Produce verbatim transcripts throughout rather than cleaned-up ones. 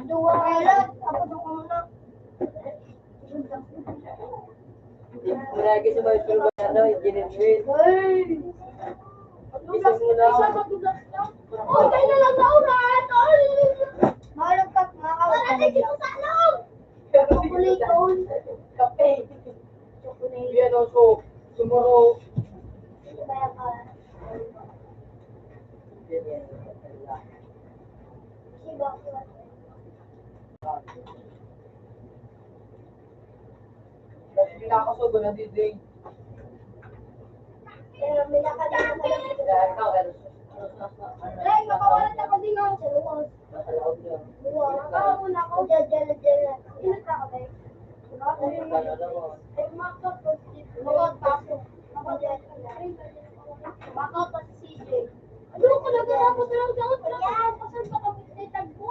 Duwa ka lang, ako doon muna. Lagi sa mga tulog, ano, yung Jenny Dream. Hey! Isang mo na. Oh, tayo na lang sa oras. Ay! Mahalong ka, mga kawal. Wala na dito sa loob. Kuliton. Kape. Chocolate. Yan, oh, so, tomorrow. Kaya ka. Siba. Pinakasogo na, D J. Pero may nakalimutan ko lang. Ay, makawalan ako din ako sa luwas. Luwas. Ako muna ako. Diyan, diyan, diyan. Ingat ka, okay? Ay, makapag-, makapag-, makapag-, Baka pa si C J. Ano ko na gaya ko sa lang daw? Wala ka lang pasal sa kapit ni Tagbo.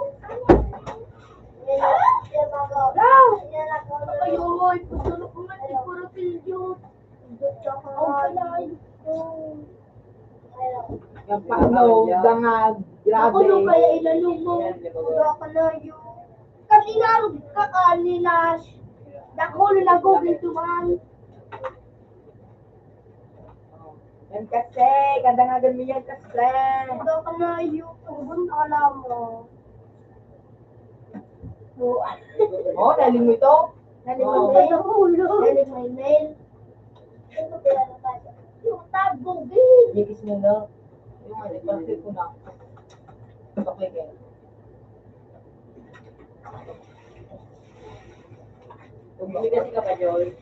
Ayoy, pasal ko nga si Puro Pilyo. Ang kalay ko. Yan pa, ano, dangag. Grabe. Ako nung kaya inano mo. Wala ka na yun. Kanina, ka kanina. Dakul na Google tuman. Yan kasi, kadangagan mo yan kasi. Ito ka na, YouTube, ang alam mo. Oh, nailing mo ito? Nailing mo Oh. ito? Nailing mo email? Ito, pinapapasa. Yung tabog, eh. Bigis mo, no? Yung ano, bakit ko na? Okay, okay. Kung bumili kasi ka pa, Jol.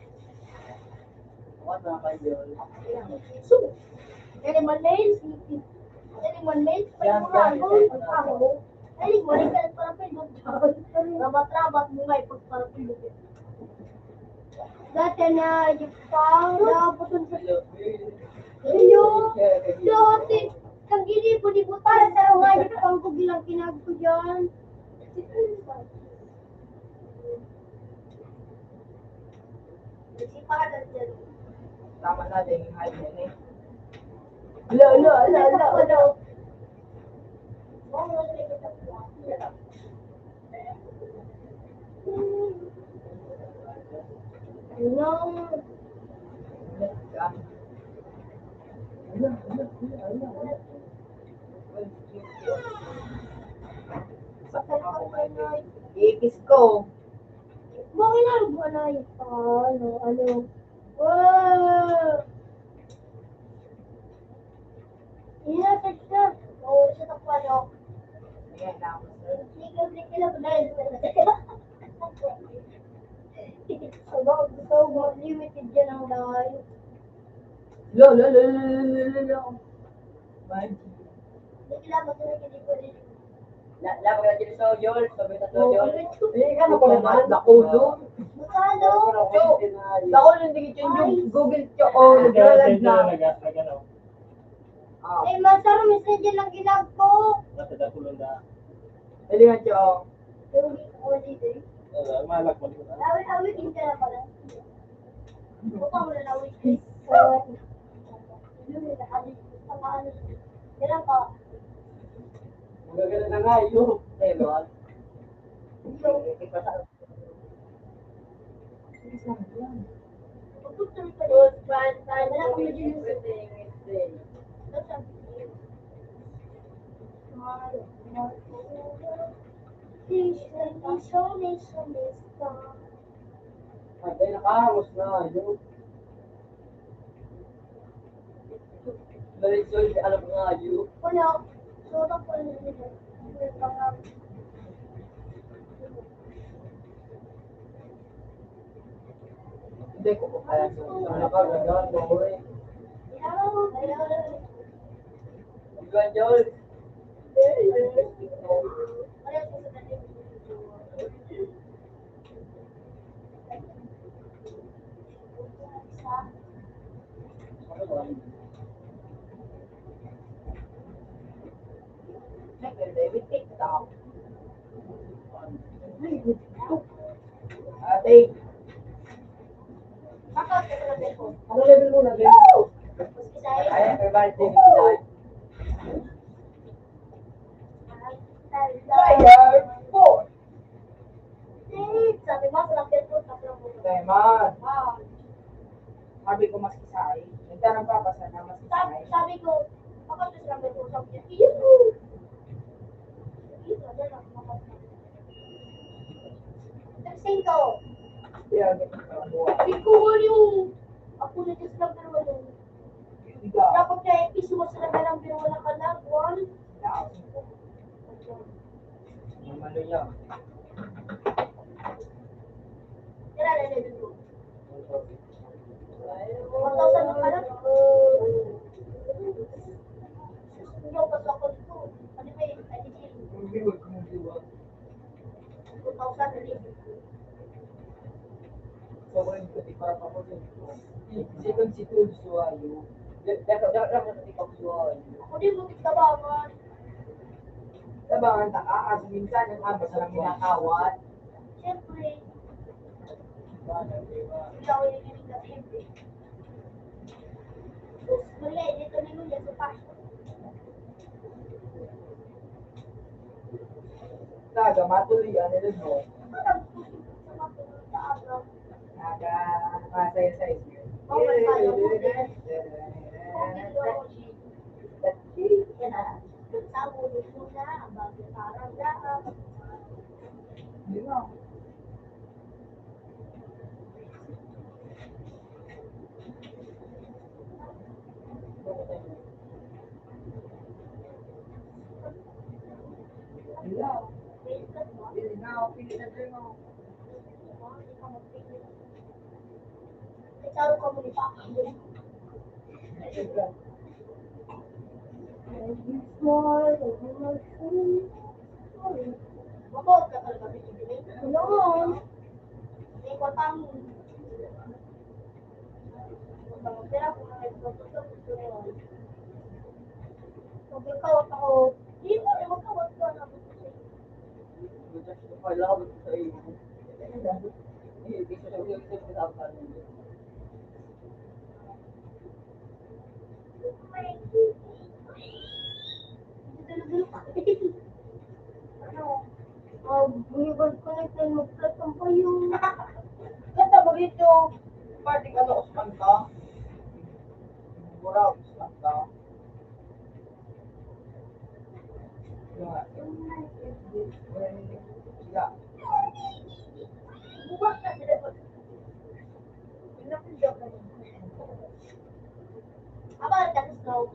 Ako, mga pa, Jol. So, kaya naman, Nels, kaya naman, Nels, may Yan, mura yan, ako, yan. Ako. Ay, wala ka nagparapil mo, Jol. Rabat-rabat mo nga, ipagparapil mo. Dati na, di pa, dapat ang sa Iyo, dati, kang ginibo ni Buta, sa mga di pa ang kugilang kinag ko dyan. Tama na din yung high na eh. Ala, ala, ala, ala, ala. Ano? Ipis ko. Bakit ano ba na yung ano, ano? Wow! Ina, text na. Oo, sa takwa, no? Ayan, tapos, sir. Hindi ka, hindi ka lang dahil. Aba, gusto ko mag-limited dyan ang dahil. Lo, lo, lo, lo, lo, lo, lo, lo. Bye. Hindi ka lang, gusto ko, hindi ko rin. La-, la-, mga dito sa Jol, sabi na to, Jol. Eh, ano ko naman? Nakulo. Magkano? Cho, nakulo, hindi kita yung Google Cho. Oh, nag-lag na. Ah. Eh, masaro, minsan dyan lang ginag ko. Nasa dakulong na. Dali nga, Cho. Yung holiday. Wala, malak mo. Awit-awit, hindi na pala. Baka wala na, wait. Kailan ka? Magaganda na nga, yun. Eh, Lord. Yung, Good friend, friend, everything is there. Ay, nakahangos na, yun. Diretso, alam ko nga, yun. Wala. Suot ang pala nila. Hindi ko pa kaya sa mga kagagawan ko, eh. Ikaw, Jol. Ate. Ano level mo na, Ben? Ay, may birthday ni Kisay. Player four. Nababasa na mas Sabi, sabi ko, "Kapag gusto lang may usap niya, iyo ko." Iyo ko, dyan ako, kapag Singko. Yeah, ganun ka, buhay. Singko, walo. Ako na, Diyos lang, pero walo. Ikaw. Dapat kaya, ipiso mo sila na lang, pero wala ka na, buwan. Ang ano niya? Tira na, dito. One thousand na pala. Hindi ako pasok ko dito. Ano ba yun? Ano yun? Hindi, wag kang liwat. Two thousand na din. Sobrang pati para pa ko din. Second si Tulso ayo. Dapat dapat dapat pati pa ko ayo. Ako din mo tabangan. Tabangan ta ka, as minsan ang abot sa mga kawat. Siyempre. Ikaw yung hindi ka siyempre. Mali, dito ni Luya sa passion. Naga, matuloy ang nilog mo. Naga, masaya-saya. Sa ulo mo na, bago parang lahat. Yun lang. Mabot ka talaga, Bibili. Noon. May kwarta mo. Pag pera ko na nagtututok, gusto mo. Pag ikaw at ako, di mo, eh, magkawat ka na. Wala ko sa iyo. Hindi, hindi ko sa iyo, hindi ko sa iyo. Ano? Ah, hindi ko connect na magkatang pa yun. Kanta mo dito. Party ka na, Osman ka. Mura, Osman ka. Yeah. Yeah. Bukas na sila. Aba, that is no.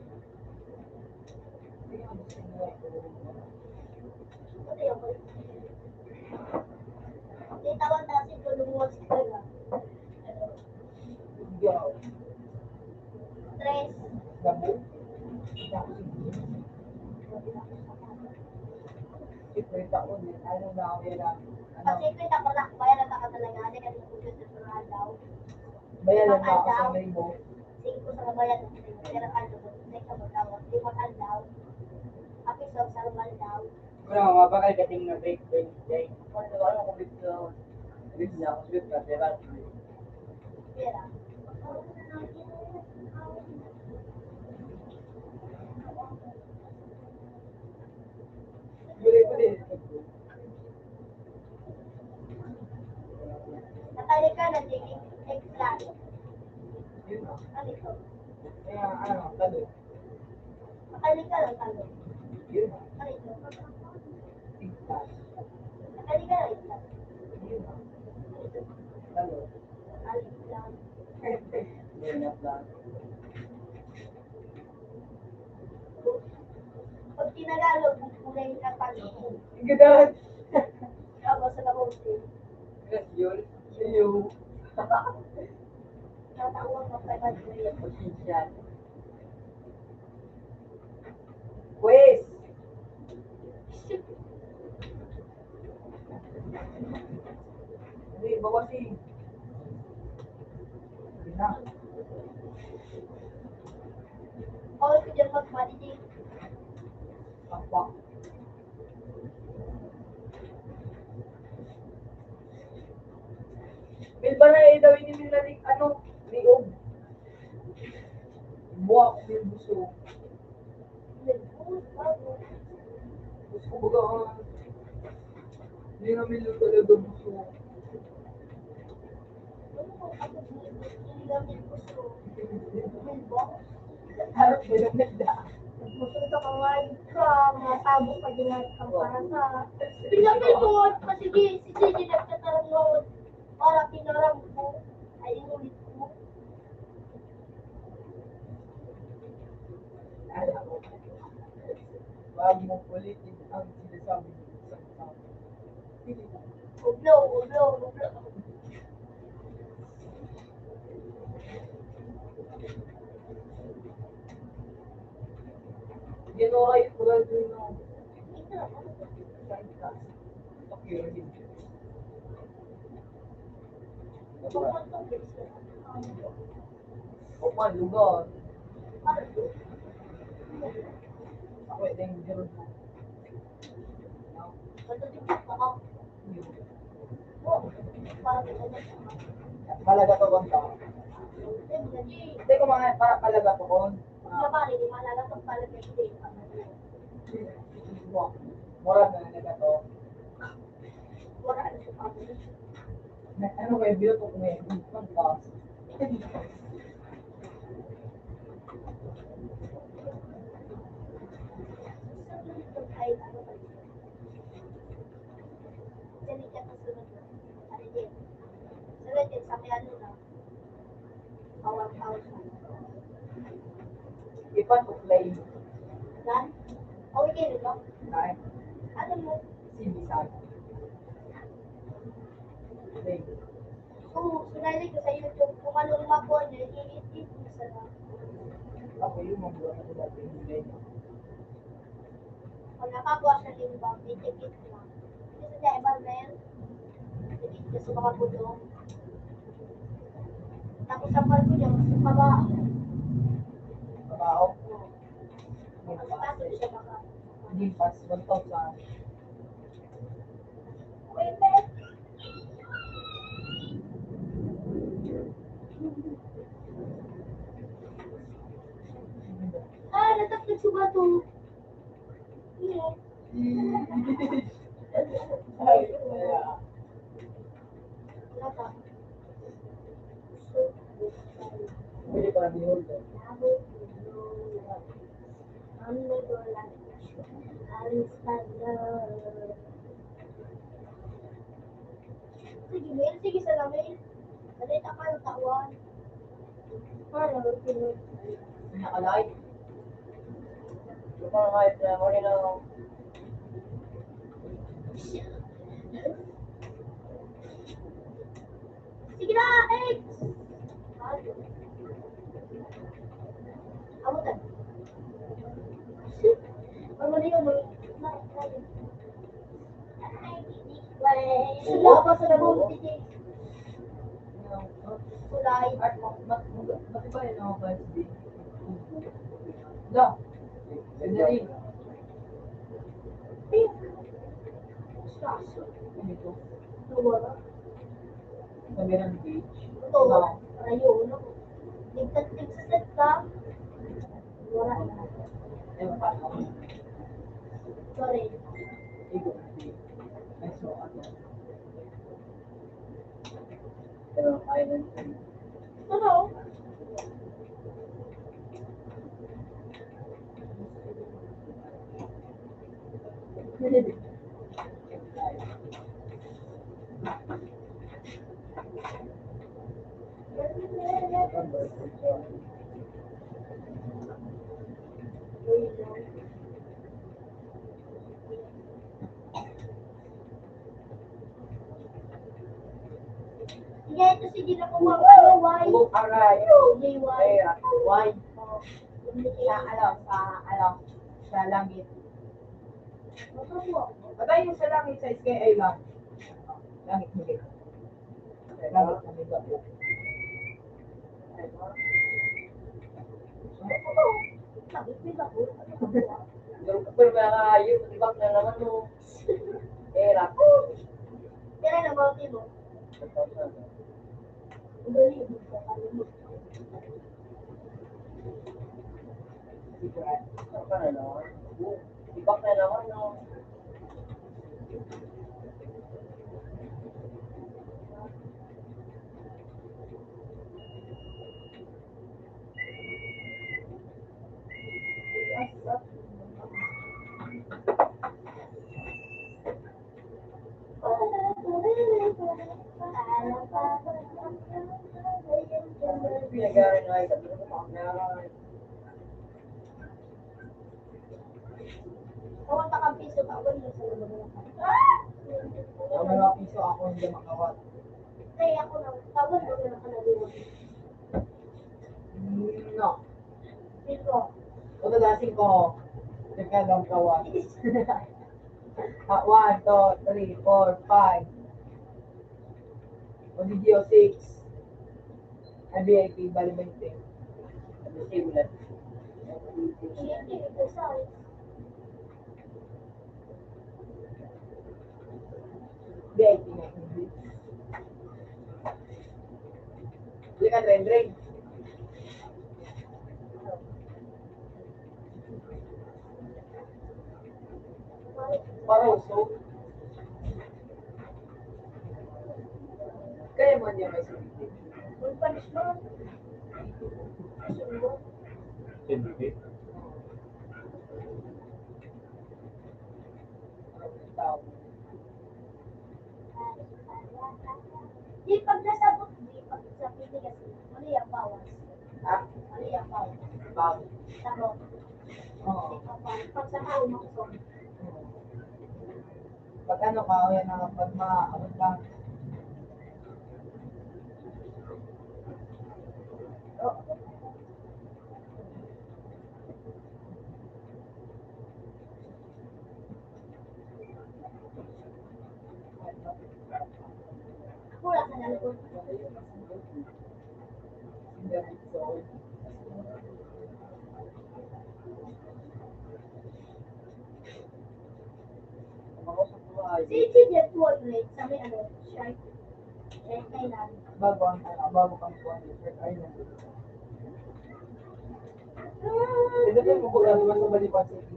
Hindi, tawag na si Tulong Wars talaga. Tres. Ano na, ano na, ano na. Pag singkwenta pa lang, bayaran na ka talaga, ano ka dito sa mga aldaw? Bayaran na ako sa Limang aldaw. Singko sa kabayan, pero ano, may kabagawa, limang aldaw. Apiso sa limang aldaw. Wala, mga bakal kating na break, break, break. Ano, ano, ano, break, uh, break na ako, break na, pero Pera. Gulay-gulay. Nakalikan na din, eggplant. Yun, ah. Ano ito? Kaya, ano, talo. Nakalikan na talo. Yun, ah. Ano ito? Tigtas. Nakalikan na ito. Yun, ah. Ano ito? Talo. Nakalikan. Yun, ah, talo. Pag Tinagalog, kulay na pag-ibig. Ang ganda. Tapos sa labas din. Yes, yun. Iyo. Tatawag ka pa ba, kuya? Pasensya. Quiz. Hindi, bawas eh. Hindi na. Bawal ko dyan magmalinig. Apa. Milbaray daw ini milbaray, ano, liog. Buwak, milbuso. Gusto ko baga, ah, hindi namin yung talaga gusto. Harap mo yung nagda. Gusto ko kaway ka, mga tabo ka din ang para sa pinapilot, kasi di, si Gigi nagtatarong noon para pinaram ko, ay inulit ko. Alam mo, huwag mong ulitin ang sinasabi mo sa tao. Ublo, ublo, ublo. Ginawa yung tulad yun ng pakiramdam. Opa, lugar. Ako, ito yung meron. Malaga to, kung tao. Hindi ko mga para palaga to, kung. Murag na nalaga to. Wala na sa pamilya. Na, ano kayo, beautiful ko ngayon? Ang boss. Ay, ano ba yun? Dali ka na sunod. Ano din? Sunod din, sa may ano na. Ipan o plain? Yan? Okay, di ba? Ay. Ano mo? Sinisag. Plain. Oo, sinali ko sa YouTube kung anong mapon niya, i-edit mo sa lang. Ako yung mga buwan ako dati yung plain. Pag nakapwa sa limbang, may tikit lang. Kasi sa iba, men, tikit ka sa mga bulong. Tapos ang palbo niya, mas mababa. Mababa? Oo. Mas mababa siya baka. Hindi, pas, one thousand. Wait, men. Ah, natakot sa bato. Sige, Mel. Sige, salamin. Dali, takal, tawan. Para, okay. Nakalay. Ito pa, kahit na, okay na ako. Sige na, Alex! Abutan. Ano na yun? Sula pa sa labong, titi. Kulay. At ma-, ma-, ma-, matibay na mga vibes din. La. Sandali. Pink. Kaso, ano ito? Nawala. Sa Mirang Beach. Ito, rayo, no? Tigtat-tigtat ka. Wala na. Ayun, paano? Sorry. Igo. Ay, so, ano? Pero, ayun. Ano? Sige, ito, sige na po, ma'am. Ano, why? Aray. Hindi, why? Ay, why? Oh. Sa, ano, sa, ano, sa langit. Patay mo sa langit, sa sky ay lang. Langit mo din. Sa langit na may gabo. Langit may gabo. Pero, pero mga hayop, di ba, na naman, no? Era. Tira na, Mount Imo. Dali, di ka kalimut. Ibak na naman, no? Pinag-aaral na, sabi ko, "Ang meron." Tawag ka kang piso, tawag mo sa labas na. Ang mga piso ako hindi makawat. Kaya ako lang, tawag mo na nakalagay. No. Singko. Kung nasa singko, nagkagang kawan. Ah, one, two, three, four, five. O di Dio, six. Ang V I P, bali twenty. Ano siya, wala. Siyete, ito, size. Dahil pinag-, halika, Dren, Dren. Para usog. Kaya mo niya may sabihin. Full punishment. Siyempre. Di pag nasabot, di pag sa pili kasi, ano yung bawas? Ha? Ano yung bawas? Bawas. Sabot. Oo. Di pa pa, pag sa tao, makusog. Pag ano ka, o yan ang pag ma-, ano ka. Oh. Si J J Paul, sa may ano, Shark. Shark Island. Bago ang, ah, bago kang kuwan, Shark Island. Ito po, buko lang naman sa Balipan City.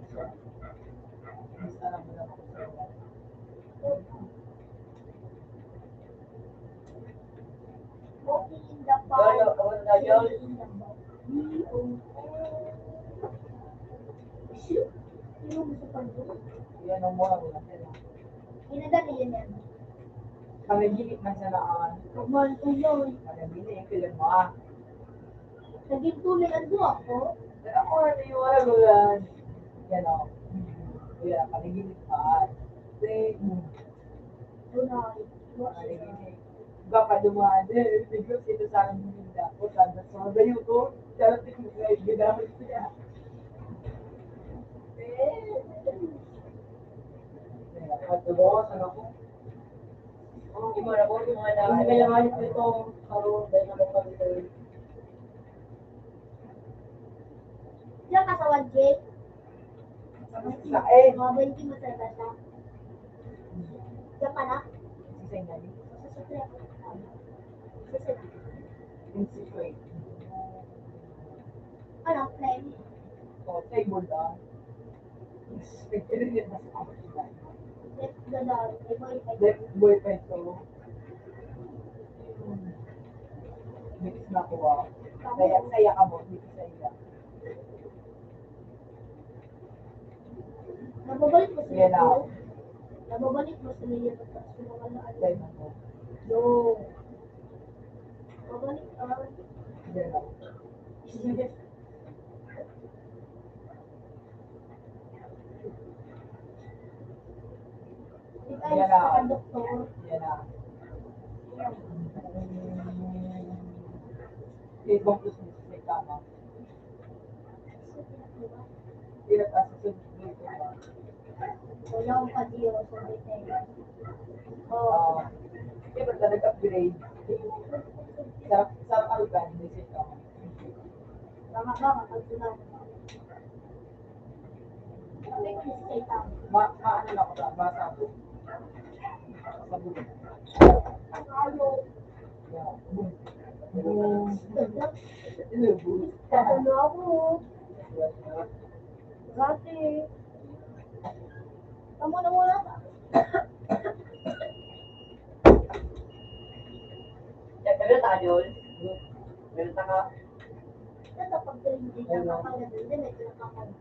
Basta lang mo lang ako sa Walking in the park. Wala, wala na yun. Swimming in the park. Yan ang mga wala na. Ginagano yun yan? Panaginip man sa naan. Kuman ko yun. Panaginip, kailan mo ah? Naging tunay ang duwa ko. Pero ako, naniniwala ko yan. Yan o. Yan, panaginip ka. Kasi, Tunay. Panaginip. Baka dumaan eh. Siguro sino sa akin yung hindi ako. Sana sa mga gayo ko. Charot yung mga ginamit ko niya. Eh. At diba, sana ko. Hindi mo alam kung mga na-, hindi mo alam kung ito, karoon, dahil naman kami kayo. Diyan ka sa one K? Sa, eh. Mga twenty mo sa bata. Diyan ka na? Sa Sengali. Sa Supremo. Sa Sengali. Yung secret. Ano, play? Oh, table lang. Nagkirinig na sa kapatid. Left the door. May boyfriend. Left boyfriend ko. Bilis na ko, ah. Saya, saya ka mo, bilis saya. Nababalik mo sa Yan na. Iyo? Nababalik mo sa iyo pagka sumawala, ano? Yan na po. Yo. Babalik, ah. Yan na. Sige. Yan na. Yan na. Ibang gusto mo sa kama. Hirap ang susunod. Wala akong pag-iyo sa detail. Oo. Kaya ba't ka nag-upgrade? Sarap, sarap ang iba, hindi siya ikaw. Tama ba? Kapag sila. Sabi ko, hindi siya ikaw. Ma-, ma-, ano lang ako, ma-, masabog. Sabog. Ano? Ano ako? Dati. Tama na muna. Tagal tayo. Meron ka. Ito, pag hindi ka kapag hindi, medyo nakapag-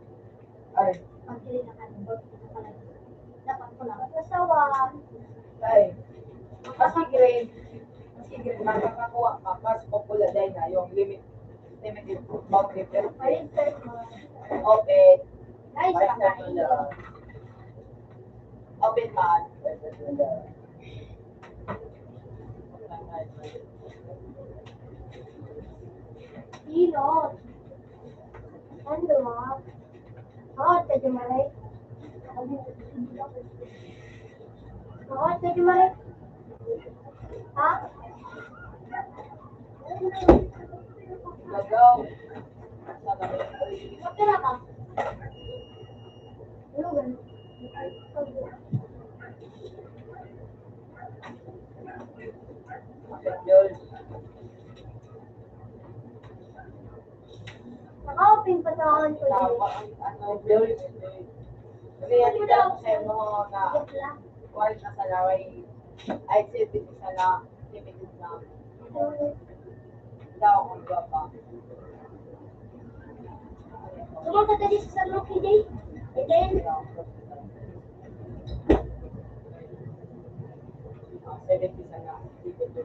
Ay. Pag hindi ka kapag hindi ka pala. Dapat ko lang. Asawa. Ay. Mas grade, mas grade, mas makakuha ka, mas popular dahil na yung limit, limited boundary. Open. Nice, nice. Open man. Sino? Ano, ah? Hot ka, Jumare? Hot ka, Jumare? Ha? Lagaw. Magkira ka? Ano ba? Naka-open pa sa akin ko yun. Ano, Diyos. Kaya di daw sa mga na, kuwan na sa laway. Ay, sipit sa la, sipit na. Daw, ang gwapa. Sumagot ka din sa San Roque Day. And then, Seventy sa la, sipit na.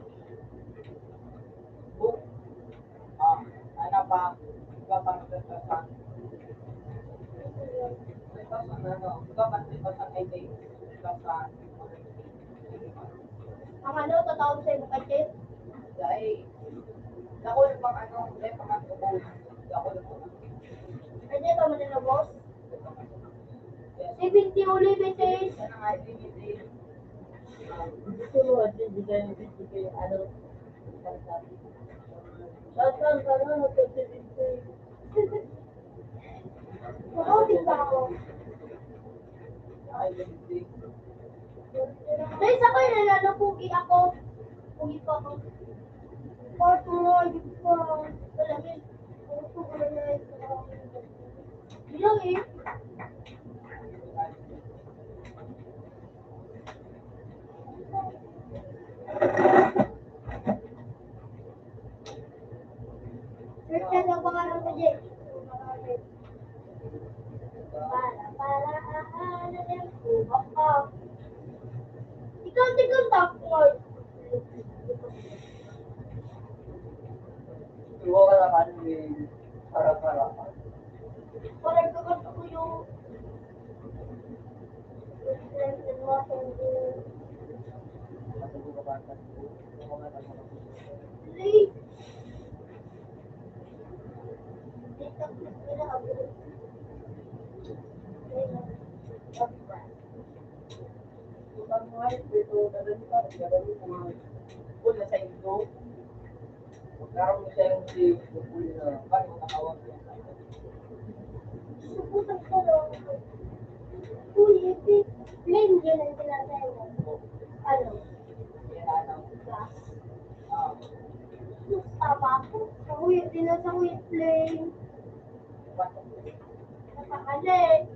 Ah, ano pa? Iba pa, iba pa. Iba pa, ano, iba pa, iba pa, I think. Iba pa. Ang ano, totoo sa imo kay Chef? Dahil, nakuha pang ano, may pang ano, nakuha pang ano. Pwede pa man na, boss? Seventy uli, beses. Gusto mo, at least, di kayo, di kayo, ano, saan, saan, saan, ano, seventy? Oo, di ba ako? Ay, seventy. Guys, ako yung nalalapugi ako. Pugi pa ako. Part mo, di pa. Wala, eh. Gusto ko na lang. Hello, eh. Search na sa pangalan ko, Jay. Para, para, ah, ah, na, na, na, ah. Ikaw, ikaw, tapos. Iwan ka naman, eh. Para, para. Parang kakanta ko yung Late. Late ako nagtrabaho. Kaya, Subukan ko lang. Uy, ito, plain yun ang tinatawag. Ano? Gas. Gusto pa ako. Sa kuya, di na sa kuya plain. Napakali.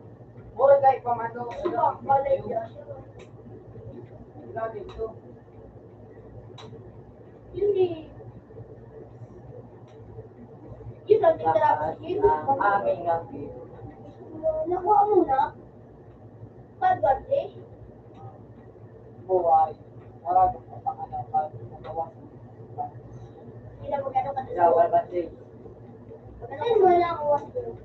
Mura kayo pang ano, Suka, ano, balay yun. Grabe ito. Yun eh. Yun ang tinatapos yun. Amin nga. Nakuha mo na? Pag birthday? Buhay. Marami pa pang ano, pag nagawa. Hindi na magkano ka Ikaw, doon. Birthday. Pagkano mo lang ako doon?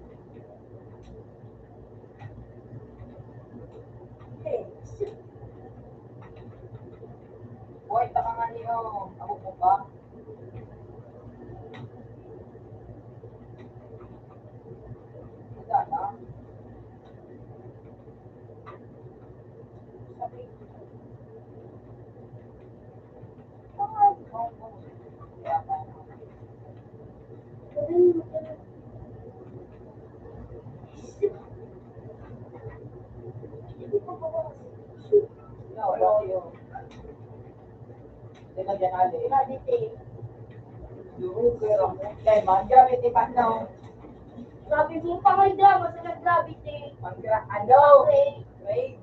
Hoy, taka nga niyo. Ako po ba? Wala na. Sabi. Gravity. Grabe mo pa may drama sa nag-gravity. Ano? Wait.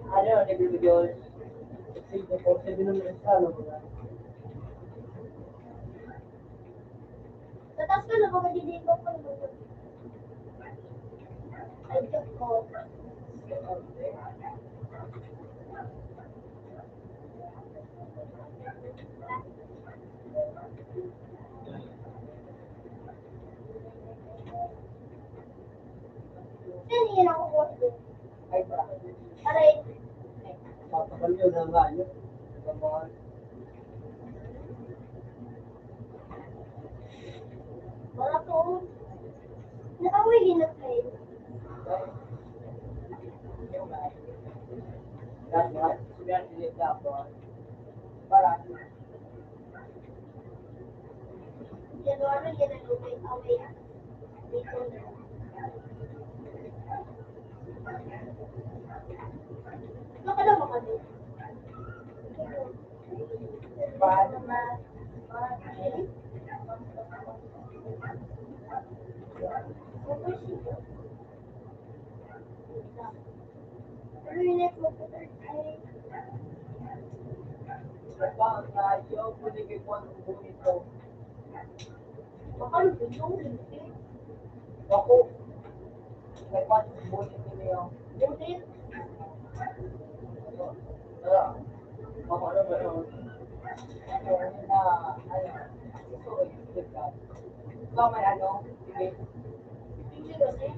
Ano, nag-video? Sa taas ka na, baka hindi ko pa naman. Ay, joke ko. Yan, yan ako. Aray. Papakal yun ang rayo. Wala po. Nakauwi na kayo. Dapat, sinabi dapat, para January, yan ang okay, okay. Dito na. Baka daw makabit. Paano ma-, ma-, Baka luto yung hindi. Ako. May pat-, buti nila yung buti. Ah, ako, ano ba yun? Ano, na, ano, gusto ko yung good ka. Ikaw may ano? Sige. Hindi kasi.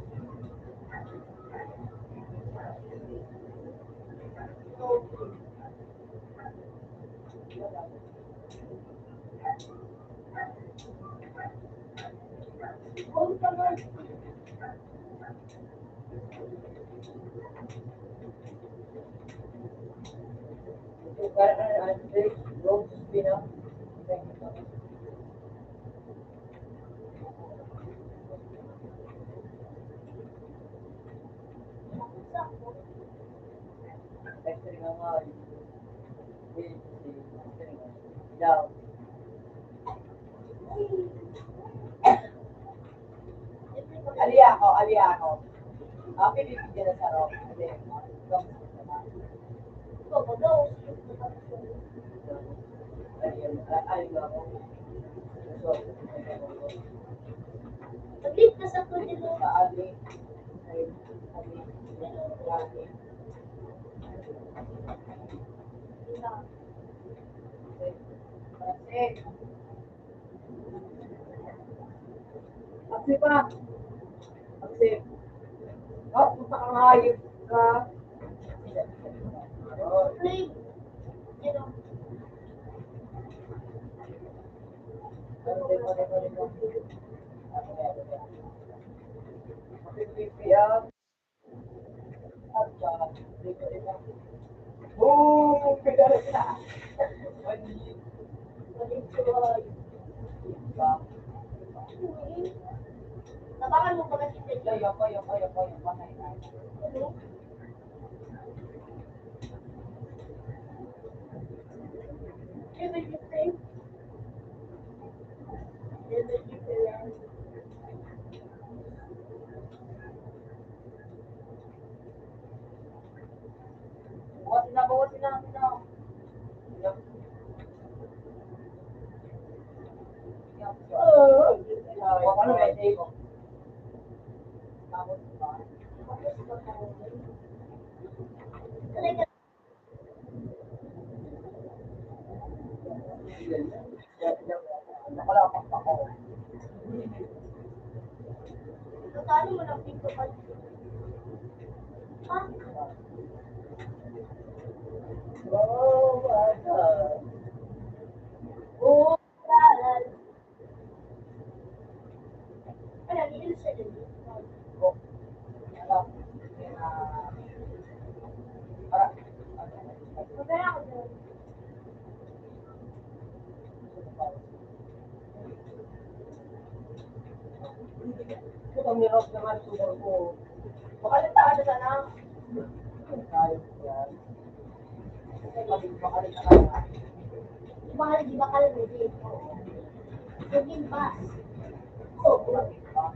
Ali ako, ali ako. Ako, bibigyan na sa Rob. Ali ako. Ay, ay, ay, ako. Pag-leave ka sa pwede mo. Sa ali. Ay, ali. Grabe. Kasi, Aksi pa. Aksi. Oh, puta kang hayop ka. Tabangan mo pala si Teddy. Yoko, yoko, yoko, yoko. Everything. Everything. Bukas na, bukas na, bukas na. Bukas na, bukas na. Pag nirap naman, sugar ko. Baka lang tayo sana. Ayos yan. Kasi pag baka lang tayo. Mahal, di ba, kalbuhin? Naging bus. Oo, naging bus.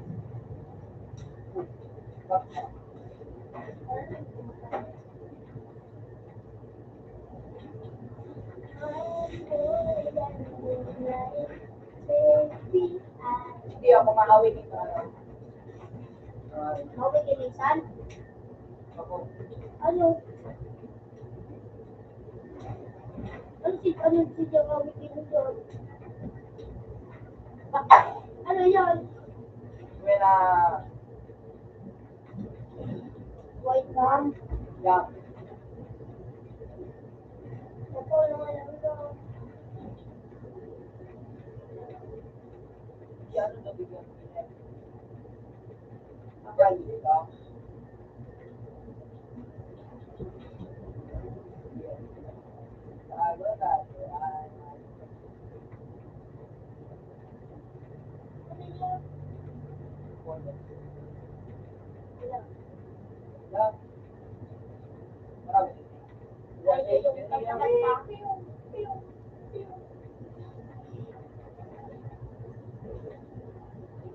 Hindi ako mahawig ito. Mahawig yung minsan? Ano? Ano si, ano si Jawawit yun doon? Ano yun? When, ah, white rum? Yeah. Ito, ano nga lang ito? Yan, ano, bigyan ko niya. Yan, di ba?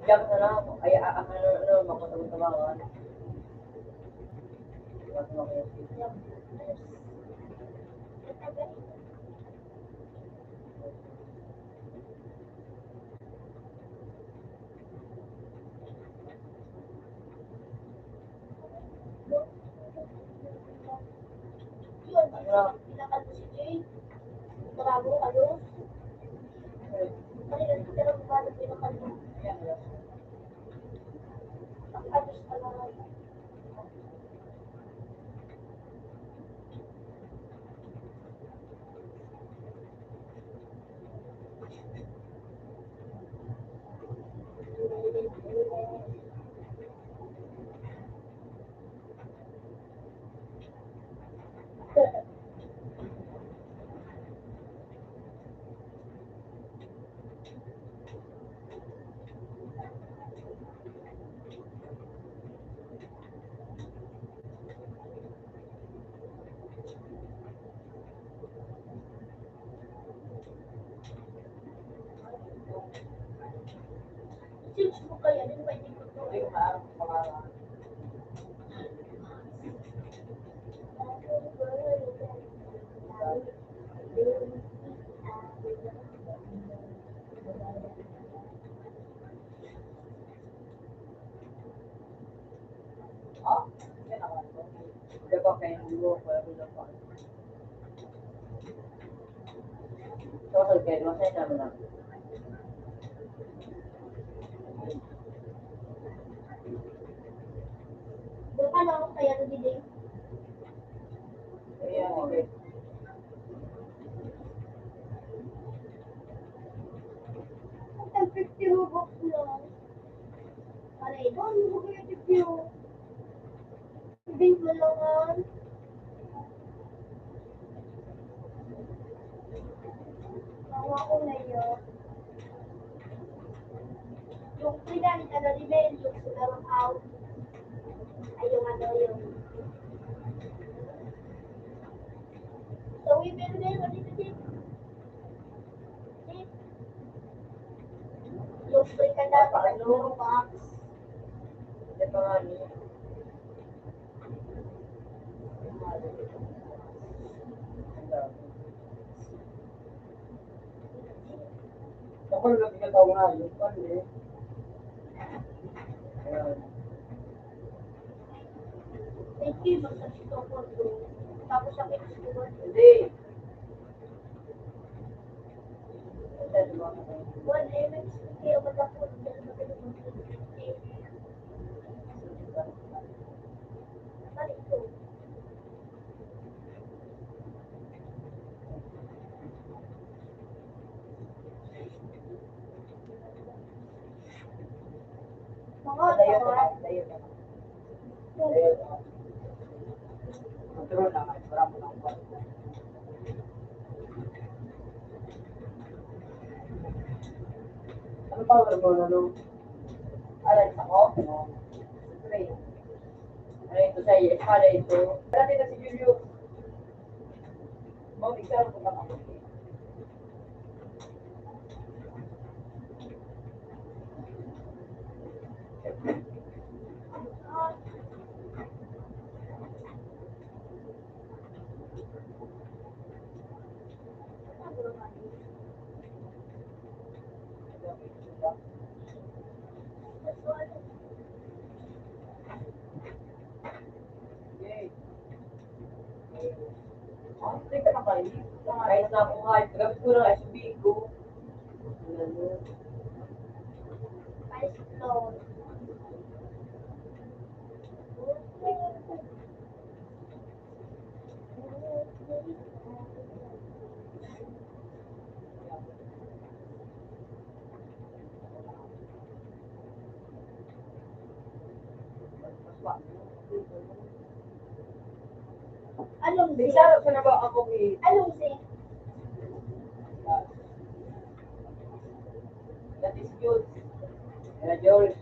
Diyan na lang. Ay, ah, ah, ano, ano, makatawag-tawagan. Doon ka lang kaya nagiging. Ayan, okay. Ang fifty Robux lang. Para ito, ang Robux yung fifty Robux. Hindi mo lang. Tawa ko na yun. Yung pinanit, ano, rebel, yung sila out. Ay, yung ano, yung. So, we will never did it. Yung free ka dapat, ano, box. Ito nga, ni. Ako na nagkataw nga, yung pan, eh. Ayan. Thank you, Doctor Sito, for doing. Tapos ako yung susunod. Hindi. One M X P K, wala po, hindi na magaling mag-, balik ko. Mga layo pa, layo pa. Layo pa. Control na, ay, wala mo lang. Ano power mo, ano? Aray, sa ko? No. Siyempre. Ano ito sa'yo? Ano ito? Dati na si Julio. Mabigyan ko lang ako. Kahit na ako nga, grabe ko ng S B ko. Anong May sarap ko na ba ako eh? Anong si? That is good. Kaya George.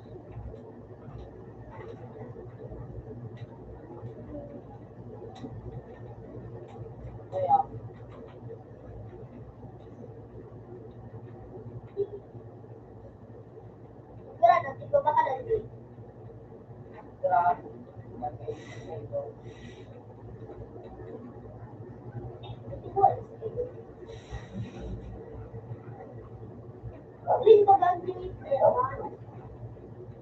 Kaya. Grabe, tigwa ba ka lang din? Grabe. Green ba ba ang green? Ayan, ayan.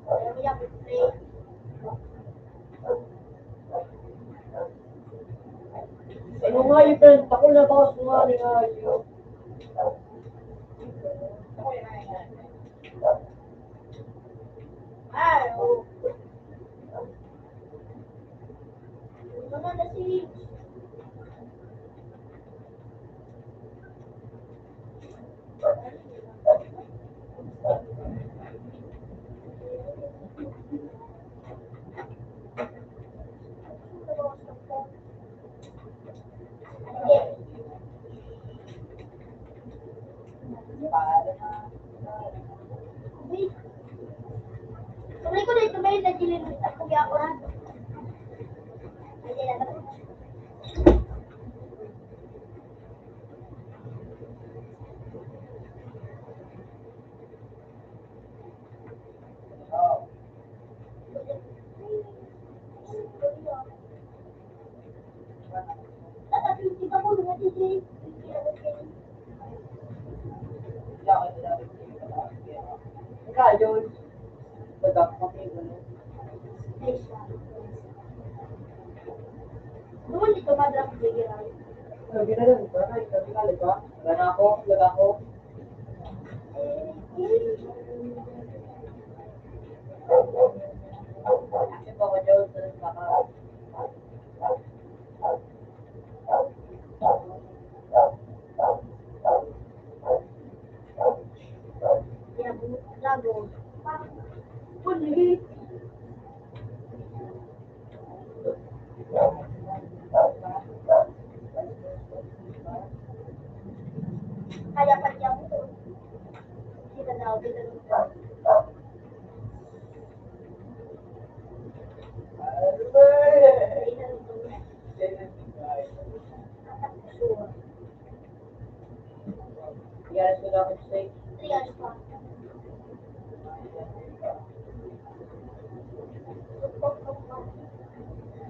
Ayan, ayan, play. Ano nga yun, friend? Takol na bawas mo nga ni nga yun. Ay, oh. Ano na si Sabay ko na ito, may nagilin ako, ako na. Ikaw, George. Baga, okay, ano? Ay, siya. Naman dito, madam, bigyan. Lagi na lang, ito na, ito na, di ba? Wala na ako, wala na ako. Kasi baka George, baka Kaya pa niya mo. Hindi na daw, hindi na daw. Yes, wala ko sa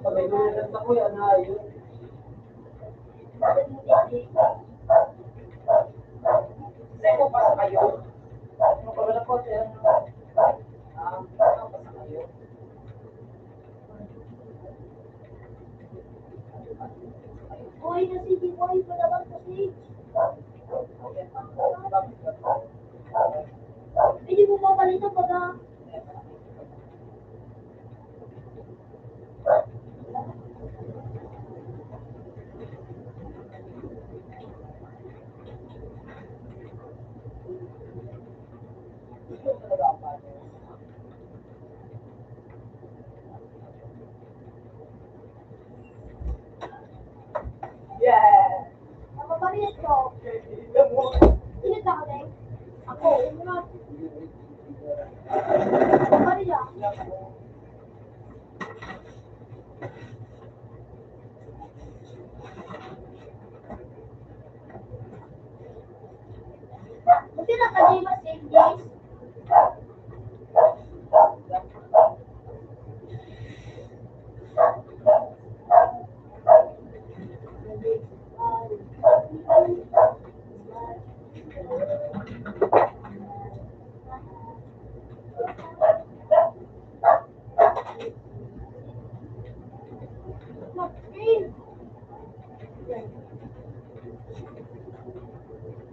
Pag may mga nagsakuya na yun. Sa'yo pa sa kayo? Ano pa wala po, sir? Ah, ano pa sa kayo? Uy, kasi di ko ay palaban kasi. Pwede mo mapalitan pag, ah, Yeah. Ang mabarinig ko. Init ako, Deng. Ako, init. Ang mabarinig. Buti na kadima, Saint James.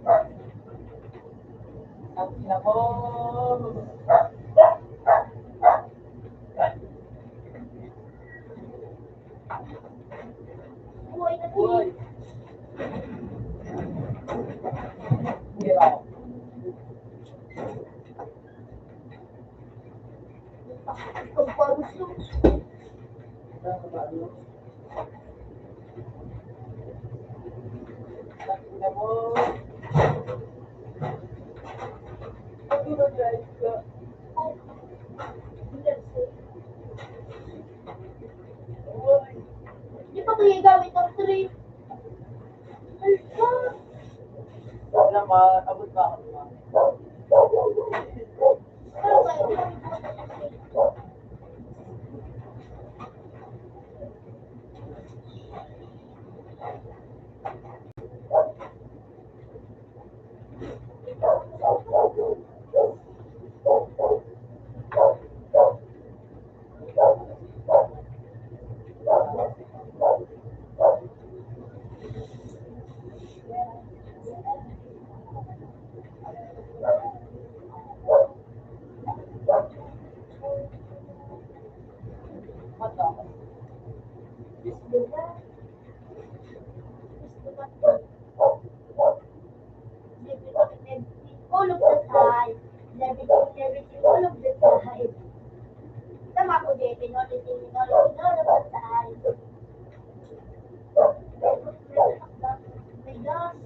Ang ina mo. Buhay na to. Buhay. Buhay. Di pa kaya gamit ang tree? Wala, maabot pa ako. All of the time. Everything, everything, all of the time. Tama po, J P, no? Everything, all of, all of the time. My gosh.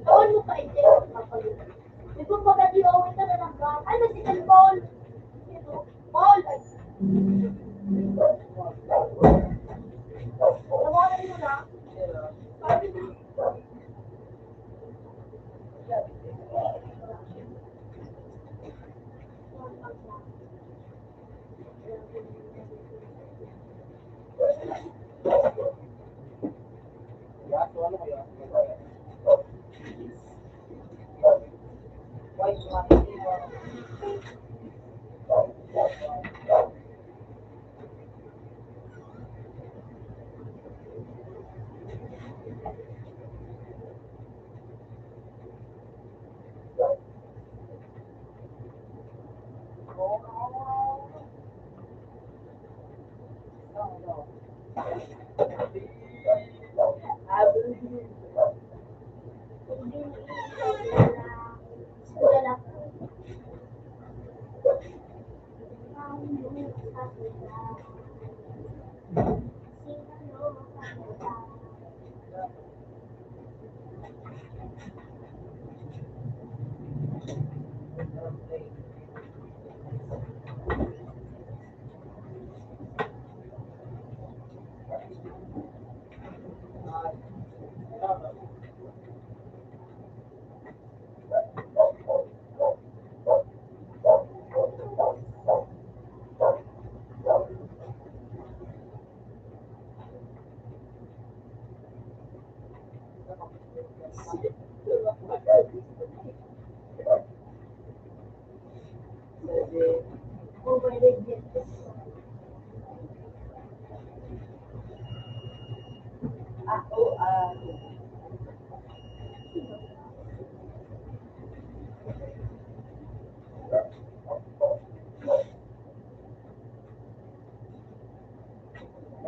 Taon mo pa, ito. Di ba, pagka di awit ka na lang ba? Ano si Saint Paul? Paul, ay. Tawanan mo na.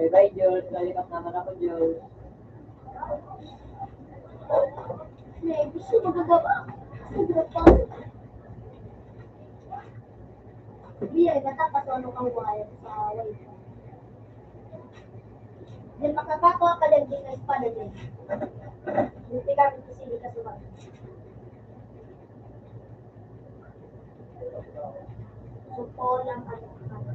Bye-bye, Jules. Lalikap naman ako, Jules. May gusto magagawa. Sobrang pangit. Hindi, ay, matakas o ano kang wire sa wifi. Then, makakakawa ka lang din ng espada din. Hindi ka rin kasi hindi ka sumagot. Supo lang ang espada.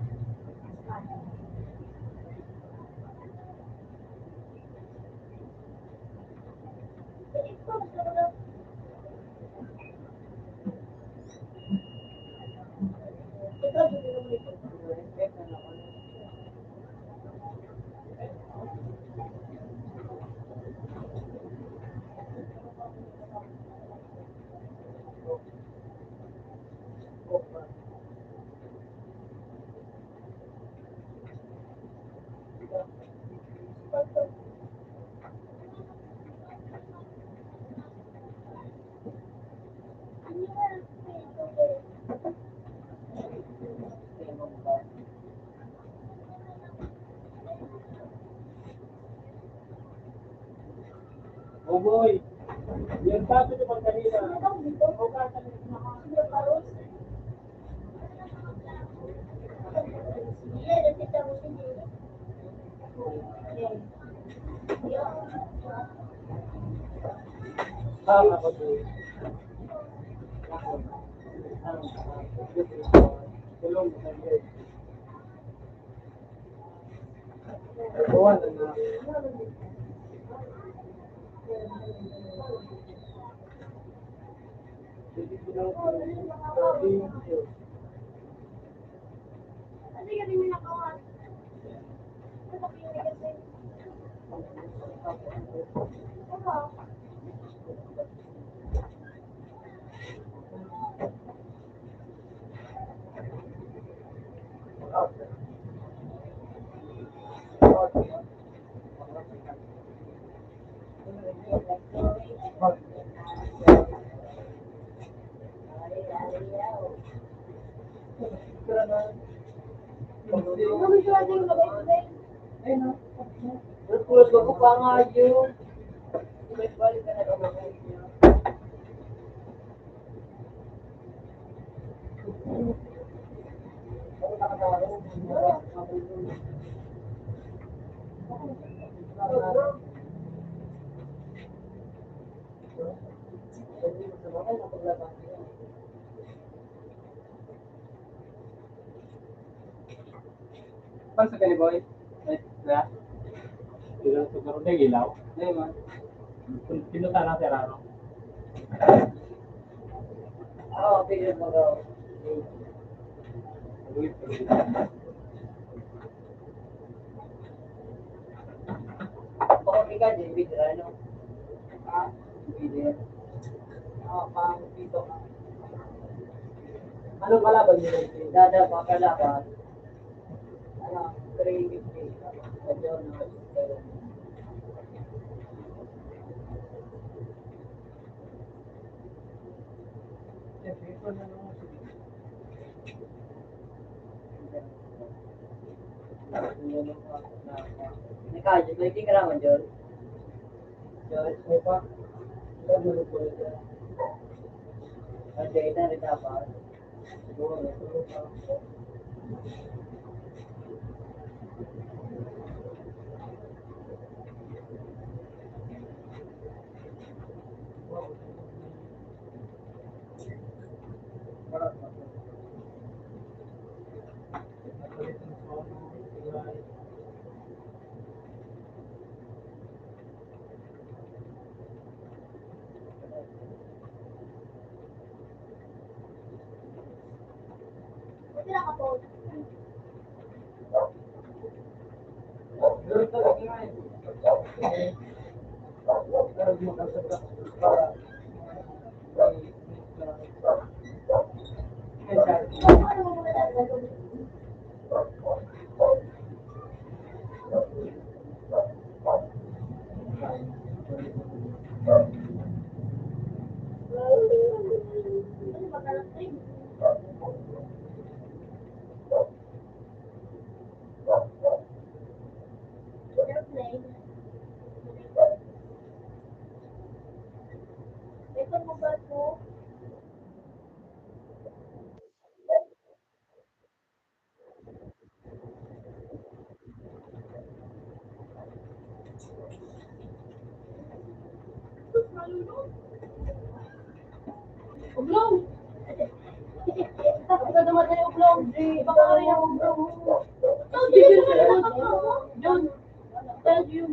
Boy, yung sabi ko pag kanina, hugasan mo na. Ah, ako din. Tulong. Pan sa kani, boy? Eh, na? Ilaw siguro na ilaw. Ayun, man. Pin-, pinuta na si Raro. Oo, pili mo daw. Baka may ka, David, ano? Ah, pwede. Ah, pang pito ka. Ano pala ba yun? Dada, mga kalaban. Ano, three fifty. Ayun, no? Nakaji, may king raman, Jol. Jol, may pa. Ikaw, bulog-bulog ka. Ang data, rin dapat. Oblong! Ako na dumatay, Oblong. Di, baka ka rin ang Oblong. Ikaw, di ka rin ang Oblong. John, thank you.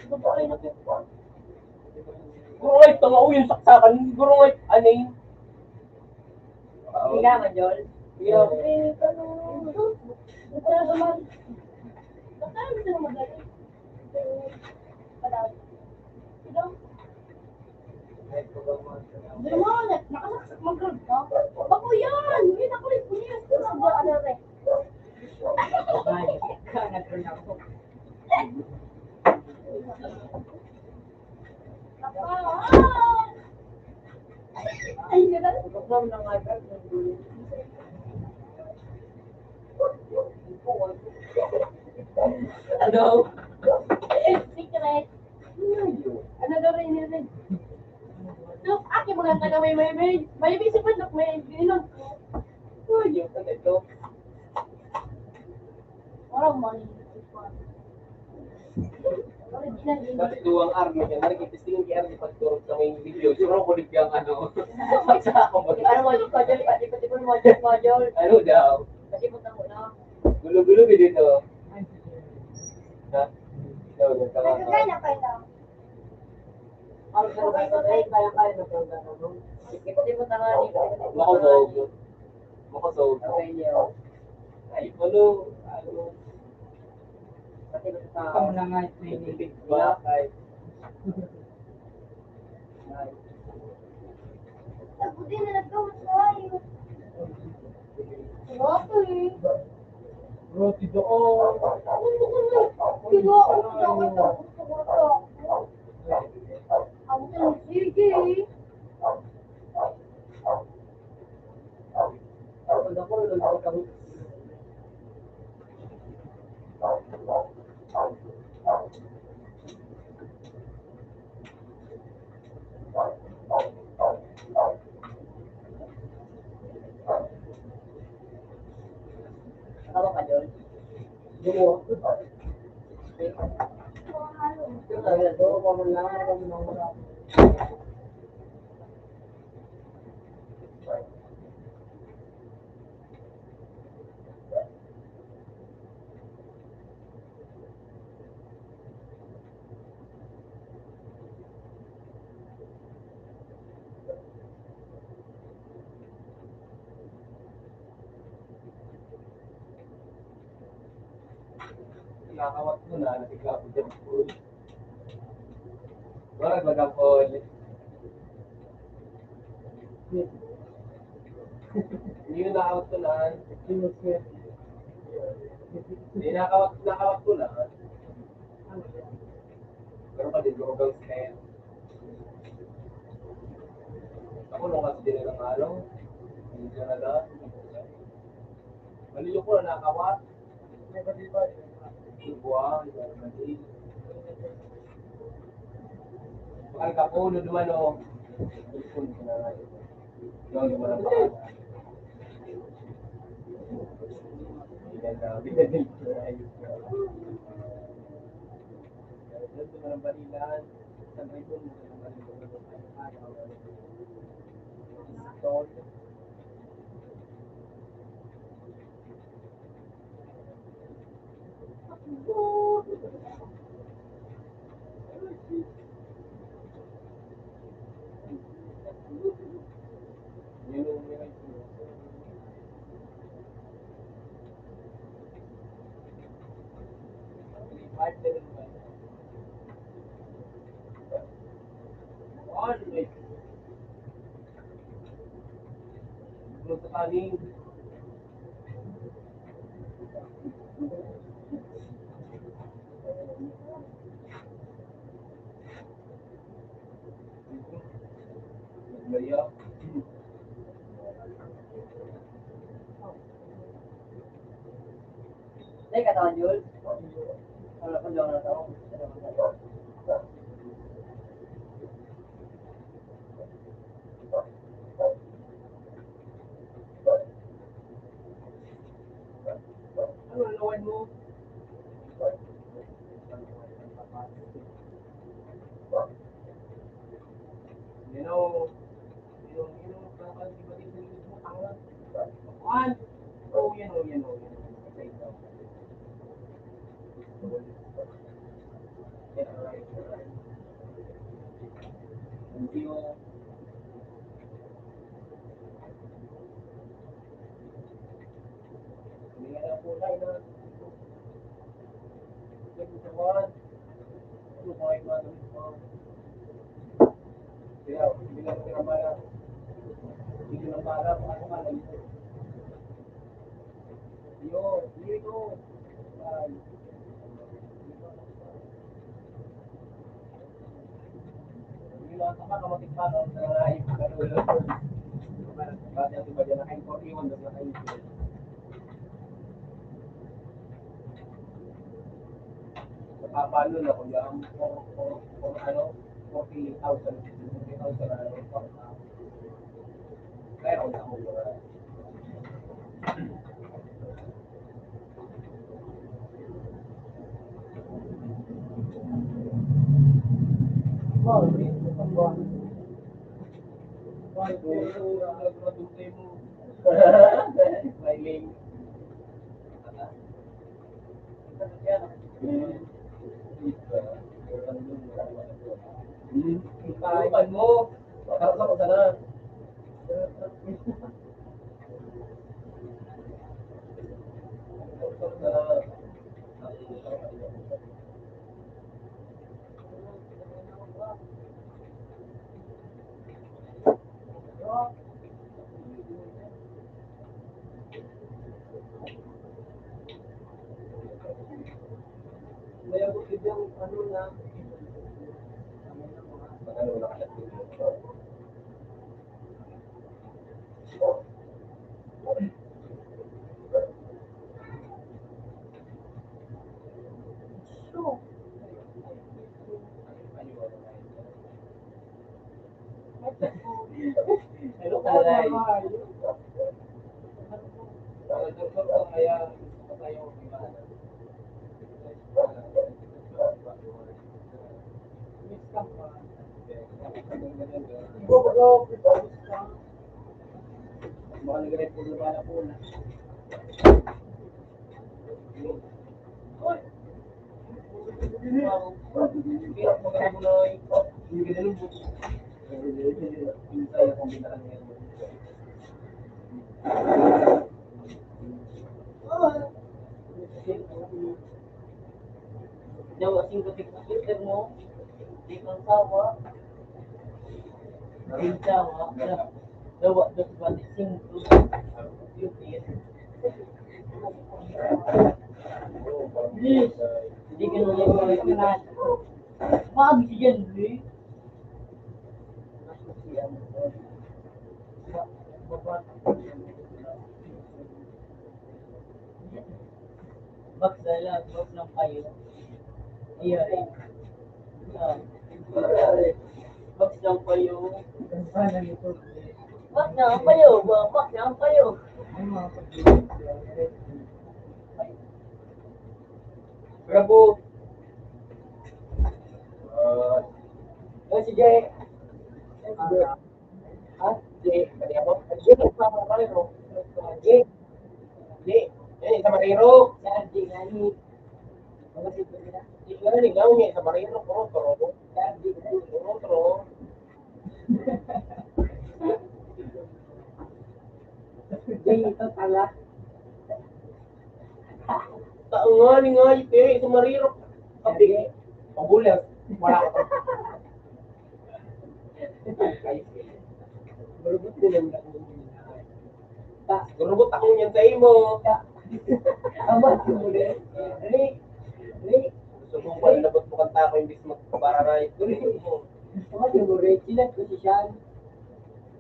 Baka ka rin ang Oblong. Gurungay, tama o yung saksakan. Gurungay, anay. Hindi naman, Jol. Yeah. Eh, pero, ito na naman. Baka hindi naman madali. Pero, madali. Ikaw? Hindi mo, nak-, nakasaksak mag-grab ka. Bako yan! Hindi na kulit po niya. Ano, ano, ano, ano? Ay, ka, nag-grab ako. Ay, yun na. Ano? Secret. Ano daw rin yun eh? Look, aki mo lang taga may may may. May may sipon, look, may ginom. Uy, yun, ano ito? Parang mali. Original yun. Dati duwang army ka, narinig testingan kay army pagturog sa may video. Siguro ko di kang ano. Sa ako mo. Ano mo, module, pati, pati mo, module, module. Ano daw? Pati mo, tamo na. Gulo-gulo ka dito. Ha? Ikaw, nagtaka ka. Nagkakaya pa ito. Ang sarap ito, eh, kaya-kaya na ito. Pati mo, tama, ni, pati mo, tama, ni. Makasog. Makasog. Okay, niyo. Ay, ano, ano. Pati mo, tama. Ikaw na nga, ito, eh. Bakay. Roti doon. Roti doon. Sige. Tama ka, John? Gumawa ko. Ito, kaya, doon ko muna, ako muna. Nakawat mo na, nagkakapit yan. Wala, magkakapit. Hindi na nakawat ko na. Hindi nakawat, nakawat ko na. Pero pa din, lumagang style. Ako nung kasi din ng ano, hindi na lang. Mali yung ko na nakawat. Buwang, ang kapuno naman, oh. Ikaw naman ang pangalan. Ikaw naman ang balilan. Sa Bible mo, Ay, katawan, Jul. Wala pa daw na tao. Ano, ano, ano mo? You know, Yan, oh, yan, oh, yan, oh. Yan, right. Thank you. Hindi nga na po tayo na. Thank you so much. Paano na kung yung for, for, for ano, forty thousand, forty thousand na ano, for, ah, kaya kung ako, Smiling. Kalupan mo. Kalupan mo sana. Dawa singko ti computer mo, di kang sawa. Di sawa, dawa dos bati singko. Please, di ka na lang mga class. Mag-, sige, Luis. Box na lang, box ng payo. Iya, eh. Ah. Box ng payo. Box ng payo, ba? Box ng payo. Bravo. Ah, sige. Ha? Di, pwede ako? Di, nagpapamarero. Di. Di. Eh, sa marero. Sa di nga ni. Di nga ni, nga ni, sa marero, kuro, kuro. Sa di nga ni. Kuro, kuro. Di, ito pala. Tao nga ni nga, ito, eh, sa marero. Kape. Pabulas. Wala. Gurubot ko lang ako. Ta, gurubot ako niyan sa imo. Ta. Amat mo rin. Ri, ri. Gusto mo, pala nabot mo kanta ako, imbis magpapararay. Amat mo rin. Silat ko si Sean.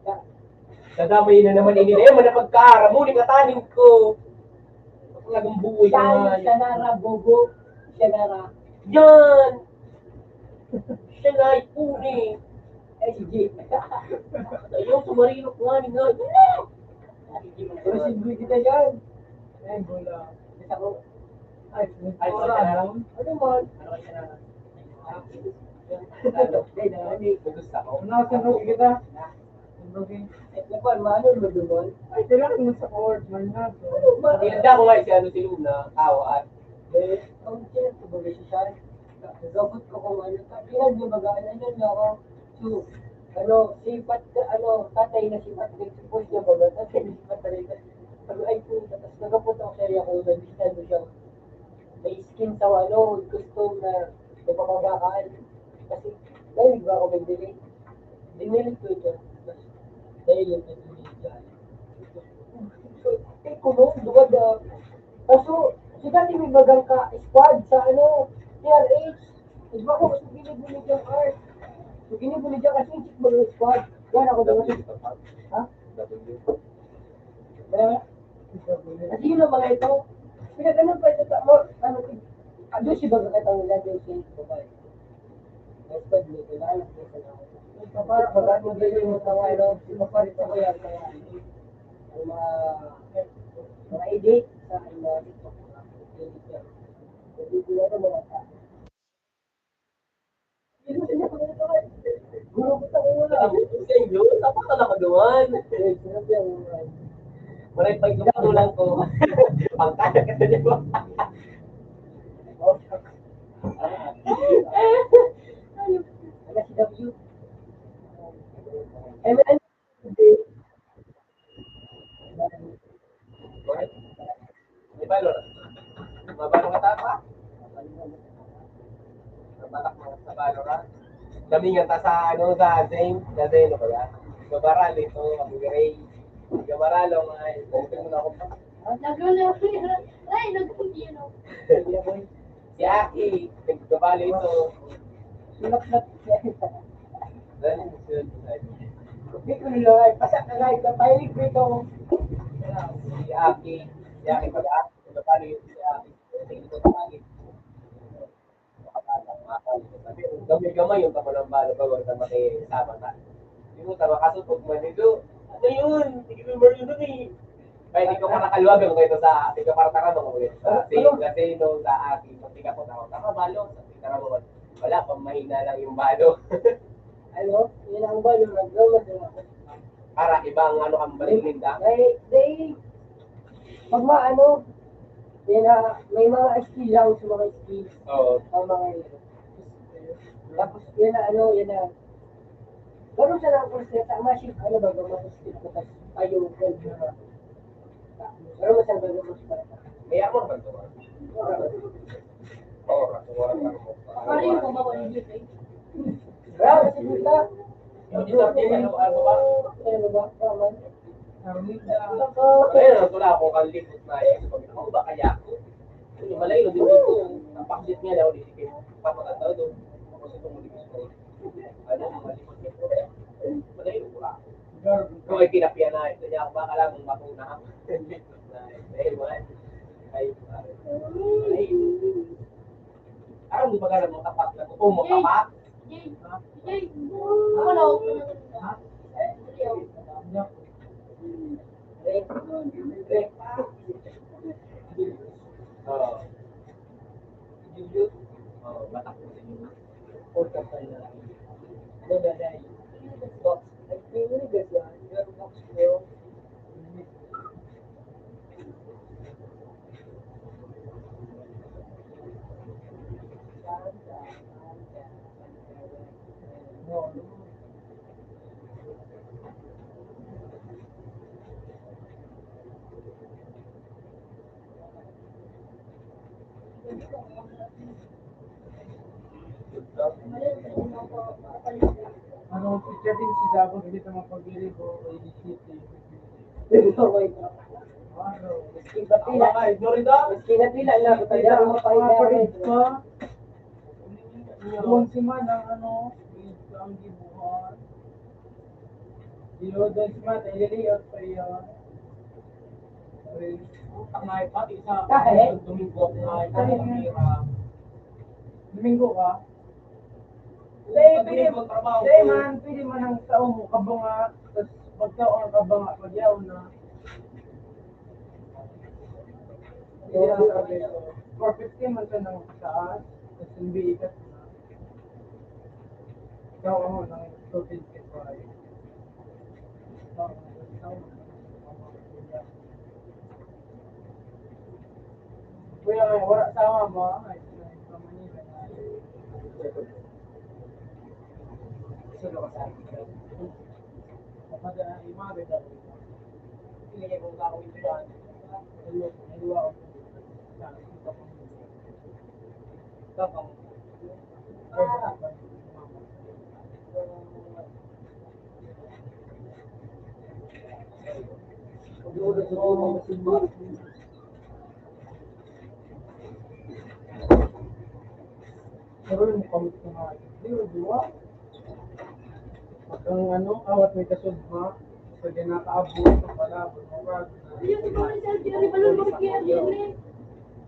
Ta. Dadamay na naman ini na yan, manapagkaara mo, ni katanin ko. Talagang buhay Siya, na. Siya na ra, bobo. Siya na ra. Yan! Siya na, ipuni. Ay, sige. Ayaw, sumarino ko nga, ni nga. Pero siyempre kita yan. Ay, bola. Kita ko. Ay, ay, wala. Ano man? Ano ka na? Ay, dali. Gusto ko. Ano ka na kita? Ano ka? Ay, nakuha, maano mo duman? Ay, kailangan mo sa court, man na. Ano ba? Hindi ako nga si ano, si Luna, tawaan. Eh, ang chinat ko ba si Sean? Nagabot ko kung ano, ka-, pinag-, baga, ano, ano niya ako. So, ano, si Pat-, ano, tatay na si Patrick, si Paul niya ba, tatay na si Patrick. Sabi, "Ay, puta," tapos nagabot ako sa area ko, nag-stand ko siya. May skin sa, ano, gusto na napapabakaan. Kasi, dahil ba ako may delete? Dinilit ko ito. Dahil yung nag-delete siya. So, take ko noon, duwag na. Kaso, si dati may bagang ka squad sa, ano, T R H. Di ba ako, gusto ginibulig yung art. So, ginibulig yung kasi yung chick mo yung squad. Yan ako naman. Ha? Wala. Kasi yun ang mga ito. Pinag-ano pa ito sa, mo, ano, Ano si baga katang nila, Jose? Mas pag may kailangan ko sa mga. Kapag pag-ating bilhin mo sa mga, ano, si Papa rin ako yan, kaya ang mga, mga edit sa mga TikTok, mga edit yan. Hindi ko alam mga tao. Guro ko sa mga. Sa inyo, tapos na nakaduan. Maray pa yung patulang ko. Pangkaya ka sa inyo. Ano si W? M N. Di ba, Lord? Mabalo ka tapa? Mabalak mo sa balo ka? Kami nga ta sa, ano, sa Zane, sa Zane, ano ba yan? Mabaral ito, Amo Ray. Gamaralo, mga ito. Open mo na ako pa. Nagano, Ray, nagano, Si Aki, nagkabali ito. Sulap na. Dali, sulap na. Hindi ko nila, ay, pasak na, ay, kapailig ko ito. Si Aki, si Aki pala. Nagkabali ito si Aki. Gamay-gamay yung kapalang balo, bago na makisama na. Yung tama, kasupog man ito. Ano yun? Sige, may Mario nun eh. Kaya di ka pa nakaluwag ang kwento sa, di ka pa nakaluwag ang kwento sa, si Casino, sa akin, pag di ka pa nakaluwag, nakabalo, sa di ka nakaluwag. Wala, pang mahina lang yung balo. Ano? Yun ang balo, nag-draw na sila. Para ibang ano ang balik ninda? They, they, pag maano, yan na, may mga skill lang sa mga skill. Oo. Ang mga yun. Tapos, yan na, ano, yan na. Pero sa lang, kung siya, tama siya, ano ba, ba, mas skill ko, tas ayaw ko, ano ba. Pero masang gano'n, mas pa. Kaya mo naman ito, ah. Oo, oras, oras, ano mo. Pareho ko ba, wala dito eh? Bravo, sige ka. Hindi sa akin, ano, ano ba? Ano ba? Tama. Ayun, ito na ako, kalipot na yan. Sabi ko, "Ano ba kaya ako?" Yun, malayo din dito. Ang paksit nga daw, di sige. Papakataw doon. Tapos itong muli ko. Ano, malipot na ito. Malayo ko lang. Kung may tinapian na, ito niya, baka lang mong matuna. Dahil wala. Ay, ay. Aram mo ba ka na mga tapat na totoo mo, Jay. Tapat? Jay. Jay. Ako na, ako na. Ha? Oo. Oo, batak mo din yun. Ano, picture din si Zabo, hindi naman pag-iri ko, eighty-six. Ano? Kinapila. Kinapila na ako, taga mga pahinga. Doon si man ang ano, ang gibuhan. Iyo, doon si man, ang layout pa iyan. Ang ay pati sa Domingo, ang ay pati sa Domingo ka? Say, pwede, say man, pwede man ang tao mo, kabanga, tas pagkaon ang kabanga, pagyaon na. Hindi na sabi ko. Four fifty man siya ng taas, tas hindi ikat na. Ikaw, ano, ng two twenty-five. Kuya, wala sa ama mo, ah. Ay, sa Manila na. Sino ka sa akin? Kapag, ah, yung mga ganda, pinili kong gagawin ko yan. Ano, naliwa ako. Tapang. Pero yung kamot ko nga, di ba, di ba? Pag ang ano, awat may kasugma, pag nakaabot ka pala, bumabag. Ayun, di ba, Sir Jerry? Balon, bakit kaya yun eh?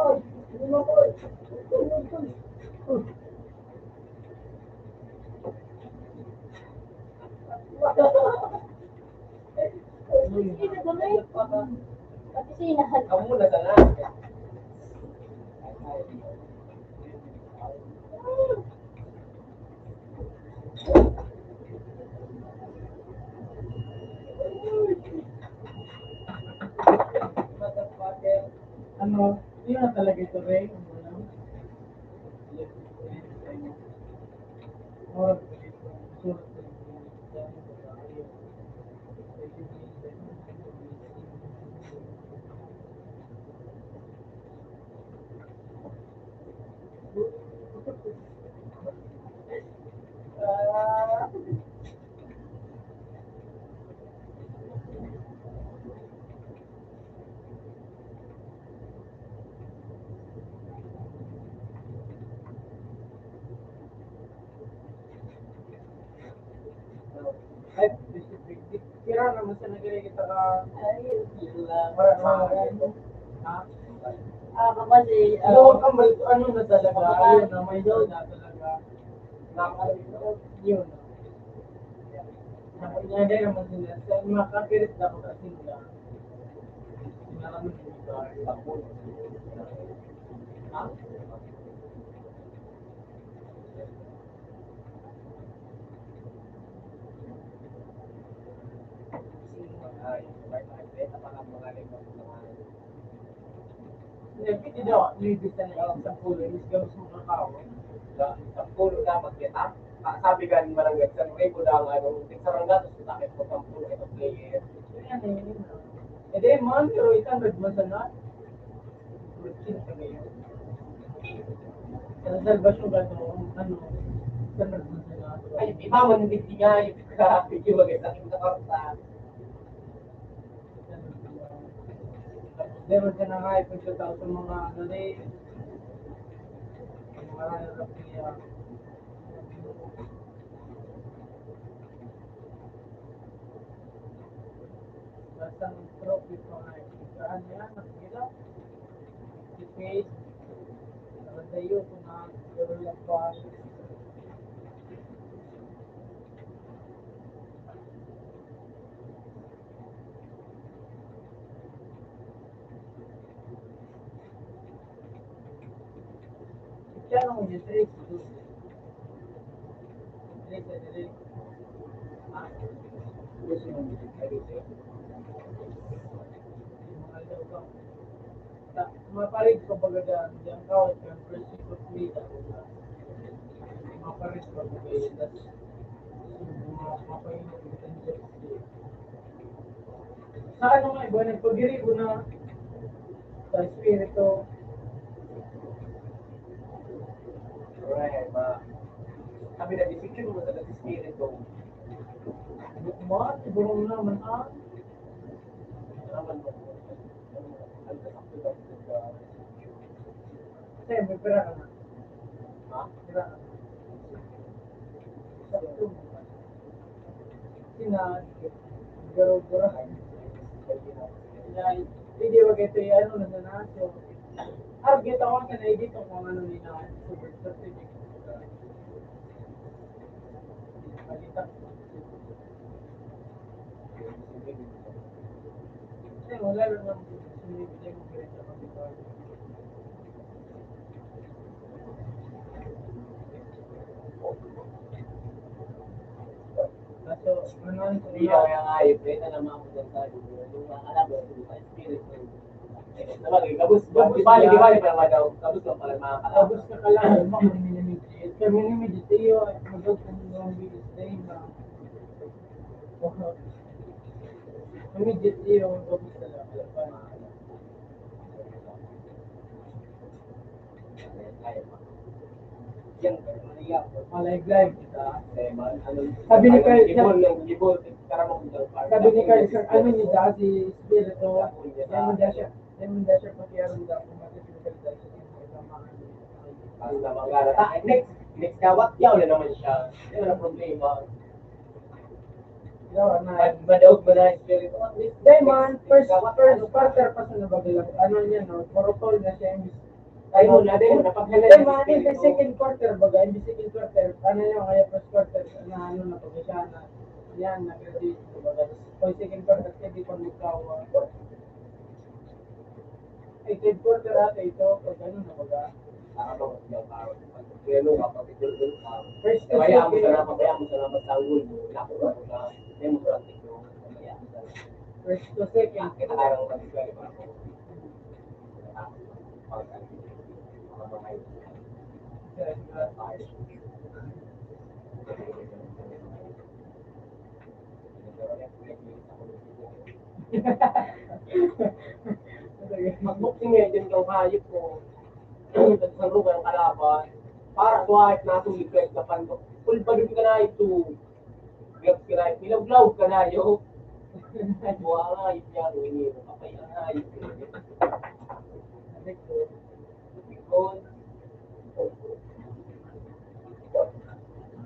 Ay, hindi mo po. Hindi na gamay. Pati siya inahan. Kamu na sana. Ano, yun na talaga ito, Ray. Ang walang Ay, tira naman sa nagkikita ka. Ay, yun lang. Para sa ha? Ah, kapag eh, Lord, ang balik, ano na talaga? Ayun na, may Lord na talaga. Nakakalimutan yun. Sabi niya, "Dahil naman sila, sa mga kapirit dapat at sila." Sila kami dito, ay, tapos. Ha? Ay, may mga, may mga, mga, Hindi, pwede daw, may bisa na yung sampolo, imbis ka mas makakaon. Sa sampolo dapat kita. Ah, sabi ka ni Barangay, sa Nuevo daw, ano, sa Barangay, sa takip ko, sampolo, ito, player. Yan eh, yun. Eh, di, man, pero eight hundred man sana. Sa Salvation ba ito? Ano? Eight hundred man sana. Ay, iba man, hindi nga, yung grabe, yung mga sakit na karta. Meron ka na nga, ipagkatao sa mga ano na eh. Marami na kami, ah, basta ang trophy pa nga, eh. Saan yan? Ang gila? Face, nakatayo, kung nakagano'n lang pa. Kaya nung yun, trade, trade, trade. Ah, gusto mo, trade, trade. Yung mga daw ba? Ta-, mapalit ko baga dyan, dyan ka, at yung first week of May, tapos na. Mapalit ko baga yun, tas, mga mapainit ko dyan, sa ano nga, iba nagpagiribo na sa espiritu. Right, ma. Kami na, disiplin mo sa espiritu. Bukman, siguro naman, ah. Naman mo. Kasi may pera ka na. Ha? Pera ka na. Sakto mo. Sina, garo-garo. Yan. Hindi, wag ito yung ano, na sana. So, argit ako sa na dito kung ano nila. Super certificate. Balita. Kasi wala lang ang sinibigay mo rin sa kapitbahay. Kaso, ano ang Hindi lang yung ayop, eh, na naman ako dyan sa yung mga kalaban, yung mga spirit, eh. Eh, sabagay, gabos, gabos, di bali, di bali, para madaw, gabos lang pala, mga kalaban. Gabos ka kalaban, mga minimidjit. Sa minimidjit, iyo, magod ka ng mga bilis, dahil na. Immediately, yung gabos na lang. Yan, Maria, malayag-layag kita. Sabi ni Carl, sabi ni Carl, sir, ano ni dati, spirito, yan mo dyan siya, yan mo dyan siya, pakialam dyan, kung bakit yung salita siya, yung mga Basta magkala. Ta-, next. Next kawat, yaw na naman siya. Yan ang problema. Yaw na. Mad-, madaog mo na ang spirit. Dai man, first, first quarter pa sa nabagay. Ano niya, no? Puro tol na siya. Ayun, na din, napaghalay. Dai man, in the second quarter, baga, in the second quarter, ano yung kaya first quarter, na ano, na pag siya na, yan, nag-graduate, baga. Pag second quarter, hindi pa nagkawa. Ay, third quarter ata ito, pag ano na baga. Ano, yung, ah, pagkakilo, ah, pag-, first to second. Kaya mo sana, kaya mo sana magtanggol mo. Wala ko, wala ko na. Hindi mo sa antik yung, kaya mo sana. First to second. Ah, kita ka lang mag-, Mag-boxing ngayon din daw, hayop ko. Nagsarugan ang kalaban. Para sa kahit nasulit kahit na pandok. Full pa din ka na ito. Gloves ka na, nilawlaw ka na, yo. Ay, buha nga, hayop niya, ruin niyo. Kapay ang hayop.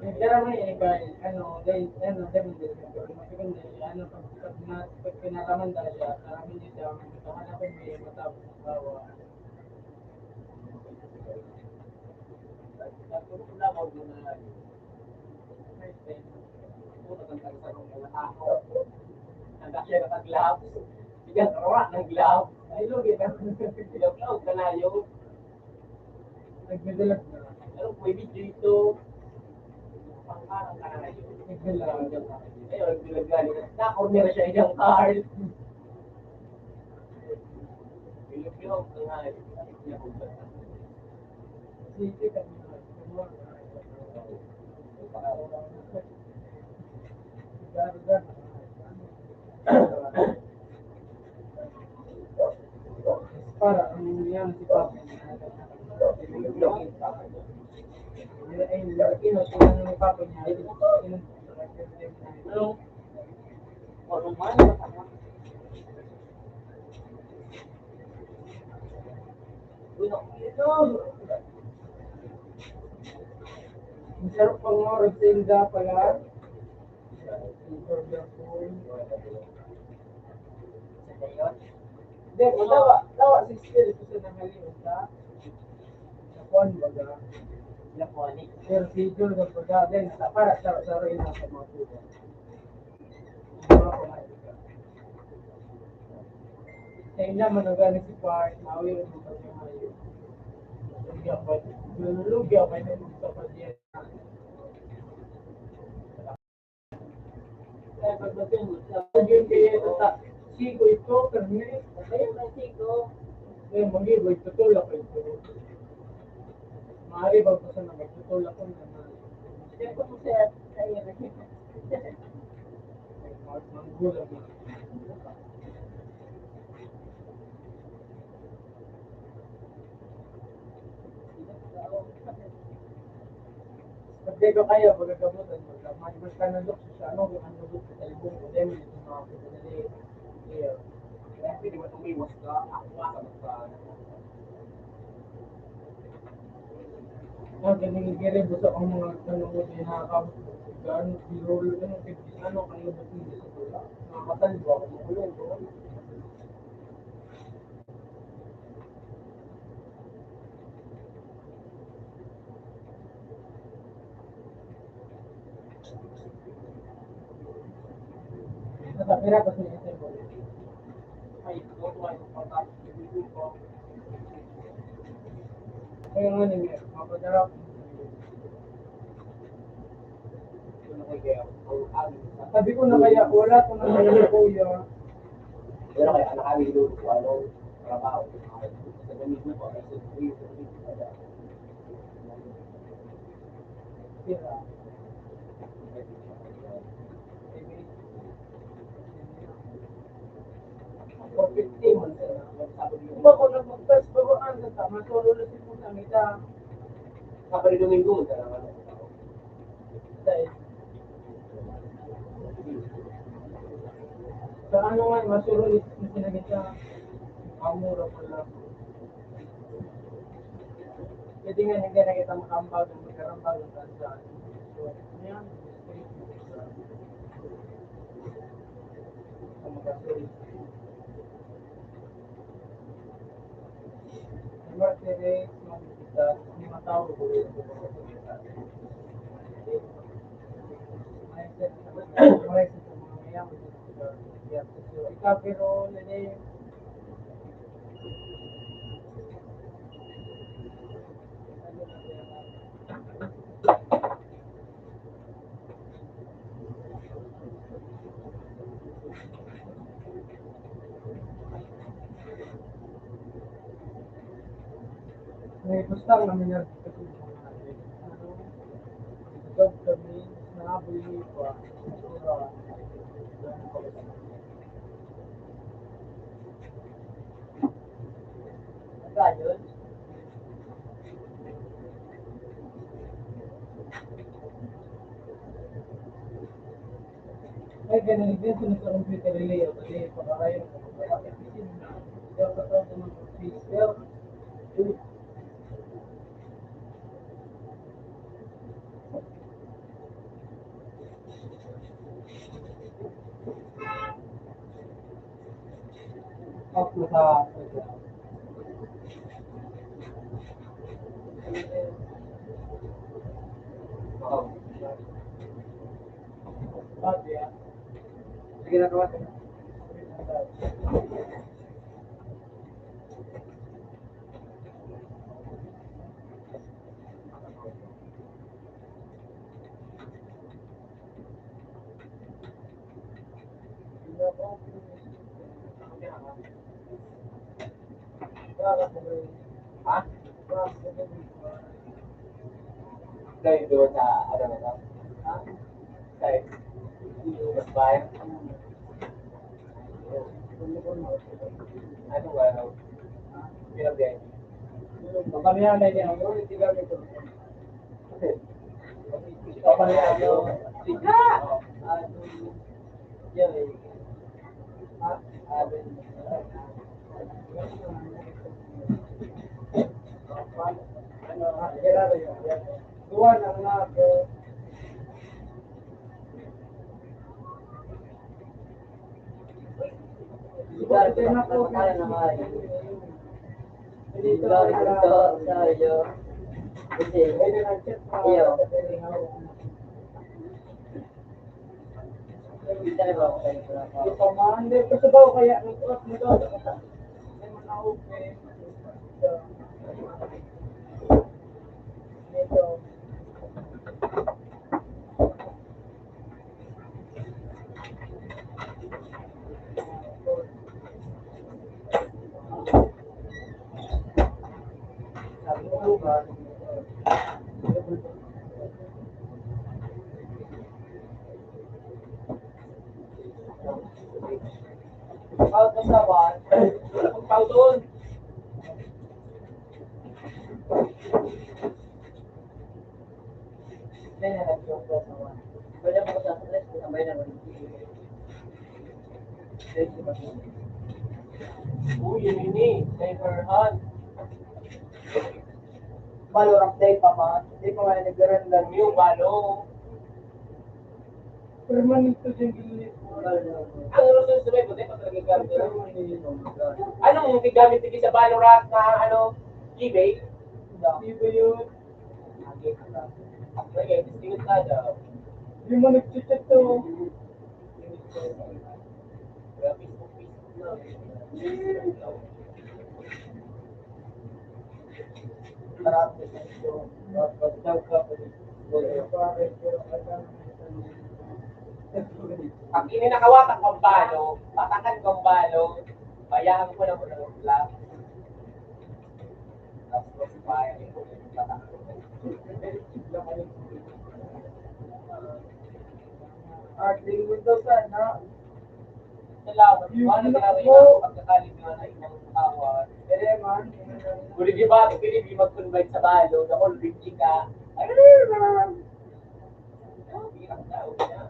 Pero may iba, ano, dahil, ano, dahil, ano, pag, pag, pag pinaraman dahil siya, karaman niya siya, ang kahanap ko may matapos ang bawa. Nagtutulog na ako, di na, ano, ang dahil ka gloves. Bigat, rawa ng gloves. Ay, lugi na. Gloves, gloves, kalayo. Nagbibilag na. Pero pwede dito. Pangkarang ka na ngayon. Nagbibilag. Ayun, nagbibilag gani. Na-corner siya, iyang card. Bilog-bilog ka nga, eh. Sige, kami na. Para, ano yan, si Papa. Ay, laki na siya ni Papa niya. Ano? Ano man? Ang sarap pang oras sa inda pala. Hindi, dawa, dawa si Espiritu sa nangaliw ka. Sa kuwan, baga. Pero si Idol, baga, din, para sa, sa rin sa mga tuwa. Sa inyo, managan si Bart, nawi ang mga pagkain. Lugya pa, lugya pa yung sa pagkain. Kaya pagdating mo, sa pagkain kayo, sa siko ito, permi. Ayun, ang siko. Eh, mag-iba, ito, tulak ito. Maaari ba po sa nagtutulak ko na? Siyempre po, sir. Ayun. Maggulang na. Pag di ko kaya, pagkagamutan mo, mas ka nandok sa siya, ano, kung ano, sa talibong ko, dahil ito mga pinadali. Kaya, kaya pwede mo tumiwas ka, ako nga, sa Ah, ganing giri, basta ang mga tanong mo din, nakakabot mo, gano'n, birolo, ano, ano, ano, ano, ano, nakatalbo ako, makulong ko. Nakapira pa sa inyo. Ay, ito, ito, ito, ito, ito. Kaya nga, nini, mapadarap. Sabi ko na kaya, wala ko na kaya, kuya. Pero kaya, anak kami, dito ko, ano, trabaho. Sa ganito po, ay, sa ganito po, Sira. For fifteen months na. Iba ko na mag-first bago ang sa tama, solo na si Puta Mita. Sabado, Domingo, magkano nga lang. Dahil sa ano nga, masuro ni, ni Sinagita, ang mura pa lang. Pwede nga, hindi na kita makambag, magkarambag ang tansa. So, ano yan? Sa mga Martires, mga bisita, mga tao, mga mayaman, mga, pero, hindi, May gusto ang namin na job kami, nabili pa. Nagkayod? Ay, ganun din, sunod sa computer relay, o, kasi pakakayo ng computer. Kaya sa mga office, kaya, uy. Opo, sa, sige na, kawat. Ha? Dahil doon sa, ano na, ha? Dahil, mas bayan. Ano ba, ano? Pinagdaan. Pamilya na niya, ano, hindi gamit ko. Pamilya niya. Ika! Ano, yan eh. Ah, ah, ano, ah, yan, yan, yan. Duwa na nga ako. Lugar ko na po kaya na kayo. Lugar ko to, sa iyo. Kasi, iyo. Hindi na ba ako kayo? Ito, man, hindi. Gusto ba ako kaya? Nag-off mo daw. Ay, mga okay. Ito. Pagkasawan, pagpauton. Uy, yun ini, sniper hunt. Balo, update pa man. Hindi pa man nagkaroon ng new balo. Permanente din, hindi. Ang Rosos sa may puti, pag nagkaroon. Ano mong gamit sa Valorant na, ano, eBay? Hindi yun. Hindi mo nagchat-chat to. Pag ini nakawatak kong balo, patakan kong balo, bayaan ko na mo na lang. Arte mo daw sana. Salamat. Yun, wala na yun, ginagawa ako. Pagkakalit nga na ibang tao, ah. Pero, man, huli di ba, pwede di mag-convert sa balo, na already ka. Ay, hirap na, oh, na.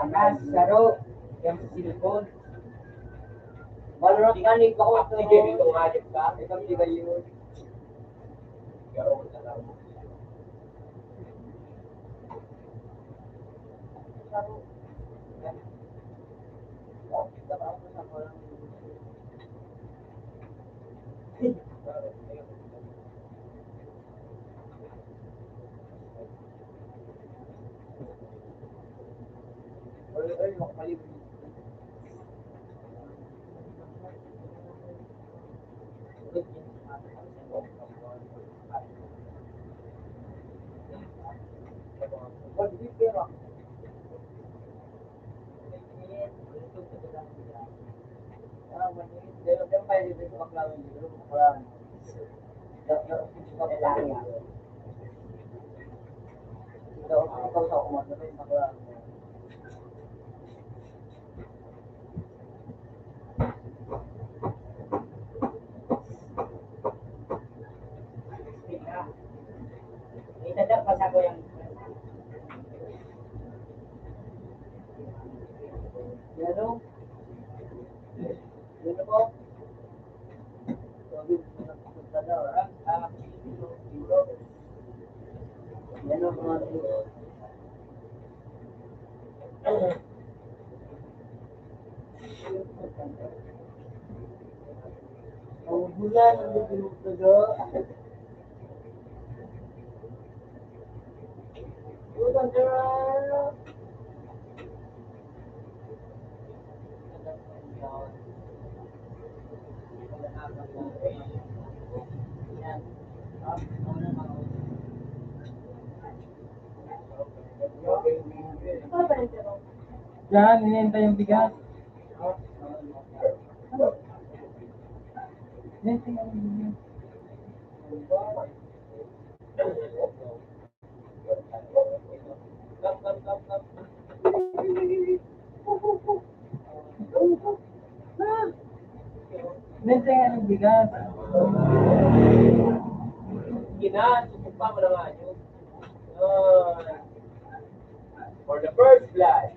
Anas, saro, yang sa cellphone. Wala na kanig ako ito. Ito nga, di ba? Ito ang bigayon. Ang bulan ang pinagtaga. Bulan, sir. Yan, hinihintay yung bigas. Hinihintay yung bigas. Minsan nga ng bigas. Gina, susupa mo na nga yun. Yun. For the first blood.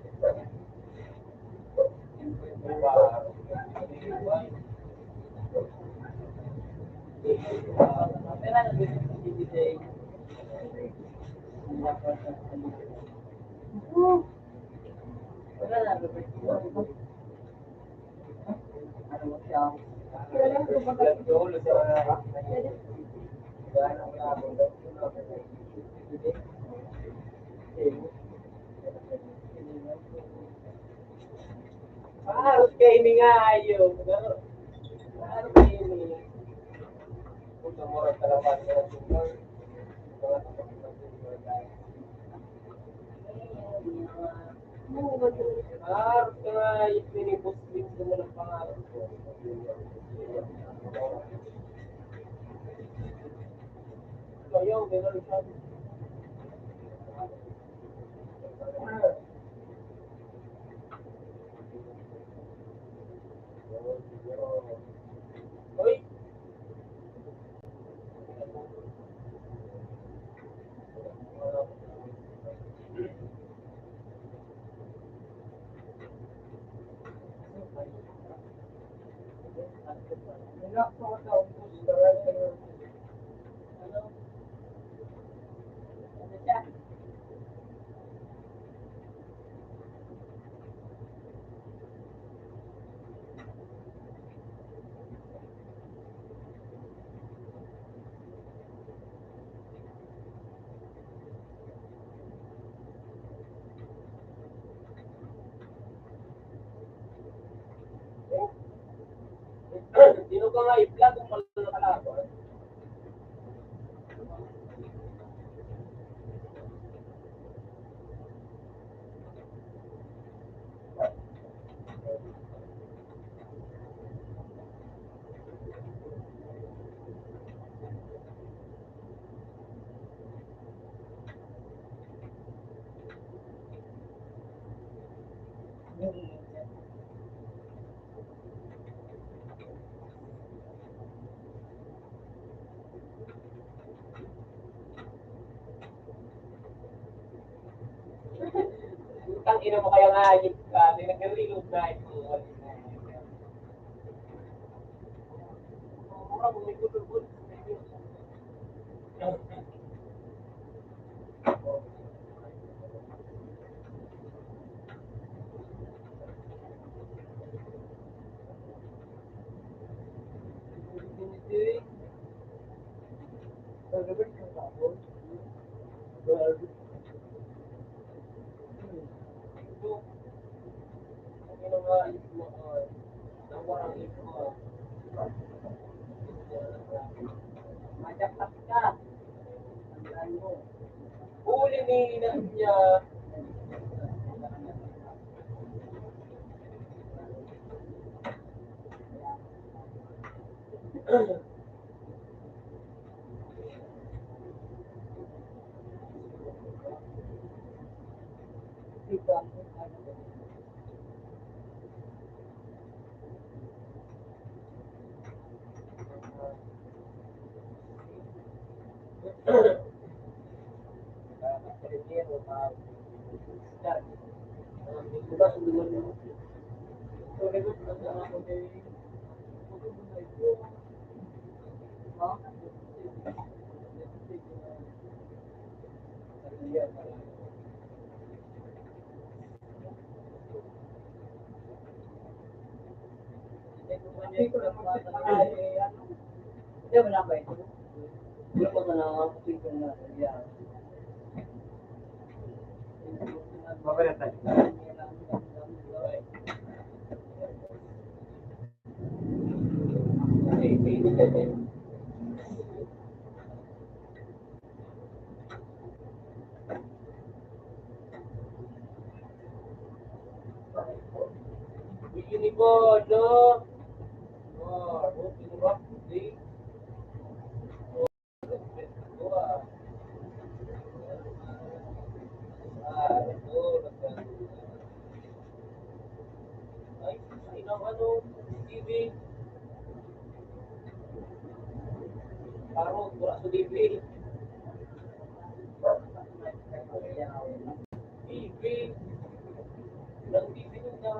Parang kayo nga, ayaw. Parang kayo nga. Kung sa mura ka naman, mga sugar, mga sugar, mga sugar, ah, kaya itinipos-tipos naman ang pangarap ko. Kaya, meron siya. Uy! Sino ka nga i-vlog kung pala nakalaban? Putang ina mo, kaya nga ayun ka, may nagre-reload na ito. Mura mo, may gulugod. Huli ni ina niya. Ay, ay, ng ano, T V. Parang wala sa T V. T V. Walang T V nun na.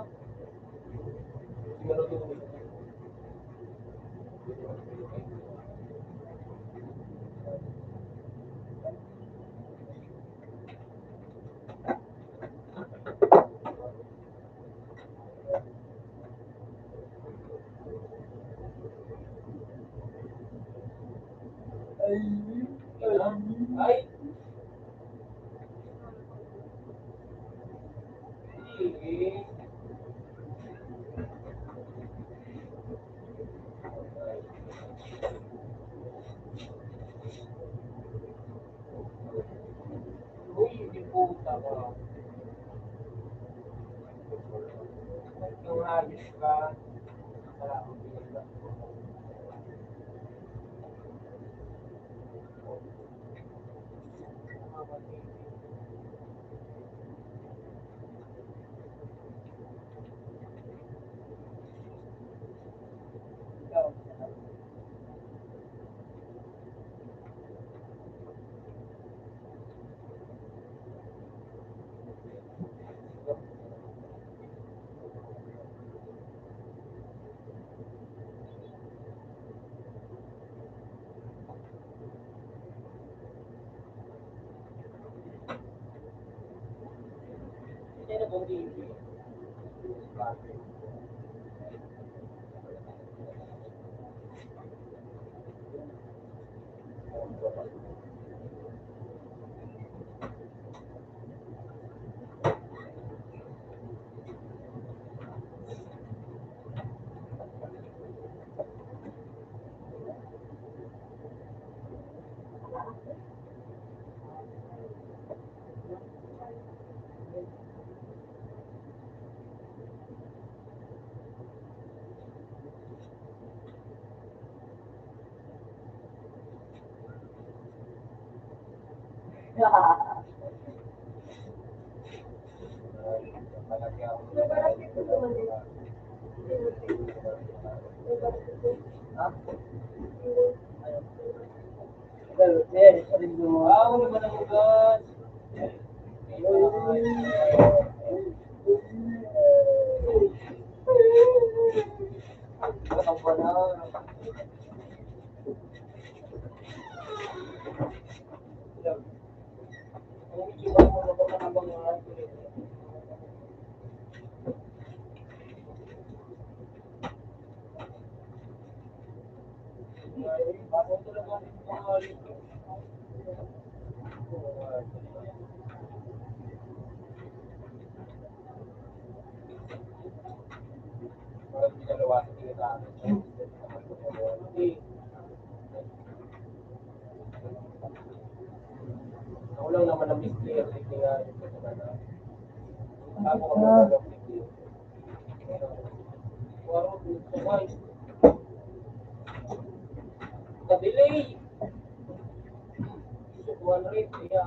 Ay. Uy, hindi po tama. Yung ayos ka, wala akong pinagdaan. Ako lang naman ang mister, hindi nga yung kasabay na. Bago ka Ah. mag-vlog, mister. Warot, sabay. Ka-delay. One rate, kaya,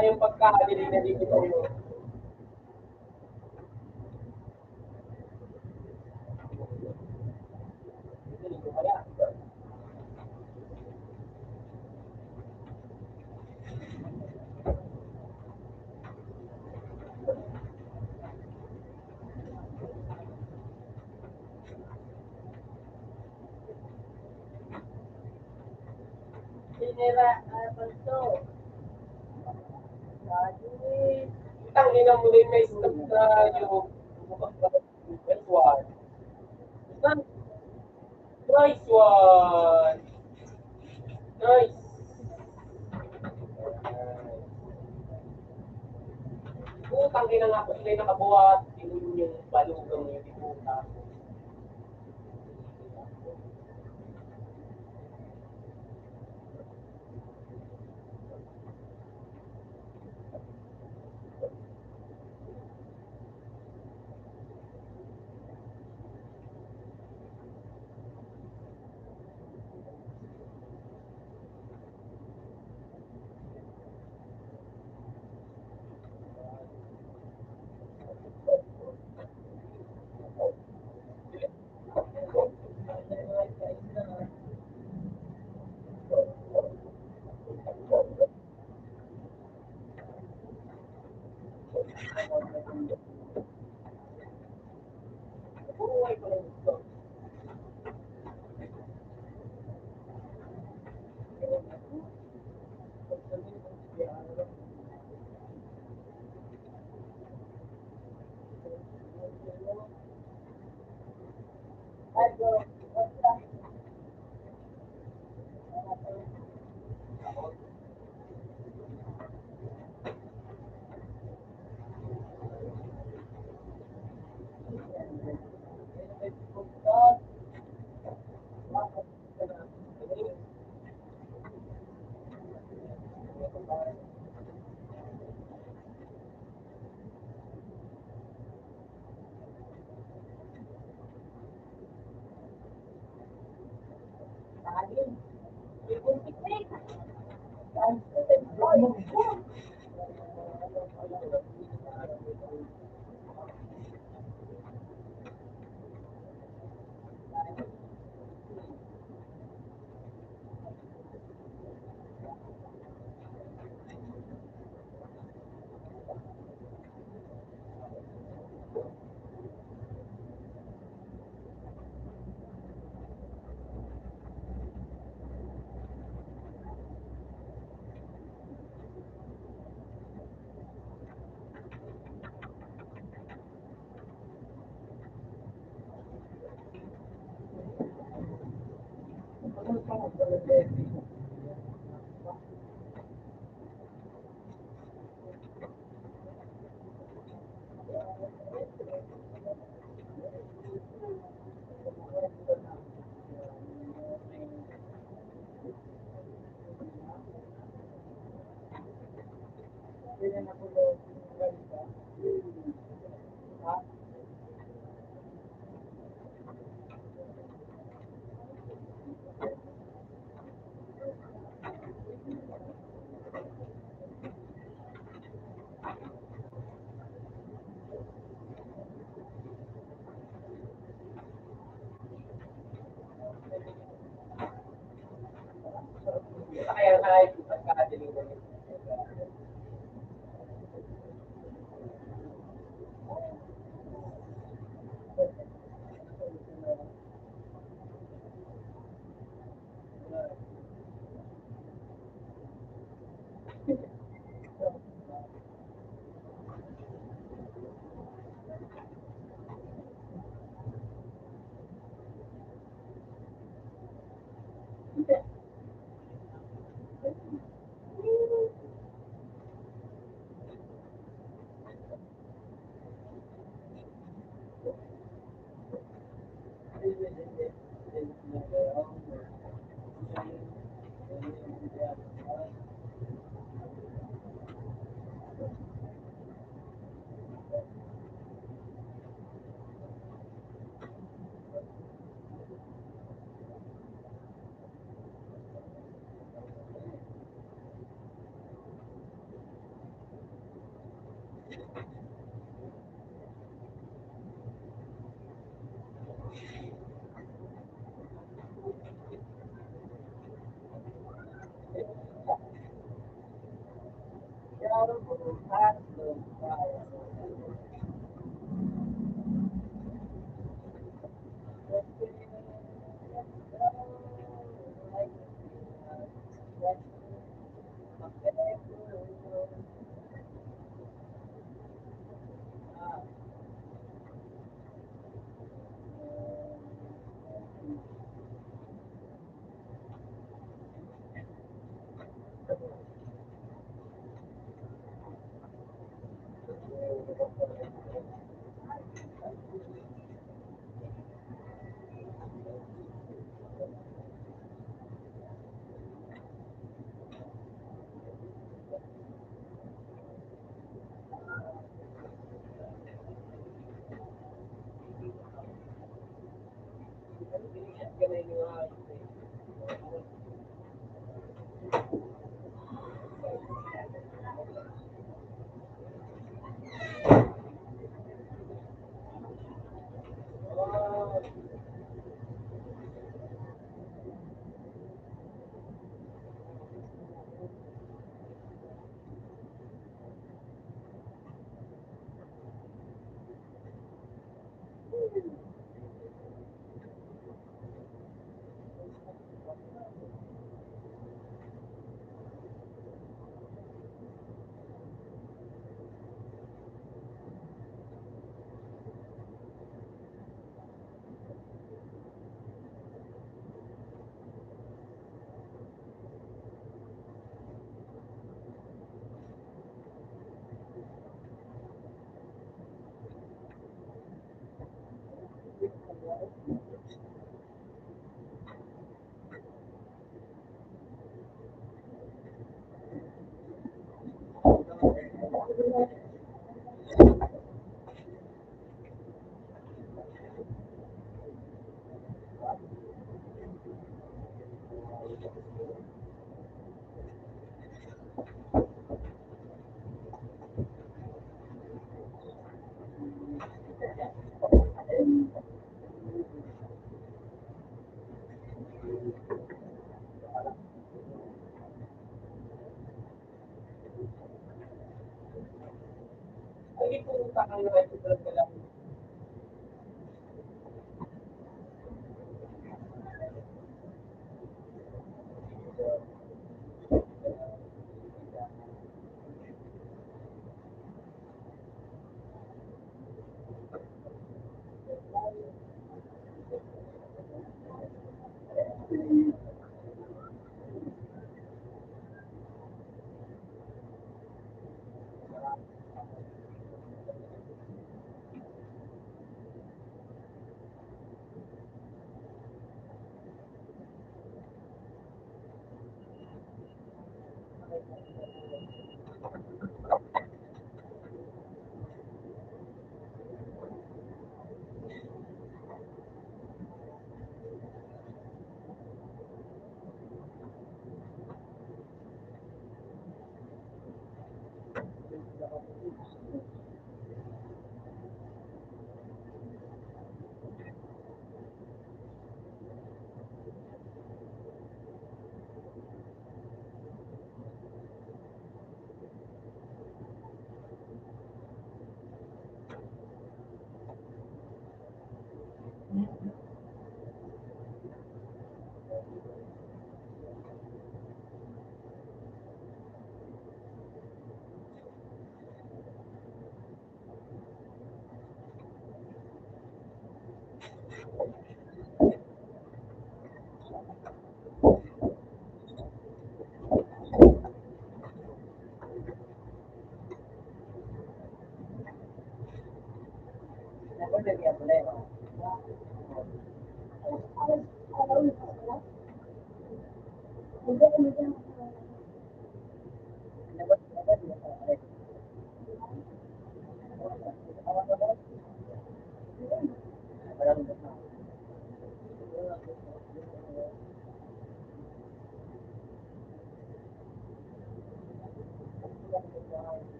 Kayang pagkain na dito. Pinira, ah, Panto. Sabi, tangina mo rin, may stop na yung Nice one. Nice one. Nice. Putang ina nga, kung may nakabuhat, yun yung balugang yung puta.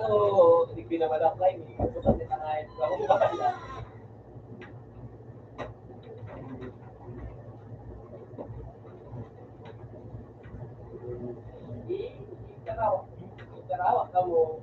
Oo, hindi pinamadaklay, eh. Butas ni tangayan. Ikaw, ikaw, ikaw mo.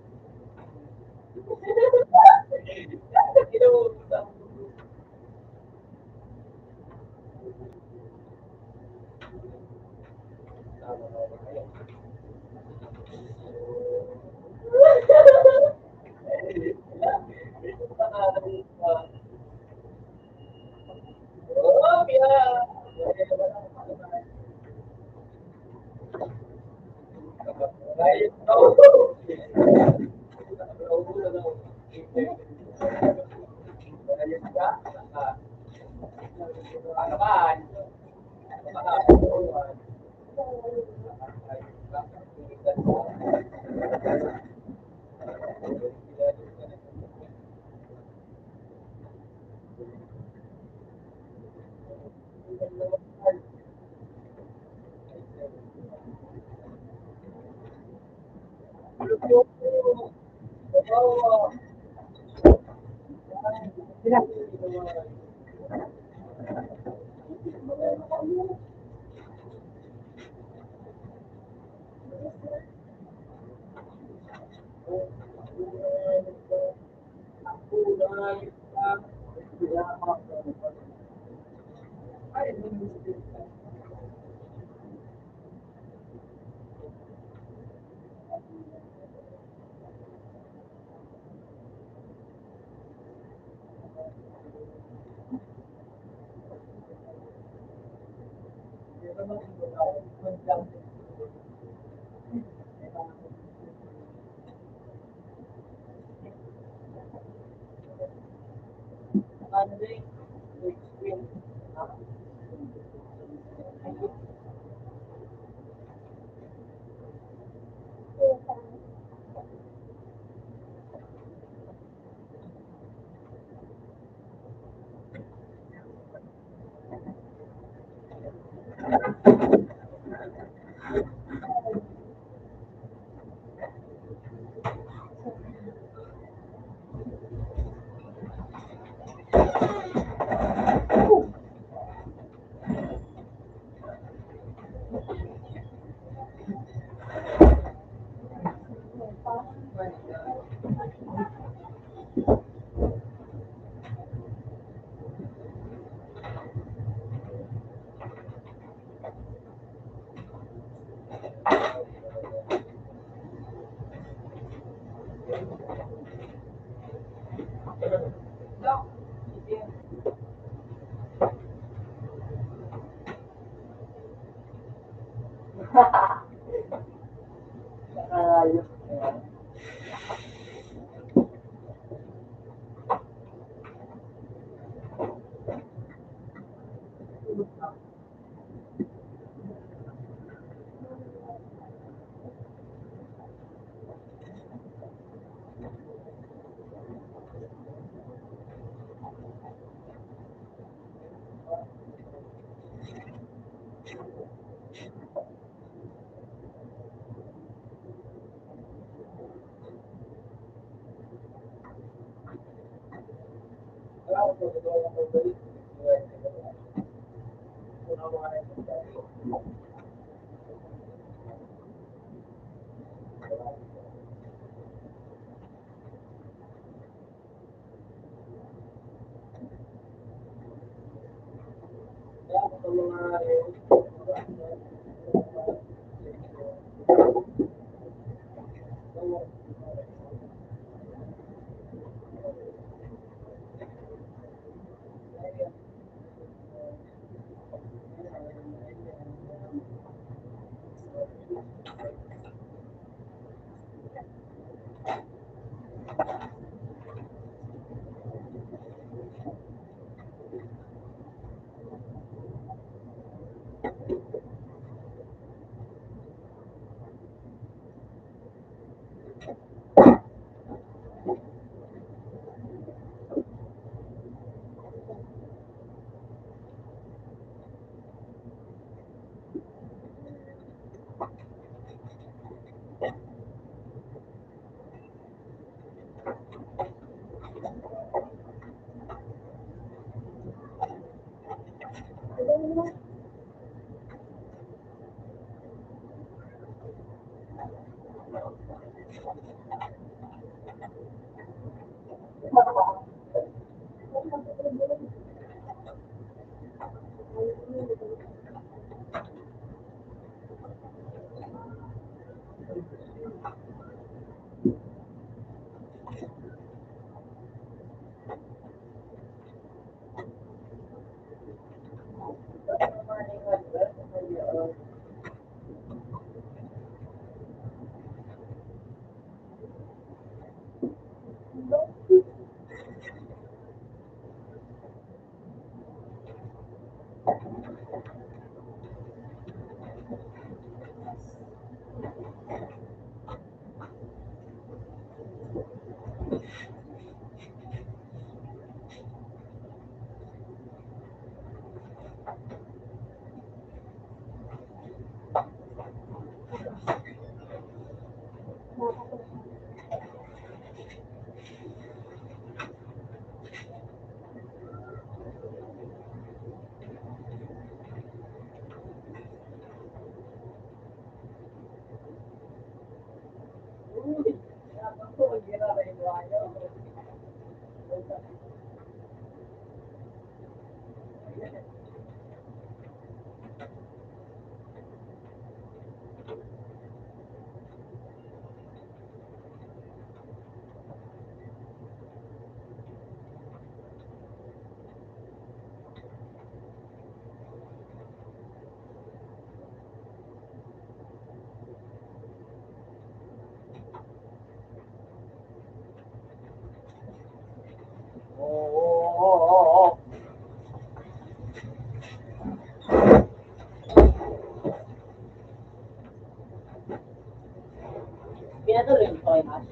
Pinatuloy mo pa kayo, Matt?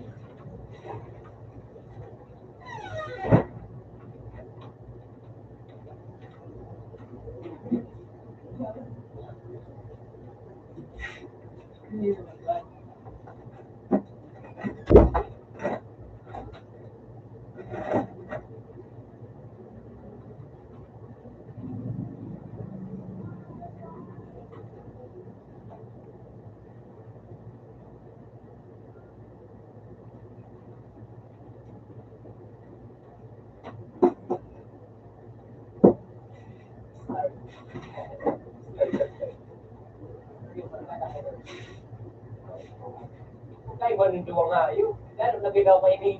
Kaiba nin duwa nga, yun. Lalo na ginawa ko ini.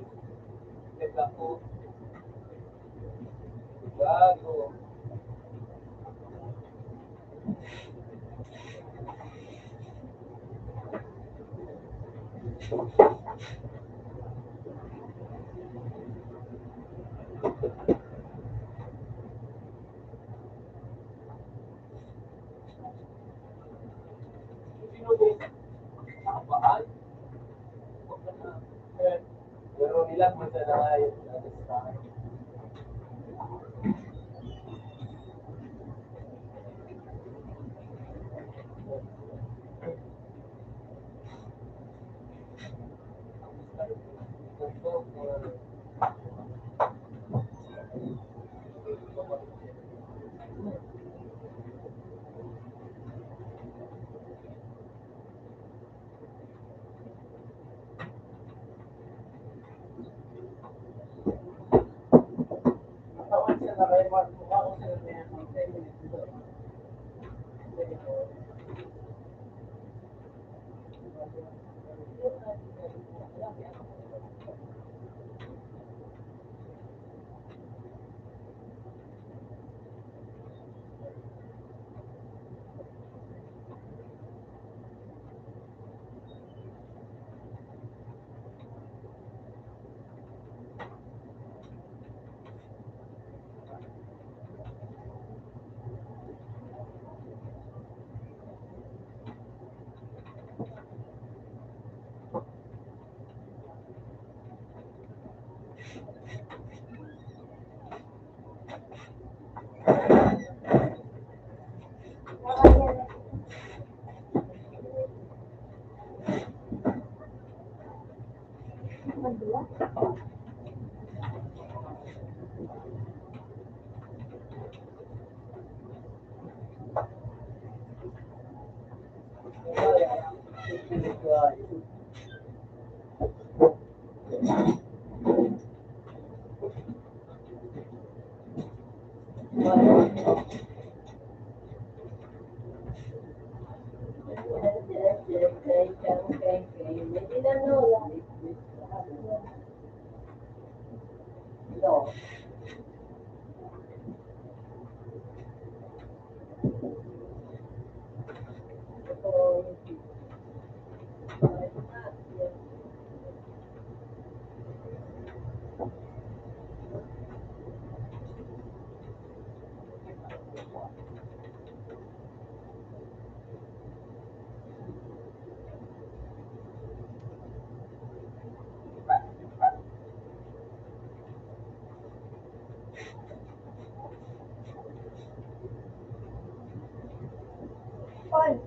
Nagkako. Gago. Pero nila kung saan na nga yun. Wow, wow, wow. Open.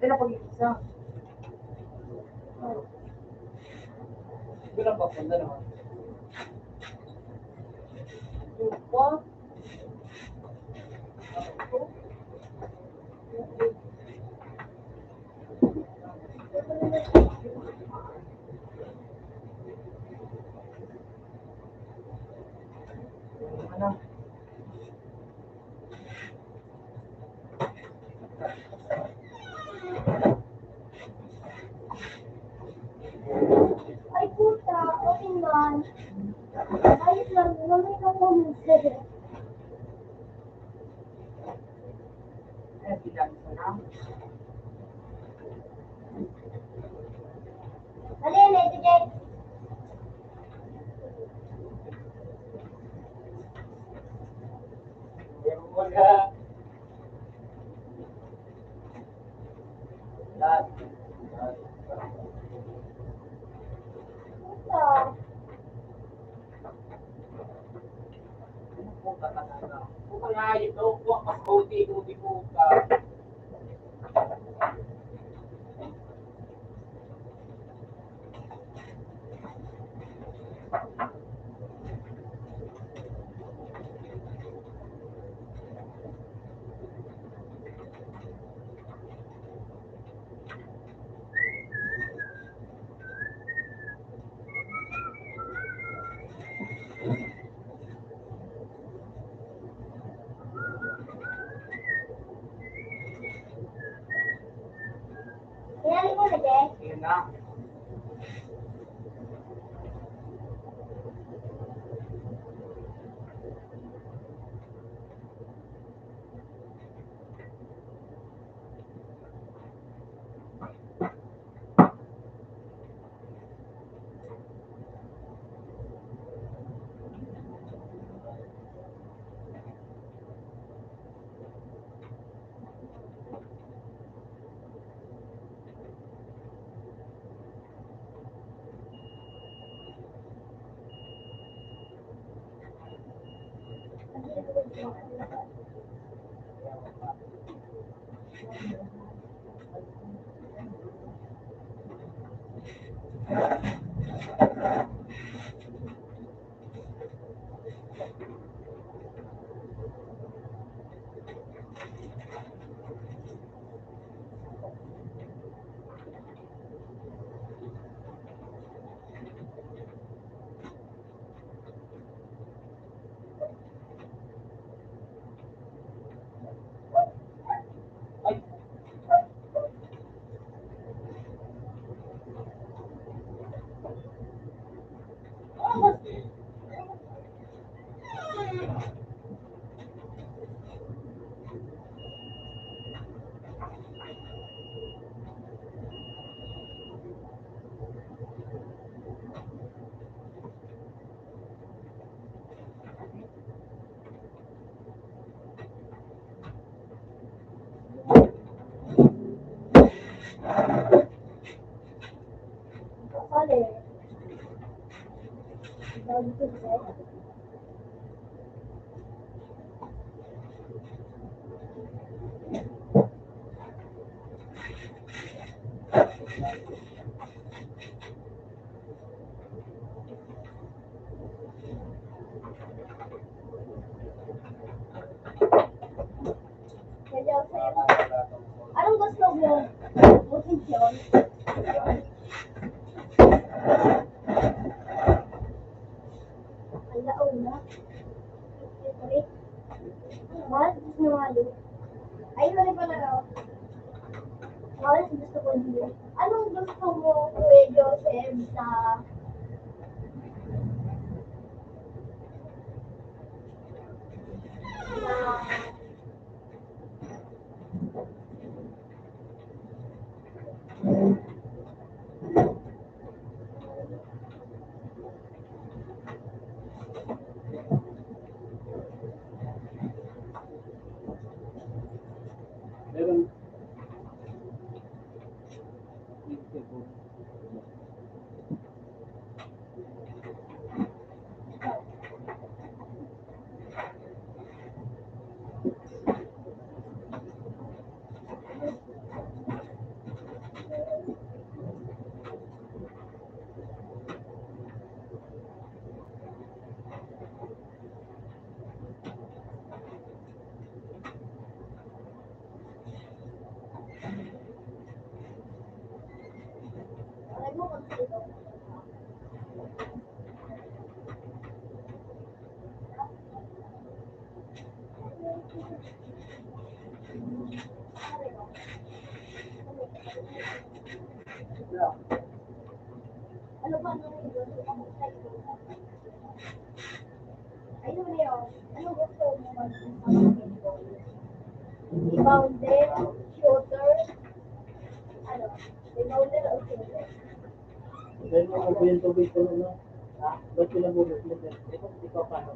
Pero pag isa. Hindi lang papunta naman. Ay, puta, okay man. Ayos lang, wala may kapunin. Dali na, ito, Jay. na. Anong gusto mo? Posisyon? Ang laon na. Mahal, gusto mo nga, Lu? Ay, wala pala raw. Mahal, gusto ko, Lu. Anong gusto mo, Kuya Joseph, sa, sa Ayun na yun. Ano gusto mo mag-, rebounder, shooter? Ano? Rebounder o shooter? Dahil mo ang tubig ko, ano? Ha? Ba't pinabulot mo? Ito, ito, paano?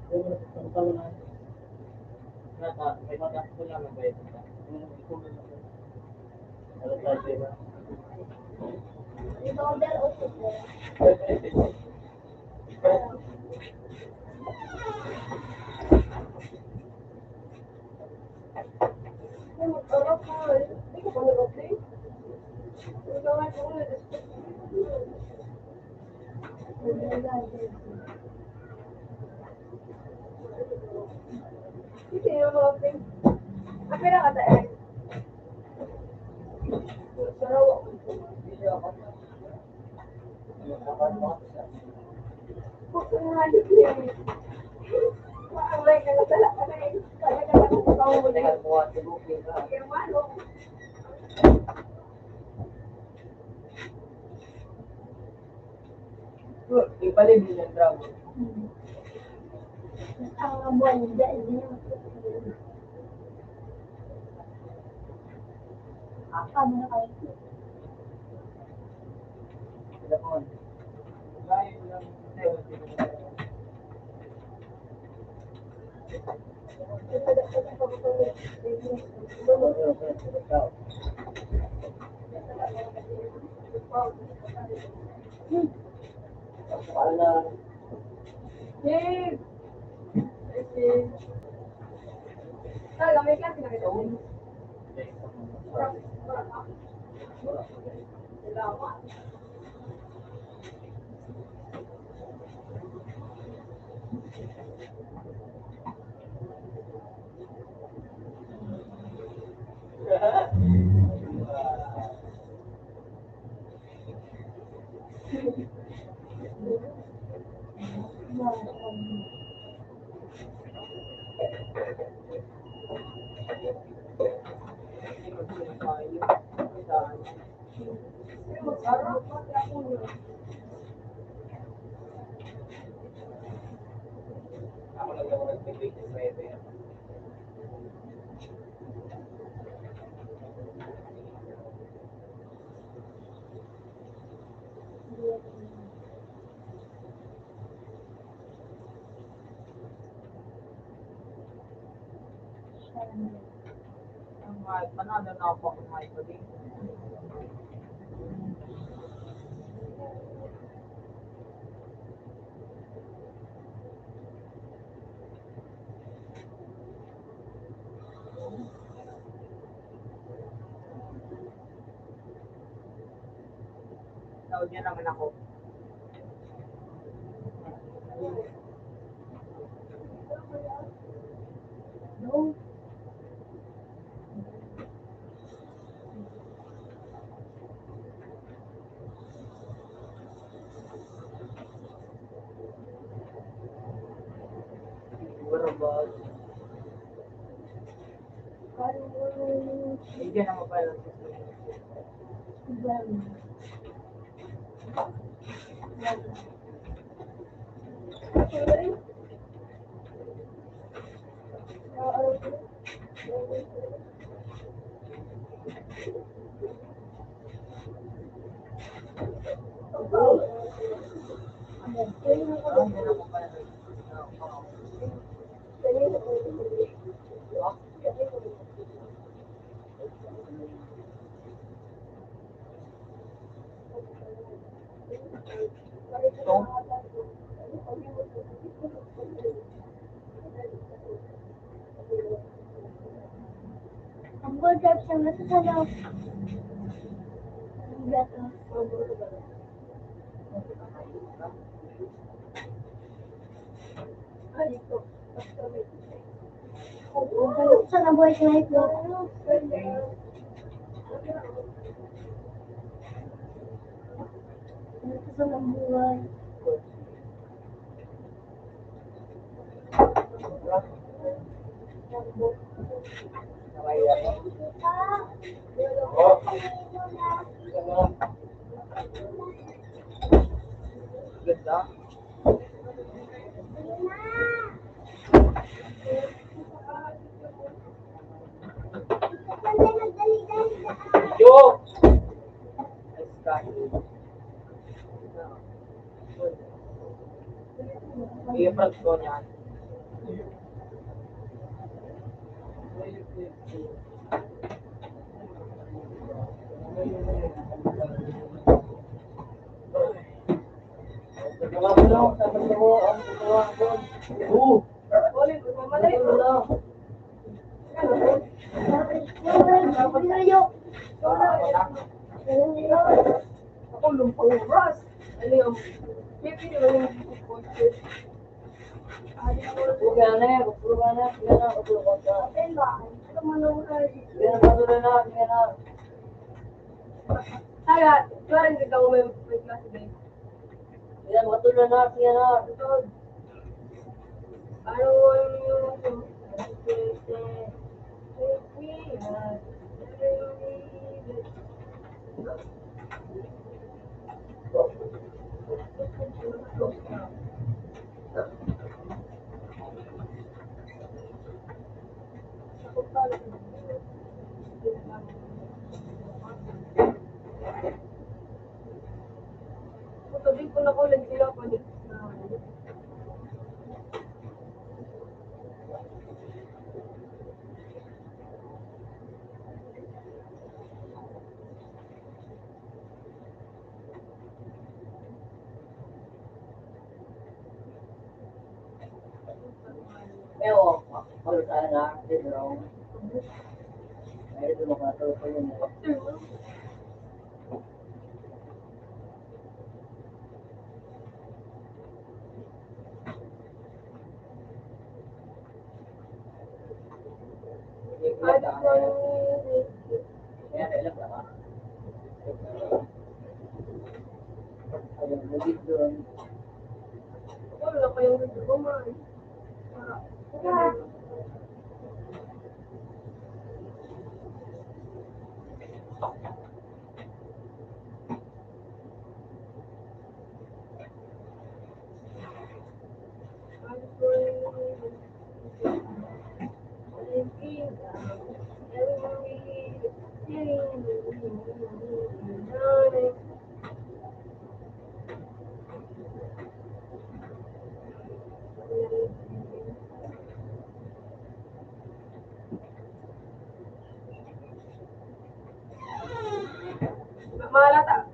Yung, ang tawag na, nata, may mga ko lang ang bayad nila. Yung, ito, ano, tayo, diba? Rebounder o shooter? Ipalim yung drama. Ang buwan, dahil din yung Apa mo na kayo? Wala. Dave! Talaga, may klase na kita. Salamat. Ang mic, ano, ano na ako, ang mic ko din. Tawag niya naman ako. No. Hindi na mabalik. Ang World Cup sa nasa sa loob. Ang gato. Sana buhay ka na ito. Sana buhay. Ganda. Yo! Iyo, prank ko niyan. Ako, lumpang oras. Ano yung pipi naman yung kotse? Huwag ka na, huwag ka na, huwag ka na, huwag ka na. Huwag ka na, huwag ka na, huwag ka na. Kaya, parang gagawa mo yung may klase na yun. Yan, makatulog na, sige na. Ito. Parang walang yung, Malata.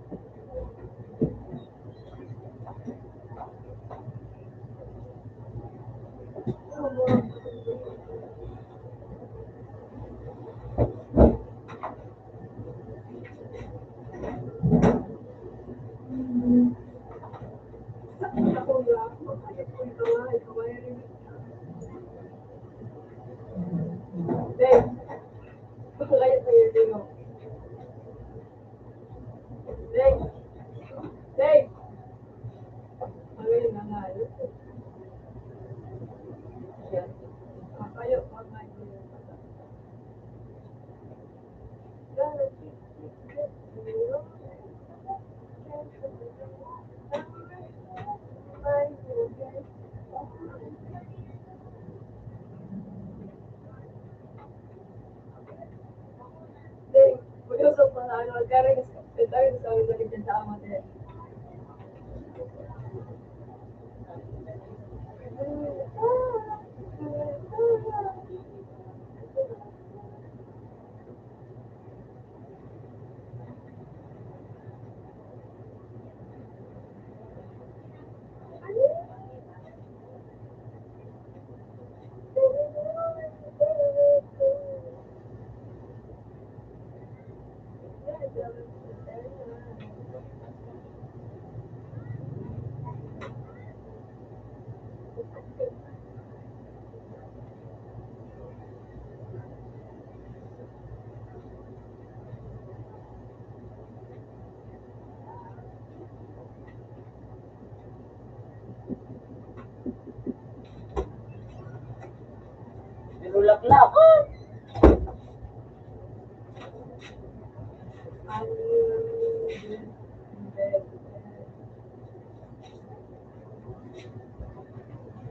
Nilulaklak.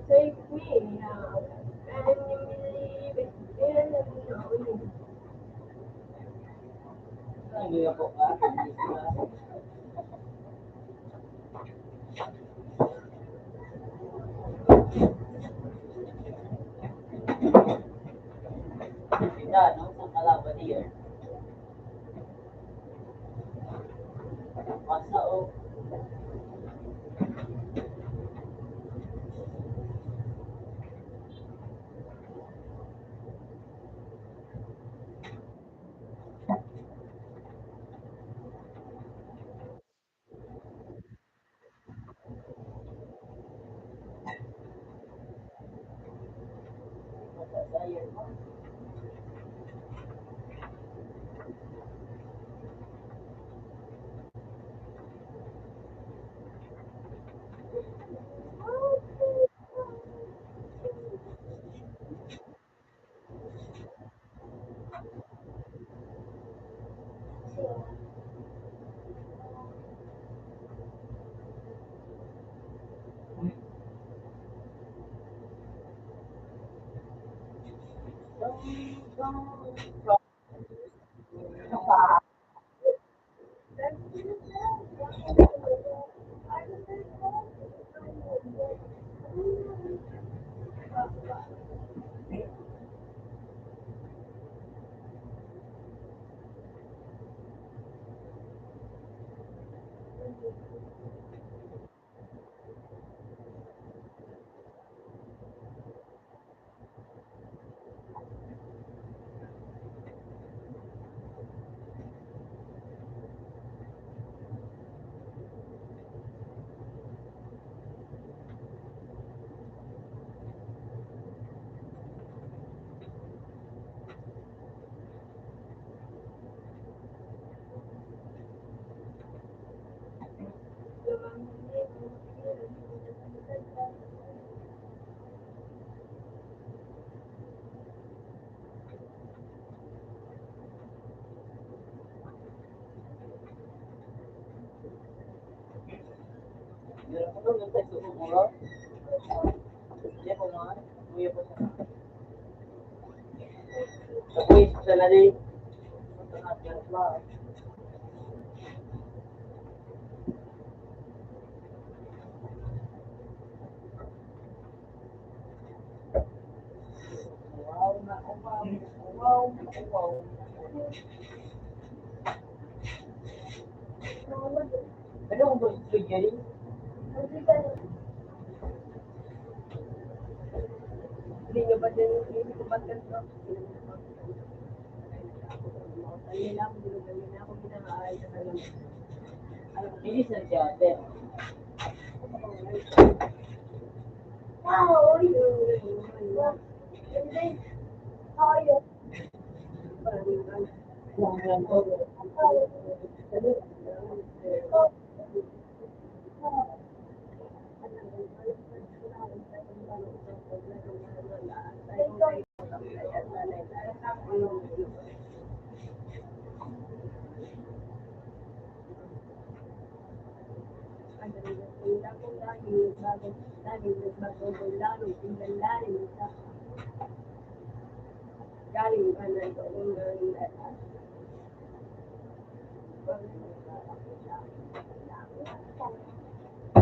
Take me out and you leave it in. Ano yung po ka? Kita, no? Sa kalaban niya. Basta, oh.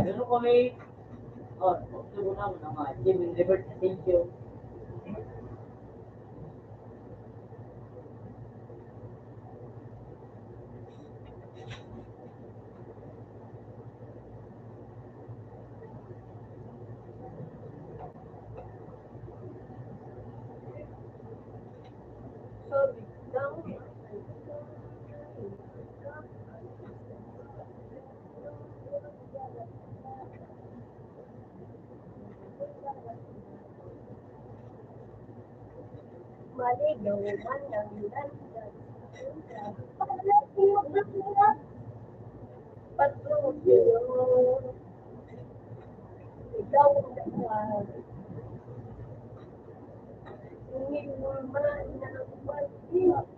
Pero kami, oh, gusto mo naman ang mga gym and liberty station. Maligaw man ang landas. Patro, ikaw ang dapat. Hindi mo man ang pag-ibig,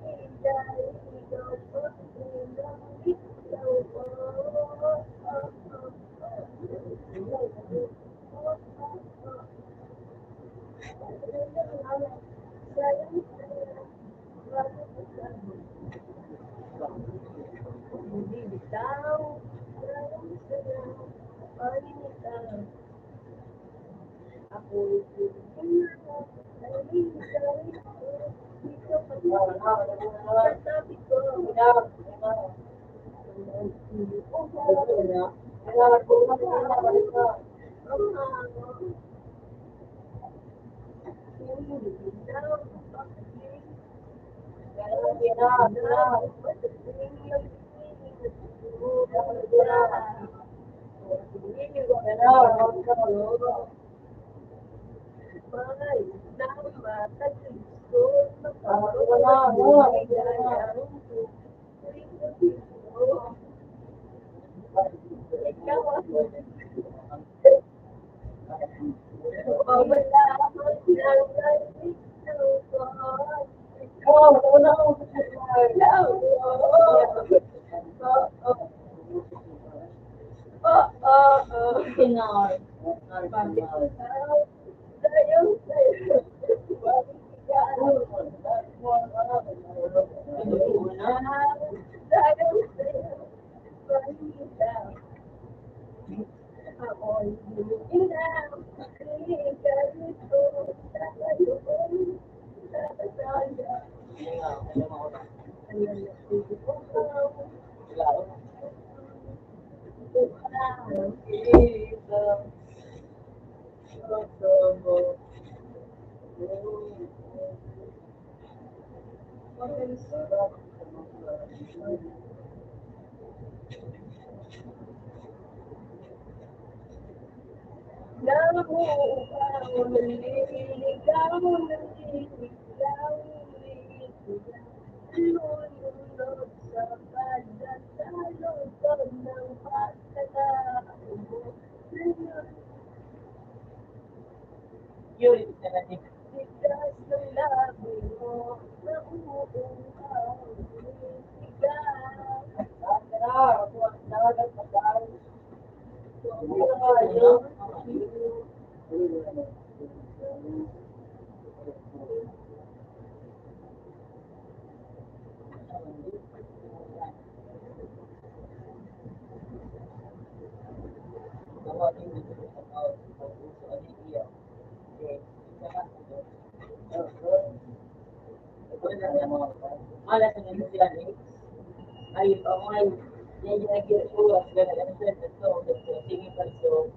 ikaw ang ikaw. Yun, talaga. Ay, paman, yan yung nag-iwan ko, at gano'n, ano, sir, ito, ito, sige, ito.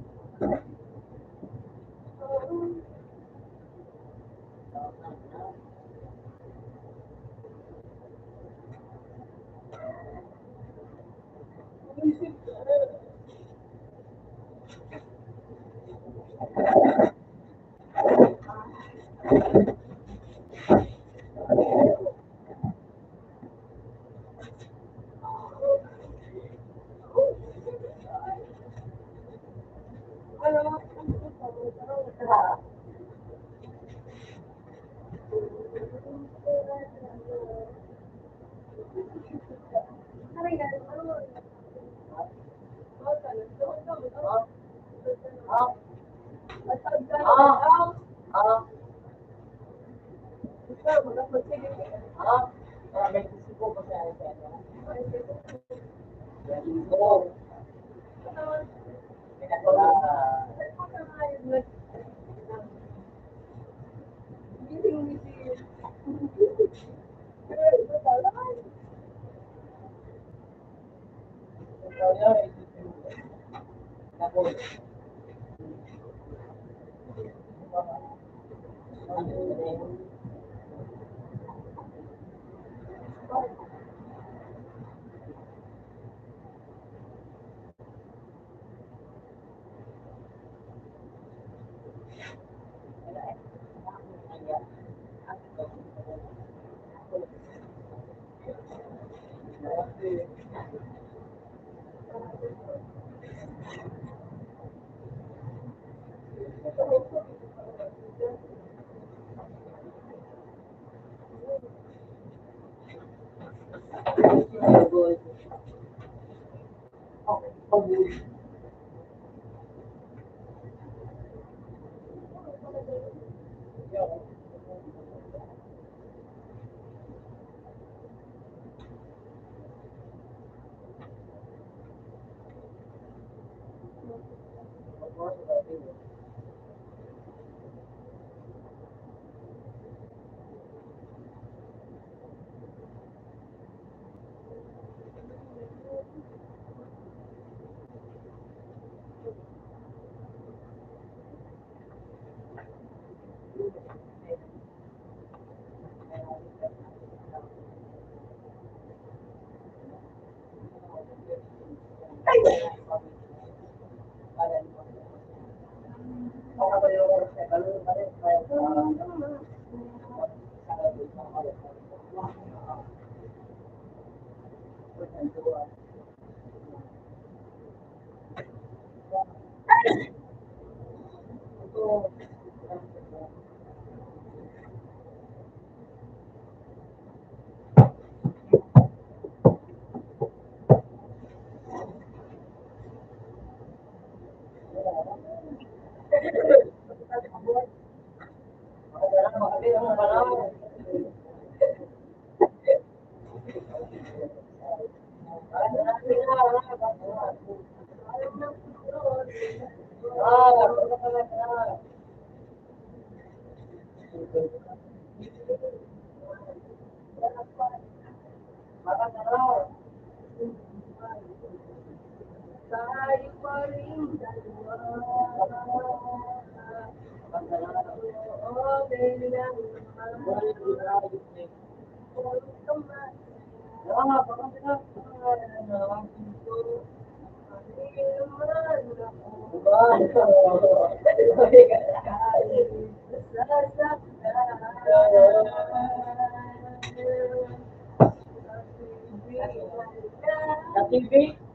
Sa T V?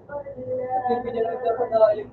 Sa T V na lang daw tayo.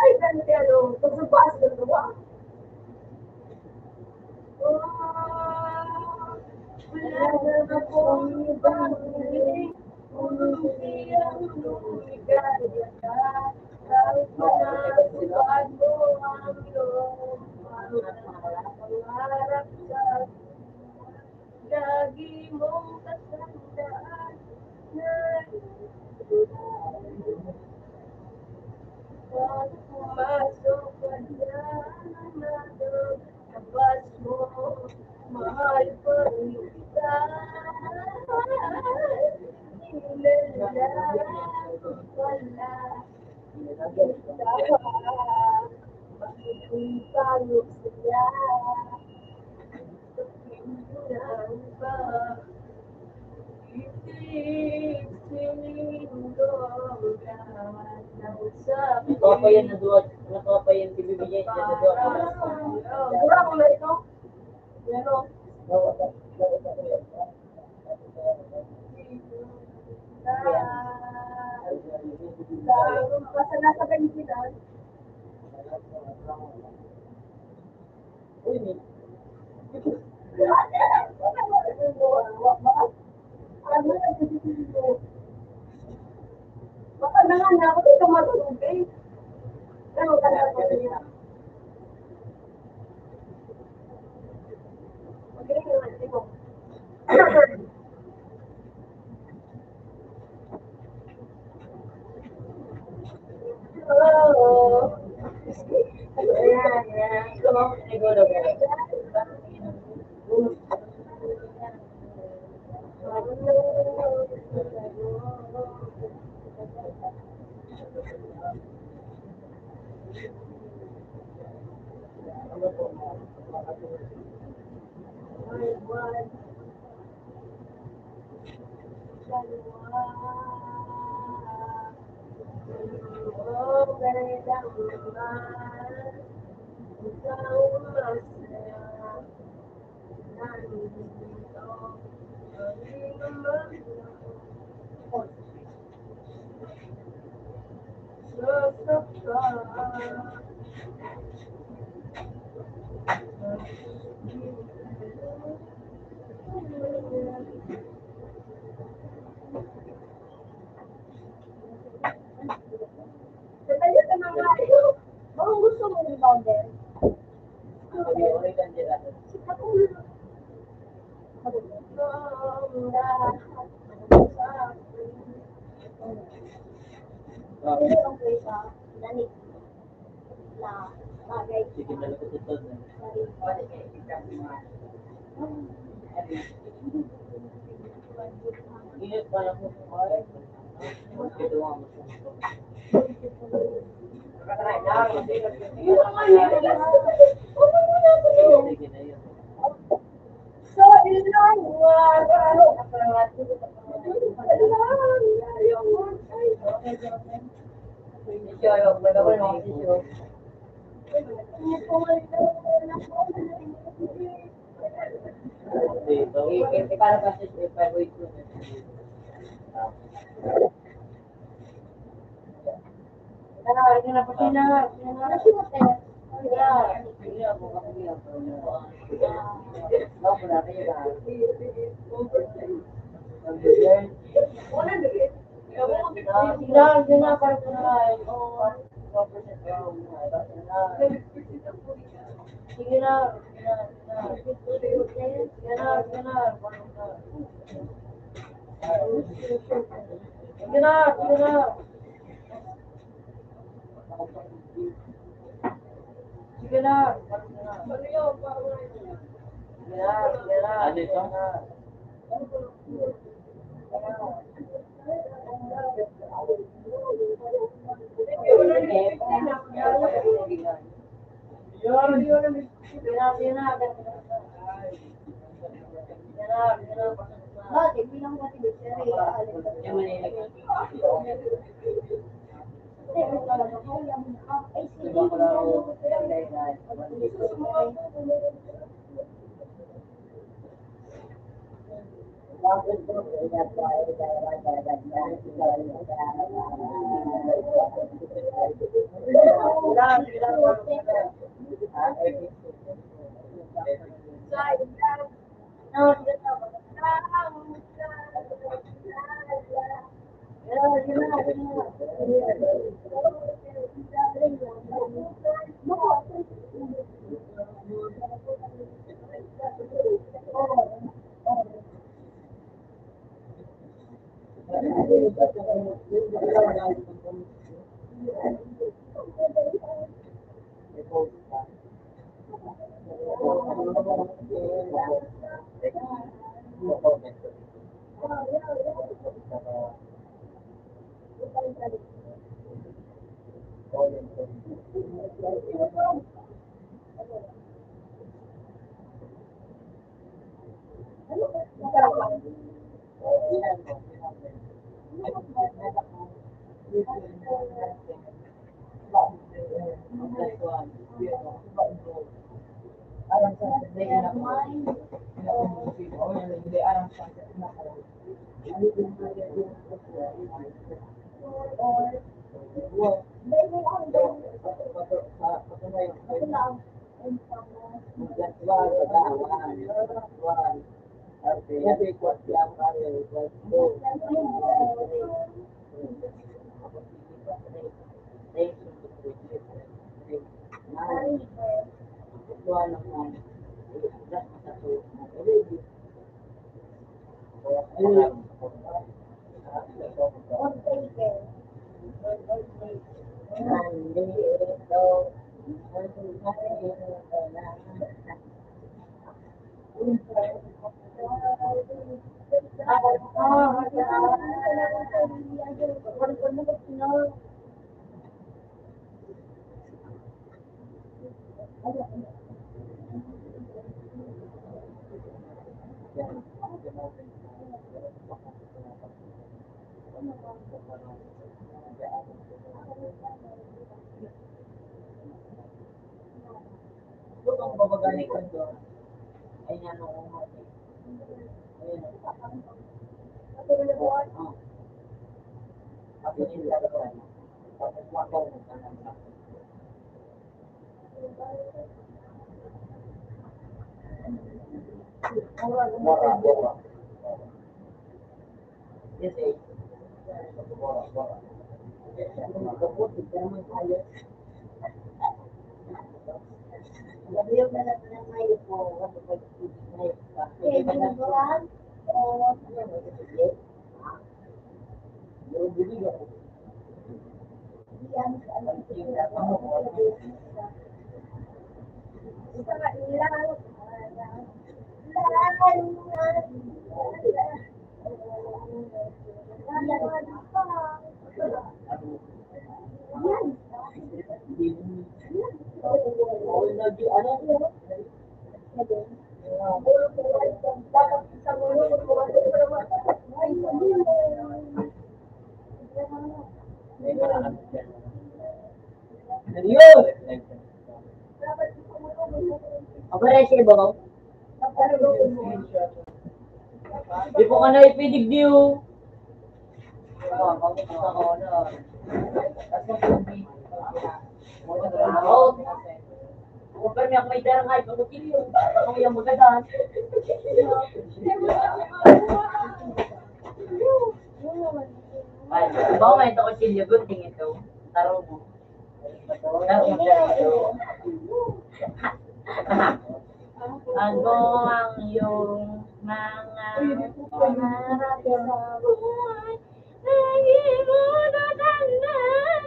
Ay, ganun, ano, pagsabaas ng gawa. Wala na akong ibang hiling, kundi ang lumigaya ka. Kahit na nasubukan mo ang iyong mga pangarap sa lagi mong tatandaan na pag pumasok ka dyan, labas mo, mahal pa rin kita. Hinala ko pala, kita pa, makikita mo sila. Ito pa yan na duwa, ito pa yan, bibigyan siya na duwa. Mura ko na ito. Pero, sa, sa, sa nasa Pilipinas, Baka na nga na ako, di ka matulog eh. Ano ka na ako niya? Magaling naman, di ba? Depende sa mga, ano, baka gusto mo rebounder. Sige na, sige na. Sige na. Sige na, sige na. Ano ito? Gusto kong babagay ko doon. Ay, ano ko mo. Ayun. Oh. Ako yung lalabas. Tapos ako, nagtanong sa akin. Mura, mura. Ayun! Ang pare, siya ba? Di po ka na ipidigdiw. Kung pa niya may darangay, pag kutsilyo, ako yung magadan. Ay, di ba may ito kutsilyo, gunting ito? Taro mo. Taro mo, taro mo. Ano ang iyong Mga pangarap sa buhay, naging uno na lang.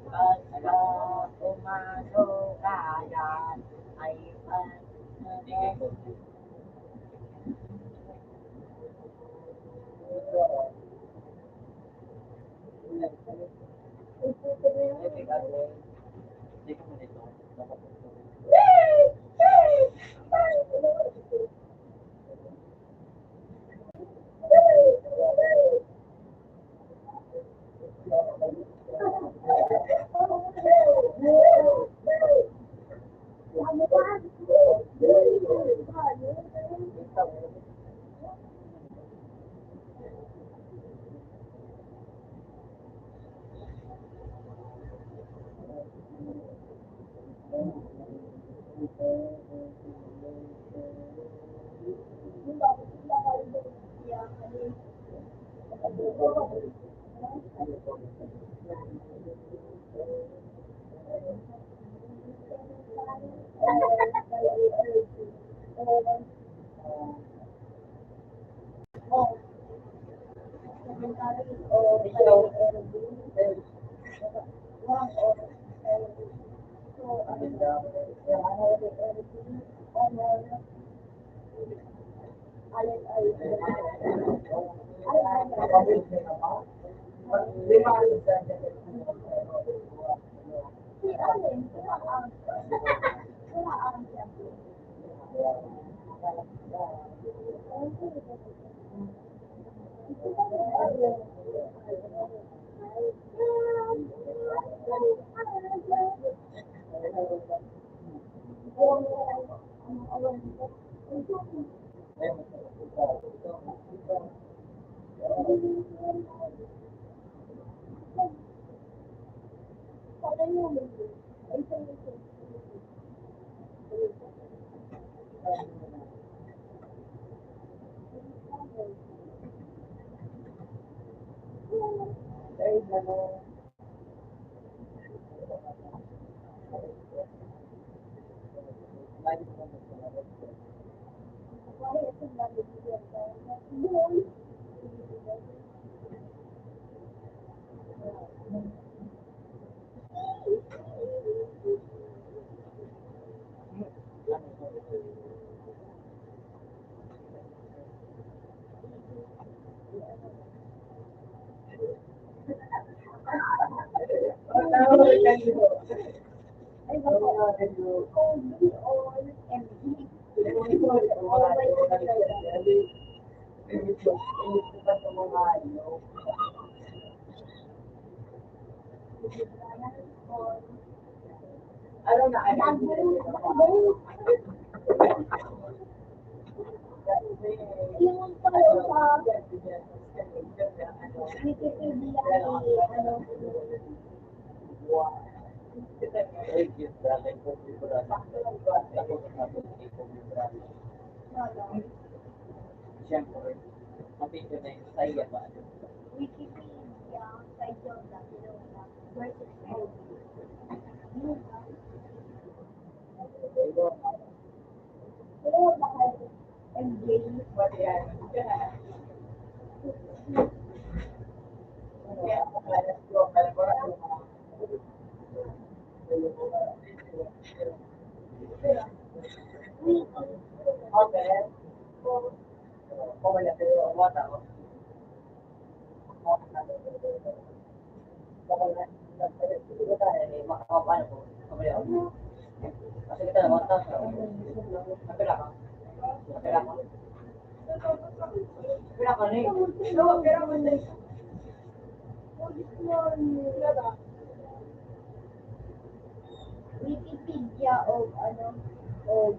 Pagka umano ka yan, ay pag- Siyempre, mapicture na yung saya ba? Wikipedia, Sayon, Barcelona, versus Kobe. Wikipedia of ano, of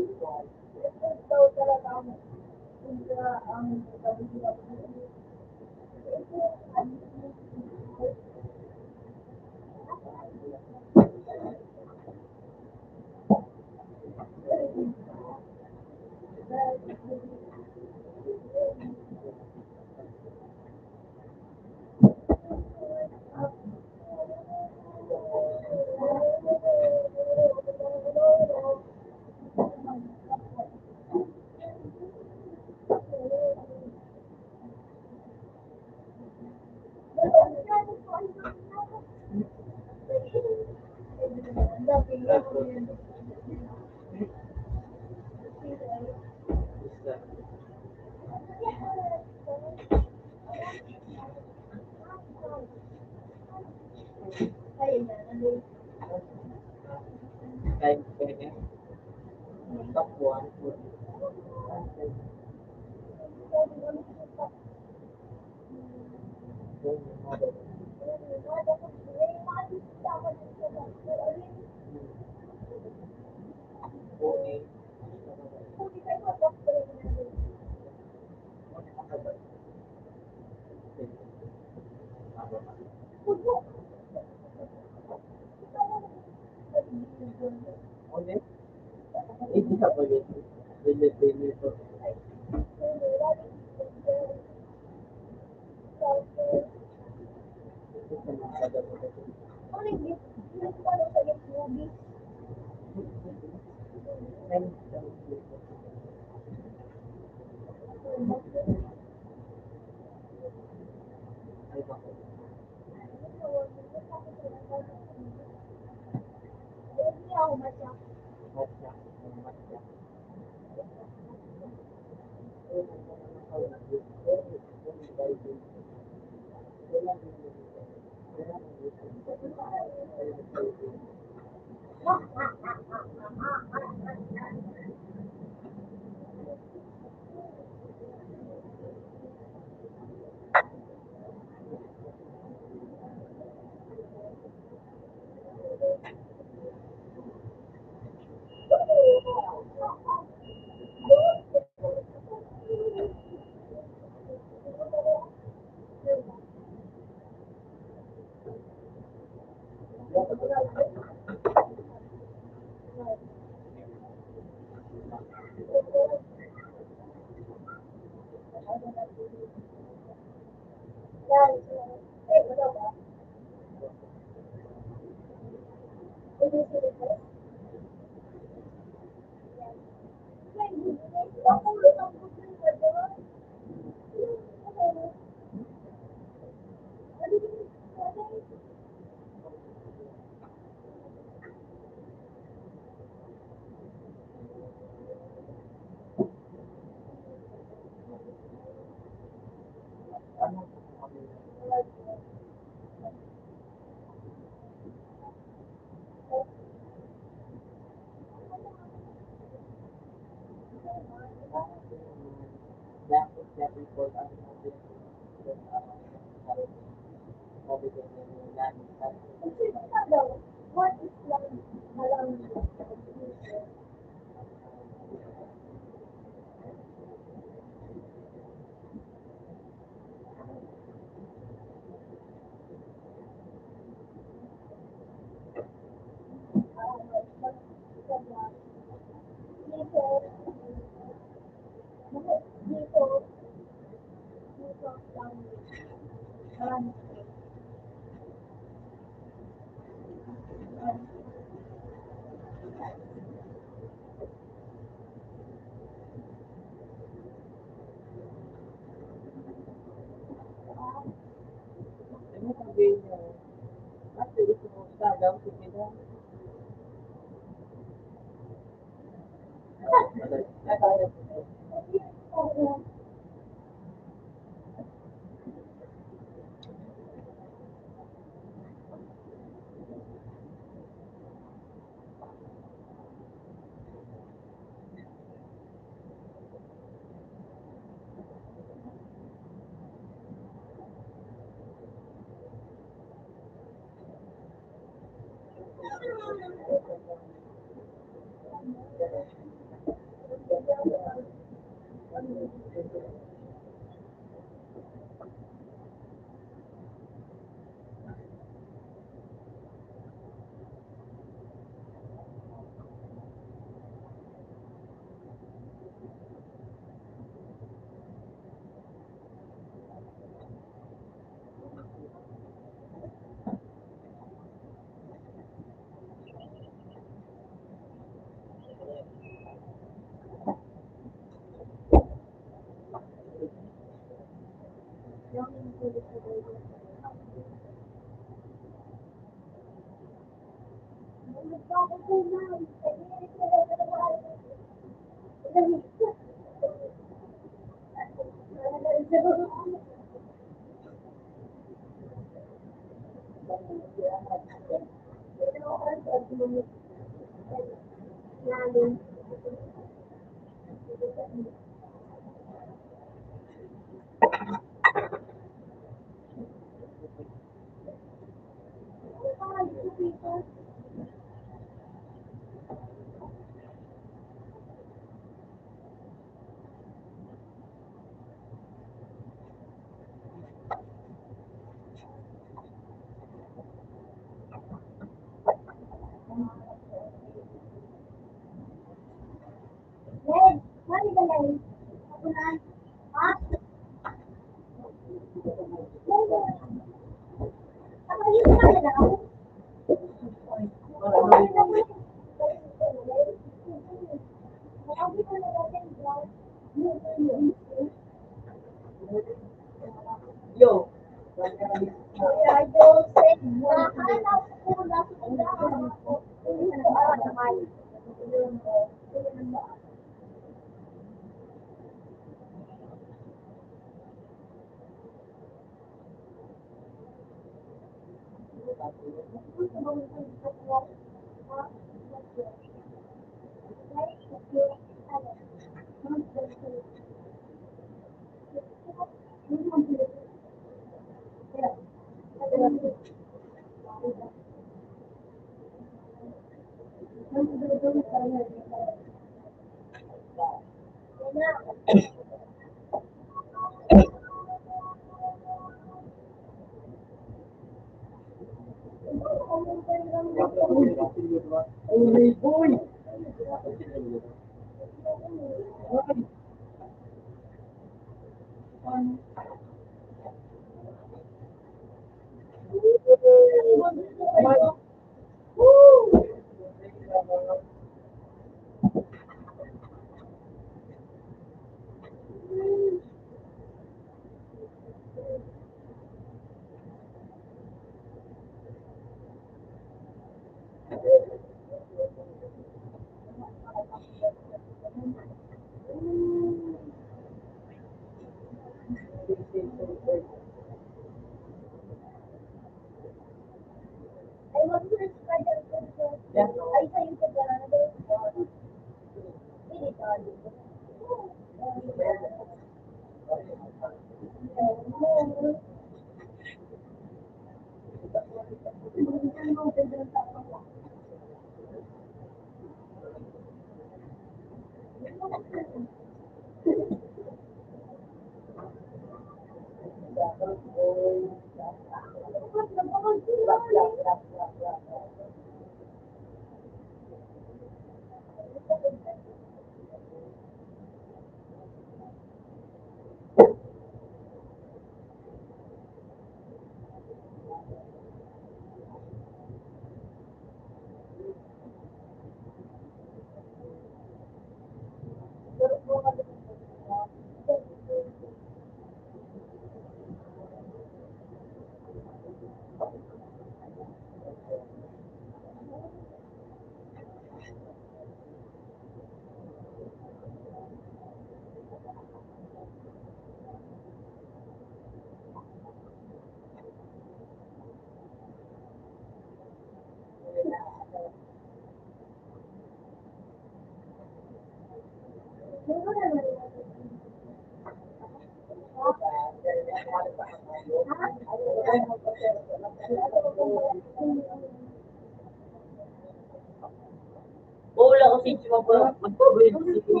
Bola ko Sige mo po. Magpapagod. Sige.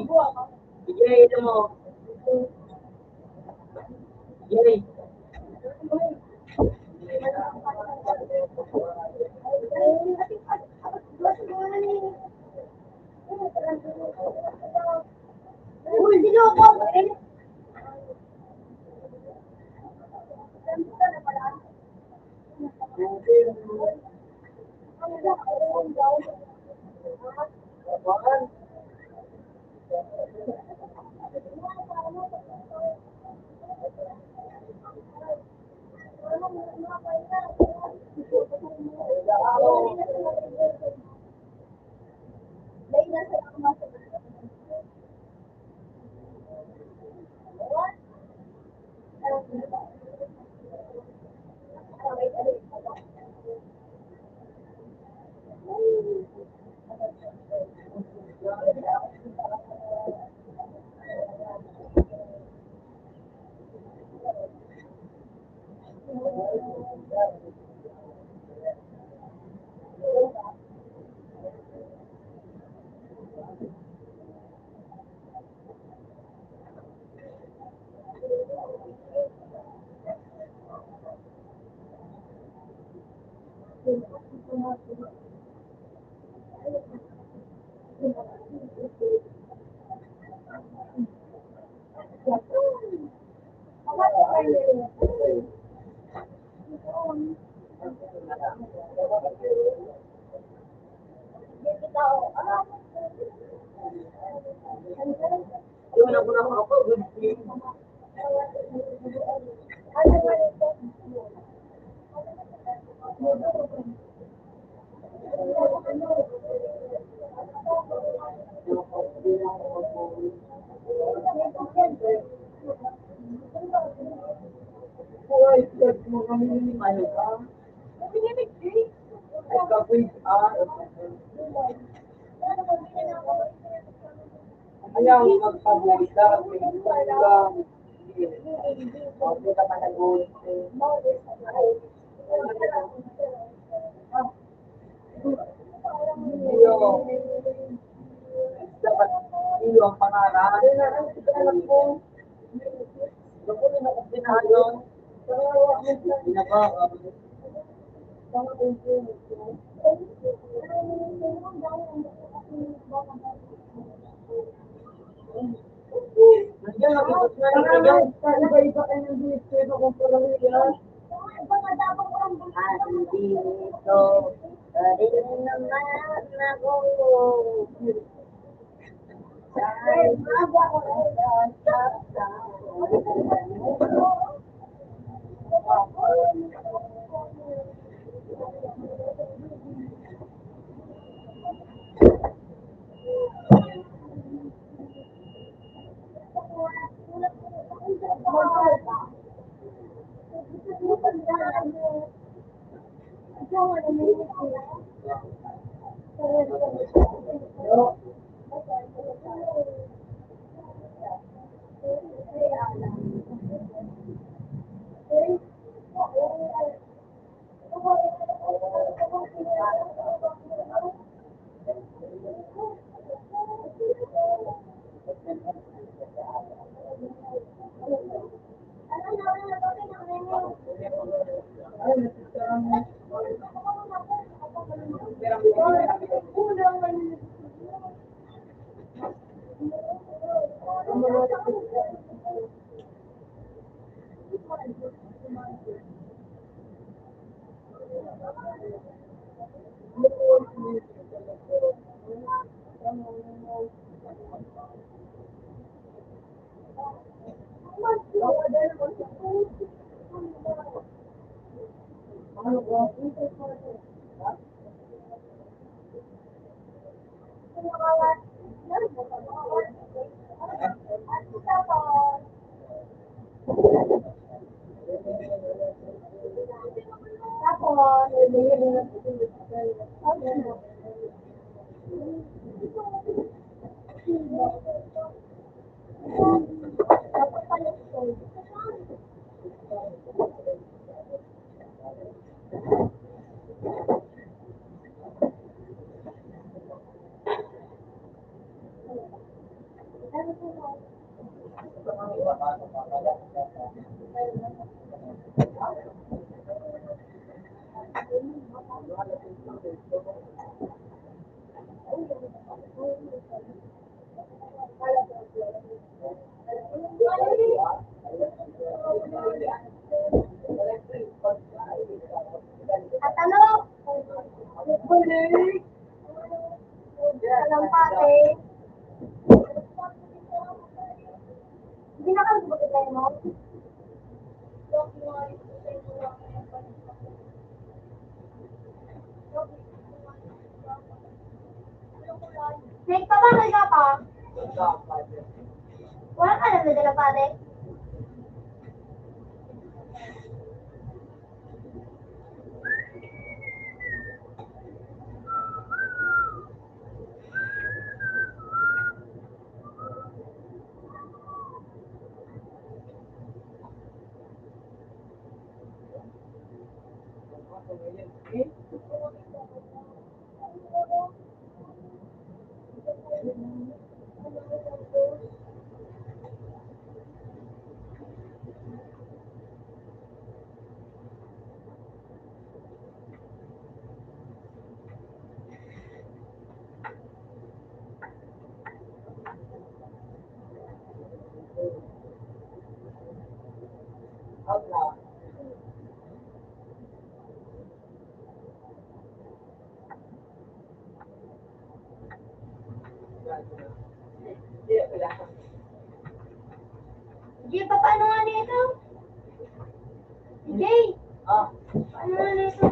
Sige, ito mo. Sige. Uy, sino ko? Ayaw magpabulsa, pintura. Hindi ka managot. Iyo. Dapat iyo ang pangarap. Ano na ang pangarap ko? Ano na ang pangarap ko? Iba-iba kayo ng gusto, iba kung parang yan. Ah, hindi ito. Pwede naman ako. At ano? Huli. Walang pate. Hindi na kayo magbigay mo? Nagpabakal ka pa? Wala ka lang nadala, pare? Jay, papaano nga nito? Jay! Ah. Paano nga nito?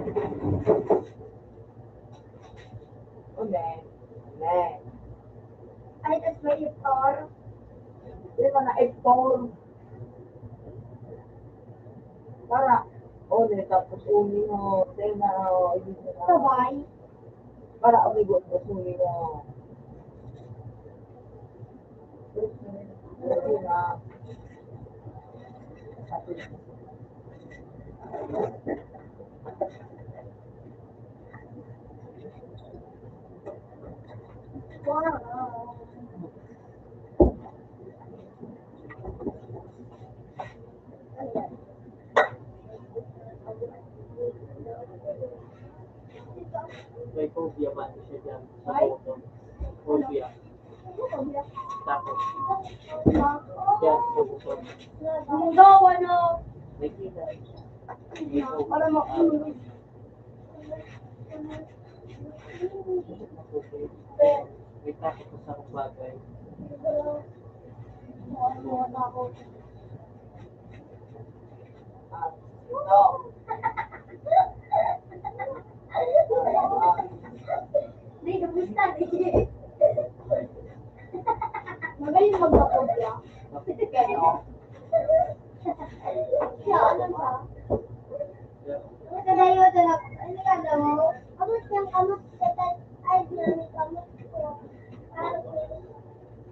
Ulit. Ulit. Ay, tas may ipor. Di ba na ipor? Para, oh, di, tapos uli mo, tena, oh, hindi ko na. Sabay. Para umigot ko, uli mo. Hindi na. Wow. May phobia ba siya dyan? Sa buto. Phobia. Tapos, yan, sa buto. Ang gawa na. May kita. May phobia. Para makulit. May takot sa bagay. Hindi, kamusta? Magaling magbakobya. Kaya, kaya ano ba? Kadayo, ito na. Ano ka daw? Kamot niyang kamot sa tat-, ay, kamot ko.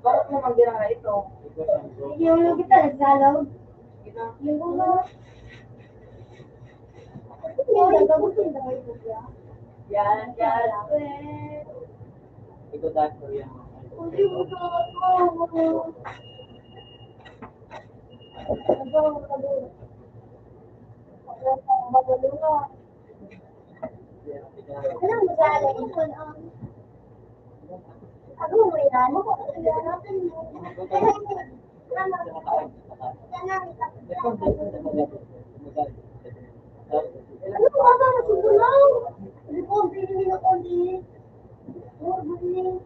Bakit mo mang ginagawa ito? Yung lugi talaga, log. Yung ulo. Yung nagkagusto yung dagay ko siya. Yan, yan. Ito, doctor, yan. Hindi mo na ako. Nagawa ko na doon. Magaling na. Ano mo sa akin? Ako mo yan. Ano ba ba na sumulaw? Hindi ko ang pinili na kundi. Oh, galing.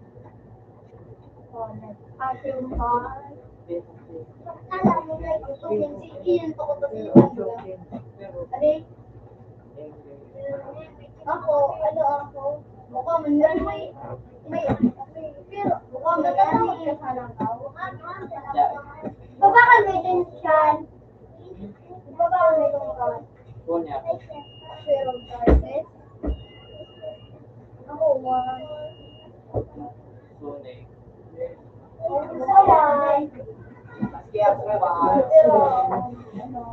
Oh, nag-action pa. Alam mo na, gusto ko yung si Ian, pakapag-iwan mo lang. Ano eh? Ako, ano ako? Mukha man lang may, may, pero mukha man lang may halangkaw. Baba ka may tension. Baba ka may tension. Kunya. Pero, ako, one. Sune.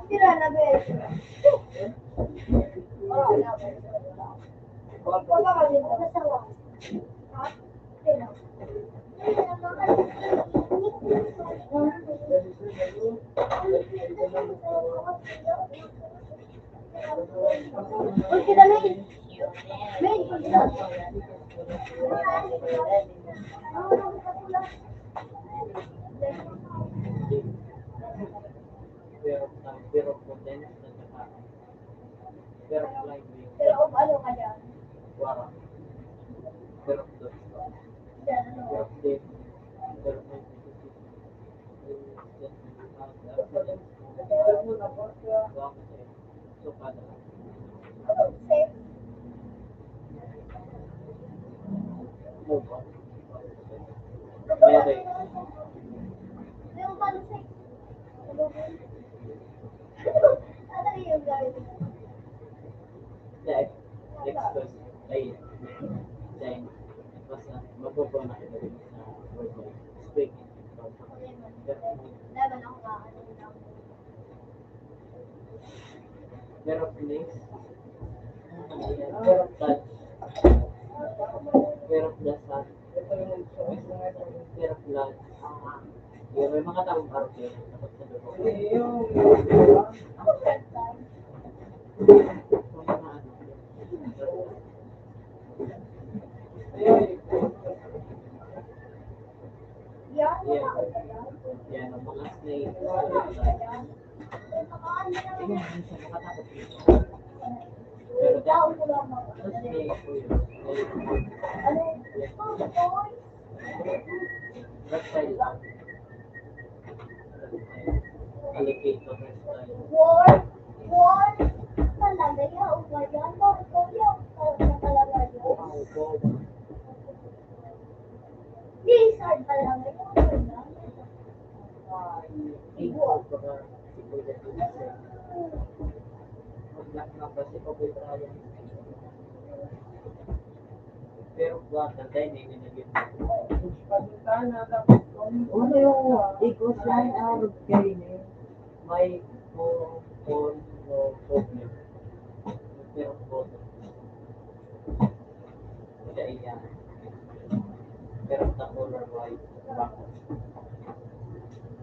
Sila na, besh. Ikaw ba kami magkasawa? Ha? Sino? Pero, pero, pero, Pero kung ano ka dyan? Wala. Pero, pero, pero, Next question. Ay, then, basta, magpo-phone na kita dito sa website. Speaking. Pero please, pero touch, pero dasal, pero blood. Yung may mga taong arte, dapat sa dugo. Yan, ang mga snake. Pero daw ko lang mga snake po yun. Reptile lang. Alligator reptile. War, war, talaga yan. O ba yan? Bakit ko yan? Talaga, talaga yun. Lizard talaga yun. Ay, ikaw pa ba? Mag-lock na ba si Kobe Bryant? Pero buwan, tantay na yun na yun. Ano yung equals line out of Kevin eh? May po, po, po, po, pero po. Kaya yan. Pero the color white.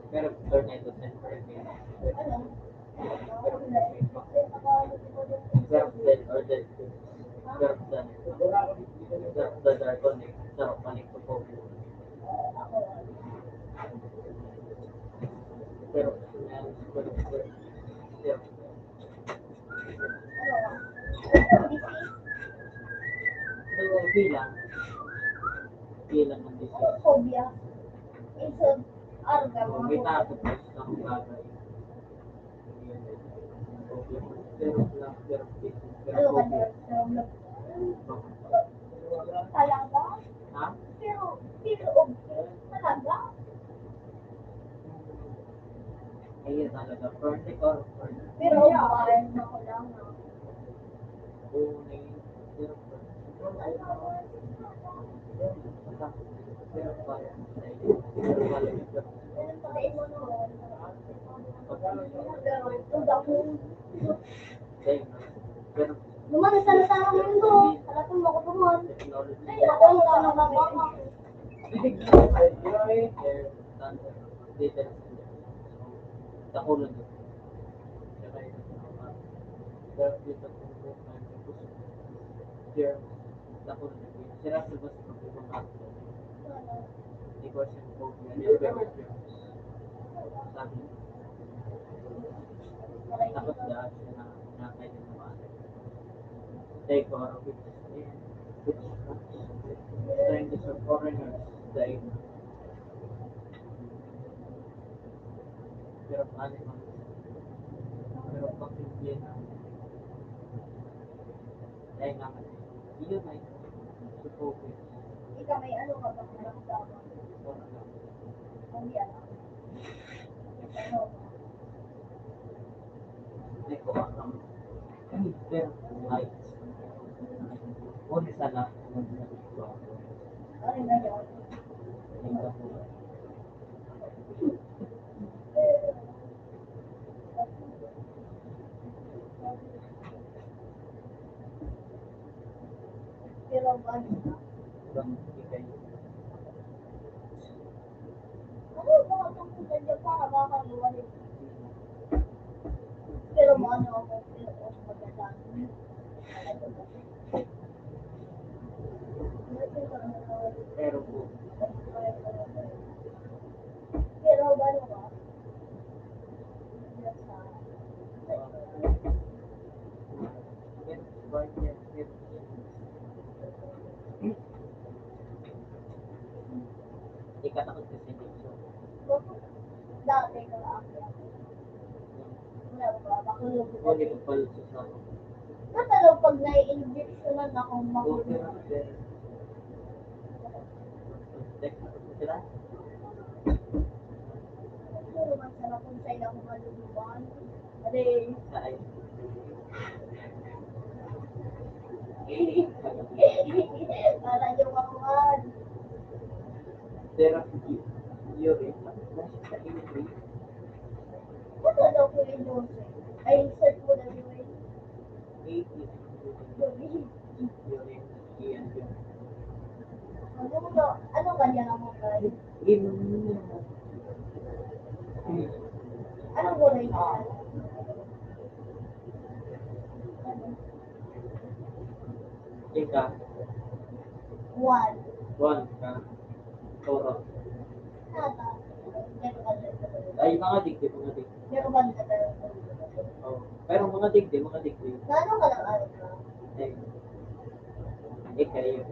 Pero turn ito temporary. Pero dead or dead. Pero dead. Pero the dark one eh. Sarap pa nito po. Pero, pero, pero, So, bilang. Bilang ang disease. Phobia. Isod, arga, So, mga may phobia. Takot ka sa isang bagay. Pero lang, pero, pero, Ano ka phobia. Talaga? Ha? Pero, pero okay talaga. Ayun talaga, perfect or perfect. Pero okay, ako lang, no? Oo, na yun. Pero, pero, pero, pero, Pero, pero, Lumana sa nasarang mundo, halatong makutumon. Ay, halatong ka na ba? Takulan. Takulan. Sira sa basta pag-ibang Di ko siya po yan. Sabi, tapos dahil siya na nakay din naman. Take or witness. Strangers or foreigners, dahil pero animals. Pero pag hindi na, dahil nga kasi, yun ay supogo. Ikaw, may ano ka ba? Ang yan. Hindi ko alam. Pero, ay, uli sana. Pero, ano, ano ba ang tungkol dyan para makakagawa nito? Ano ako, pero ako magdadami. Pero po, pero ano ba? Di ka takot sa injection? Dati ko lang. Wala ba? Makulog ko. Hindi ko pala sa sa Matalo pag nai-injectionan akong makulog. Sila? Siguro man sana kung sa'yo ako maluluban. Aray. Ay. Para yung kakuhan. Therapy. Yun eh. Nasa sa inyo. Ano daw ko yung Jose? Ay, search mo na yun. Eight. Yun eh. Yun eh. Iyan yun. Ano ba? Ano kanya naman, guys? Inom mo. Anong gulay na? Ika. One. One ka. Toro. Tata. Ay, mga digdi, mga digdi. Meron ba nila tayo? Oh. Pero mga digdi, mga digdi. Gano'n ka lang araw ka? Ay. Ika, yun.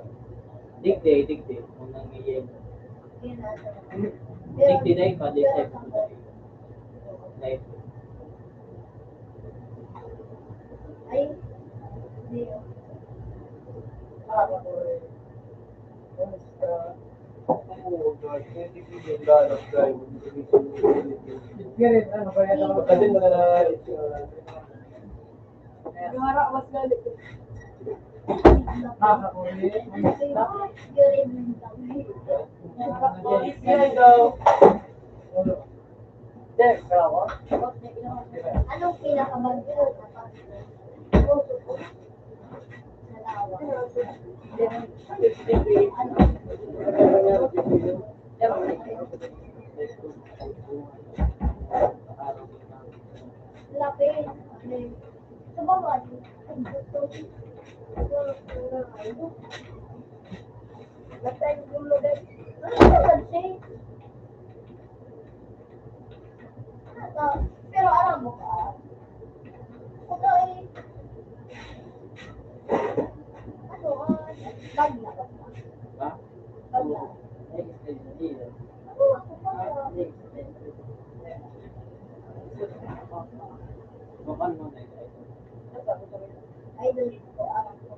Digdi, digdi. Kung nangyayari. Yun na, sir. Digdi na ikaw, di sa ikaw. Ay. Ay. Hindi. Kumusta? Oo, God. Pwede ko yung lalabas tayo. Pwede mo na lang. Gawara, mas galit. Nakakuri. Kumusta? Pwede daw. Anong pinakamaganda? Labi. Sa baba. Basta yung gulo, guys. Ano ba kasi? Pero alam mo ba? Ito eh. Ano, ah, bagla ba? Ha? Bagla. Ay, ay, ay, ay. Ano, ako pa, ah. Idol ko, alam ko.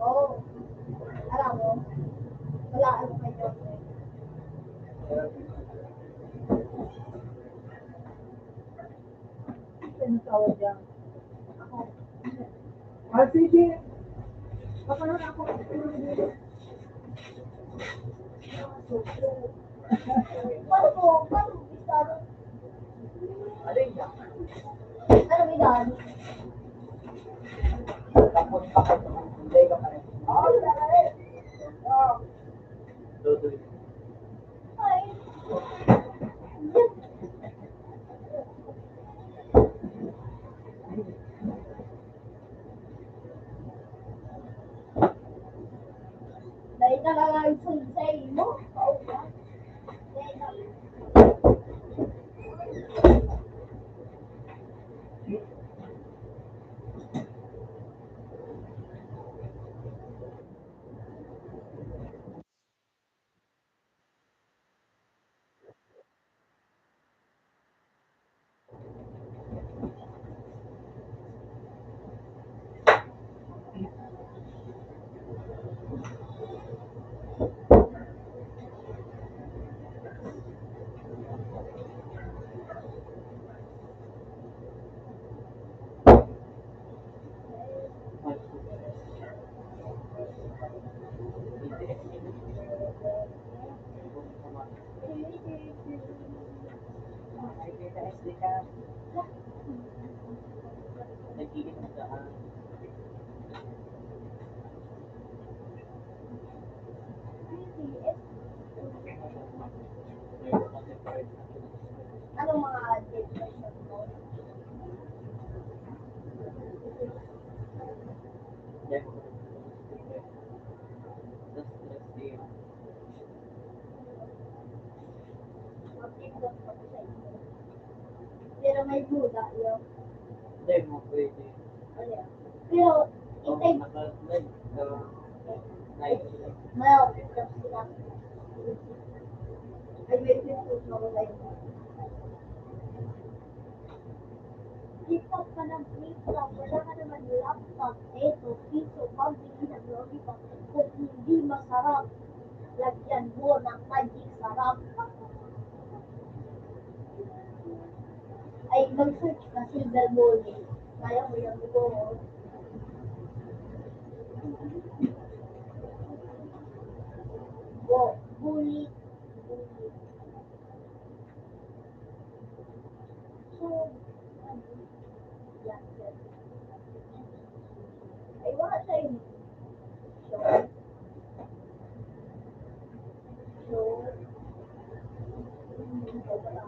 Oo. Alam mo, wala ano kayo. Ano tawag yan? Ako. Ah, sige. Baka na ako. Paano po? Paano po? Ano yan? Ano may daan? Tapos pa ka, hindi ka pa rin. Oo, daan. Oo. Tutuloy. Ay. Dahil na lang ang sunsay mo. Anong mga Pero may duda yun. Hindi mo pwede. Ano yun? Pero, oh, itay- naka-live ka. Live. Well, tapos sila. Ay, may Facebook na ako live. Ikaw pa nag-makeup, wala ka naman laptop, eto, piso, pambili ng lollipop, kung hindi masarap, lagyan mo ng magic sarap. Ay, mag-search ka, silver bullet. Kaya mo yan, ito, oh. Bo-, bullet, bullet. So, ano, yan, yan. Ay, wala siya yun. So, so, hindi ko wala.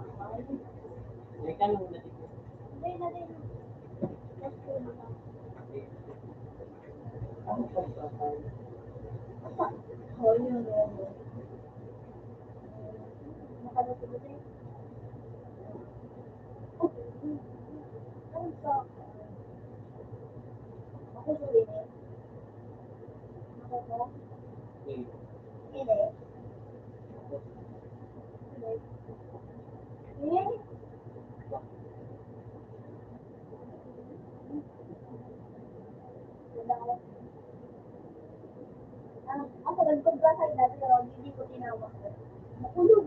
May tanong na dito. Hindi na din. Mas ko na. Ano pa ba? Oh, yun, yun, yun. Ang, ako, nagkontra sa dati, pero hindi ko tinawag. Nakulog.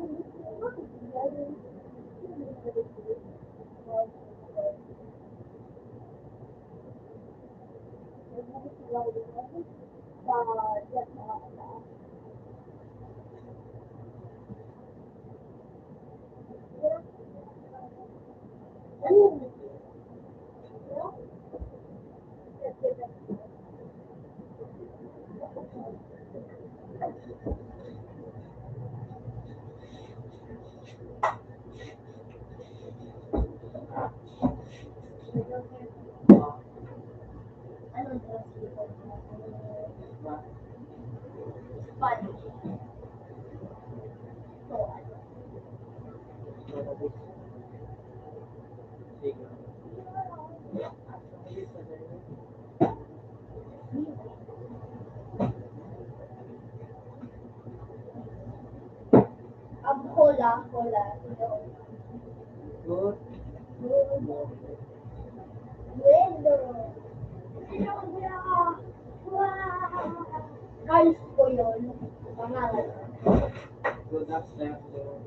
Sa, Ang hola, hola. Good. Good. Bueno. Guys ko yun. Pangalan. Good afternoon.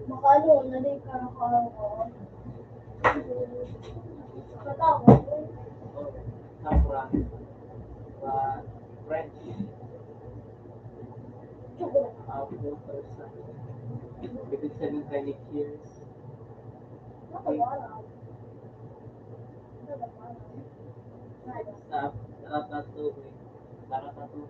Makaano, nalay ka na ka. Katawa. Sa Fran-, sa French. Ah, filters na. Ibig sabihin, kay Nick Years. Sa, sa tattoo, eh. Para tattoo.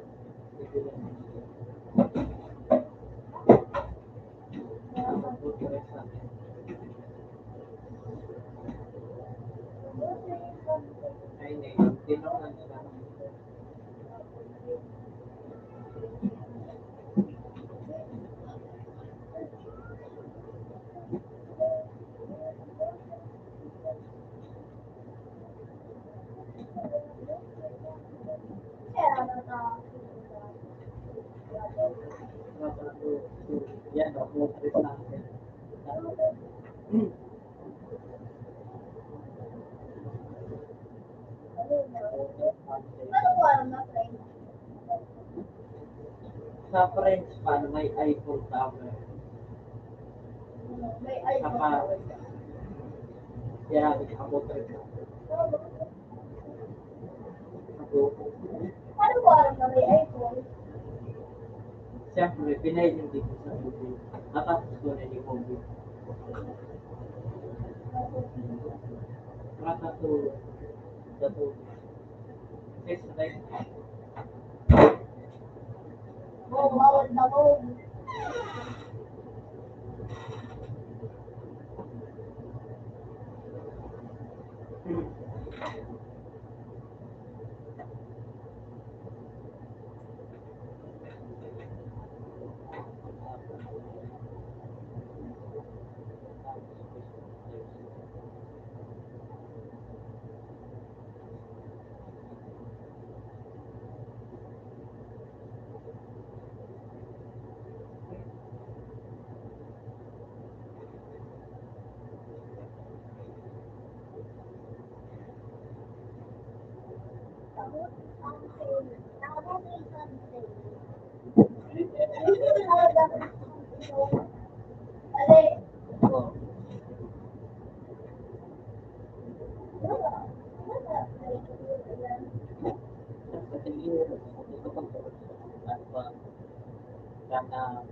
Ay, hindi. Tinawag na. Yan, o, focus natin. Sa French pa, ano, may Eiffel Tower. May Eiffel Tower. Kaya, abot rin. Paano ko alam na may Eiffel? Siyempre, pinahiling dito sa tubig. Natapos ko na yung movie. Nakatulog. Natulog. Yes, right. Oh, bawal na, oh. na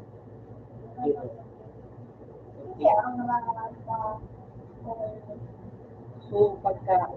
dito. Kaya ang mga, mga, so, pagka,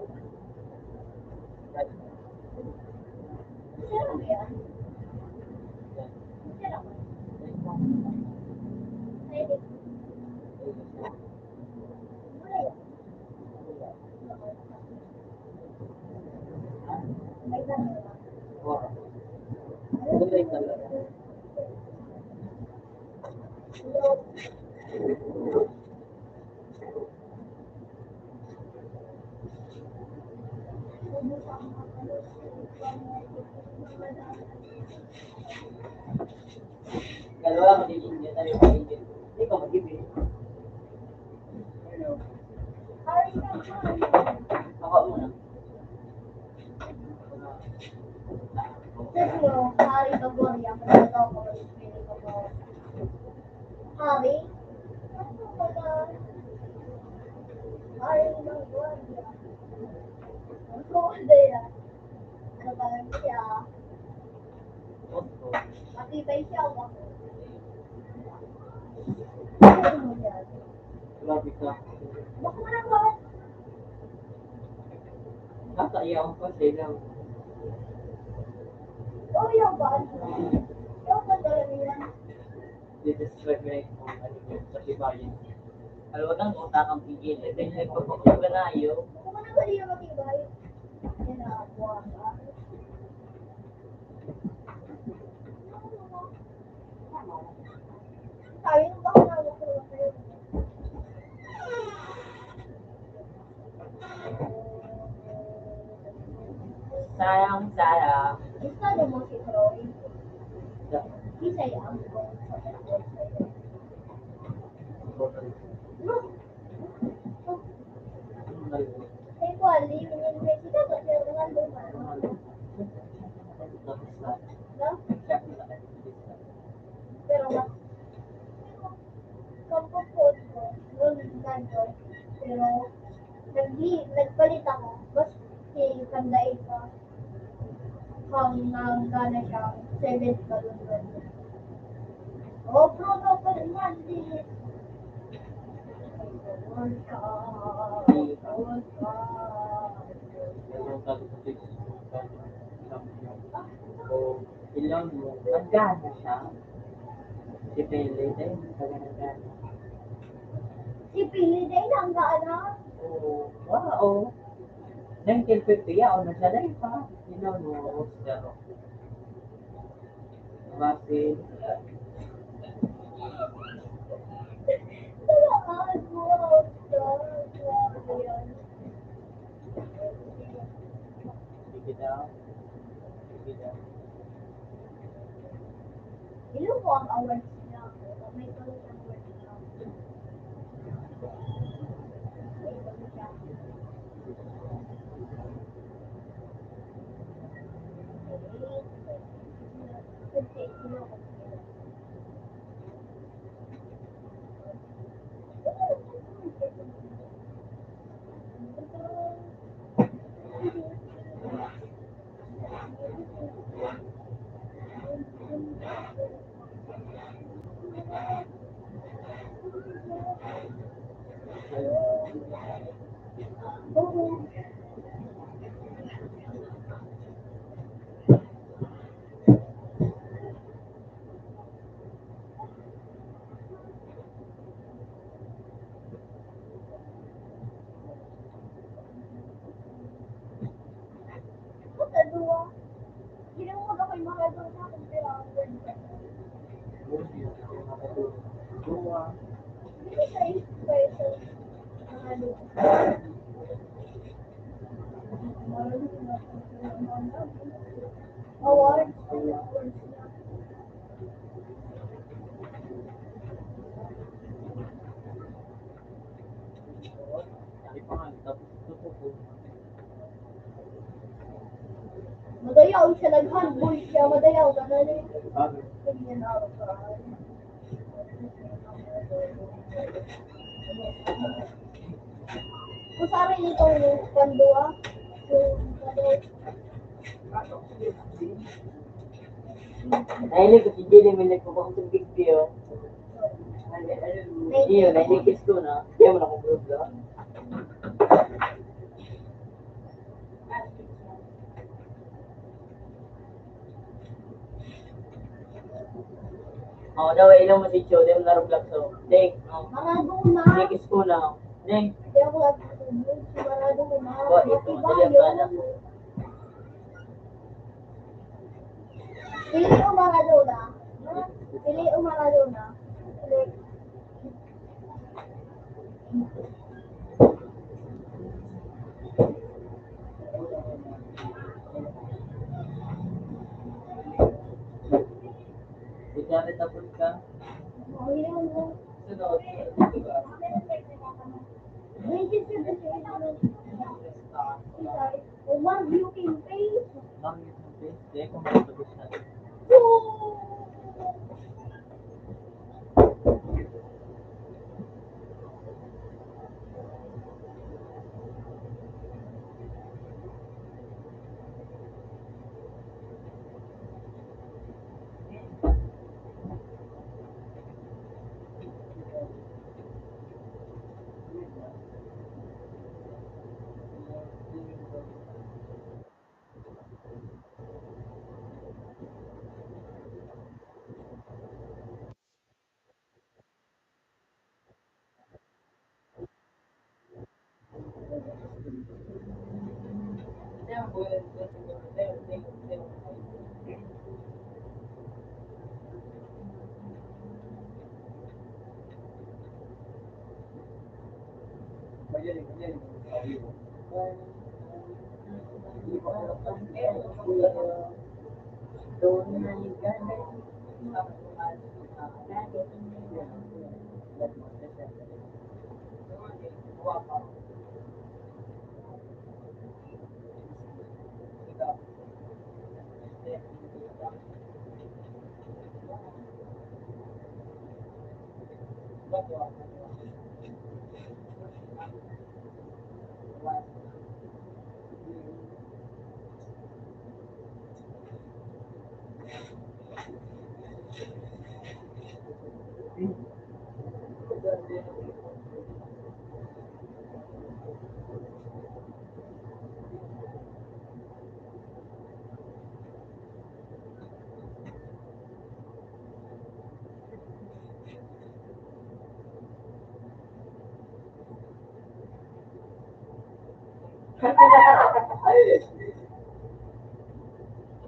Dalawa, magiging niya tayo, magiging. Ikaw, magiging. Ako muna. Kasi mo, hari ka, Gloria, kung ikaw ka, mag-espiritu ka. Hari? Ano ka na? Hari ng Gloria. Ano ka na yan? Ano ba lang siya? Matibay siya, o bako? Ano mo yan? Grabe ka. Bako na ba? Nasa iyaw ko, sila. Oh, yung ba? Yung ba talaga yan? Di-describe mo yung kung ano yung katibayan. Alam mo, nang utak ang pigil. Eh, then, nagpapakita na yun. Bako na ba niya matibay? Yan na, buwan ka. Sayang, sayang. Gusto niyo mo si Troy? Bisay ang sa. Ay, kuwan, living in Mexico, kasi ang mga luma. No? Pero mas, kampot ko, no, nagkano, pero nagli-, nagpalit ako, mas si Panday pa. Kung nagkano siya, seven thousand. Oh, Bruno Fernandes. World Cup, World Cup. O, ilang mo, nagkano siya? Si Pele, dahil nagkano. Si Pele, dahil nagkano? Oo, wow. Nineteen fifty, yaon na siya, dahil pa. Ilang mo, Oscar. Basin. Sige daw. Sige daw. Ilo ko ang awards niya. May tulos ang awards niya. May tulos siya. Sa duwa, ginawag ako'y mahal daw na akong pera ang word. Duwa. Hindi siya yung person. Ang ano. Award. Madayaw siya, nag-handball siya, madayaw, ganun eh. Ganyan ako sa akin. Kung sa akin itong pandua, yung, ano, Nahilig ko si Jenny, may nagpapakasal big deal. Iyo, nahilig ko na. Kaya mo na kong vlog, ah. Oh, daw, ilong mo si Cho, daw, narog lang so. Ding, oh. Maradona. Ding, kiss ko na. Ding. Hindi ako nag-, Maradona. Wa, ito, Matibay, dali, yun. Wala. Pili o Maradona? Pili o Maradona? Ikaw, tapos ka? Sunod, di ba? Omar, you can pay. Ma'am, you can pay. Kaya kung may tapos na.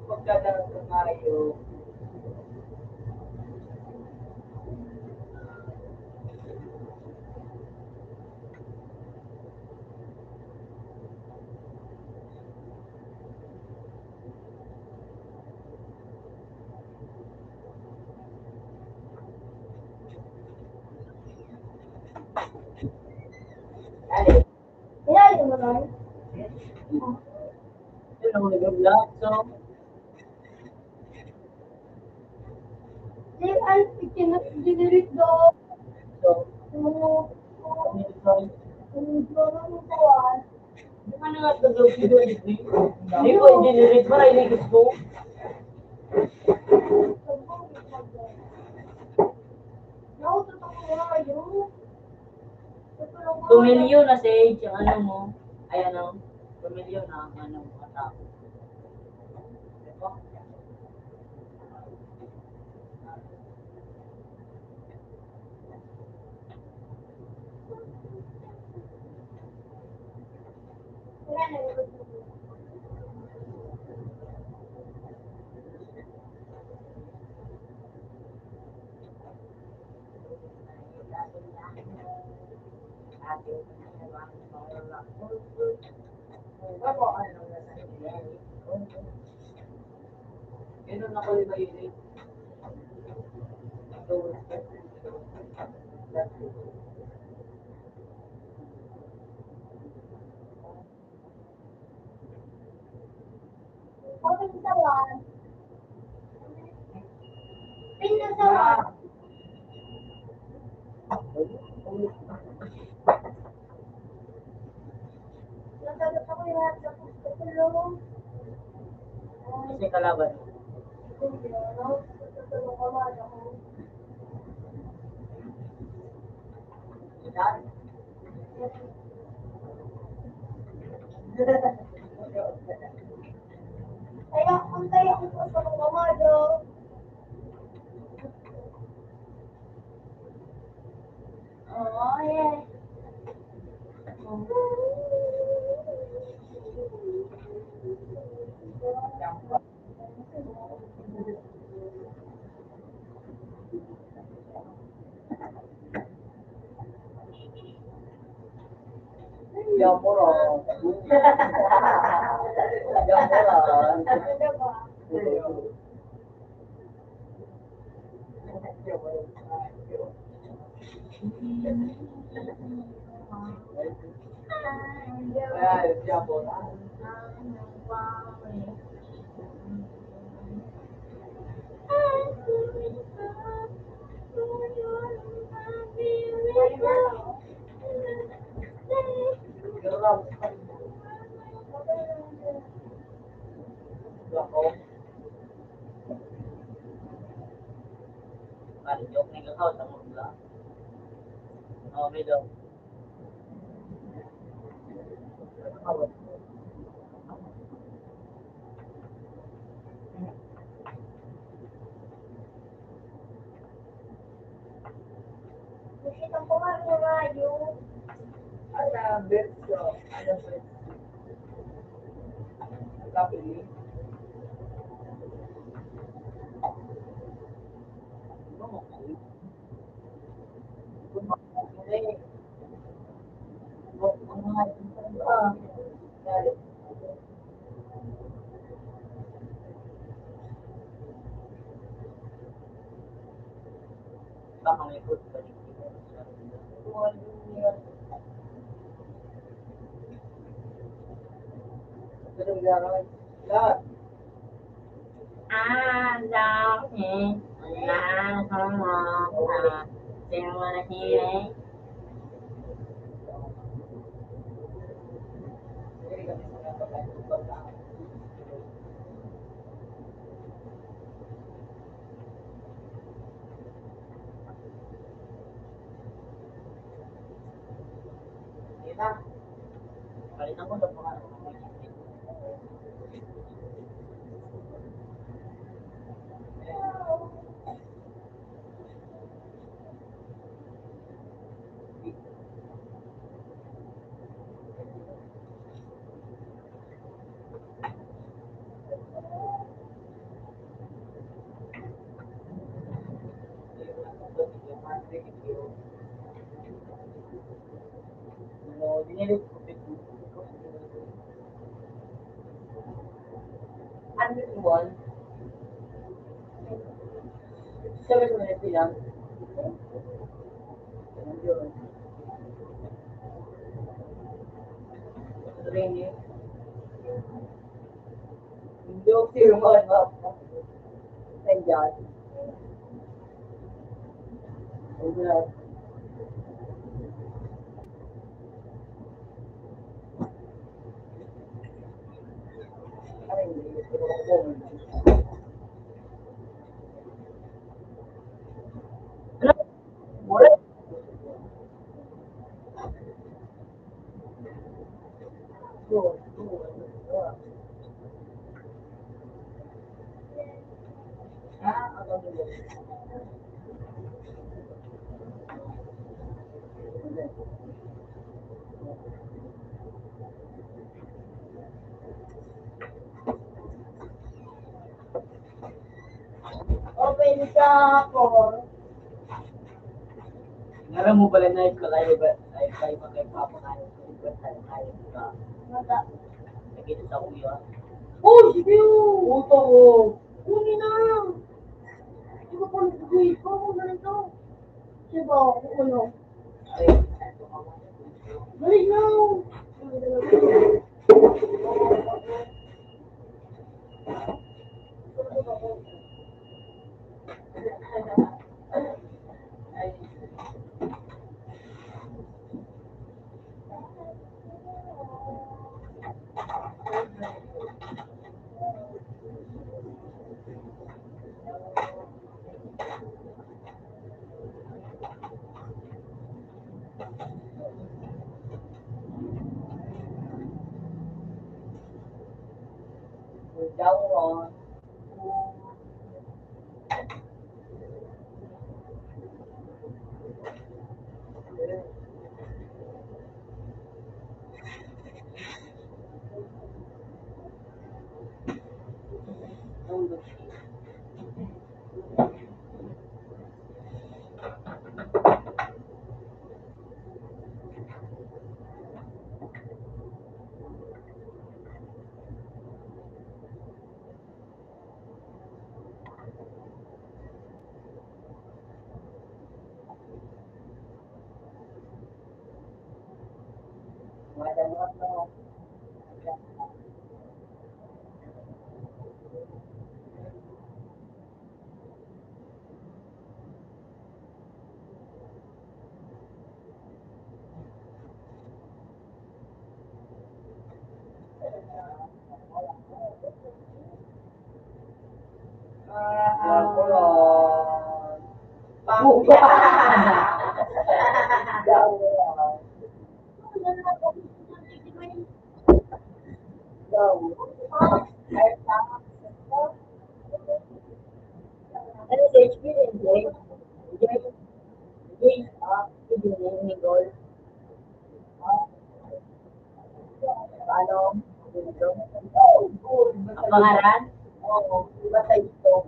Pagkadang sa Mayo. Dali. Hinali ko ba, Lord? Yun ang nag-vlog, so. Di, ay, ikin-, generate daw. So. Oo. Ano ito? Ang drama ng kawan. Di ba na nga ito daw, video editing? Di ko i-generate, maray na gusto. Nautot ako nga, yun. Tumilyo na si Age, ang ano mo. Ay, ano, tumilyo na ang ano mo, katapos. Pinasawan. Pinasawan. Nagkakaroon ako yung nasa gusto ko, no? Kasi kalaban. Kaya, ang kaya ko po sa mga mado. Oh, yeah. Yamoran. Yamoran. Pare, joke na yung house, ang mga. Oh, may daw. Gusto ko nga yung rayo. Ano, birds ko? Ano, birds? Kapili? Ano mo? Ah, dahil na, ah, sino na hiling? Di ba? Palitan ko sa mga Ano yung wall? Seven minutes lang. Drainage. Hindi ko sure mo, ano. Nandiyan. Nandiyan. Open sa four. Alam mo pala na yung kalayo ba? Ay, kayo ba kayo papakain? Kayo ba tayo kain? Di ba? Mata. Nakita sa ulo, ah. Oh, sige, oh. Utang, oh. Kunin na. Di ba pala nagbubuhay pa ako ganito? Di ba? Ano? Ay. Balik na. Ano sa H P rin, Jay? Jay? Jay? Ah, hindi, hindi, hindi, Nicole. Ano? Ang pangaran? Oo, iba sa ito.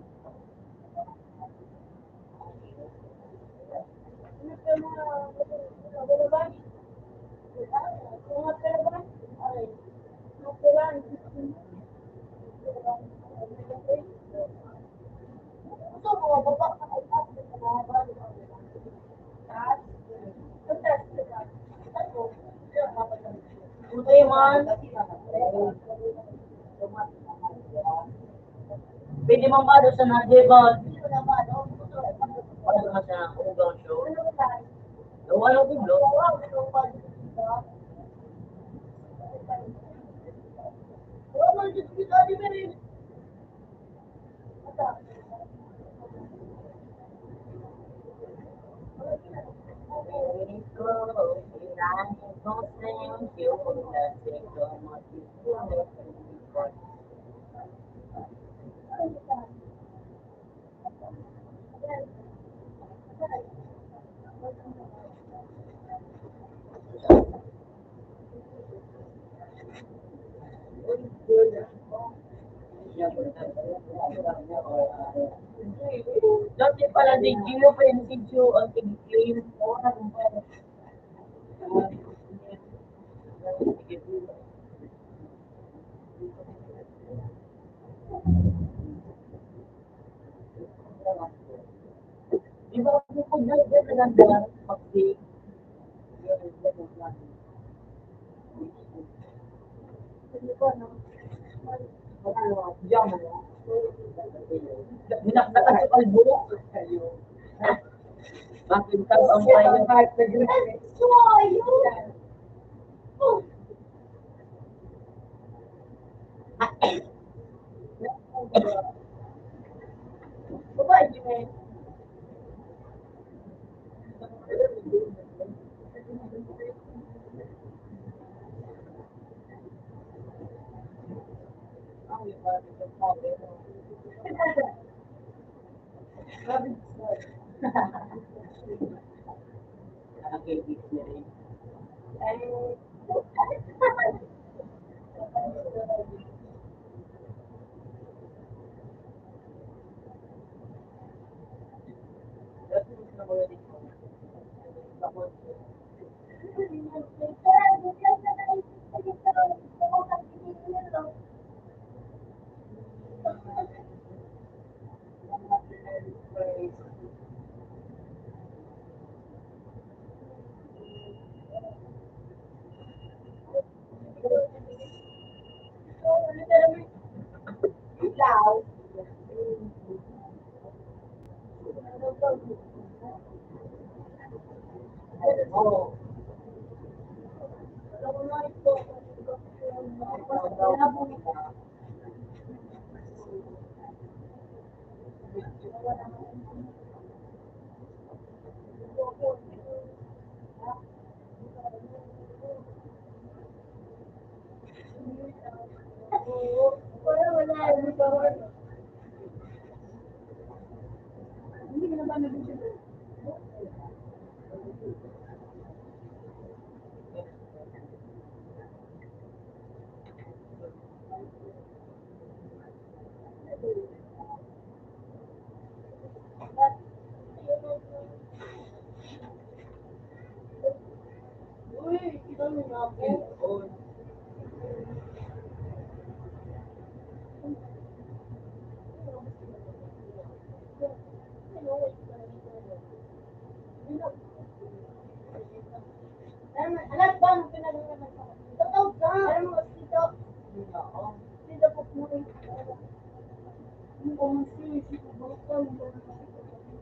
Pwede mang bado sa nagdebal. Ano man siya, ugang show. Wala ko, bro. Dati pala, di Gio pa yung video ang pag-claim. Di ba, bukod na ito, naganda, pag-claim. Hinakdakan sa kalbo. Bakit ka ang payo? Babae, di ba?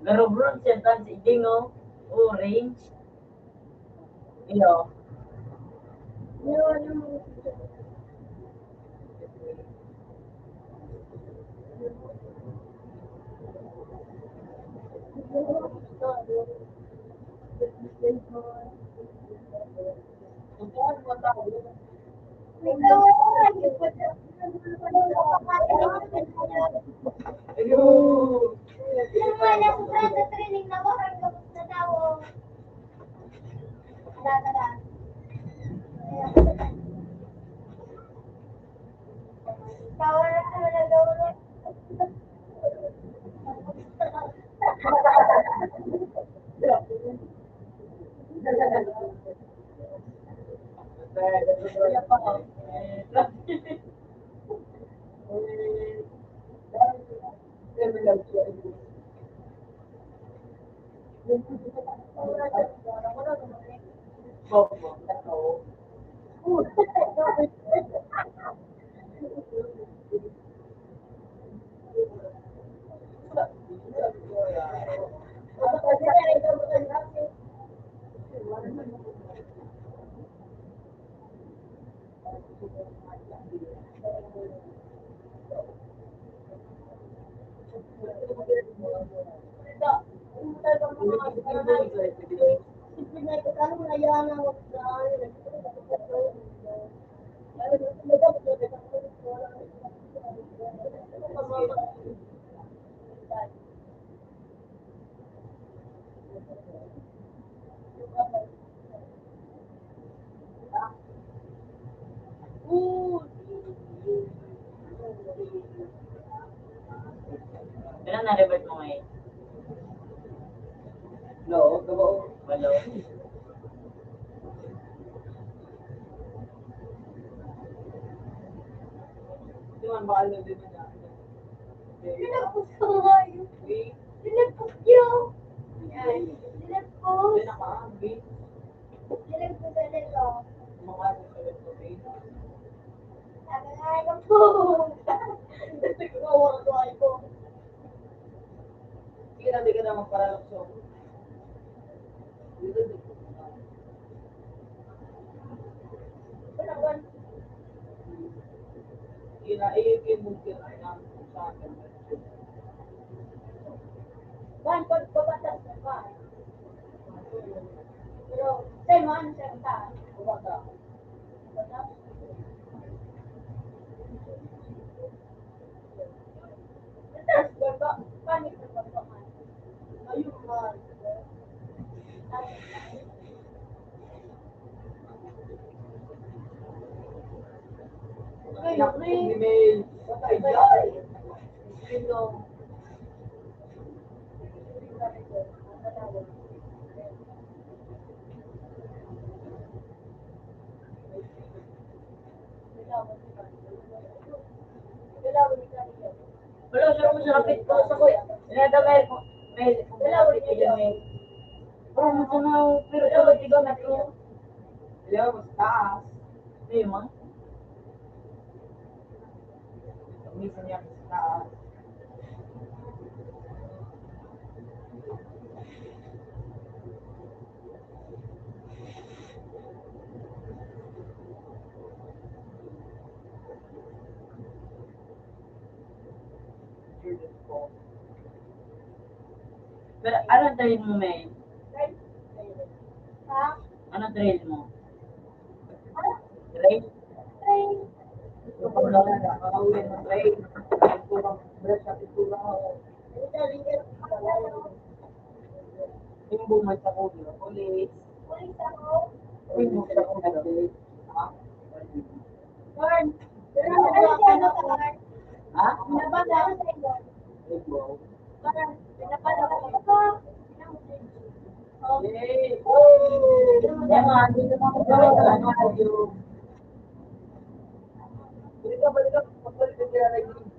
Pero brown siya, tan si Ding, oh. Orange. Iyo. Ilan na rebirth mo ngayon? No, walo. Di man, baka na din na. Pinagpos ko nga yun. Pinagpos yun. Yan. Pinagpos. Pinagpos. Pinagpos talaga. Sabi nga, ikaw po. Nagkawa ko, ay po. Sige na, di ka na magparalok sa Ina, iyo yung mungkin ay nang sa akin. Ban, pag babatas na ba? Pero, sa'yo, ano siya, ta? Babatas. Babatas. Wala, siya mo sa kapit ko, sa kuya. Nada, Mel, Mel, kung malapit ka dyan, Mel. Parang mo sa mga, pero tulog, di ba, Mel? Hello, mas taas. Hindi, ma. Minsan yan, mas taas. Pero ano trail mo, Mel? Ha? Ano trail mo? Trail? Trail. Trail. Yung buhay sa kuya, police. Police ako. Yung buhay sa kuya, police. Ha? Lord, pero ano siya, ano ka, Lord? Ha? Pinapalo ako sa inyo. Ikaw? Lord, pinapalo ako. Yay! Yan nga, dito na ako sa ano, yung, balik ka, balik ka, pagbalik ka, kaya lagi.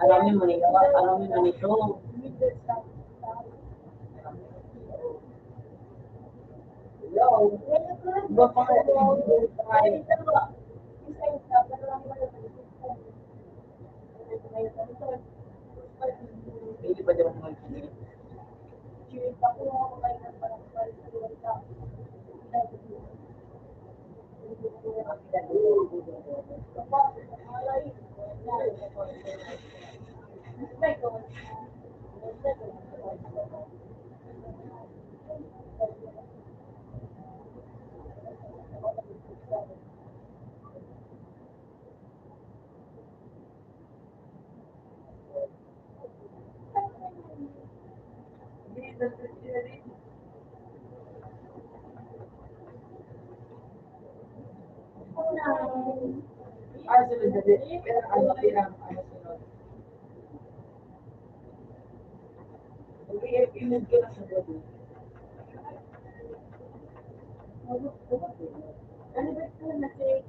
Alam niyo, manikaw, alam niyo, manikaw. Hello. Iba pa kayo. Pwede ba dyan mga Ah, sunod na din. Pero ano, ilang, ano, sunod? Mag-i-, i-move ko na sa gabi. Ano ba ito na si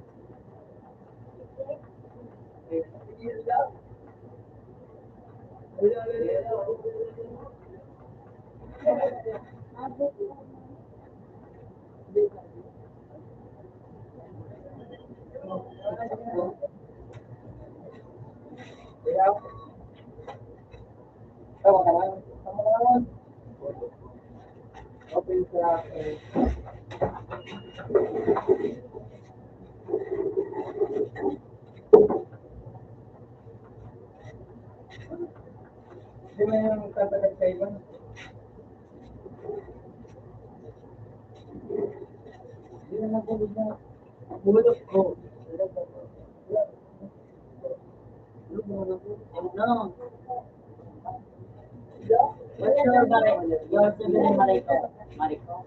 Open sa, eh, di ba yung tatagad sa iba? Di na nagulog na. Bulog ko. Ano? What's your, your sibling, Mariko? Mariko?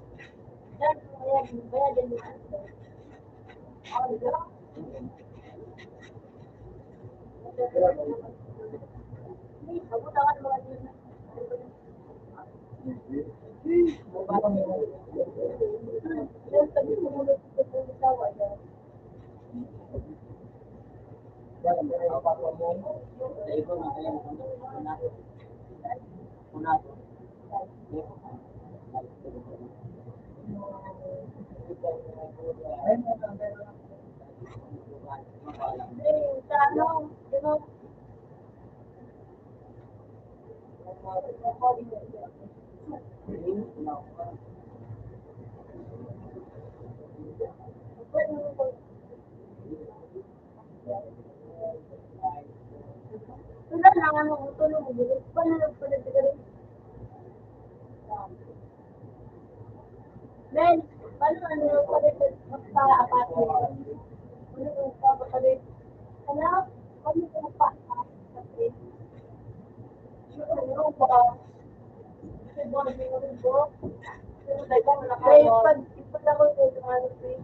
Wala na, ano, tulog, bilis pa na nagpalit ka rin. Men, paano ano yung palit sa apartment? Ano yung papalit? Ano? Ano yung pa? Kaya pag ipag ako sa mga ano, eh.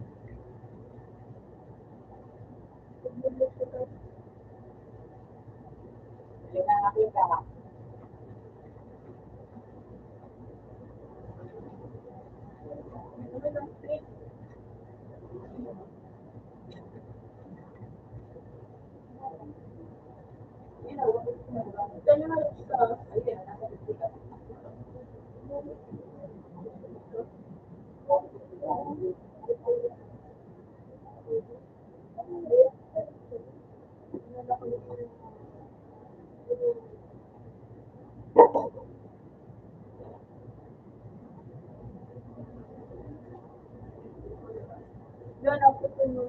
Yan, ako din, no?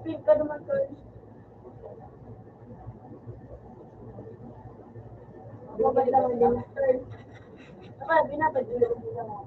Speak ka naman, girl. Mabait naman din, girl. Saka, binabad nila ko nila mo.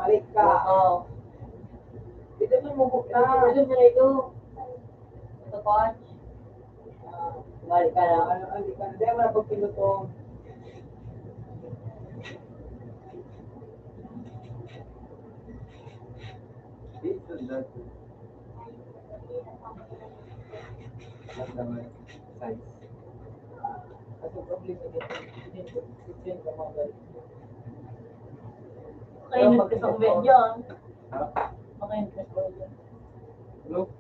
Balik ka. Oo. Dito na, mugok na. Dito na ito. Ito pa. Balik ka na. Ano, ano, hindi ka na. Hindi mo na pagpinutong. Dito na. Mas naman, size. Kasi problema dito, dito, dito yung mga balik. Kainit ka sa komedya, ah. Ha? Makainit ka sa komedya. Ano?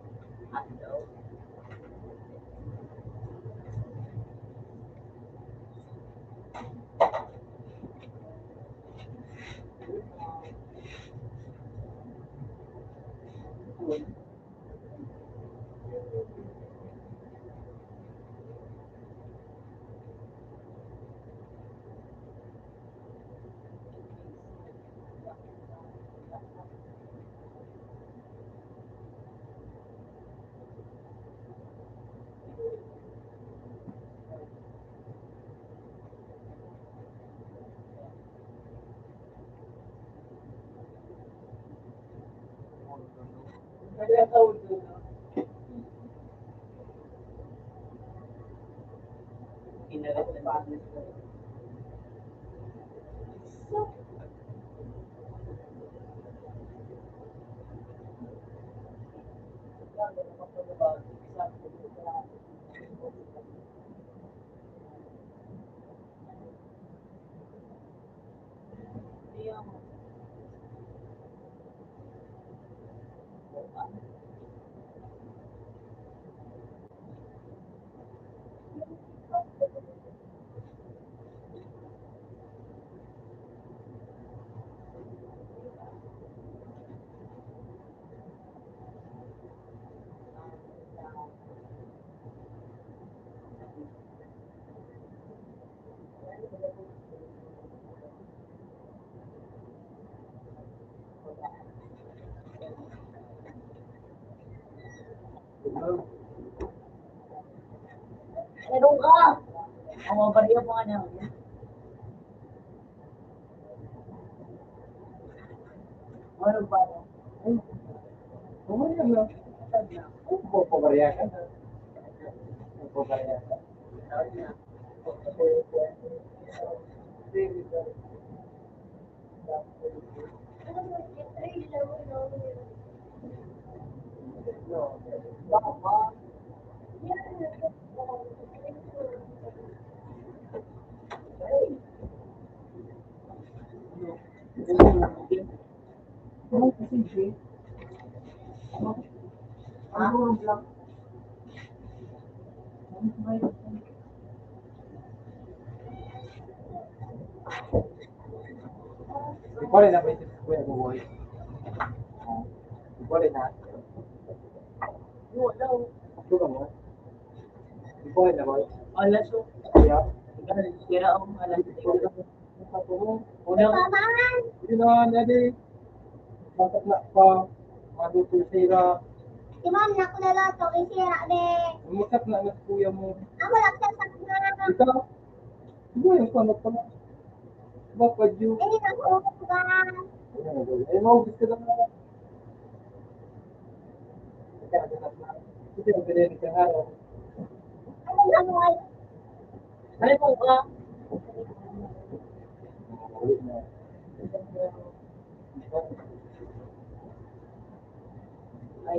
Meron ka. Ang mga bariya, mga ano. Ano ba? Ay, ano yan, no? Ano ba, pabarya ka na? Pabarya ka. Ikaw rin na ba ito, Kuya Buboy? Ikaw rin na? Wala. Ikaw ka mo? Ikaw rin na ba? Alas o. Kaya? Sira ang alas. Una, yun na, dali. Masak na pa. Maduto sira. Si ma'am, nakulala to, isira, be. Masak na, na si kuya mo. Ako lang sa sakna. Ikaw? Ano yung panot pa na? Ba, pa, Diyo? Eh, ako, ba? Ay, maubos ka na. Ito, ang pinili ka nga, oh. Ano nga, ay? Ano po ba? Ay,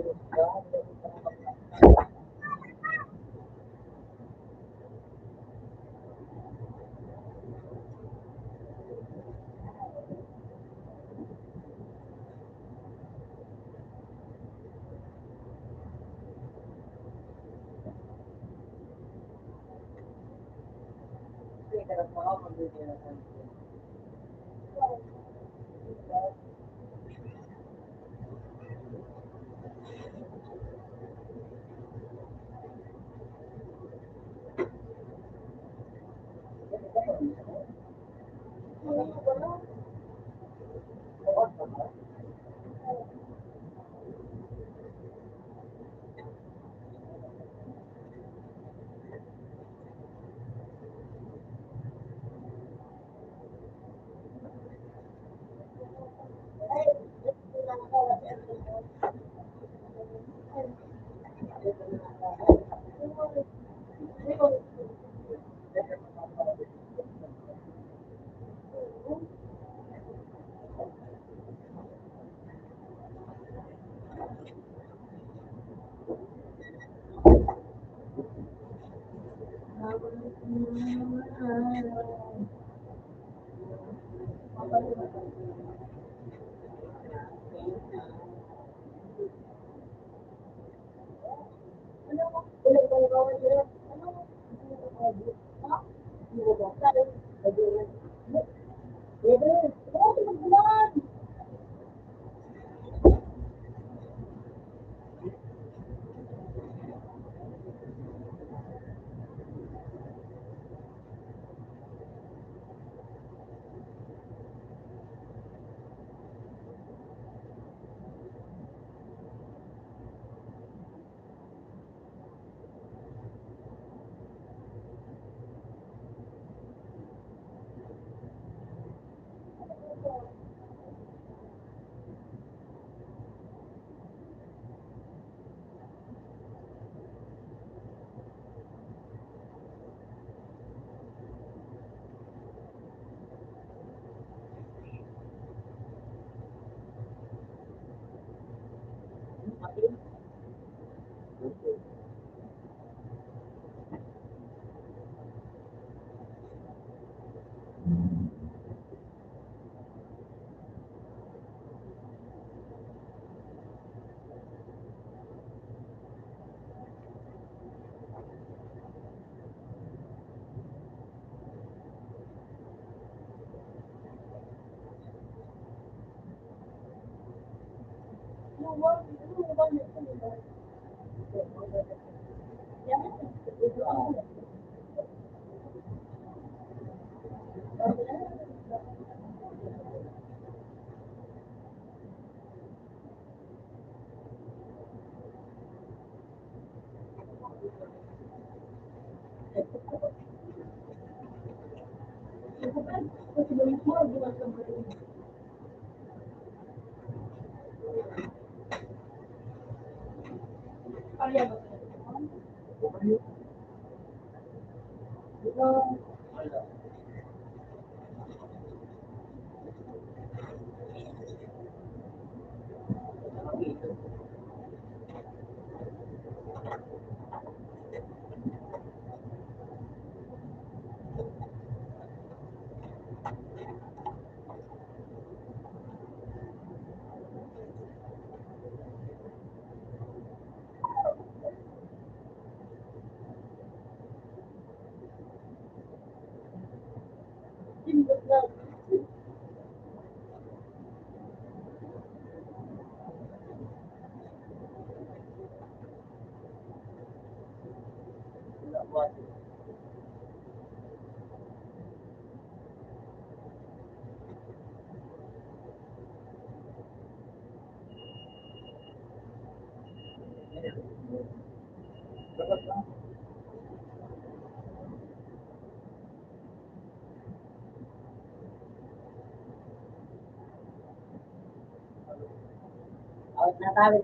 Out na tayo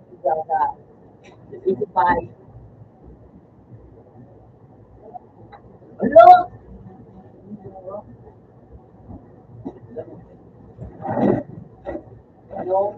sa isipay. Hello? Hello?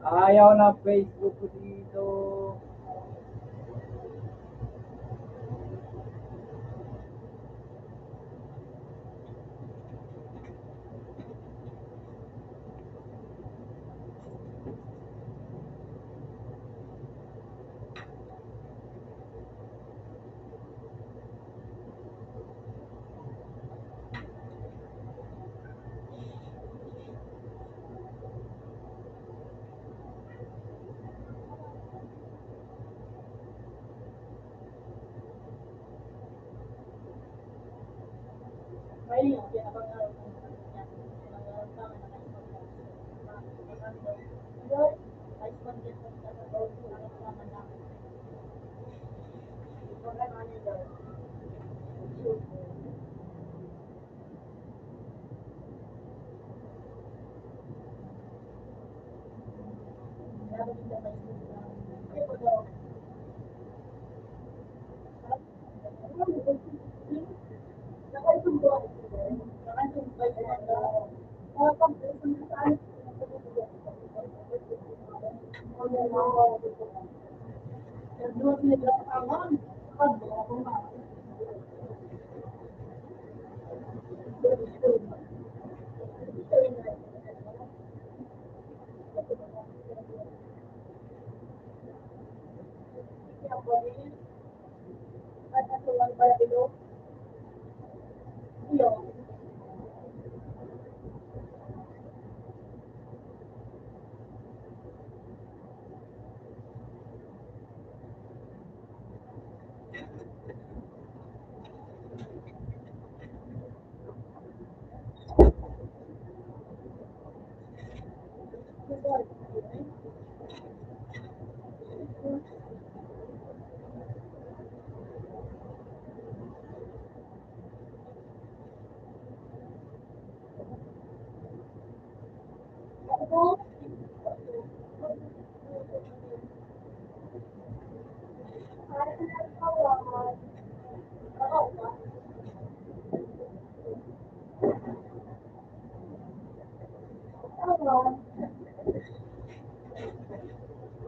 Ayaw na Facebook ko dito.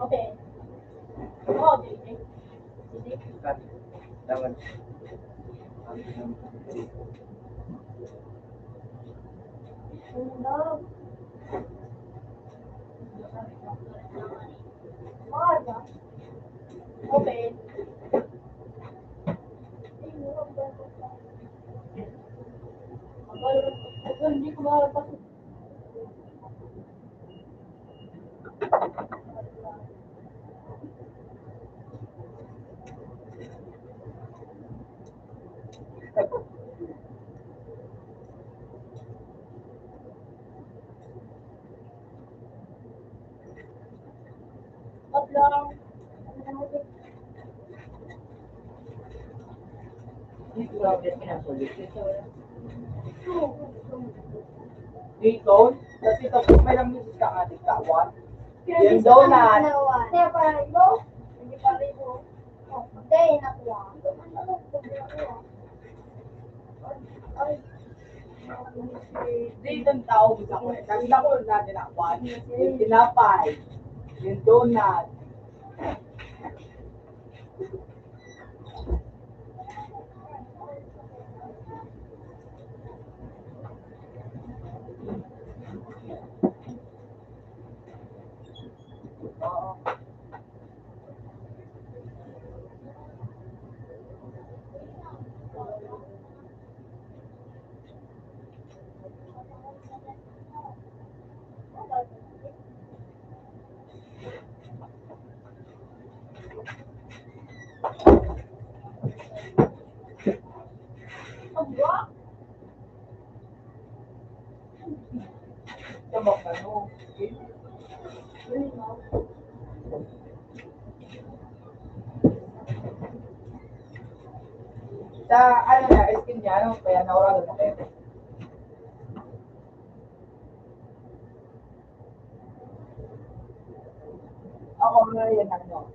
Okay. Oh, okay. Okay. Dito, kasi tapos may lang misis ka nga, tigtawan. Yan daw na. Kaya parang ito, hindi pa rin po. Hindi, nakuha. Ay. Di itong tao, gusto ko eh. Sabi na ko, natin ako. Yung tinapay, yung donut. Sa ano niya, skin niya, ano, kaya nauragan na kayo. Ako na yan, ano.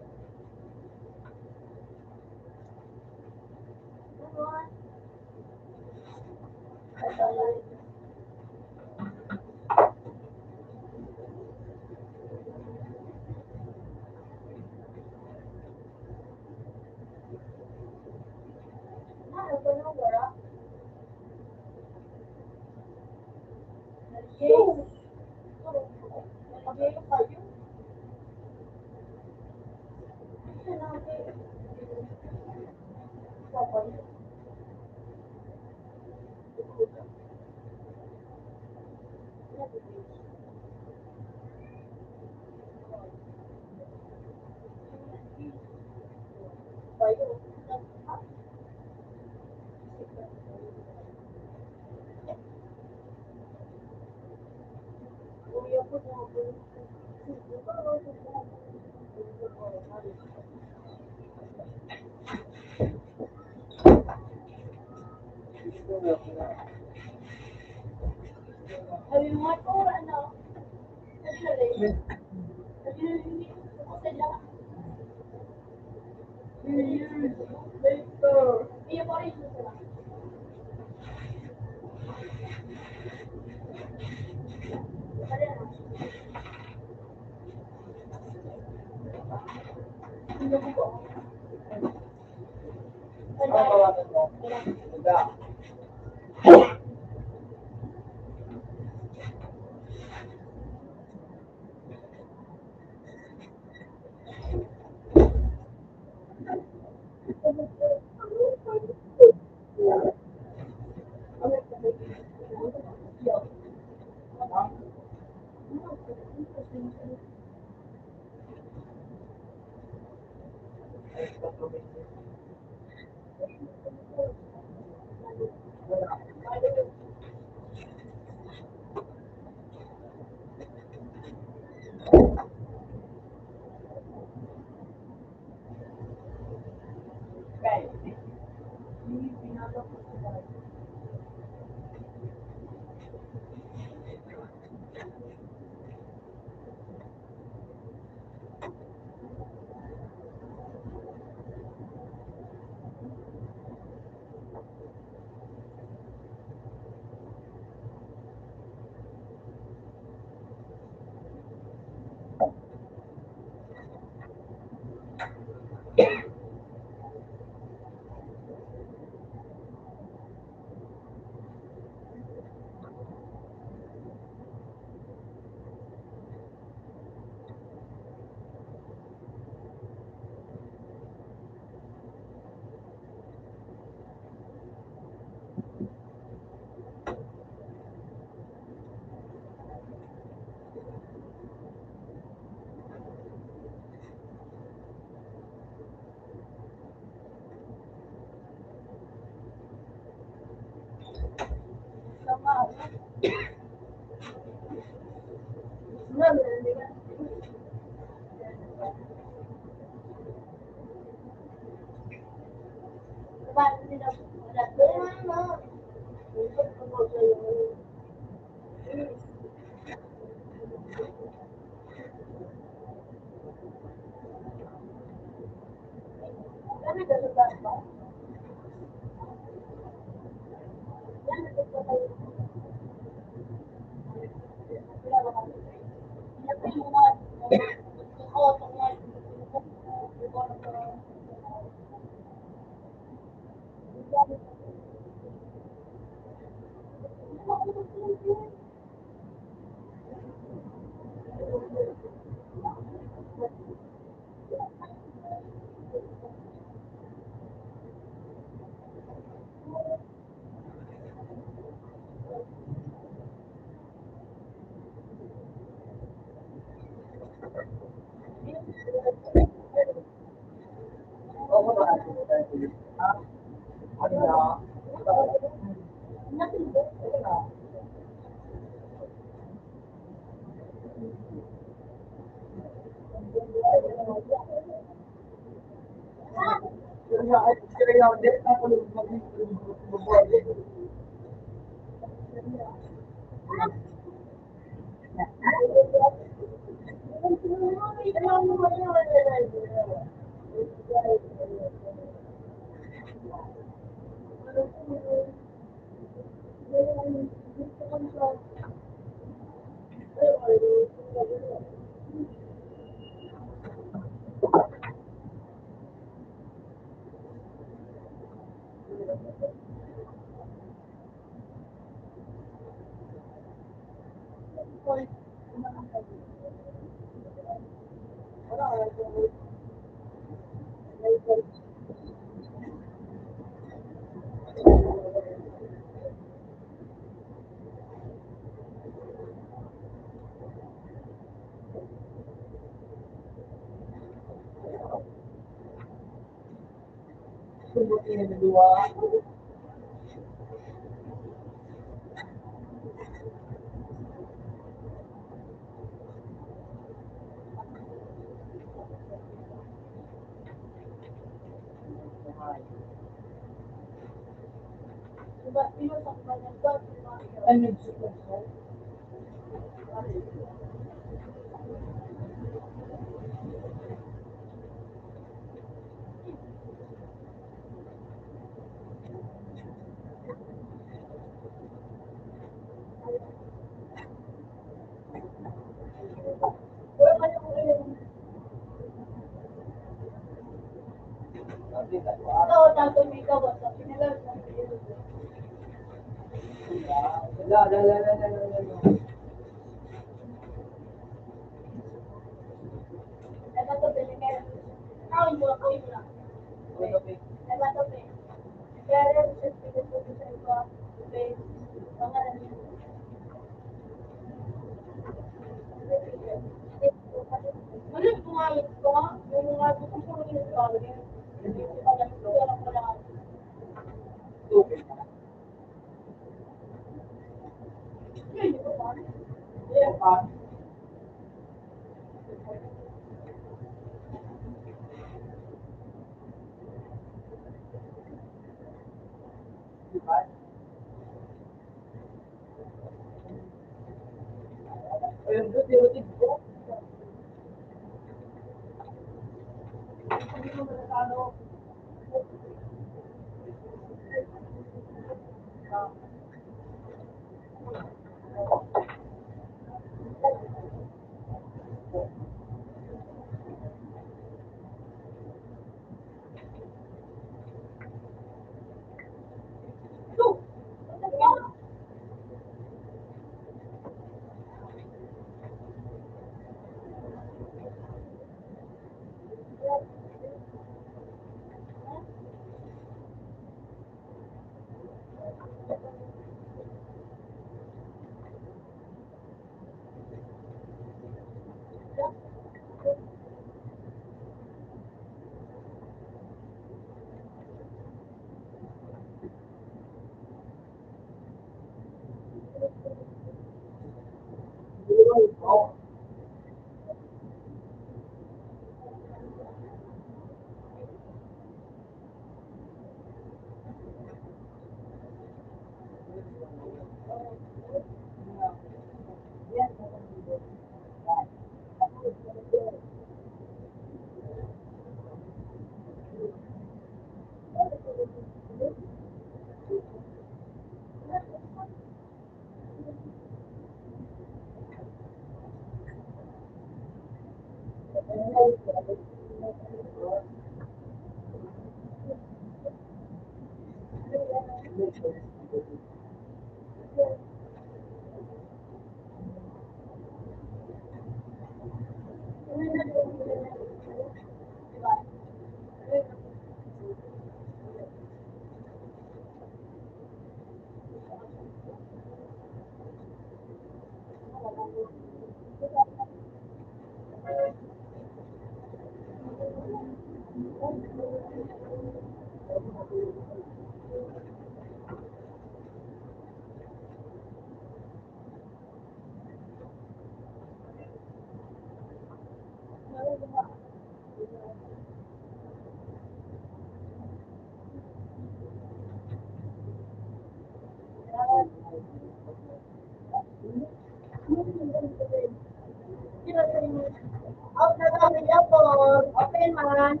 Out na daw, may apple. Open man.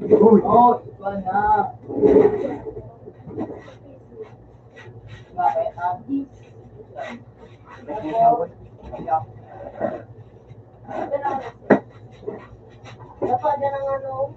Uy, oh, iba na. Bakit? Dapat yan ang ano.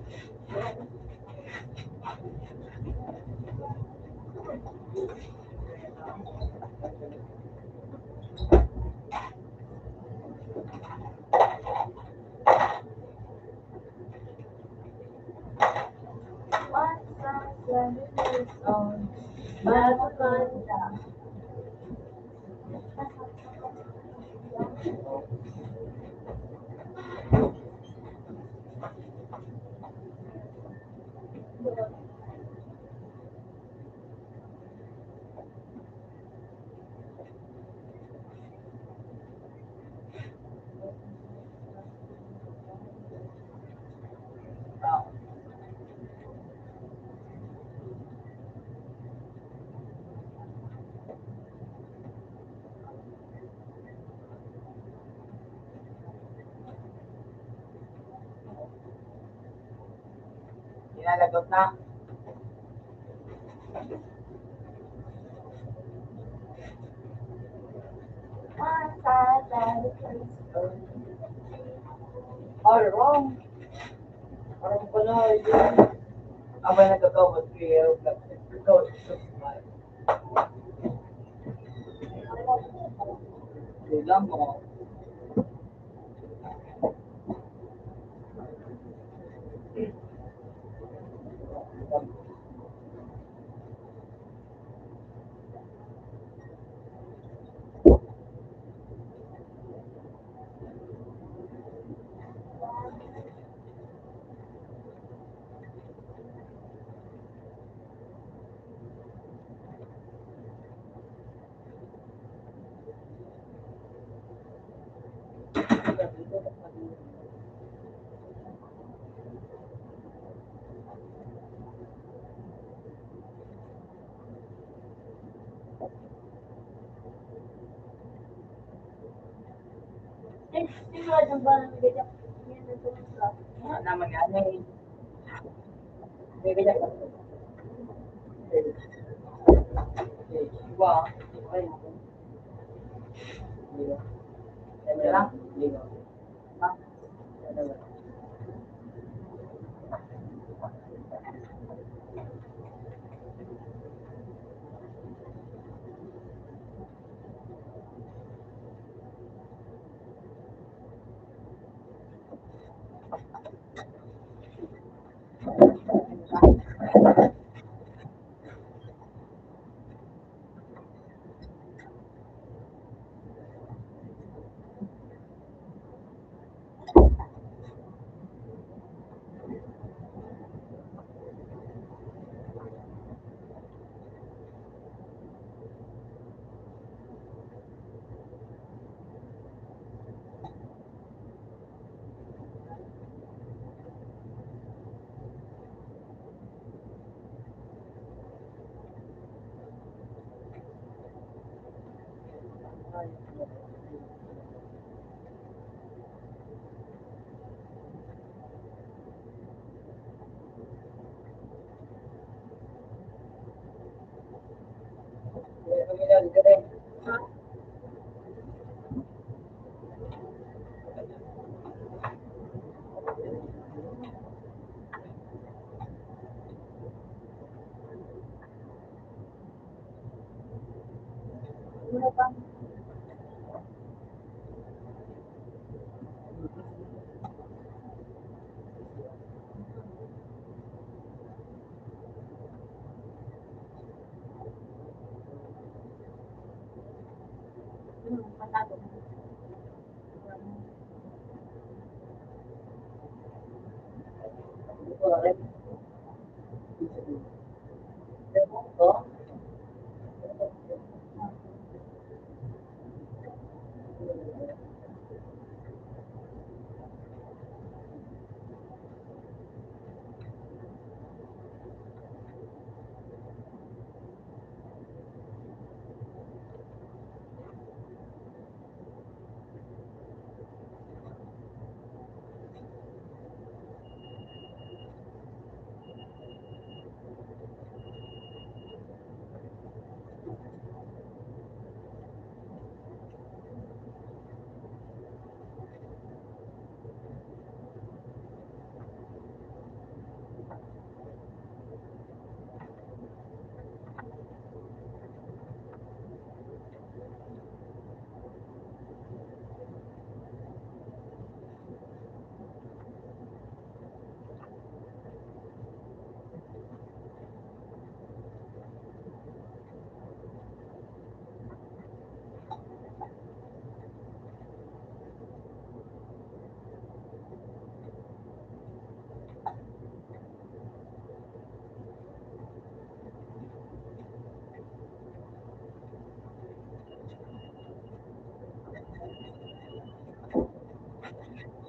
Nilalagot na. Arong. Arong pala yun. Abay, nagkakawat kayo. Ikaw, ikaw. Bilang mo. Wala naman nga, eh.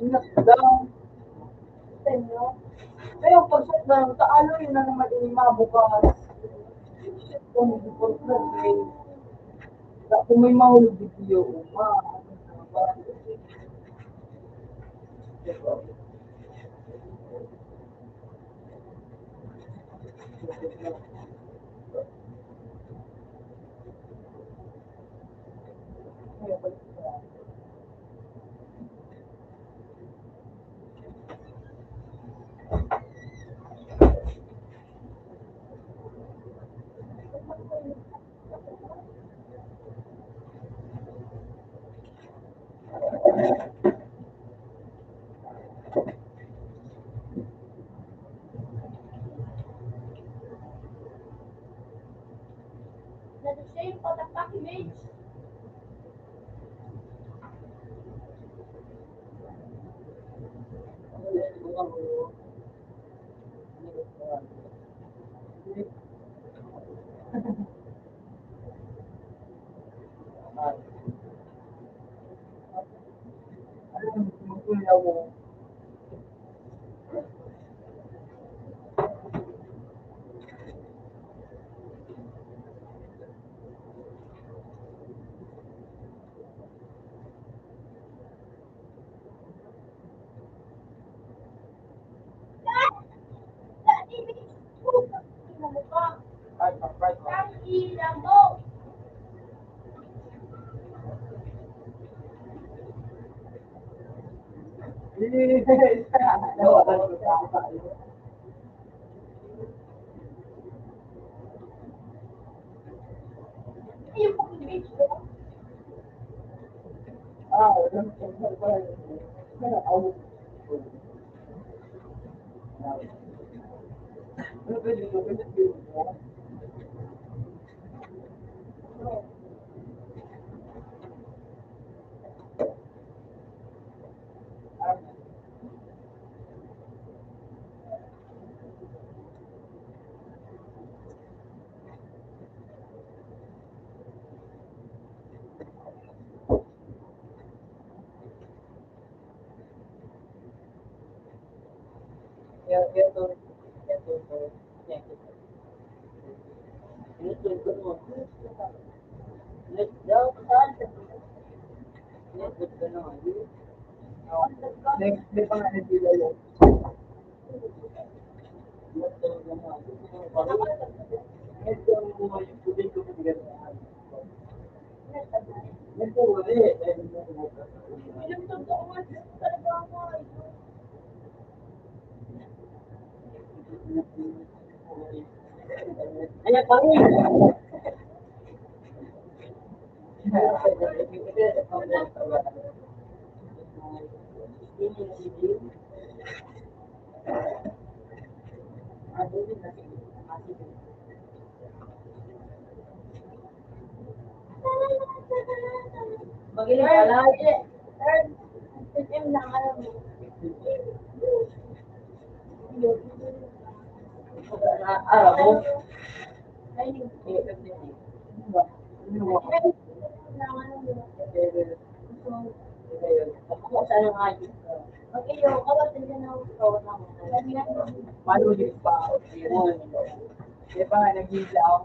Lockdown. Sa inyo? Kaya pag shutdown, kaalo yun na naman ini mabukas. Shutdown, di po, grabe. Kung may mahulog video, uma. Magaling pala. Arabo. Paano di pa? Di ba, nag-iilaw?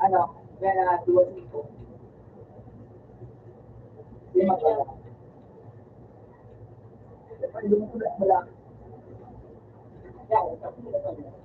Ano, kaya na duwa singko. Lima ka lang. Lumukulat mo lang. Yan, tapos na lang.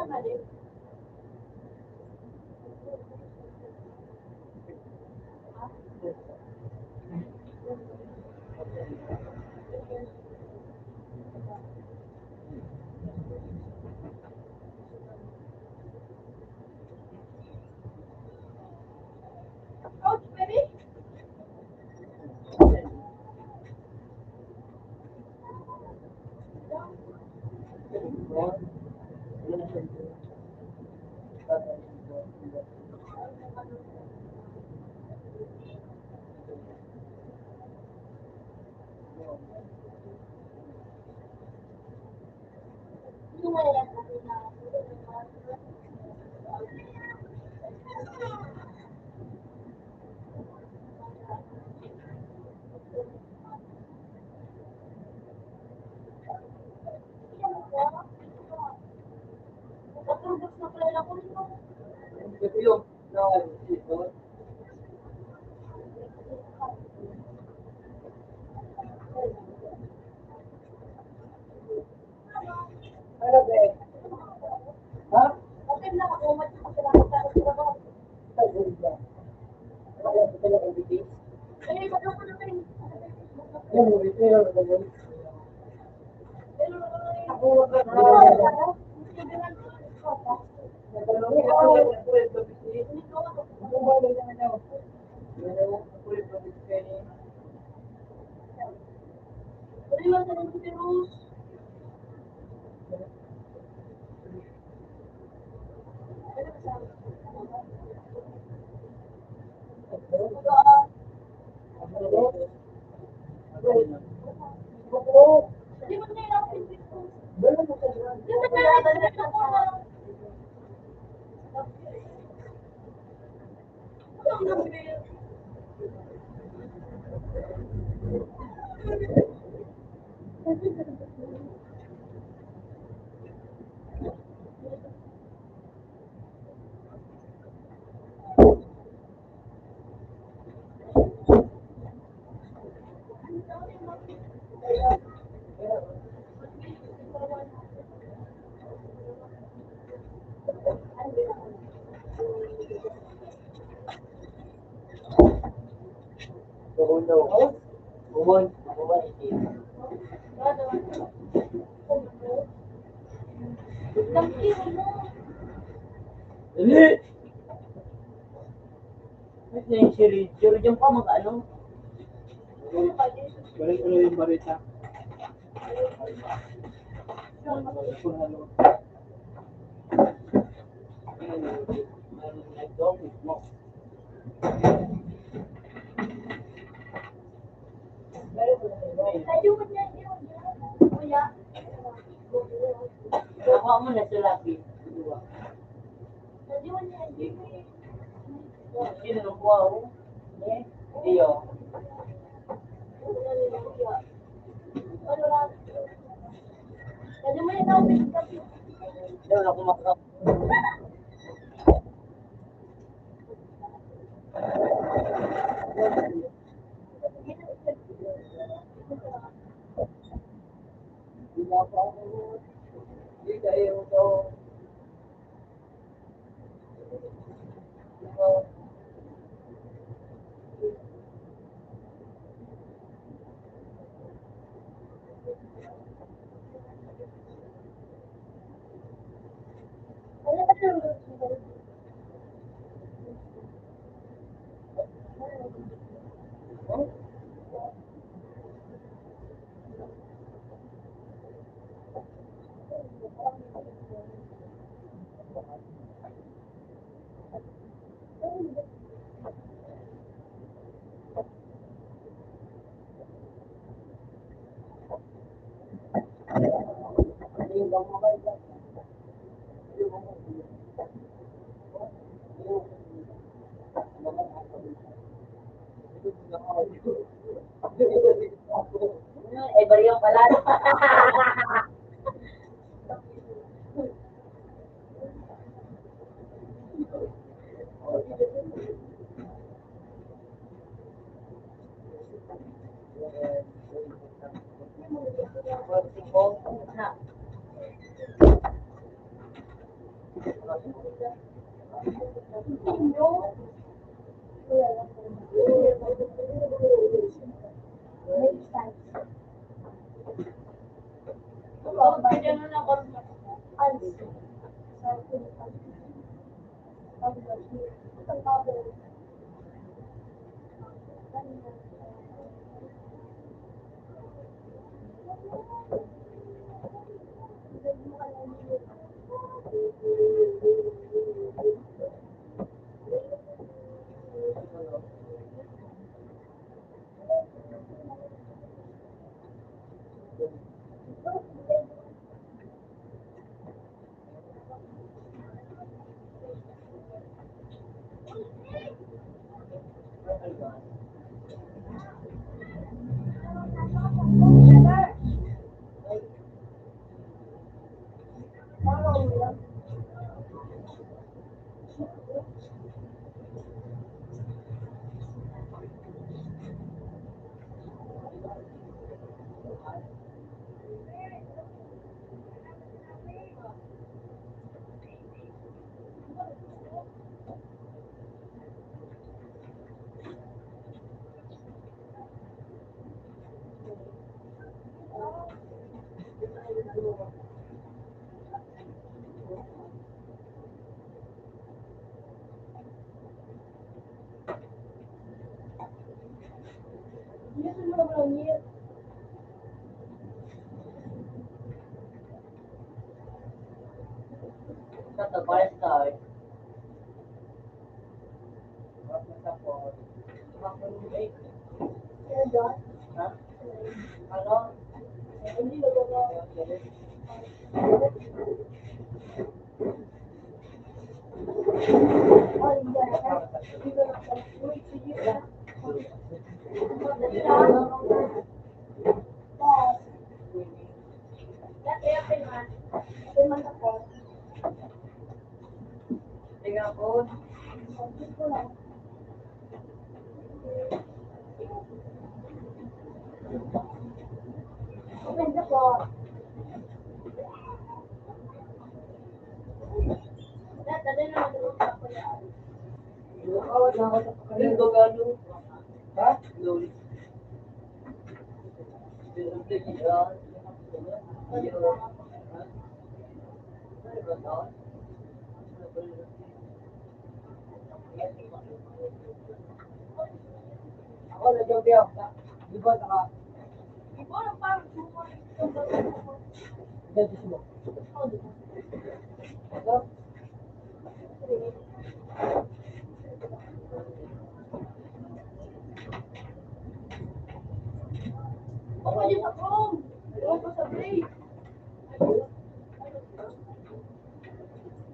Dali! Ano na yung si Ridjo? Ridjo pa mag-ano? Balik ko na yung barita. Nakuha mo na sa labi. Sino nakuha mo? Eh, iyo. Ano na kumakaw? Ay, bariyang pala.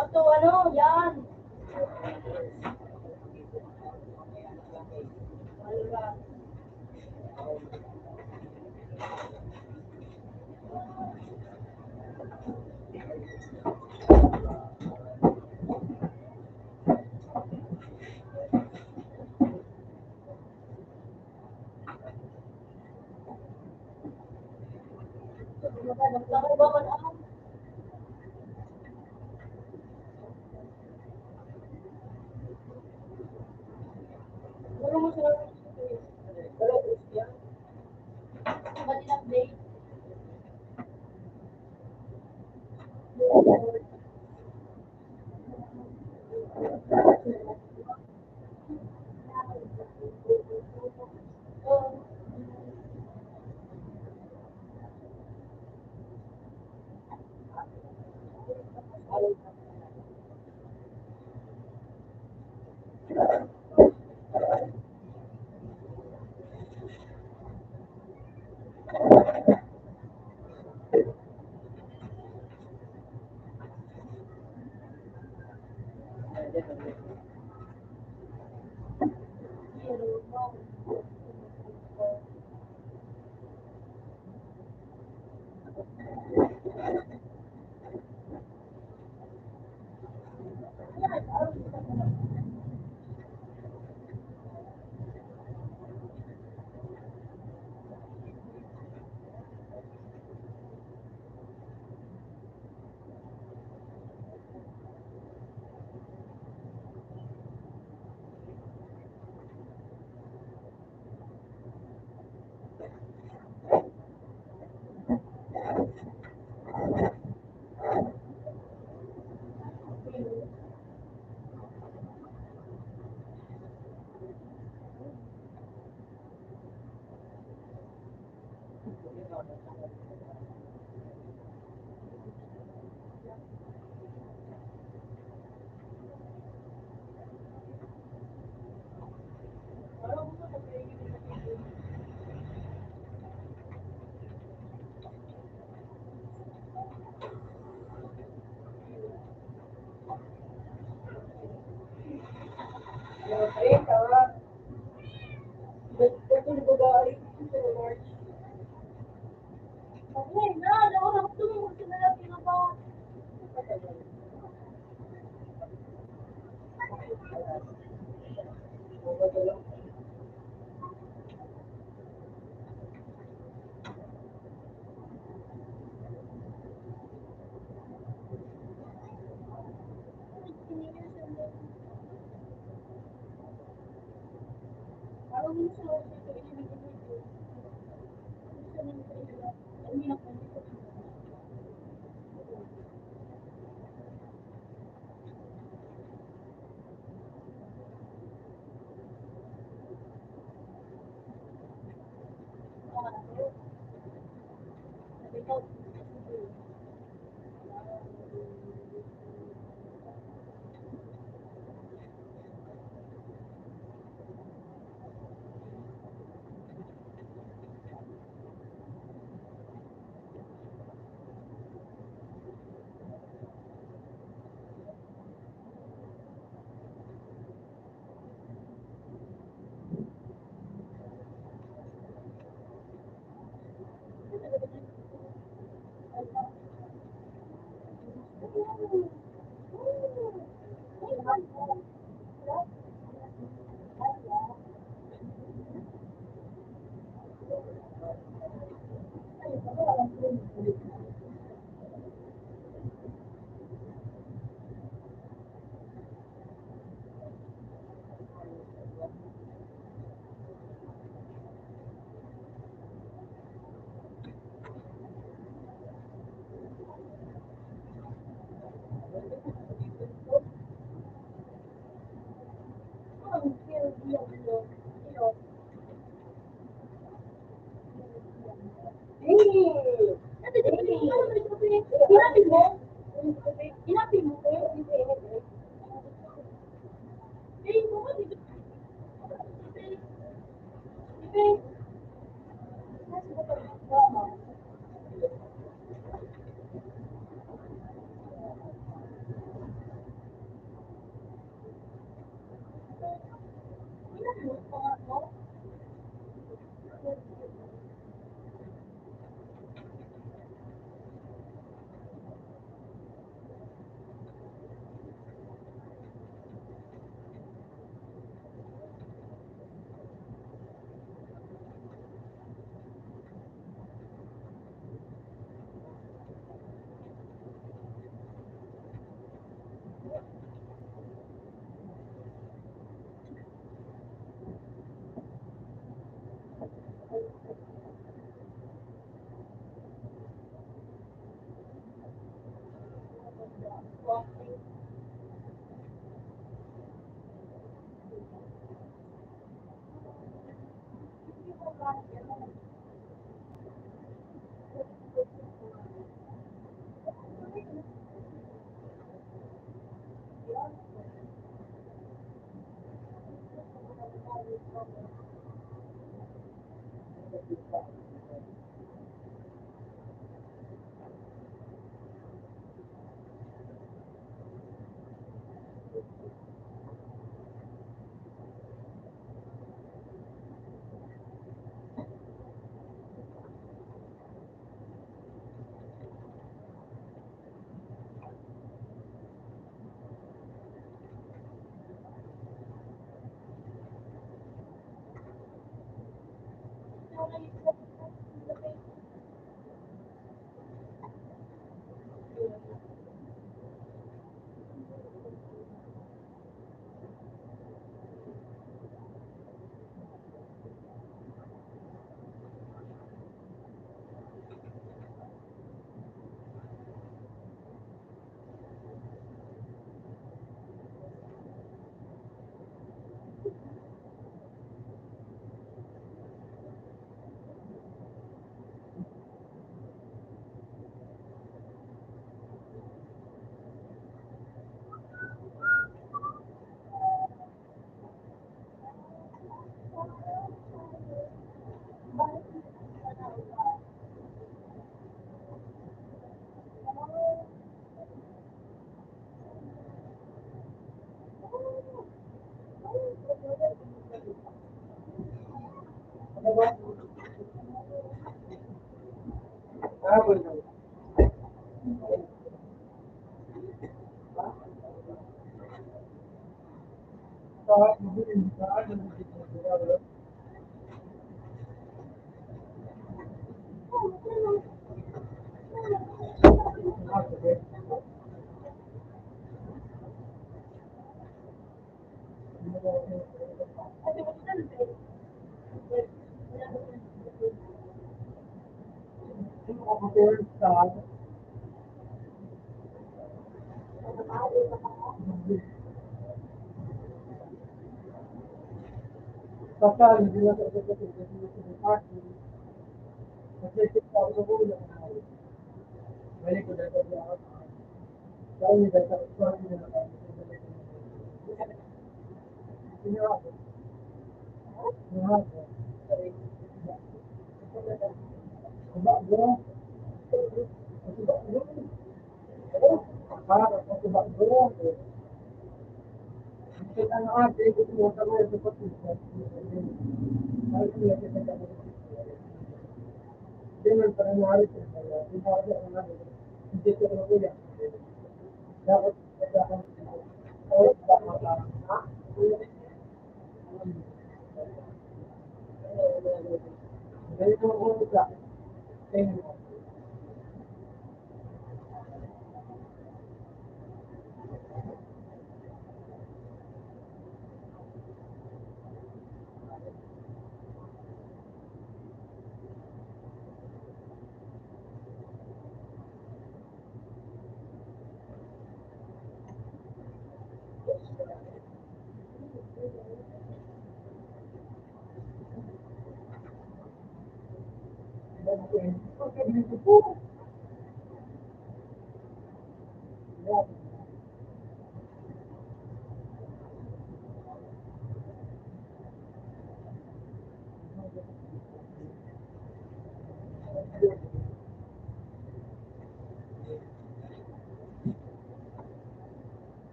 Ato, ano, yan.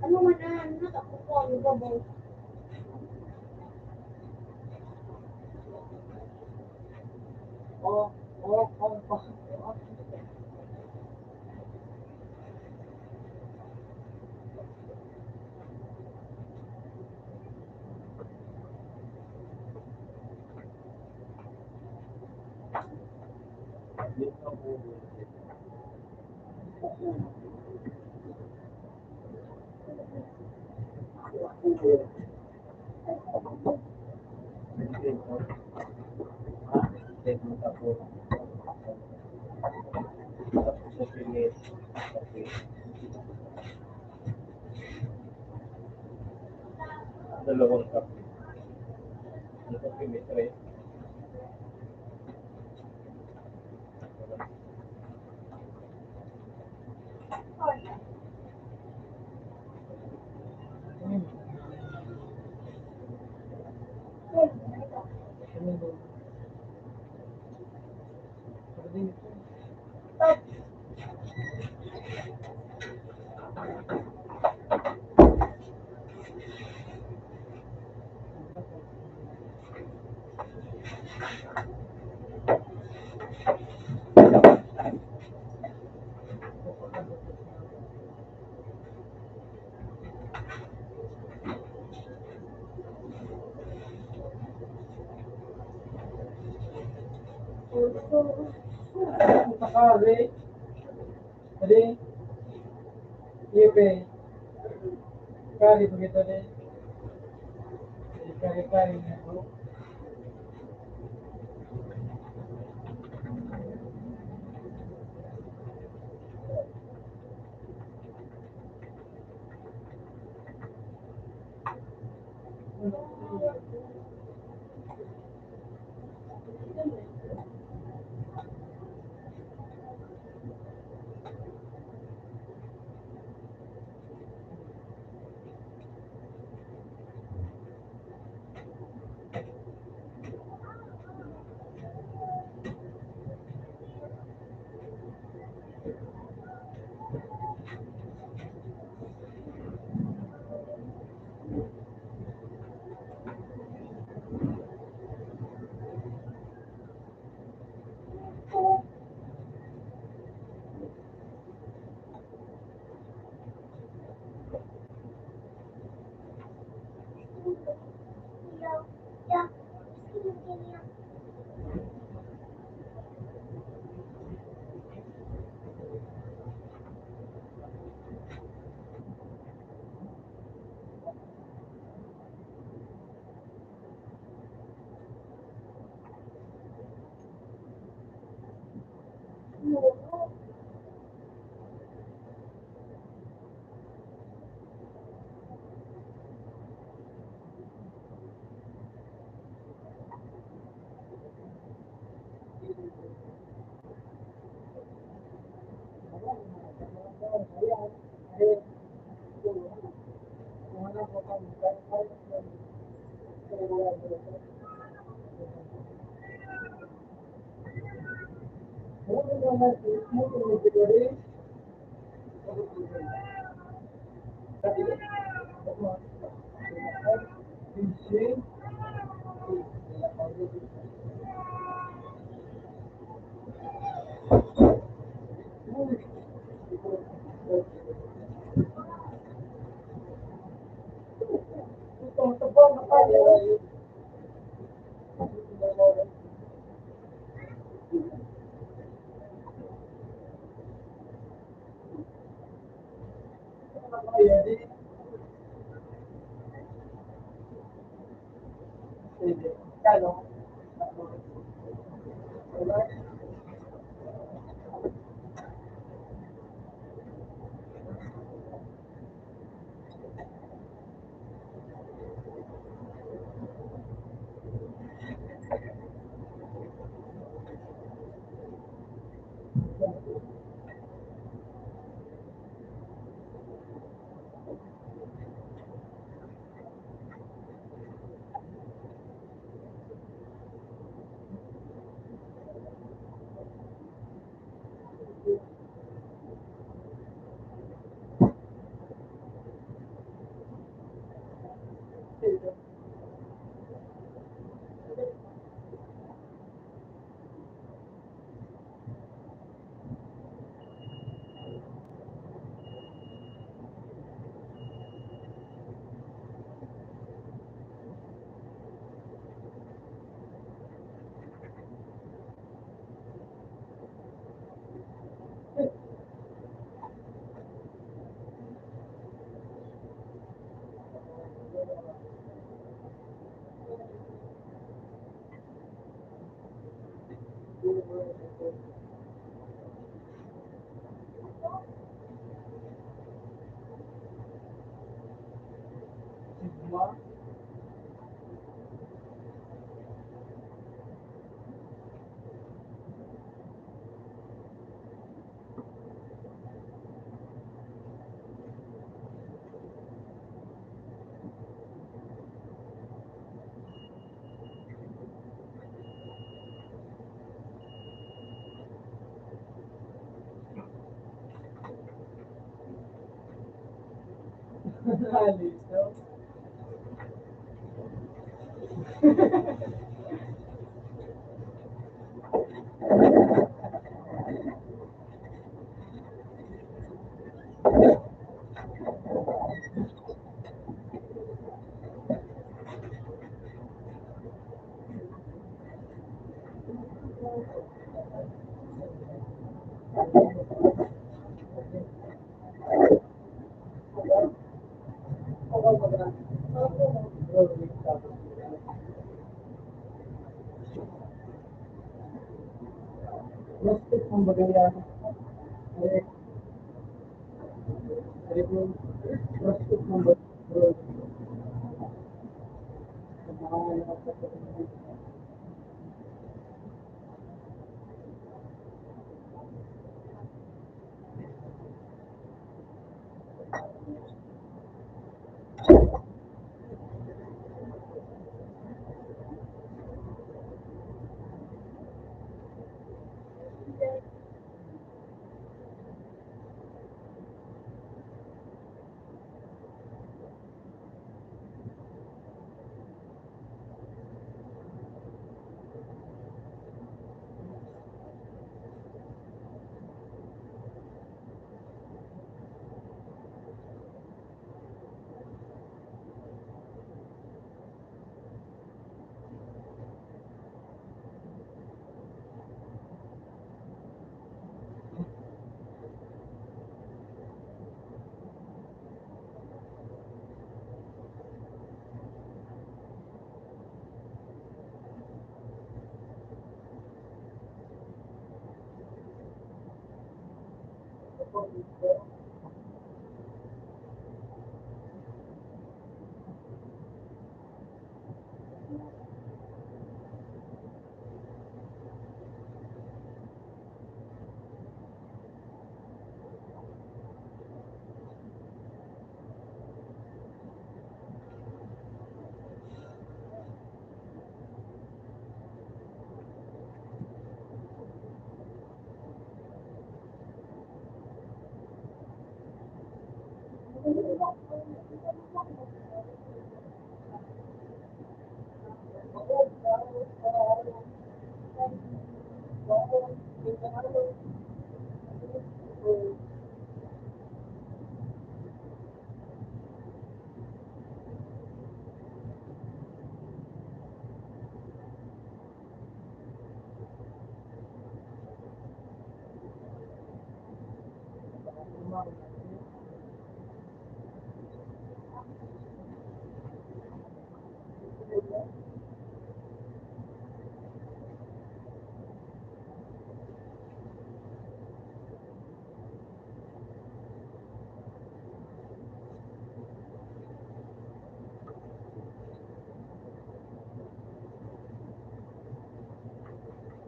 Ano man na, ano na, tapos po, ano ba, boss? Oh, oh, oh, oh. Dalawang kape. Ang kape may tray. Sakali. Jadi, iya pe. Kari pa kita ni. Kari-kari na po.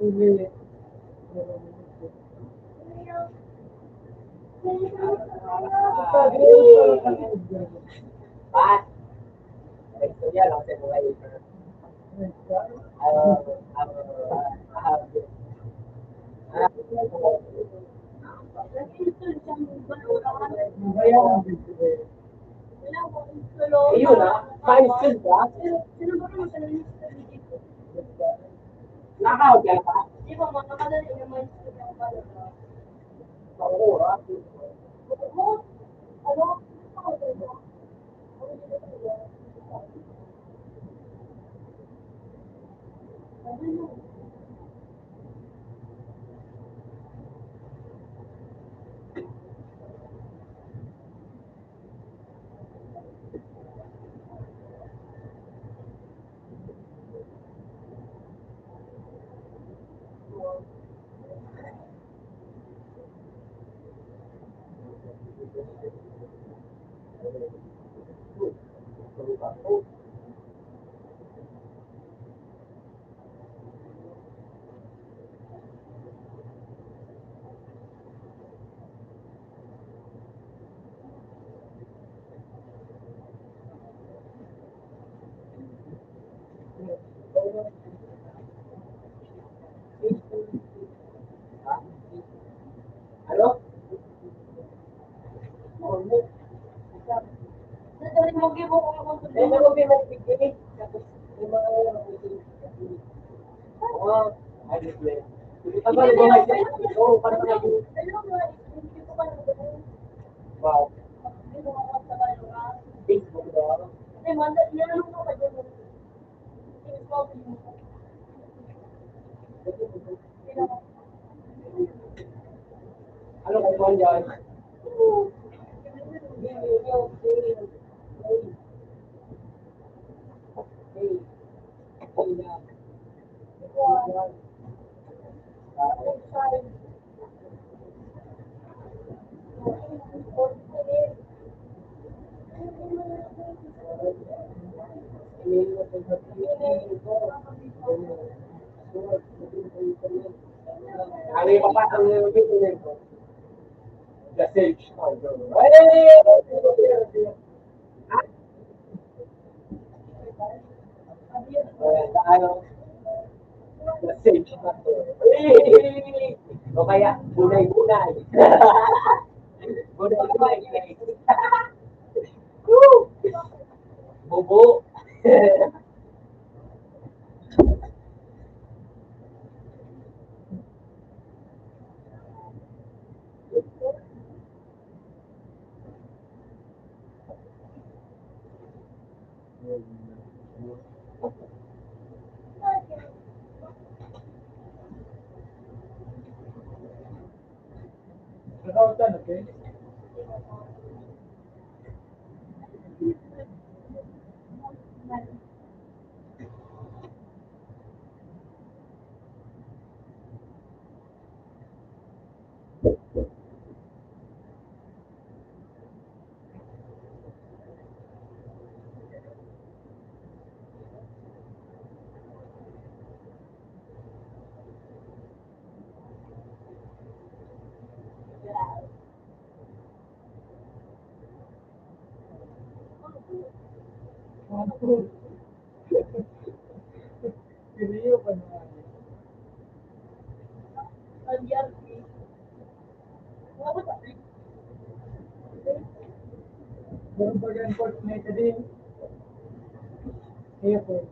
Ayun, ah. Fine skill ba? Nakaw ka pa? Di ba, makakadali naman sa mga pala. Oo, ah. Ano? Wow. Ano kayo man dyan? Ano yung papasok niyo dito, Nego? The Sage. Oh, bro. Hey! Ano? The Sage. Hey! O kaya, bunay-bunay. Bunay-bunay. Woo! Bubo. Meron pa dyan, Fort May Kadin. Airport.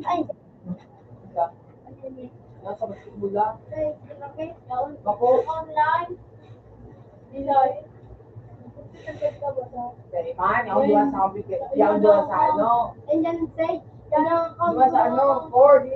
Ay. Nasa basketball lang. Bako. Online. Nilay. Pero man, ang duwa sa computer. Yung duwa sa ano. And then say, Duwa sa ano. Four.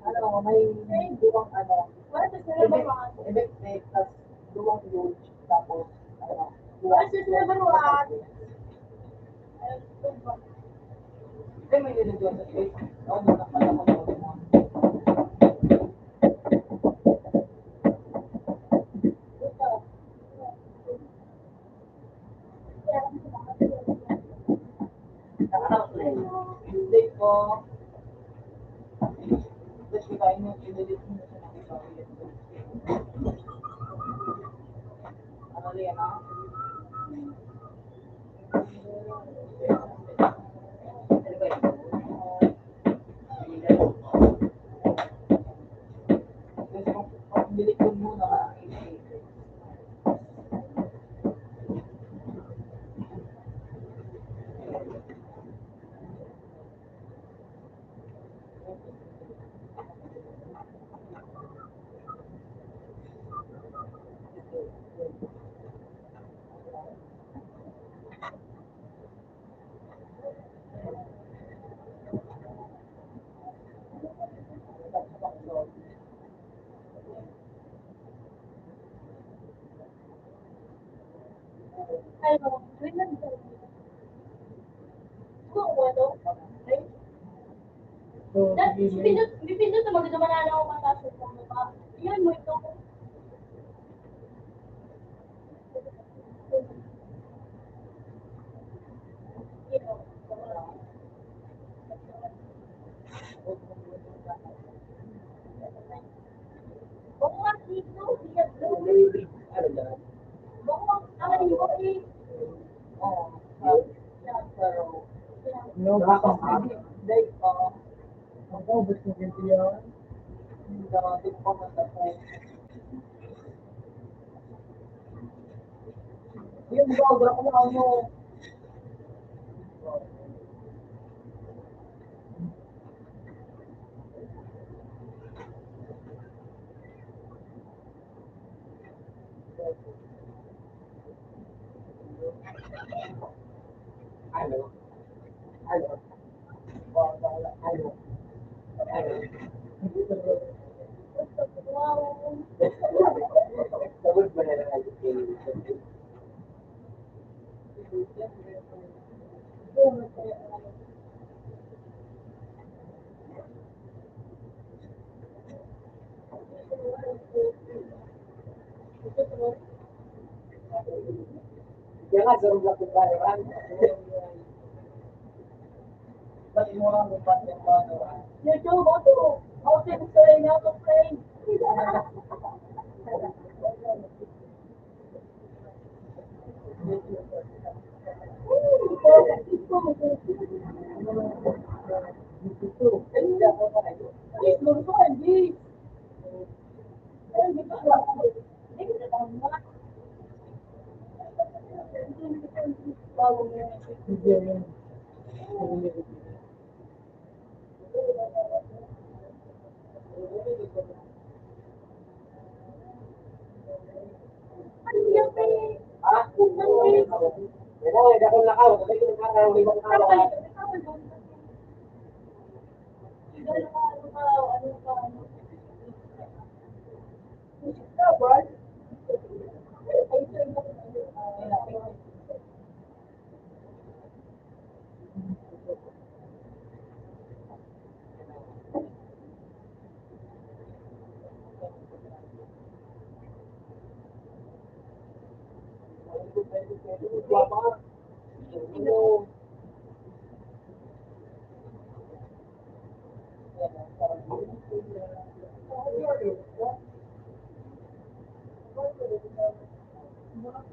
Ano, may, may duwang ano, event, event, eh, tas duwang huge, tapos, ano, duwang. Ay, may nilagyan sa face. Ano, nakakatawa ko. So, dipindot, dipindot na magduman na ako mataas sa mga. Yan mo ito. No, baka. Ang ubos ng Indian. Ang dati pa matapos. Yung bago ako na ano. Ano? Ano? Yan nga, sarong lang kung kaya. Ba't mo lang kung ba't yung bago? You do, go to. How to explain, how to explain?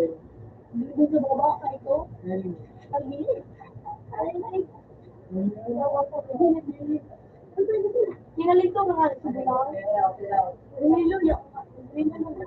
Dito sa baba, sa ito. Pag-ilis. Ay, ay. Hinalito na nga sa bilang. Hallelujah. Hallelujah.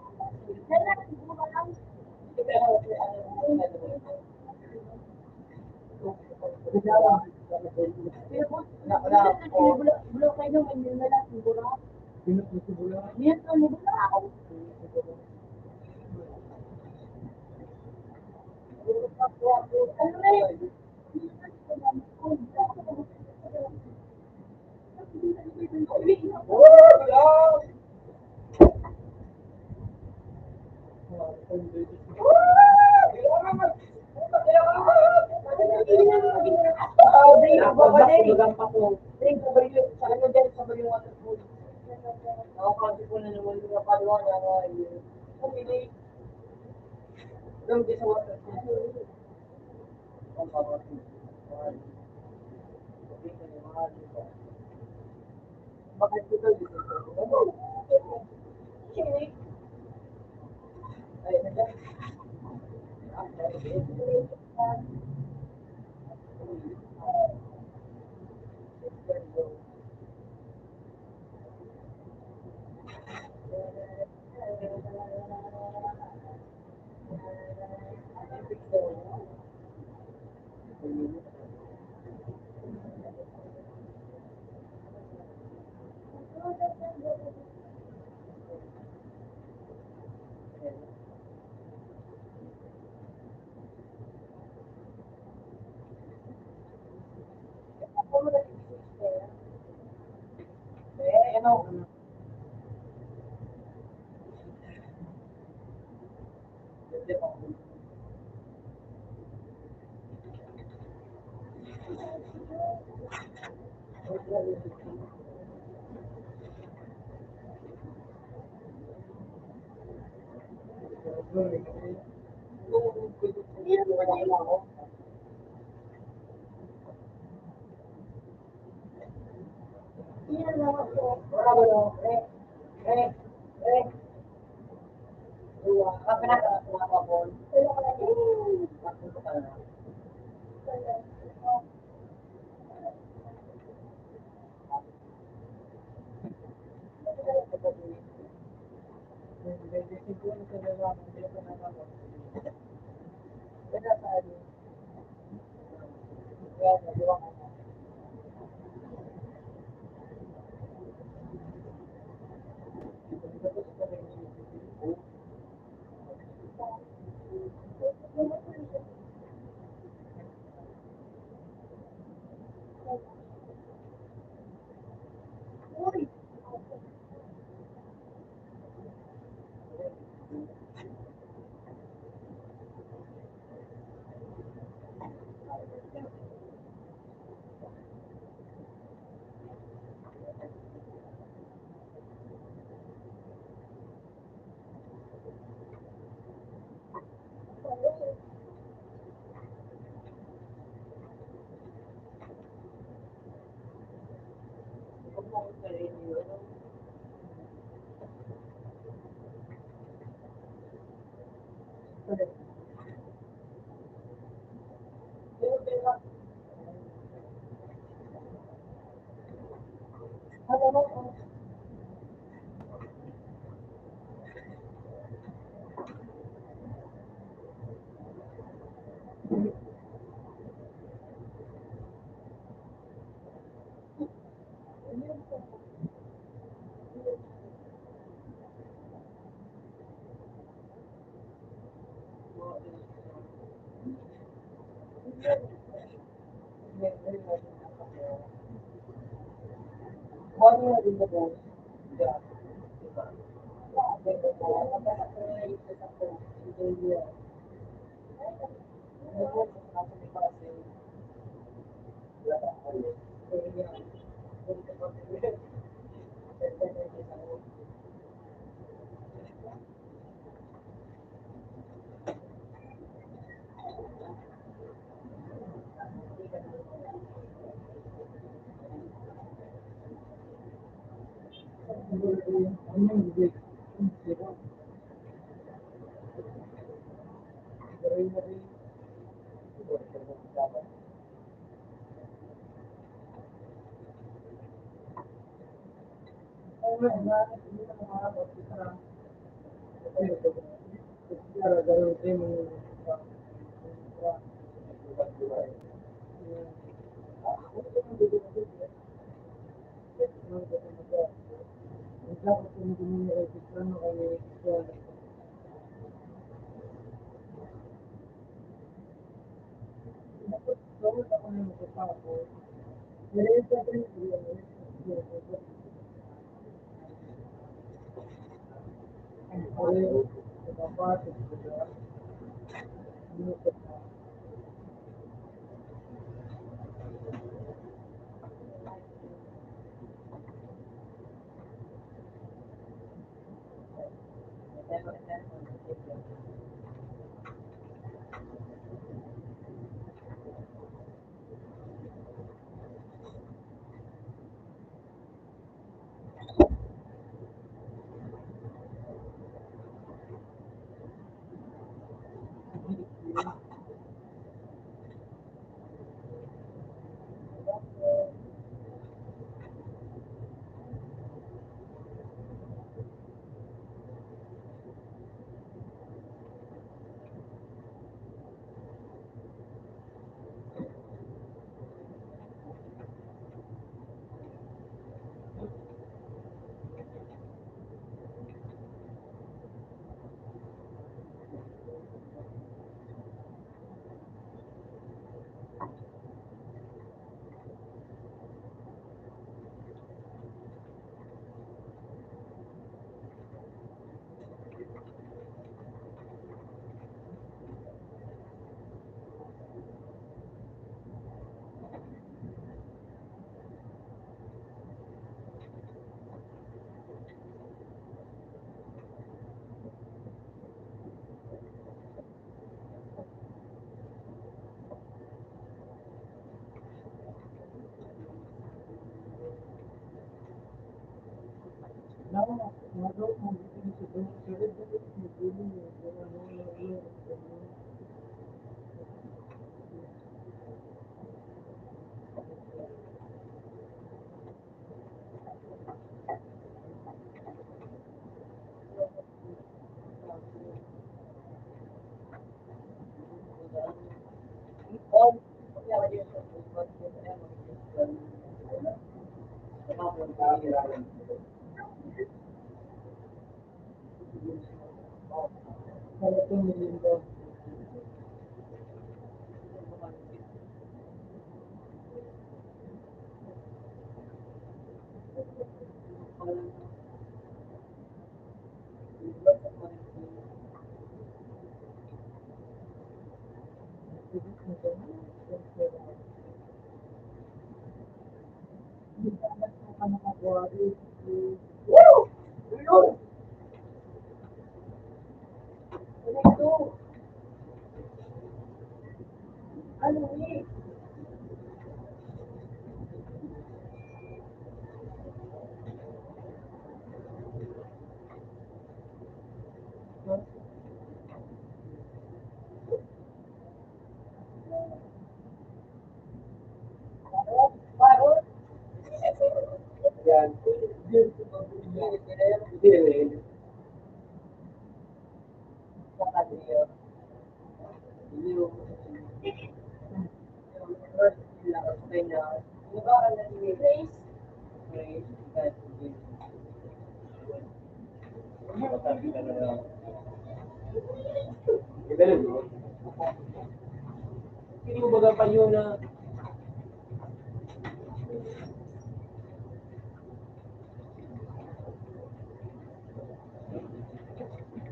Hindi mo baga pa yun na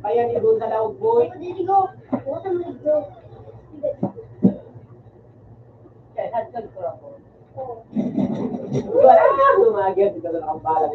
Kaya ni Ruth na laog, boy. Kaya hagkan ko ako. Wala na, gumagyan, di ka lang ang bahala.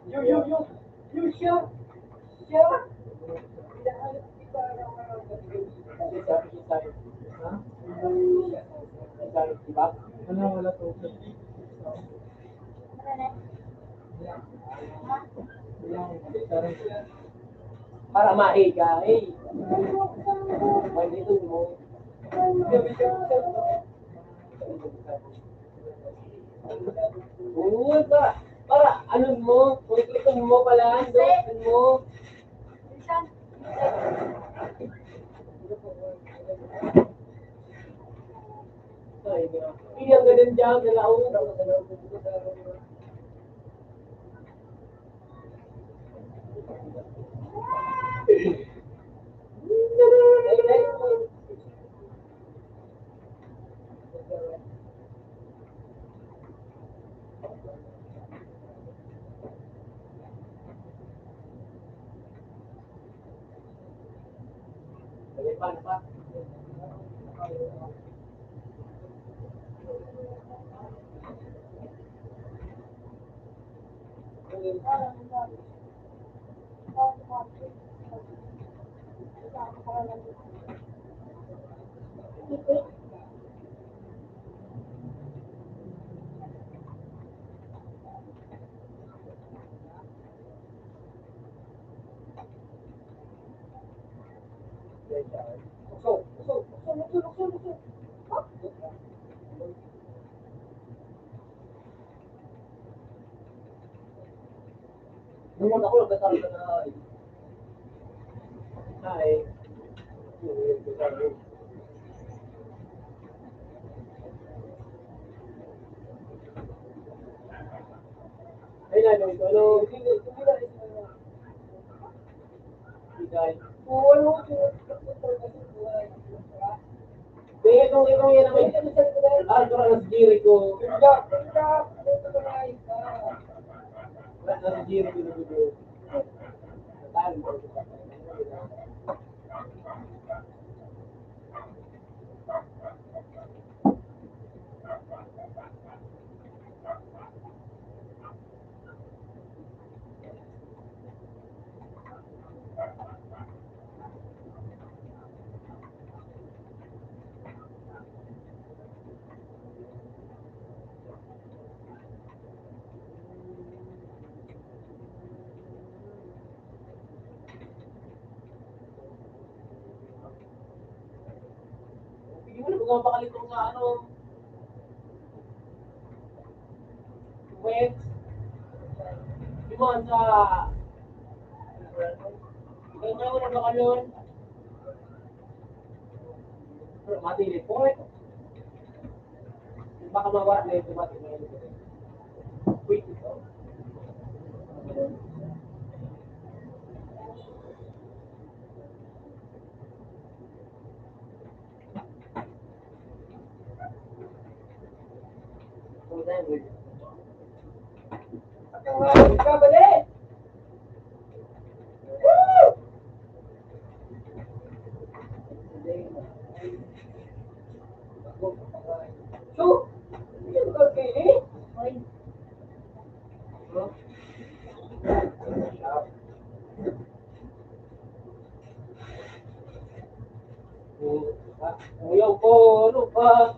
Yo, yo, yo. Yo, siya. Siya. Ano, wala po. Para mahiga, eh. Pwede ko mo. Oo, para, para, ano mo, kung iklikon mo pala, doon mo. Ay, hindi ang ganun dyan, nalaon. Ay, ano, ito, ano, hindi, hindi na, hindi na. Kaya itong, itong yan naman. Ah, ito na si Jericho. Wala na si Jericho. Hindi mo na magpapakalitong sa ano. Wait. Di ba sa... Ganyan mo na ba kayo? Mati report. Baka mawala na yung dumating na yun. Wait, ito. Ayaw ko, ano ba?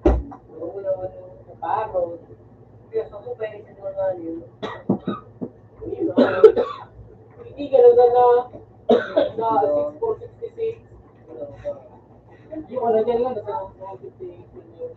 Ano naman yung paro? Kaya sa ko, pwede sa mga ano yun. Hindi ka na na, na six four sixty-six. Hindi ko na dyan lang, nasa mga fifty-eight yun.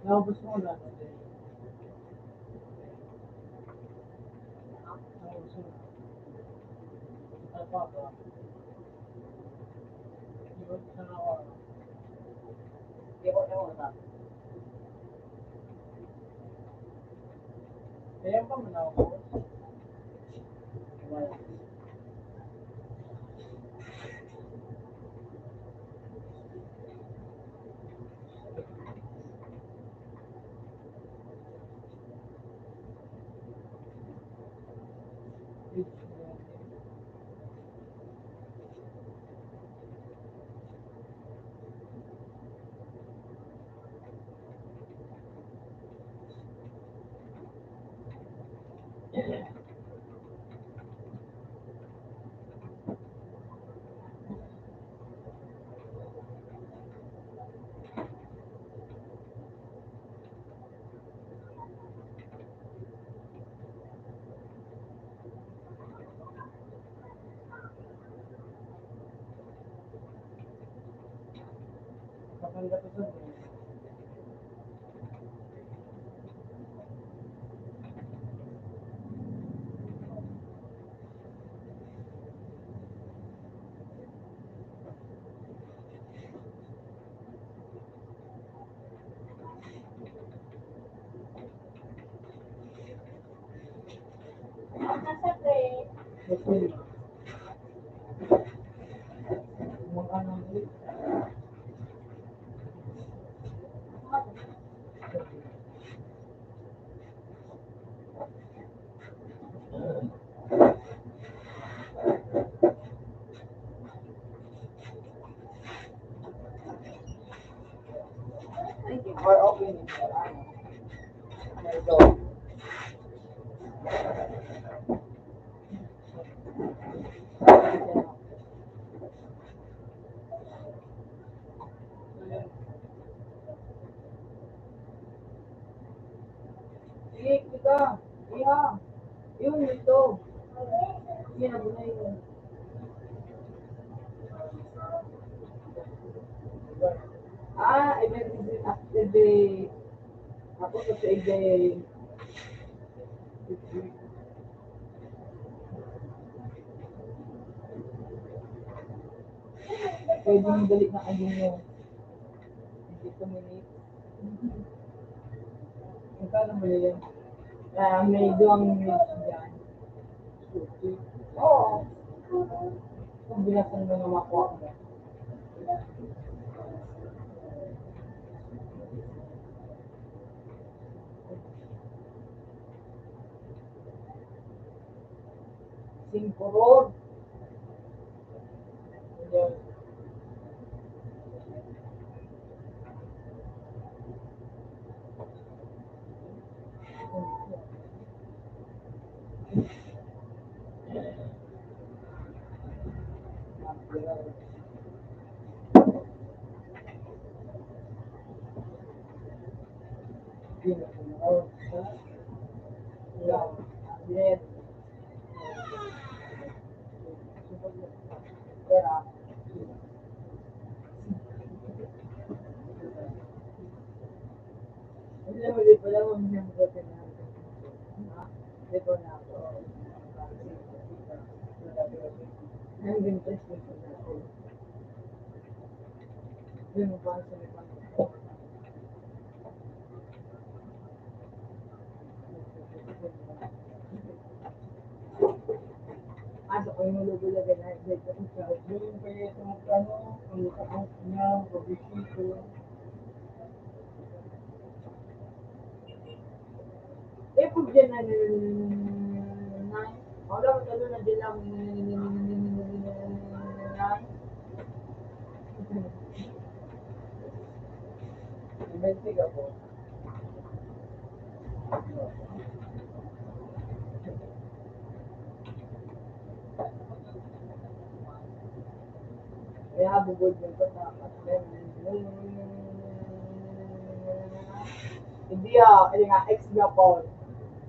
Naubos mo na. Naubos mo na. Ay, papa. Yun, sa nawa. Di ko na una. Kaya pa man ako. Sige, kita. Iya. Yun, ito. Sige, nabunay yun. Ah, emergency after the, tapos sa igay. Pwede mo balik na kayo nyo. Hindi ko minute. Magkano ba yun? Ah, may duwang minutes dyan. Oo. Kung binasang mo na makuha mo. Singko road. Asa ko yung lubog na ganyan? Yung kaya itong ano, ang nakabukas niya, pabisito. Eh, pag dyan na, wala ko talo na dyan lang. Bente ka po. Kaya bugod yung pagkakas. Hindi ah, hindi nga, ex nga, Paul.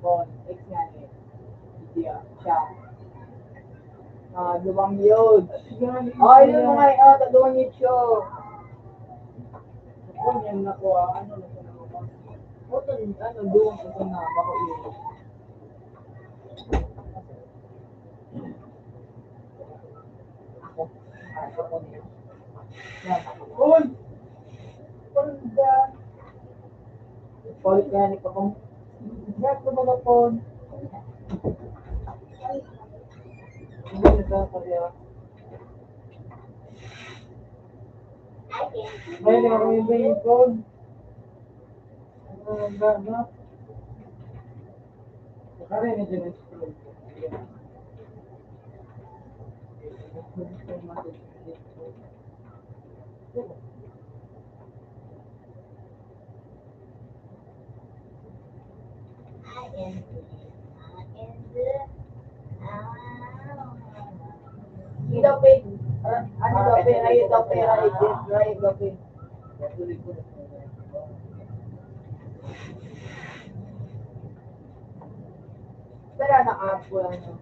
Paul, ex nga ni. Hindi ah, siya. Ah, duwang yun. Ay, yun mga, ah, tatlong YouTube. Ako, yan na po, ah, ano, nasa Ano, ano, doon sa na bako yun. Ako. Ako po niya. Yan. Uy! Panda! Paulit na yan, ikaw pang. Yan, sa mga phone. Hindi na sa kanya. May na ako yung phone. Ito, Pin. Ah, ano daw, Pin? Ay, ito, Pin. Ay, ito, Pin. Pero naka-app ko lang yun.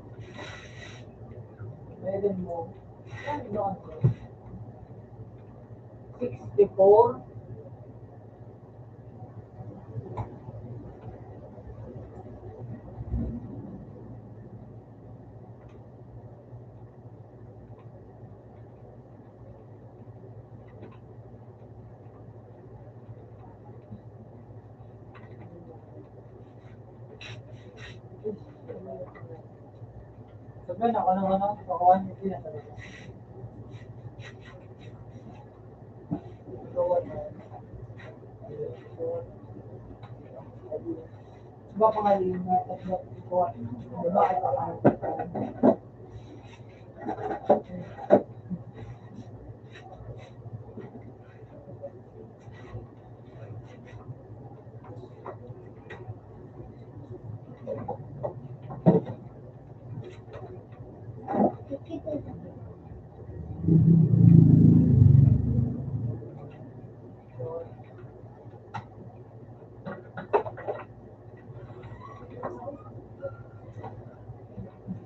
Pwede mo. Ano yun? Sixty-four? Sabihan ako ng ano, kakuhaan niya siya. Iba pa nga din yung mga tatlo, ito, babae pa nga.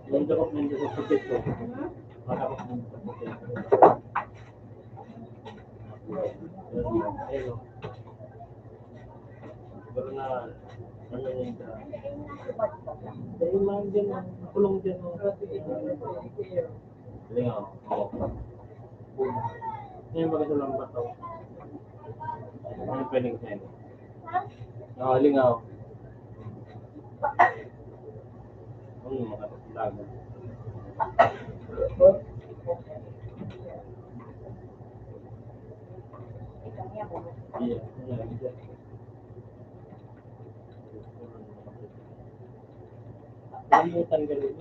Yung dakop ng dakop sa pito. Madakop ng dakop sa pito. Ayun, oh. Pero na, ano yun, ah, dahil man dyan, ah, kulong dyan, oh. Lingaw. Oo. Ngayon, maganda lang ba ito? Ano pwedeng sa'yo? Oo, lingaw. Ano, makataglagan. Iya, iya, iya. Kalimutan ka rin.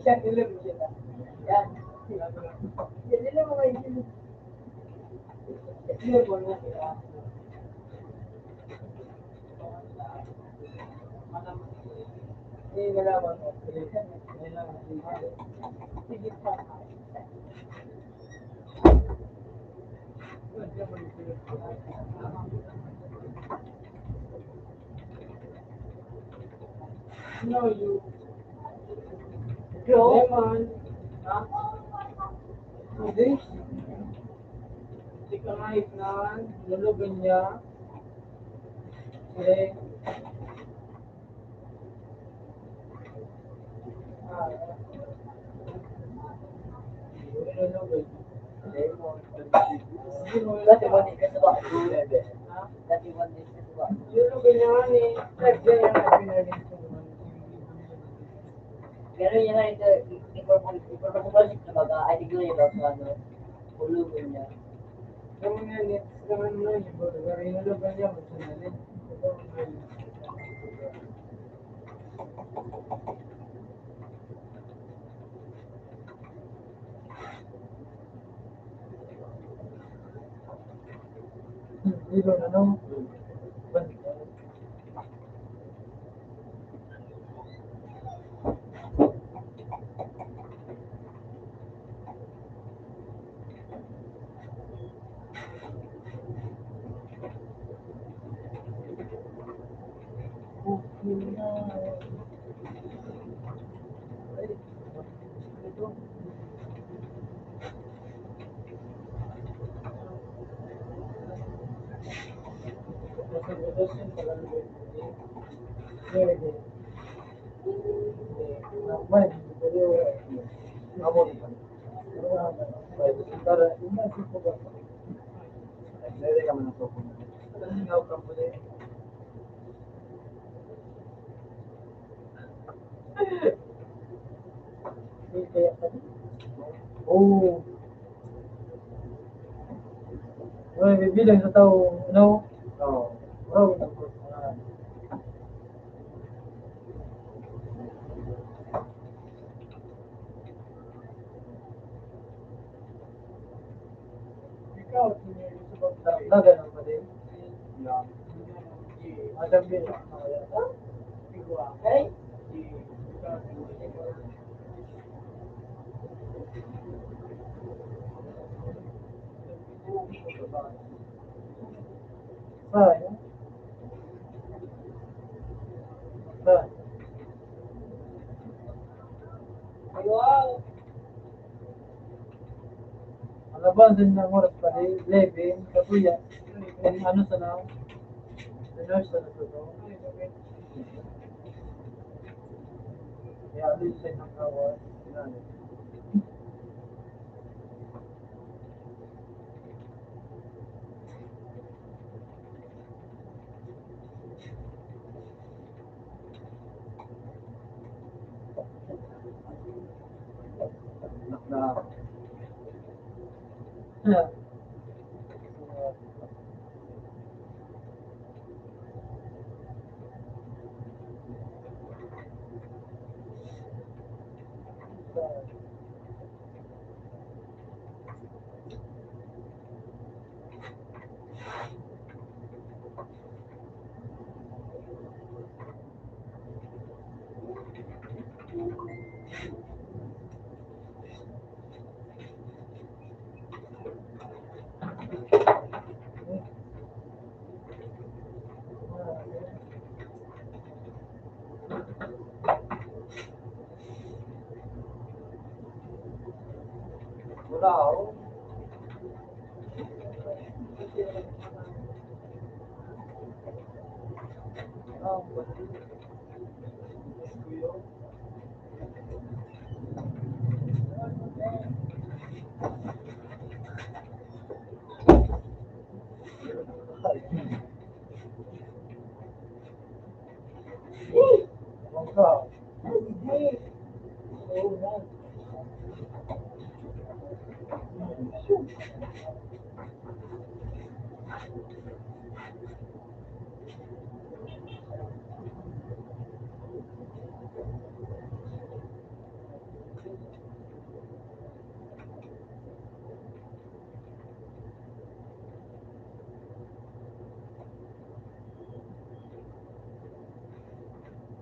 Siya, dilim siya. Yan. Dilim mo kayo. Dilim mo na siya. No, you. Bro? Lemon. Ha? Hindi. Hindi ka nga itnan. Lulugan niya. Sige. Dati one day ka sa Baco, eh, be. Dati one day ka sa Baco. Pero yan na ito, ipapag-, ipapag-, kumbaga, ay, tignan niyo daw sa ano, ulugan niya. Kamo nga, next naman mo, yung baga, rin, ano ba niya, magsanali? Dito, ano? Oh. Uy, bibilang sa tao, no? Oo. Bro, ikaw, dagan ang pati. Yan. Madam din. Ay. Ay. Ay. Alaban din ang oras pa, di, eleven, katuya. Ang ano sa na, the nurse sa na to. Kaya, at least, sa isang hour, Wala, oh.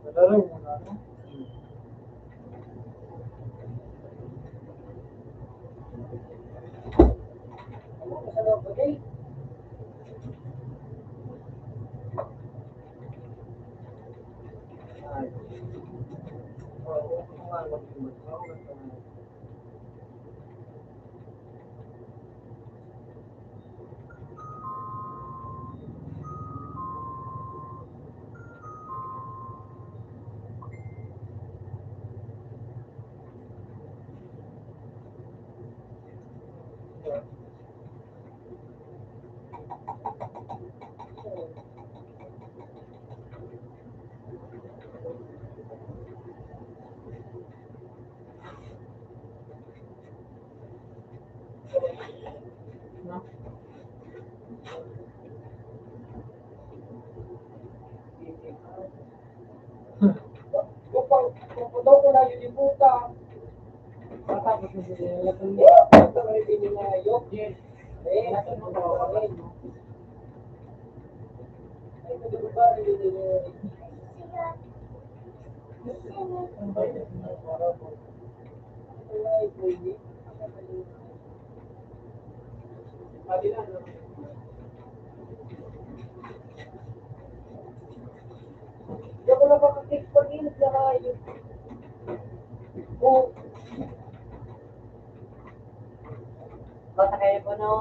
Naglalaro muna, no? Basta kayo po, no?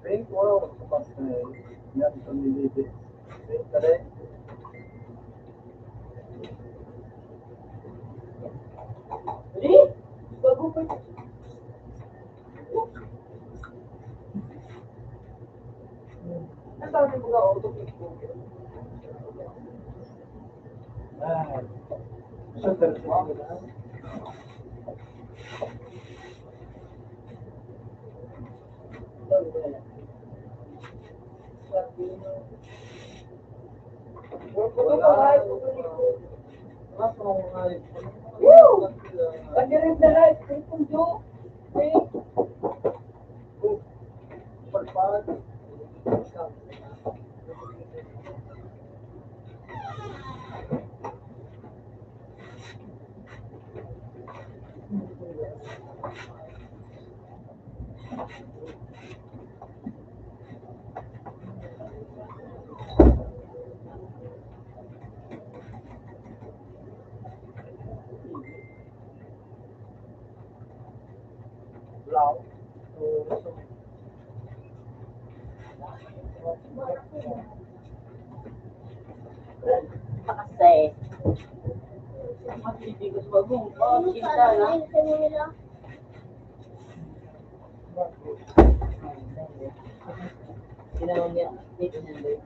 Drink water. Yan, pamilibit. Drink ka rin. Eh? Bago pa. Ang dami mga auto. Ah, super. Woo! Pag-irip na live, kung jo. Kasi, mas hindi ko sa bagong, oh, sinta na. Ginawa niya, eight hundred.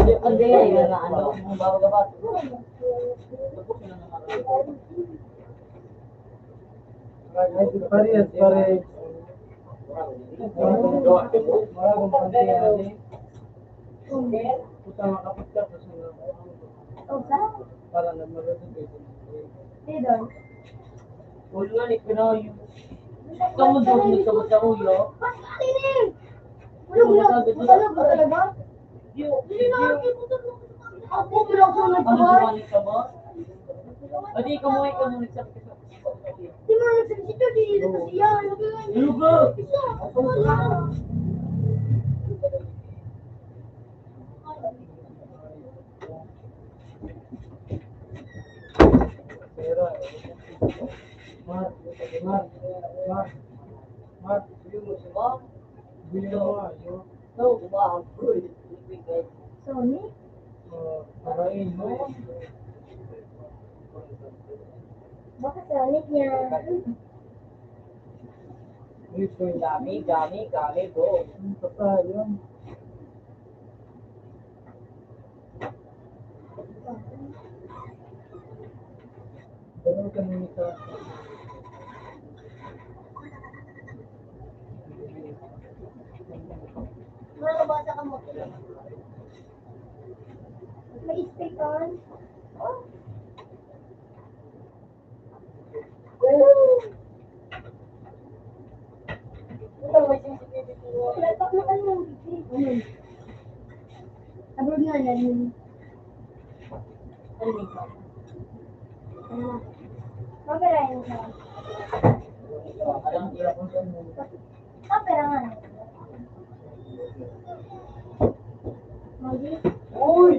Hindi, hindi, hindi, ano, kung bago ka pa. Ay, parehas, parehas. Maragong pagkain. Puta, makapagtapos na. Para na marunong kayo. Sidon. Ulo nga ni Pinoy. Kamu doon ni sabot sa ulo. Ulo nga. Ulo nga talaga? Yo, yo. Ako, bilang sunod ko. Ano ba ni sabot? Pwede ka mo, ikaw mo nagsabot. Di mo nagsabot, di na siya. Ano ba? Isa. Ako lang. Sonic? Baka Sonic niya. Gami, gami, gami, bro. Ang totoo yun. Ganun kami sa Mga kabasa ka mo. May stick on? Oh. Abroad nga yan, yun. Ano yun? Ano na? Mabira yun siya. Kapira nga. Uy!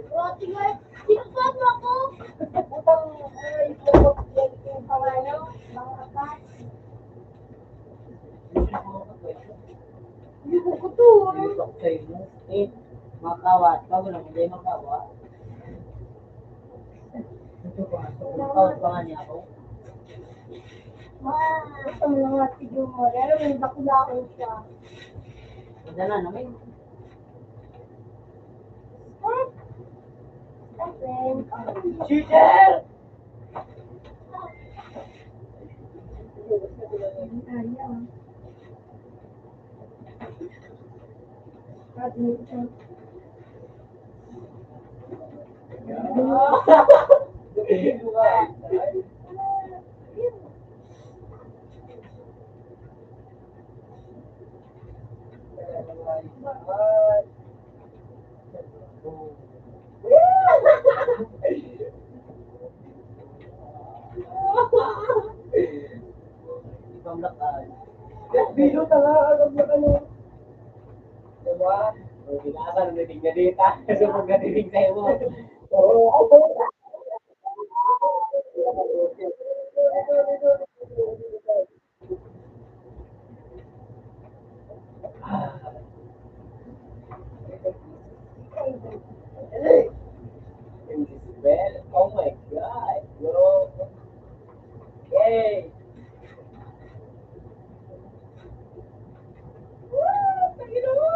Roti nga, sinusuot mo ako? Putang, ay, yung pangalan, mga apat. Hindi ko kuto, eh. Makawat, bago lang, hindi makawat. Ito pa, ito pa nga niya ako. Wow, ito mo nga si Jumar. Pero may bakla ako siya. Wala na naman. Stop. Stop, eh. Cheater! Ayaw. Bilo ka nga, agad na ka, no? Diba? Ang binasa, natitig na dita. Kasi pag natitig sa'yo mo. Oo, ako. Well, oh my God, bro. Yay! Woo! Tangina mo!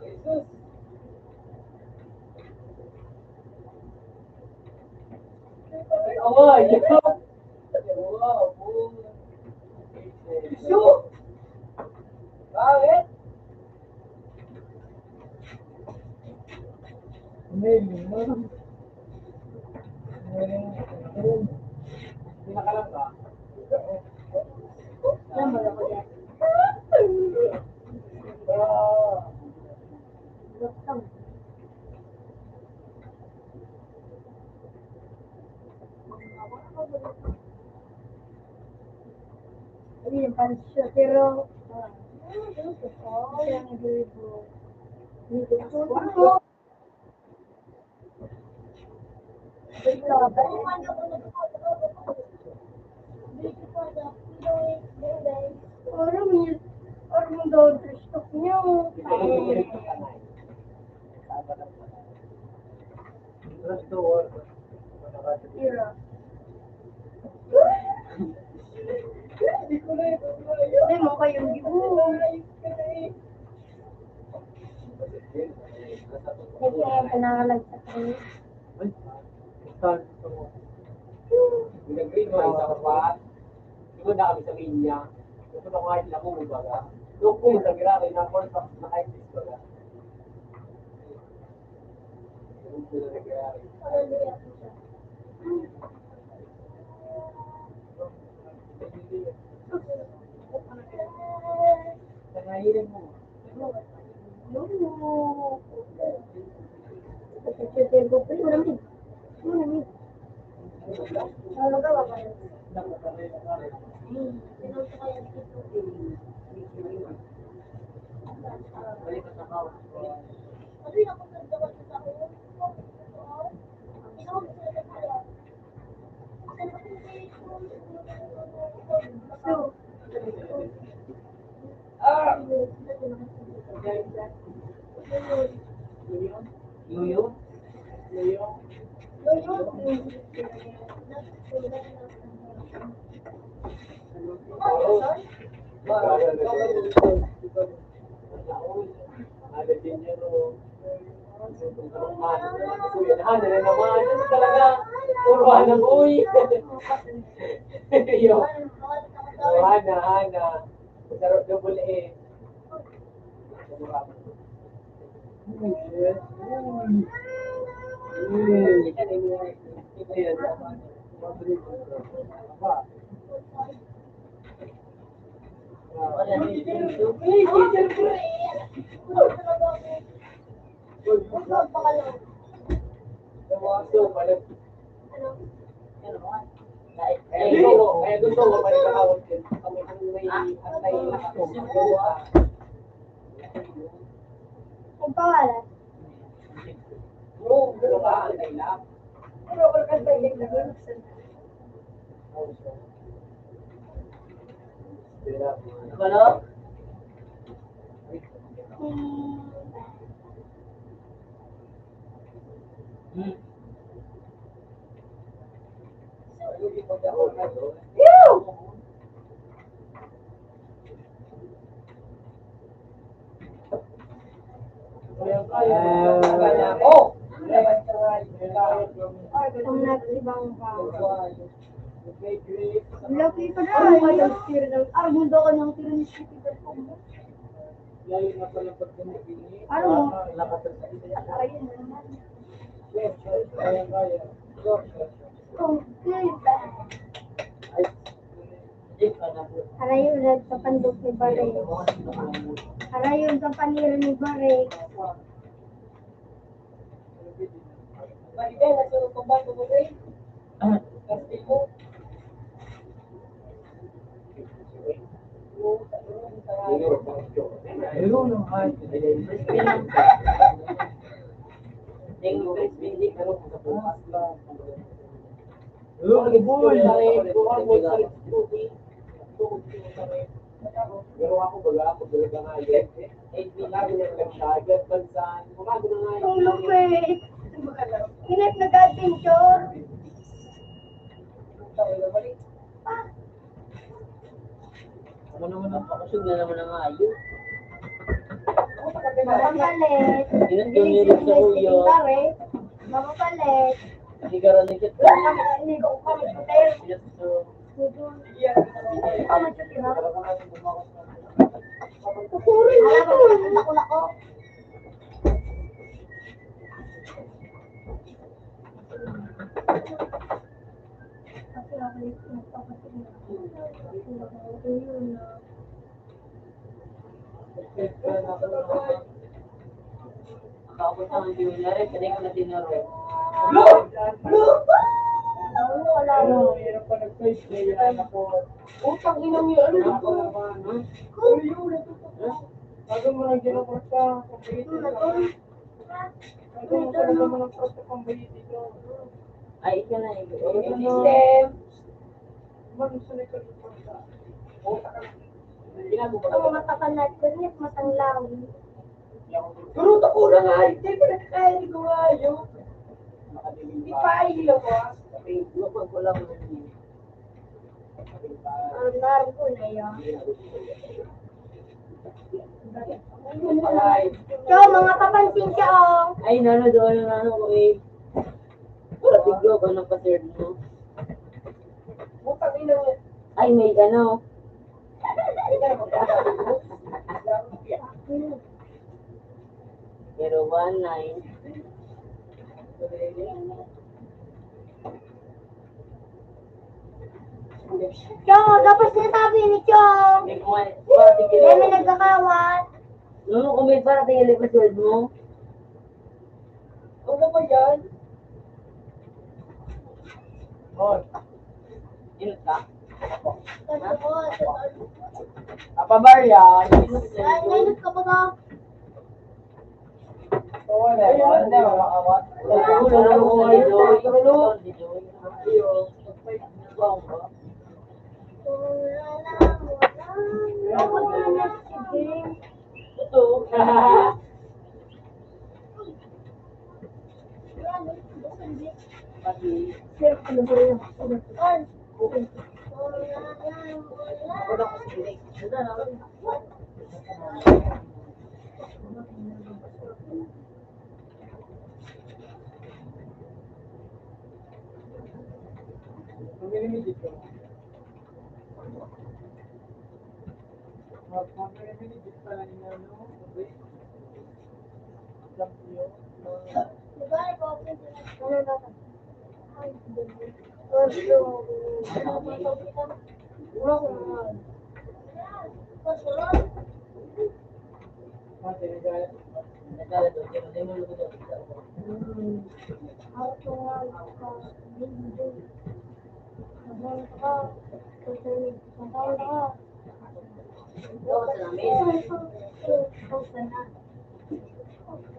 Jesus! Awa, yun. Wow, boy. Shoot! Bakit? Amen. Amen. Amen. Pinakalam ba? Yan ba ako yan? Ah. Ayun, pansya, pero, ah, siya ang dribo. Parang yun, parang daw gusto niya. Ira. Hindi mo kayong gibuo. Kasi ang panangalag sa kanya. Ay, start ko. Nag-green mo, isa ka pa. Di ba na kami sa linya? Gusto ko kahit lang mo, baga. Doon ko, nag-green, na-call sa, na-I T S, baga. Ano na naman? Ano talaga? Puro hanap, uy. Yo. Puro hana, hana. Sarap double A. Kaya gusto ko, kaya gusto ko, kaya gusto ko, kaya gusto ko, kaya gusto ko, Ang pangalan? Oo, pero ba, ang kailangan? Pero wala kang kailangan. Ano? Hmm. Hmm. Ang nagsibang pa. Laki pa na. Ay, ang tira ng, ah, mundo ka ng tira ni City Dot com. Ano? Complete. Harayon sa pandok ni Barek. Harayon sa panira ni Barek. Hello, boy. Pero ako, wala ako talaga nga yun. Tulog ko eh. Init, nag-adventure. Ako naman ang pakasog na naman ang ayo. Mapapalit. Ingat yung lyrics sa uyo. Mapapalit. Hindi ka rin ikit. Wala kami, hindi ko kami hotel. Ingat to. Hindi ko kami hotel. Puro yun. Ako, ako. Ang kaabot ng Junior, eh, kanina ko na tinuro. Ano, hirap pa nag-face na yan ako. Utang ina niyo, ano na po? Ano yun? Bago mo lang ginagawa sa computer. Ano yung talaga mo ng prosto pang bayi dito? Ay, ika na, ika. Ano? System. Ano, matakan na, ganyan, matanglaw. Pero tako na nga, hindi pa nakakain ko nga yun. Hindi pa, hindi lang ba? Sabi, lupag ko lang. Ang largo na yun. So, mga papansin siya, oh. Ay, nano, doon na, nano, kami. Para tiglo ba ng pa-serve mo? Ay, may ano. Pero one nine. Chong, dapat sinasabi ni Chong. Hindi ko nga, hindi ko nga tigilan. Kaya may nagkakawat. Nung kung may parating yung likod mo. Ano ba yan? Oh. Inot ka? Ano po? Apa ba yan? Ay, nainot ka ba ka?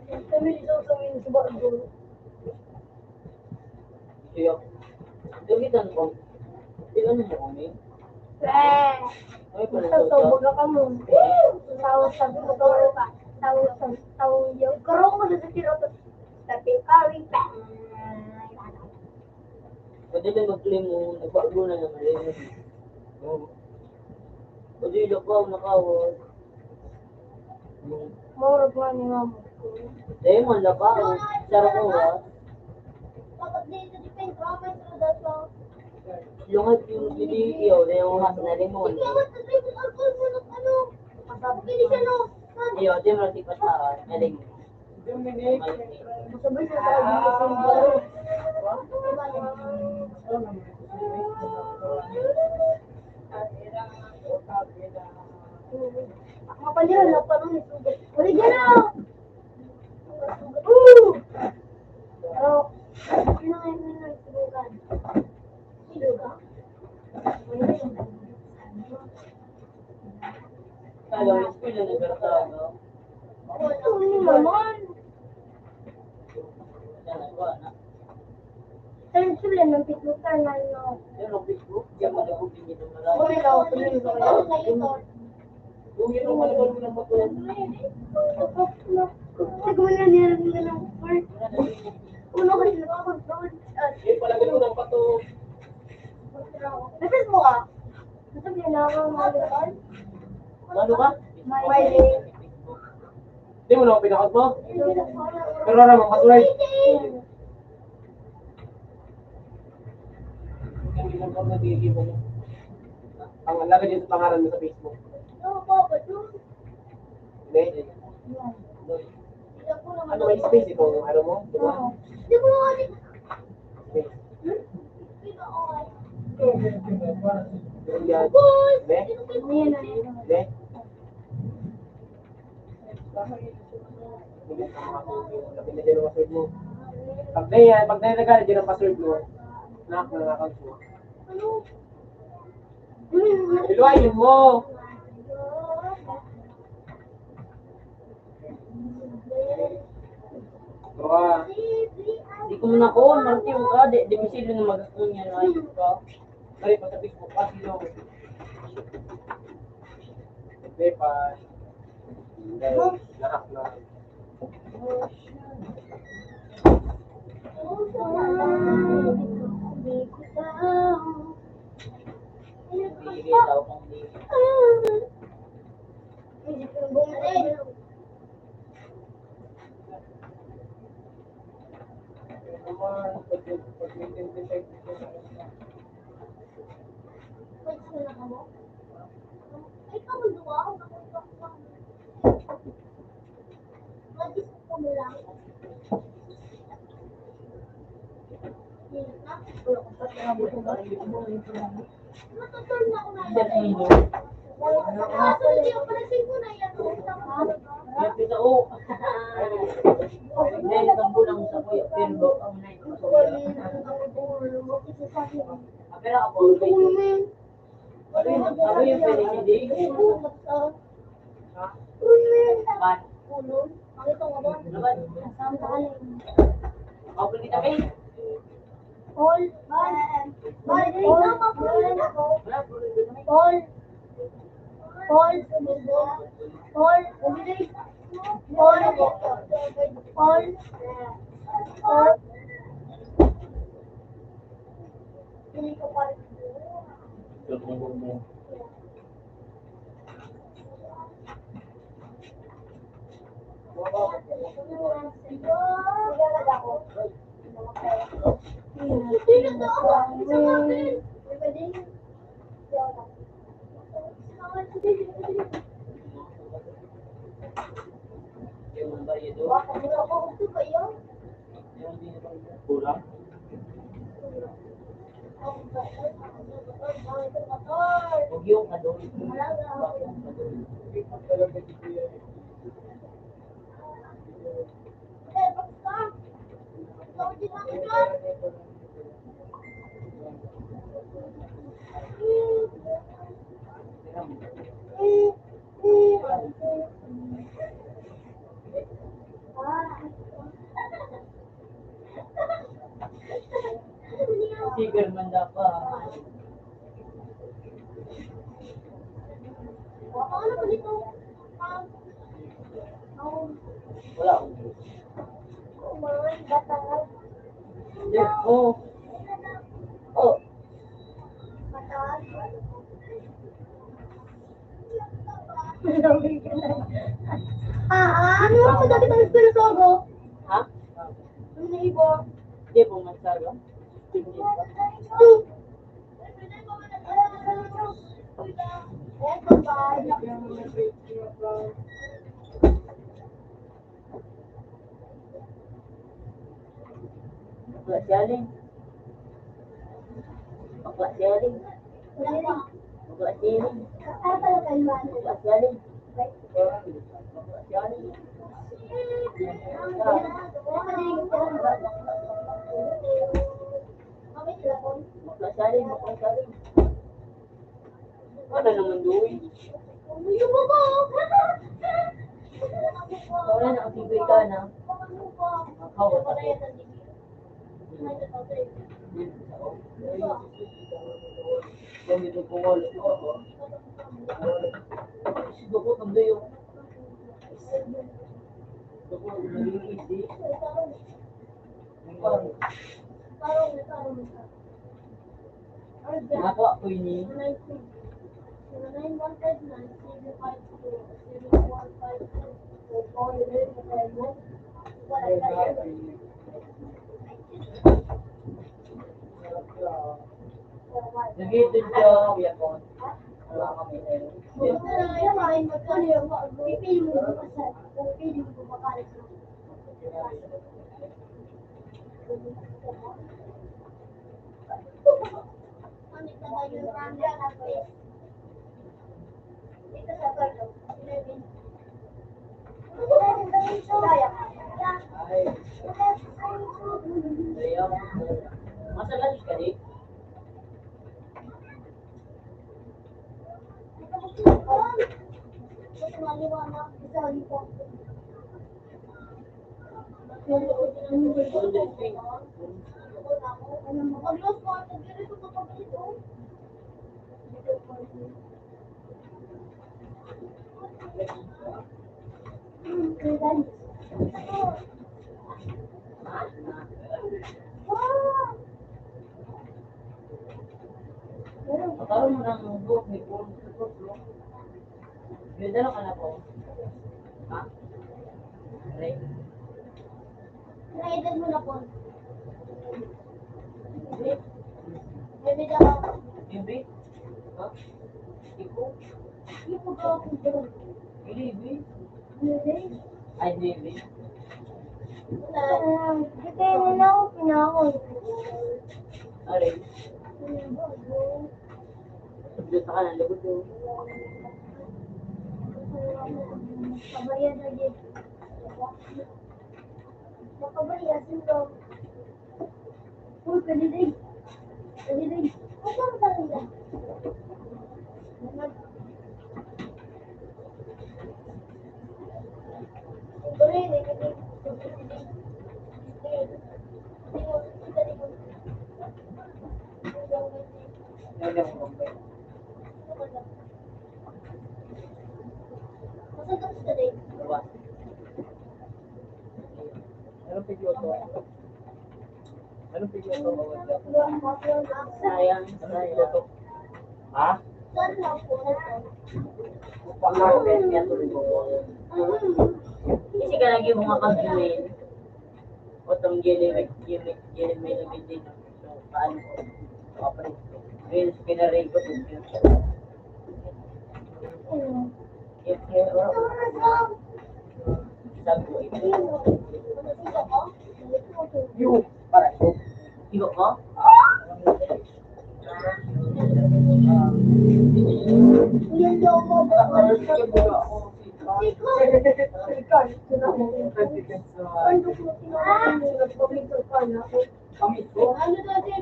Kami, ikaw, kami, sa bago. Iyo. Gagitan ko. Di ano mo kami? Eh. Ay, pala Ito, to, to. Baga ka mo. Tawa sa baga ka. Tawa sa, tawa yung. Karong mo sa siro to. Tapi kari pa. Pwede din mag-claim mo. Nagbago na naman. Oo. Pwede yung lakaw, nakaw. Murag nga ni mama. Dahil mo, lakaw. Sarap mo, ha? Lungag yung video, na yung mas nalimon. Iyo, di mo nagtipas na, ah, galing. Mapanira na pa nun, sugat. Original! Oo! Pero, ano nga yun yung nagsubukan? Silugan? Ano yun? Kala ko, school na nagkakatawa, no? Oo, ano naman? Yan, ano, ano? Pero sila ng pitutan na, no? Yan, ang Facebook. Yan, malabog din ito, malabog. Uy, ikaw, tuloy ko kayo. Uy, ito, malabog mo ng bato. Sige mo na, niya rin na ng part. Uno kasi na ako, doon. Eh, palagay mo ng bato. May Facebook ka? Ano ba? Di mo na ako pinakot mo? Pero aram ang password. Ang lagay dito pangalan mo sa Facebook. Hindi? Ano, may space itong ano mo? Di ba? Space. Yan. Ne? Ne? Pag na yan, pag na nagalit, yun ang password mo. Nak, nangakan ko. Iluwayin mo. Gawa. Di ko muna ko, manti yung ka, di, di misilyo na magas mo niya, ayun ka. Kaya pa sa Facebook, ah, sino? Hindi pa. Hindi, lahat na. Hindi, tao kang hindi. Paul, Paul, Paul, Paul, Paul, Paul, Paul, Paul, Paul, Kulang. Huwag yung ano. Sticker man dapat. Wala. Oh. Oh. Ah, ah, ano ako dati pang Espiritu Santo? Ha? Ano na iba? Hindi po, magsaga. Hindi po. Ito ba? Bakla si Aling. Bakla si Aling. Bakla si Aling. Bakla si Aling. Bakla si Aling. Bakla si Aling. Bakla si Aling. Ano naman doon? Wala na kasi ka na. Hawak ako. Kami doon po, wala. Sige po, pag doon. Sige po, pag doon. Ako, ako ini. Nag-iitid siya, kuya ko. Wala kami. Masagal ka, di? Magkaroon mo ng buhok ni Paul. Ganda na ka na po. Ha? Aray. Naedad mo na po. Hindi. Bebe daw. Bebe? Ha? Iko? Iko daw ako, bro. Hindi, Bebe. Bebe? Ay, Bebe. Wala. Ah, di kayo nila ako pinakon. Aray. Ano ba, bro? Dito ka na, lugod mo. Kabayan na din. Makabayan, sino? Uy, pwede din. Pwede din. Huwag kang talaga. Pwede din. Pwede din. Anong pigluto? Anong pigluto? Sayang, sayang. Ha? Kasi ka lagi mo nga kang Gmail. O tong Gmail, Gmail, Gmail, Gmail. Paano ko? Paano ko? Reels, pinaray ko. Yes, yes, oh. Sabi ko, ito. Yung, para ito. Iba ko? Yan daw po. Ikaw, ito na po. Ano po, tinamaan mo, nagpapicture ka na ako. Kami po. Ano daw, Jay?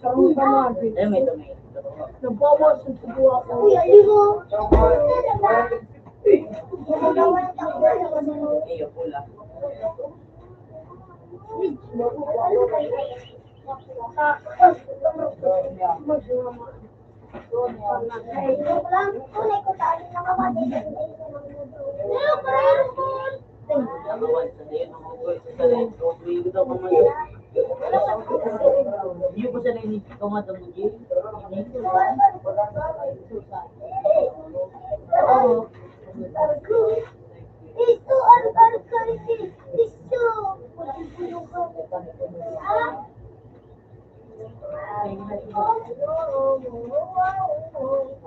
Sarong ka na, Jay. Ayun, may ito, may ito. Nagbawas ang tubuha ko. Uy, ayun mo. Ayun, pula.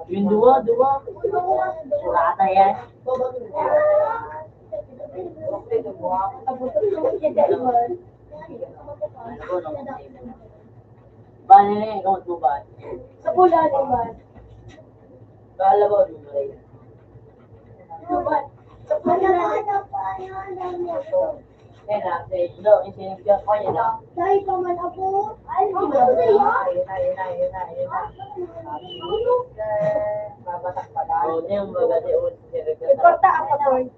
Yung duwa, duwa. Surata yan. Bani na yung account mo ba? Sa pula naman. Bahala ba, Maria? Ano ba? Sa pula naman. Kaya na, sa ilo, yung sinigyan ko, yun lang. Dahil pa man ako. Ay, hindi mo na. Ayun na, ayun na, ayun na, ayun na. Babatak pa lang. Oo, di yung baga, di yung sinigyan. Ikorta ang kapoy.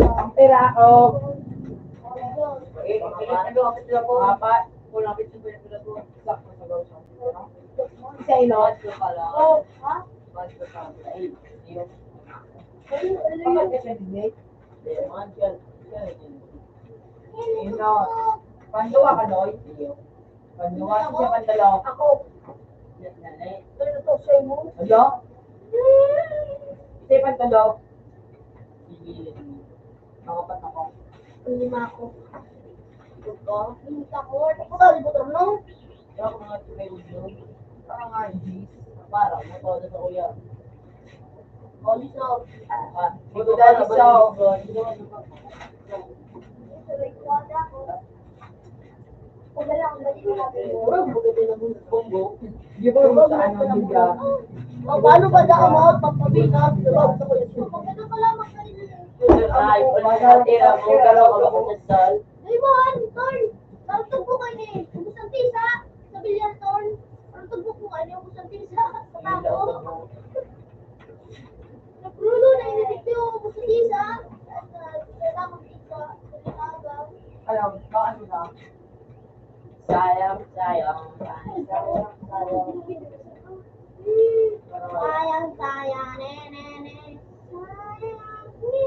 Ang pera ako. Apat. Kulang, sakto sa gawin. Sa ilo. Oh, ha? Ino. Panduwa ka, Noy? Panduwa siya, panduwa. Ako. Ano to, sa'yo mo? Ano? Isa, panduwa. Sige. Makapat ako. Ang lima ako. Ito ko. Ang lima ako. Ako ba, libutang mo? Kaya ako mga tumay ulo. Parang nga, hindi. Parang, matodo sa kuya. Oh, liso. Ah, buto dahil liso. Murag maganda na muna. Bongo. Di ba, ano, di ba? O, paano ba daan mo? Pagpabinab, di ba? Gusto ko yun. Ay, wala na, tira mo, galaw ka ba, Kuya Sal? Ay, mo, ano, tol? Parang tugbo ka ni. Ubus ang tisa. Sa bilyan, tol. Parang tugbo ko, ano, ubus ang tisa. Sa tao. Nagrulo na, initik yung ubus ang tisa. At, ah, sa tamang tisa. Sa tao. Alam, paano na? Sayang, sayang, sayang, sayang, sayang. Sayang, sayang, ne, ne, ne. Sayang, ne,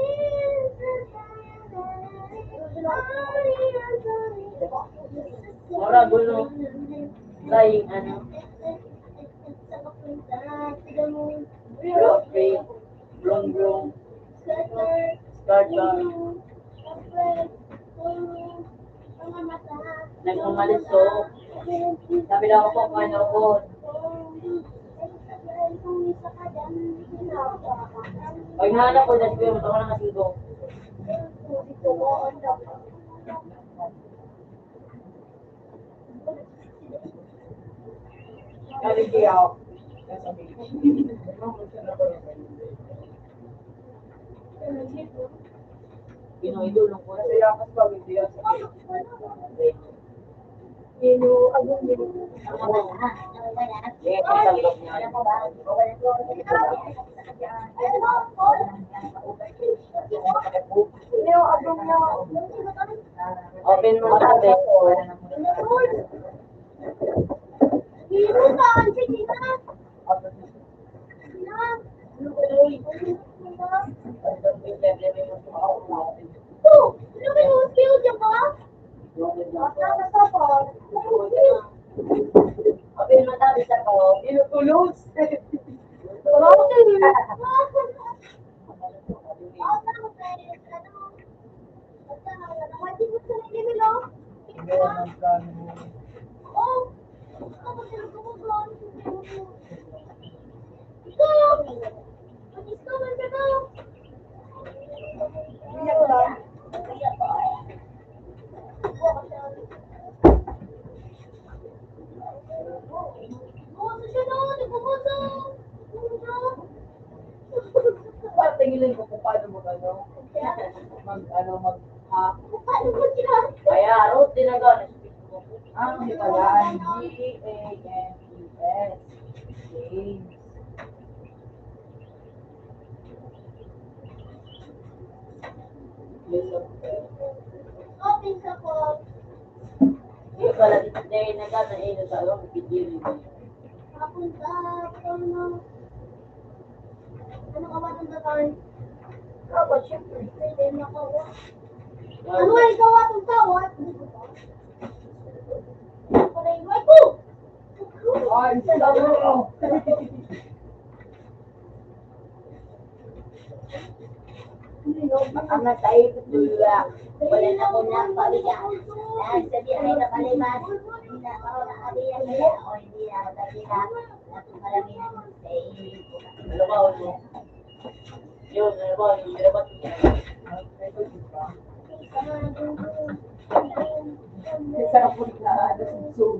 sayang, ne, ne, ne. Sorry, I'm sorry. Ora, gulo. Flying, ano? Rope. Blong, blong. Scatter. Nagmamaliso. Sabi lang ako, kumain ako. Pag nahanap ko, dahil ko yung tama na kasi ko. Kali di ako. Ino, idol, nung kuna sa yakas pa, hindi ako. Ino, ano, ino. Yes, ang talbog niya. Open mo na, open. Open mo na, bisa ko. Pinutulos. Patingin ko kung paano mag, ano, mag, ano, mag, ha? Kaya, root din na gano'n. Ah, hindi pala. G A M E S. Games. Open sa po. Hindi pala, hindi na gano'n, eh, nagkaroon, hindi. Papunta, papunta. Ano ka ba itong tatay? Dapat, syempre. Pwede na ka ba? Ano ay gawa tong tao, ah? Patay mo ako! Ay, sa Ang nasa ipot, Julia. Wala na ko na pamilya. Dahil sa biyahe na palibas, hindi na ako nakabiyas kaya o hindi na ako nakita. At marami na sa ipot. Ano ba, ano? Yun, ano ba, yung binabat? Sa kapag na, ano, sumsum.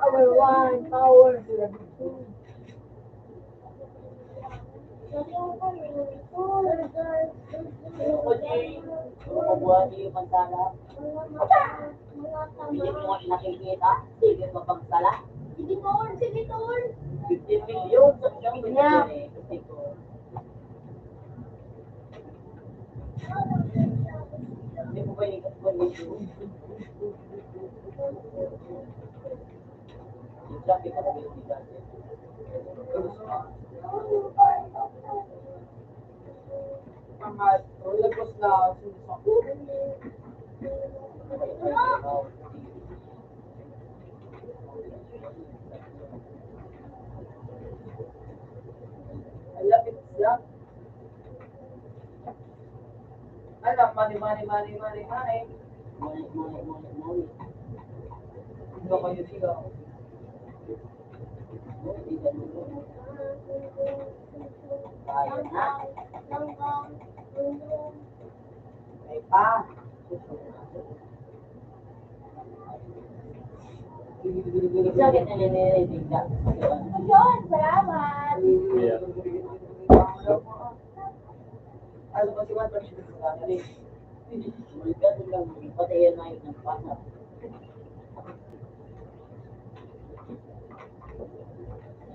Our one power. Ano ko, Jay? Ano ko, buhay niyo, Mansala? Hindi mo nakikita? Sige, mapagsala. Sige, tol. Sige, tol. Fifteen million sa isang milyon eh. Kasi ko, hindi mo ba yung Ang lapit siya. Alam, mani, mani, mani, mani, mani. Mani, mani, mani, mani. Hindi kayo siya. Ayan na. May pa. Sakit na nililitig ka. Yun, salamat. Yeah. Ano ba si Juan Francisco? Bumalik ka doon lang, patayan na yun ng pasok.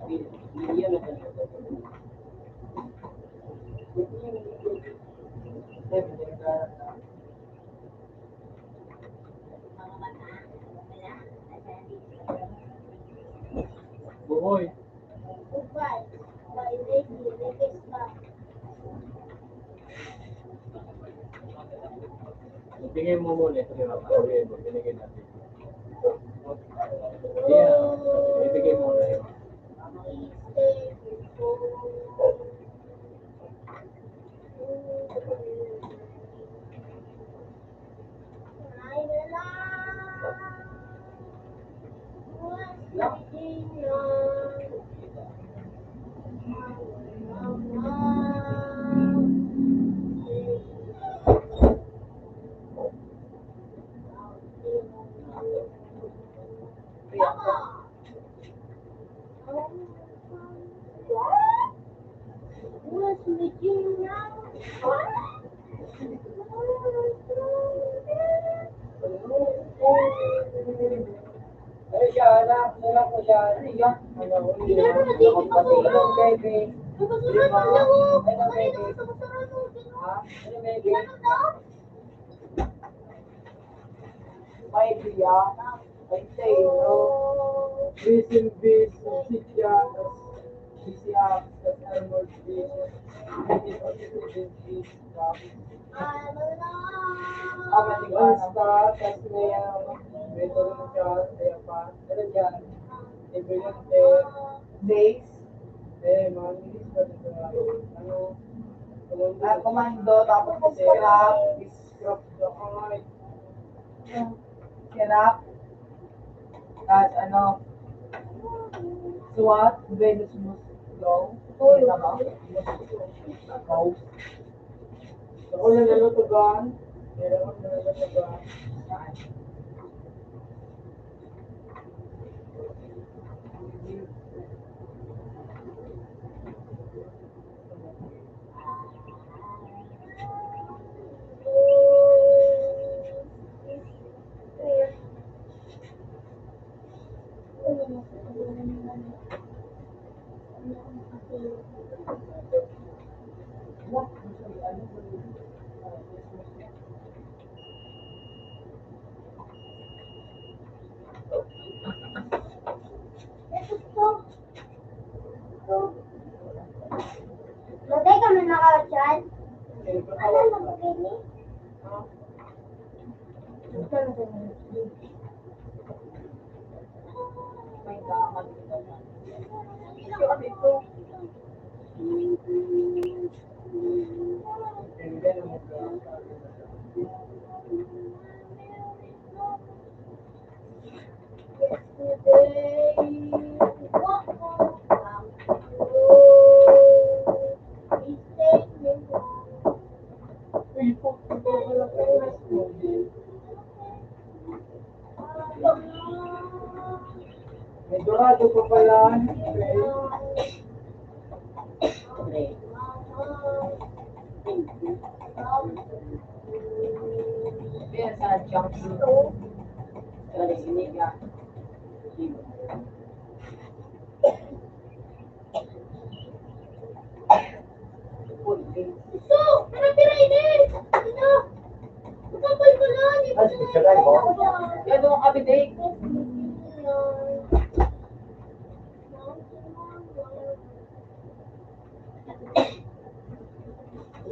Hindi, hindi yan ang Buhoy. Ibigay mo muna ito, di ba? Ibigay mo, binigay natin. Yeah, ibigay mo na yun. Ano siya, anak? Anak mo siya. Ano yan? Ano, baby? Ano, baby? Ha? Ano, baby? May biya. Ay, say, no. Busy, busy, si Tia. Busy ako sa Star Wars, busy. Busy, busy, busy. Tapos, tapos, tapos na yan. May tulong siya, kaya pa. Pero dyan, every day, days. Eh, mga English pa dito. Ano, ah, commando, tapos scrap, scrap doon. Scrap. Tapos ano, SWAT, Venus Mosquito. Kita mo? Mosquito. Ako na nalutugan. Meron akong nalutugan. Matay kami nakawatsan. Ano na magkini? May dorado pa pala. Kaya sa jumpsuit. Kaya sa sinigang. So, ano pira ini? Ito. Magkapal ko na, di ba? Ay, special mo? Kaya doon ang update.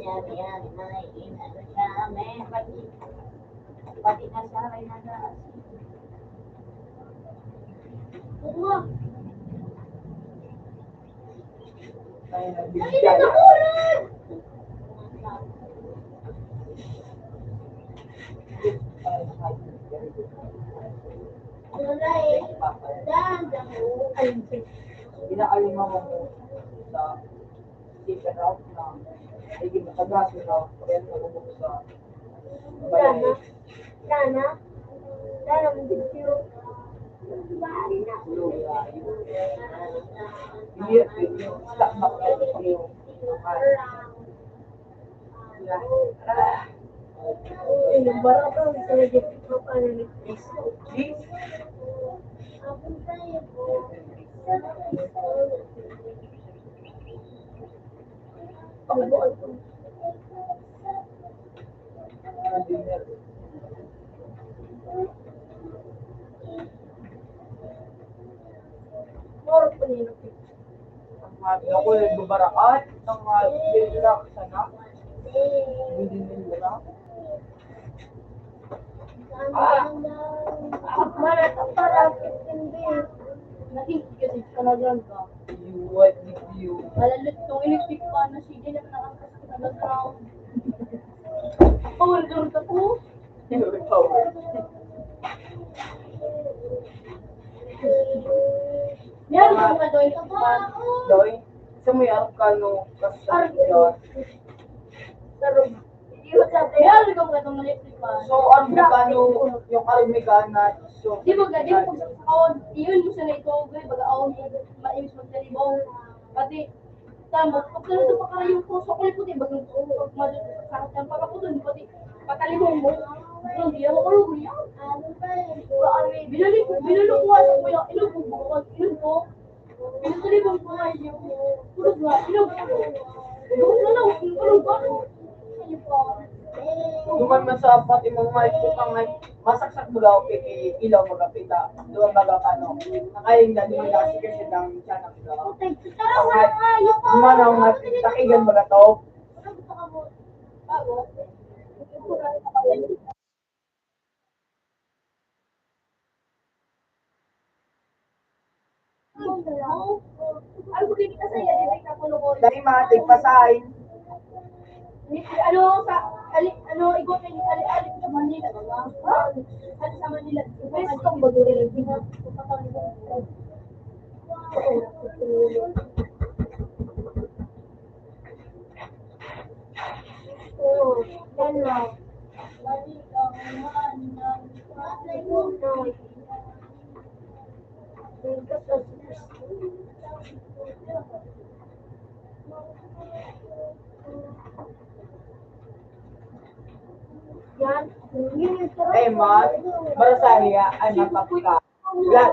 Yan, yan, may inano siya, may pati, pati na siya, may nag-aas. Oo. Ay, nagbibigat. Inaalimaw mo sa teacher out na, ay, ginatagas na, kaya nagubog sa Sana. Sana. Sana magiging. Ay, yung barang to, gusto na dito, ano, ni Chris. Chris? Ano ba ito? Moro pa nila. Ang mga ako, nagbabarakat, ang mga relax, sana. Hindi nila. Ah! Mara, para, hindi. Naging kasi talaga ka. You, what did you? Malalit tong electric fan na sige na nakakas ka na ground. Power door ka po. Power. Meron ka ba doon? Doon? Sa may Arcano, Arcano. Pero, Yun, sabi, may alugam ka itong electric fan. So, ang mekano, yung arog mekana, so, di mo, di mo pagsasakon. Iyon mo siya na ito, gay, baga, aon mo, mainis magtalibong. Pati, tama, pag talaga pa karayo ko, so, kulay puti, baga, pag madun, sakit ng pagkaputol, pati, patalibong mo. Hindi, ako, kulay, kulay, ah. Binalik ko, binalik ko, ano ko, yung ilog ko, bukod, ilog ko. Pinatalibong ko nga iyo. Tulog nga, ilog ko. Ilog na lang, tulog ba? Duman man sa pati mong mic, butang nga, masaksak mo daw, kay ilaw magapita. Duman baga pa, no? Nakain na, duman na, sige, siya lang, siya lang, no? Duman na, nga, takigan baga to. Dai, ma, tigpasain. Ano, sa, ali, ano, igot na yung ali, ali sa Manila, ba? Ali sa Manila. Best kong bagay. Oo, yan na. Yan. Yun yung sarap. Eh, man, para sa iya, ay mapakita. Lahat.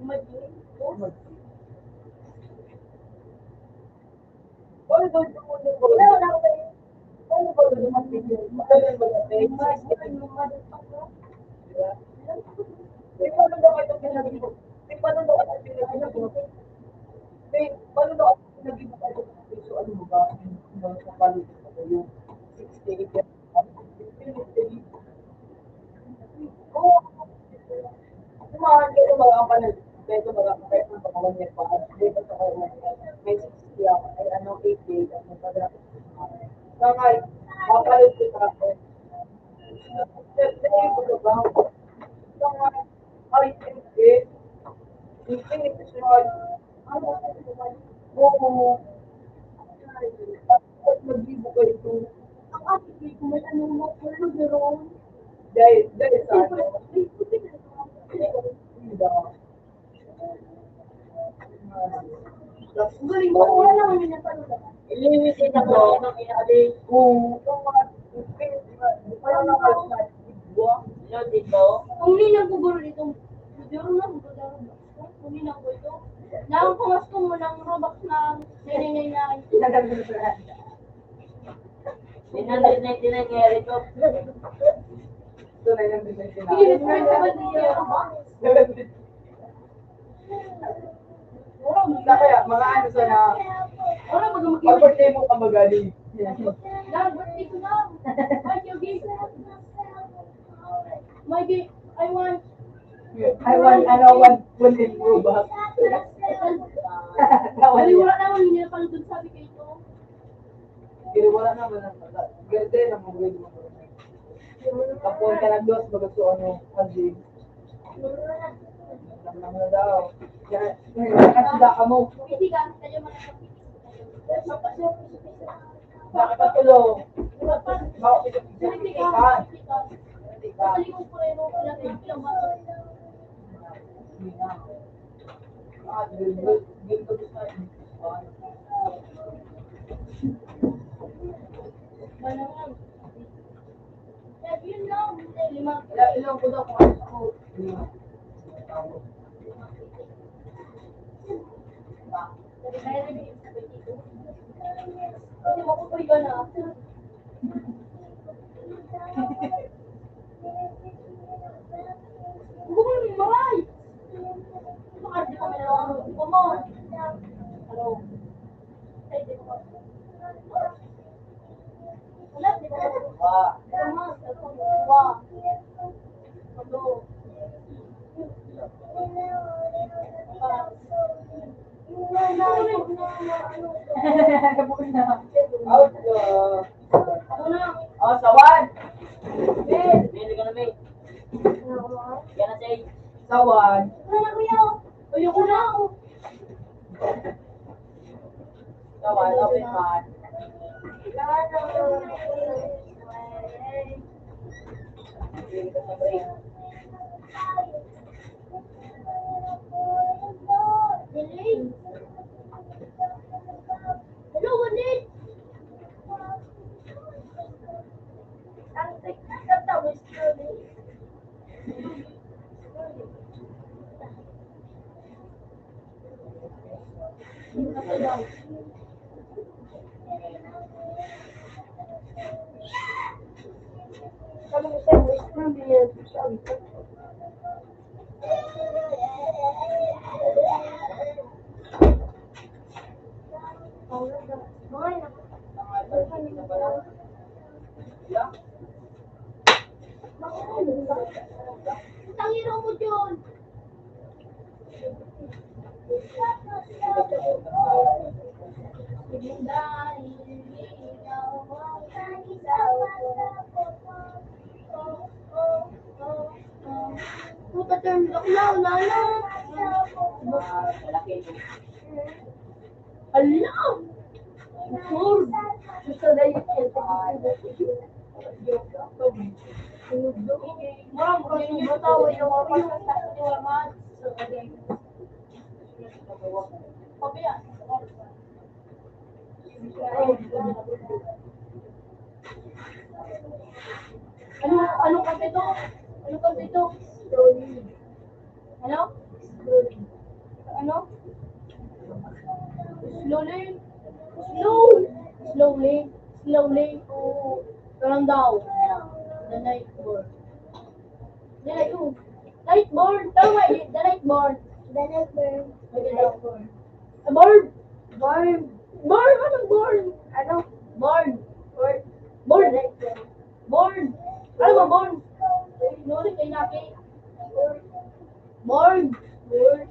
Imagine. Kapalit kita ako. Kasi yung mga I M F, yung pinipicturan, ano, oo. At magbibigay ito. Ang ate ko, may ano, may ano, meron. Dahil, dahil sa ano? Hindi. Ang galing mo, wala naman yung napanood. Ilimitin ako ng inaabig. Oo. Wala naman. Yun, dito. Kung ninang ko guro nitong, guro na, guro na, kung ninang ko ito, naang pangas ko mo ng Robux na nine nine nine. Nine hundred ninety-nine nga rin ko. Ito na yung business na. Hindi, hindi, hindi, hindi. Wala, kaya, mga ano sana, wala, mag-, mag-, pag birthday mo ka magaling. Lang, birthday ko lang. Ay, yung game. My game, I want. I want, ano, one, one day Robux. Wala, wala naman, hindi na pala dun sabi ko ito. Pero wala naman ang, ganda na mga ganda. Tapos ka nag-dos, baga so, ano, ang gym. Alam lang na daw. Kaya, kaya, kaya, kaya, kamo. Hindi ka, kaya mga Bakit ang tulong? Bakit ang tulong? Wala, ilang ko daw kung ano ako. Kasi makukuy ka na. Huwag mo nang maray! Baka di kami nalalaman mo. Hello? Ay, di ko. Wala, di ko. Wa. Wa. Wa. Hello? Out, uh, Ako na. Oh, sawan. Mel. Mel, ikaw na, Mel. Yan na, Chay. Sawan. Ano na, kuya? Ayoko na. Sawan, open man. Hello, Juanit! Tangiro mo, John! Puta, turn back na, wala na. Hala! Sure. Gusto na yung Ma'am, kung yung tawa yung mga pagkakatawa, ma'am. Pabiya. Ano, ano kasi to? Ano kasi to? Ano? Ano? Slowly. Slow. Slowly. Slowly. Oo. Parang daw. The night born. The night, oh. Night born. Tama, eh. The night born. The night born. The night born. A born. Born. Born? Anong born? Ano? Born. Born. Born. Born. Ano ba born? Ay, nuri kay Naki. Born. Born.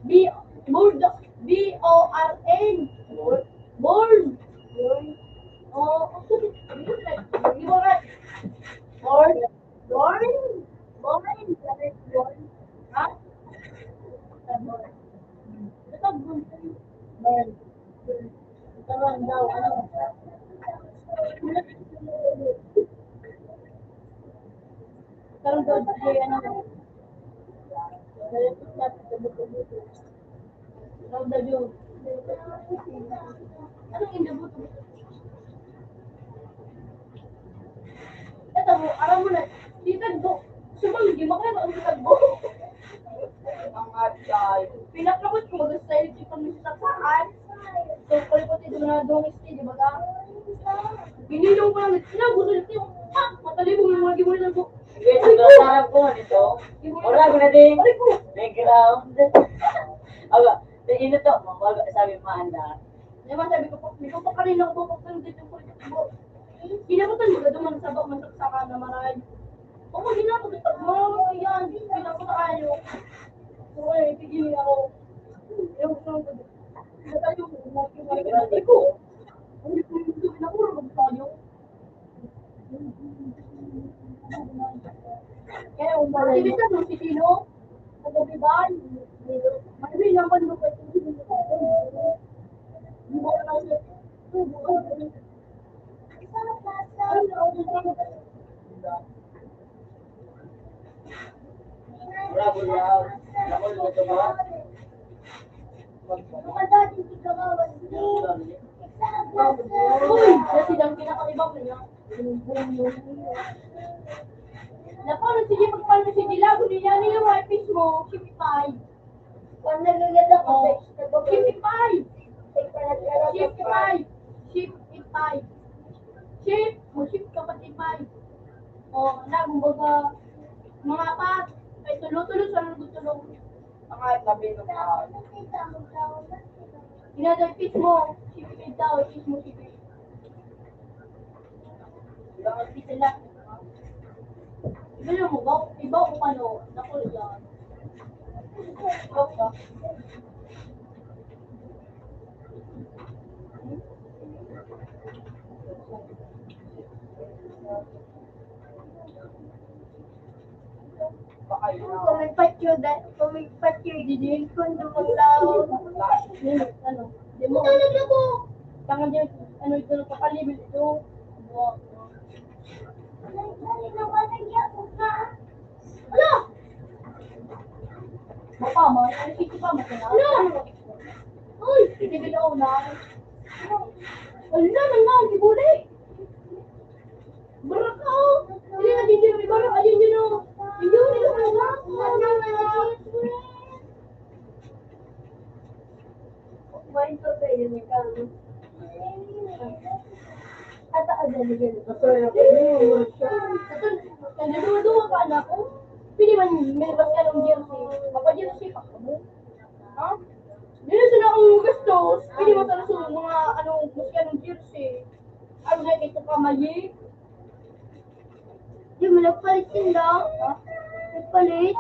B, born. B O R N. Born. Born. Born. Oh, di ba nga? Ay, ano, nalipot na, buto-buto. Ano ba yun? Ano yung buto-buto? Ito mo, aram mo na, di tagbo. Sumang, di mo kaya ang tagbo. Ang atay. Pinaklabot ko, mag-style ko pag may sasaksakan. So, kulipot ito na dong style, di ba ka? Binilong ko lang, sinagot ulit yung, ha? Matalibong yung mga gibulit ko. Sige, sige, sarap ko nito. Wala ko na din. Aray ko. May ground. Aba, sa inyo to, mawaga sabi maanda. Di ba sabi ko po, di ko pa kanina ko po, pero dito po, dito po. Kinabutan mo, gado man sa bak, masaksakan na maray. Ako, ginako, dito po, yan, ginako na kayo. Okay, tigil ako. Yung, yung, yung, yung, yung, yung, yung, yung, yung, yung, yung, yung, yung, yung, yung, yung, Kaya kung pala yung sa Sisino, sa Gabibay, marami lang ba nung pwede yung Bravo, love. Ako, luto ba? Uy! Dati lang pinakaiba ko niya. Napano, sige, pagpano, sige, lago niya, nila white fish mo, siyempre five. Pag nagaganda ko, Oh. Siyempre five. Siyempre five. Siyempre five. Siyempre, o siyempre kapatid five. O, na, kumbaga, mga apat, ay tulo-tulo sa lulog-tulog. Mga tabi ng tao. Ginadagpit mo, sipipid daw, ipis mo, sipipid. Ginadagpit sila. Iba yung mubaw, iba kung ano, naku, yan. Iba ka. Kung may patyo, da-, kung may patyo, didin ko, dumang laon. Ano? Di mo. Ito, naglabo. Tangan niya, ano ito, nagpapalibig ito. Buwak. Ano? Baka mo, ano, sige pa, magkano? Ano? Uy, sige daw na. Ano? Wala na nga, ang gibuli. Baraka, oh! Hindi na, hindi na, may baraka, yun, yun, oh! Hindi, hindi na, wala na. Kumain pa sa iyo, may kamo. Ata, ah, dali, dali. Ito, nagduduwa-duwa pa, anak, oh. Pwede man, may mas anong jersey. Mapa-jersey pa kamo. Ha? Dili sila ang gastos. Pwede man sana sa mga, ano, mas anong jersey. Ano na, ito ka, Mayi? Di mo nagpalit sinda? Ha? Nagpalit?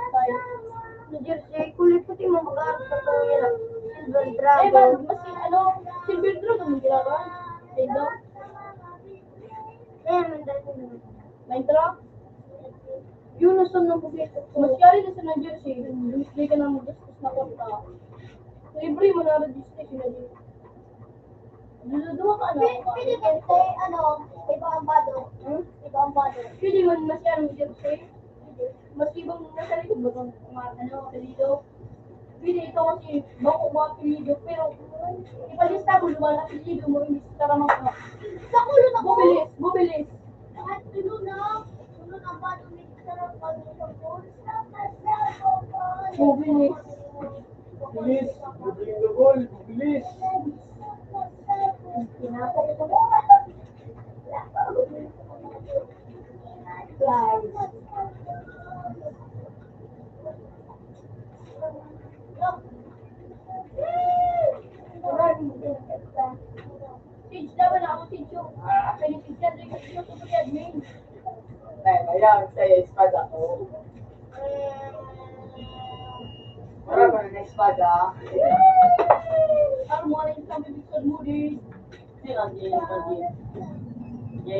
Sa jersey, kulay puti mo, mag-aaral ka pa yan. Silver Dragon. Eh, mas, mas, ano, Silver Dragon, ang ginagawa. Sinda? Eh, mandali naman. Minecraft? Yun, nasa nang bukit ko. Mas yari na sa New Jersey. Mas di ka na mag-discuss na kwarta. Libre mo na registration na dito. Dududuwa ka na. Pwede, pwede ba ito, ano, iba ang bado? Hmm? Iba ang bado. Pwede man mas yari New Jersey. Mas ibang nasa likod ba itong mga, ano, apelido? Pwede ito kasi bako mo apelido, pero ipalista mo naman apelido mo, hindi sa tarama ka. Sa ulo na ko. Bubilis, bubilis. Kahit tulo na, tulo na ba, tulo na ba, tulo na ba? Bubilis. Bubilis, bubilis, bubilis. Guys. Sage, laban na ako, Sage. Ah, pwede si Sage, yung gusto ko ni admin. Eh, ayan, sa espada ko. Wala ba na espada? Ano mo, ano yung sabi, Mister Moody? Hindi, hindi, hindi. Hindi.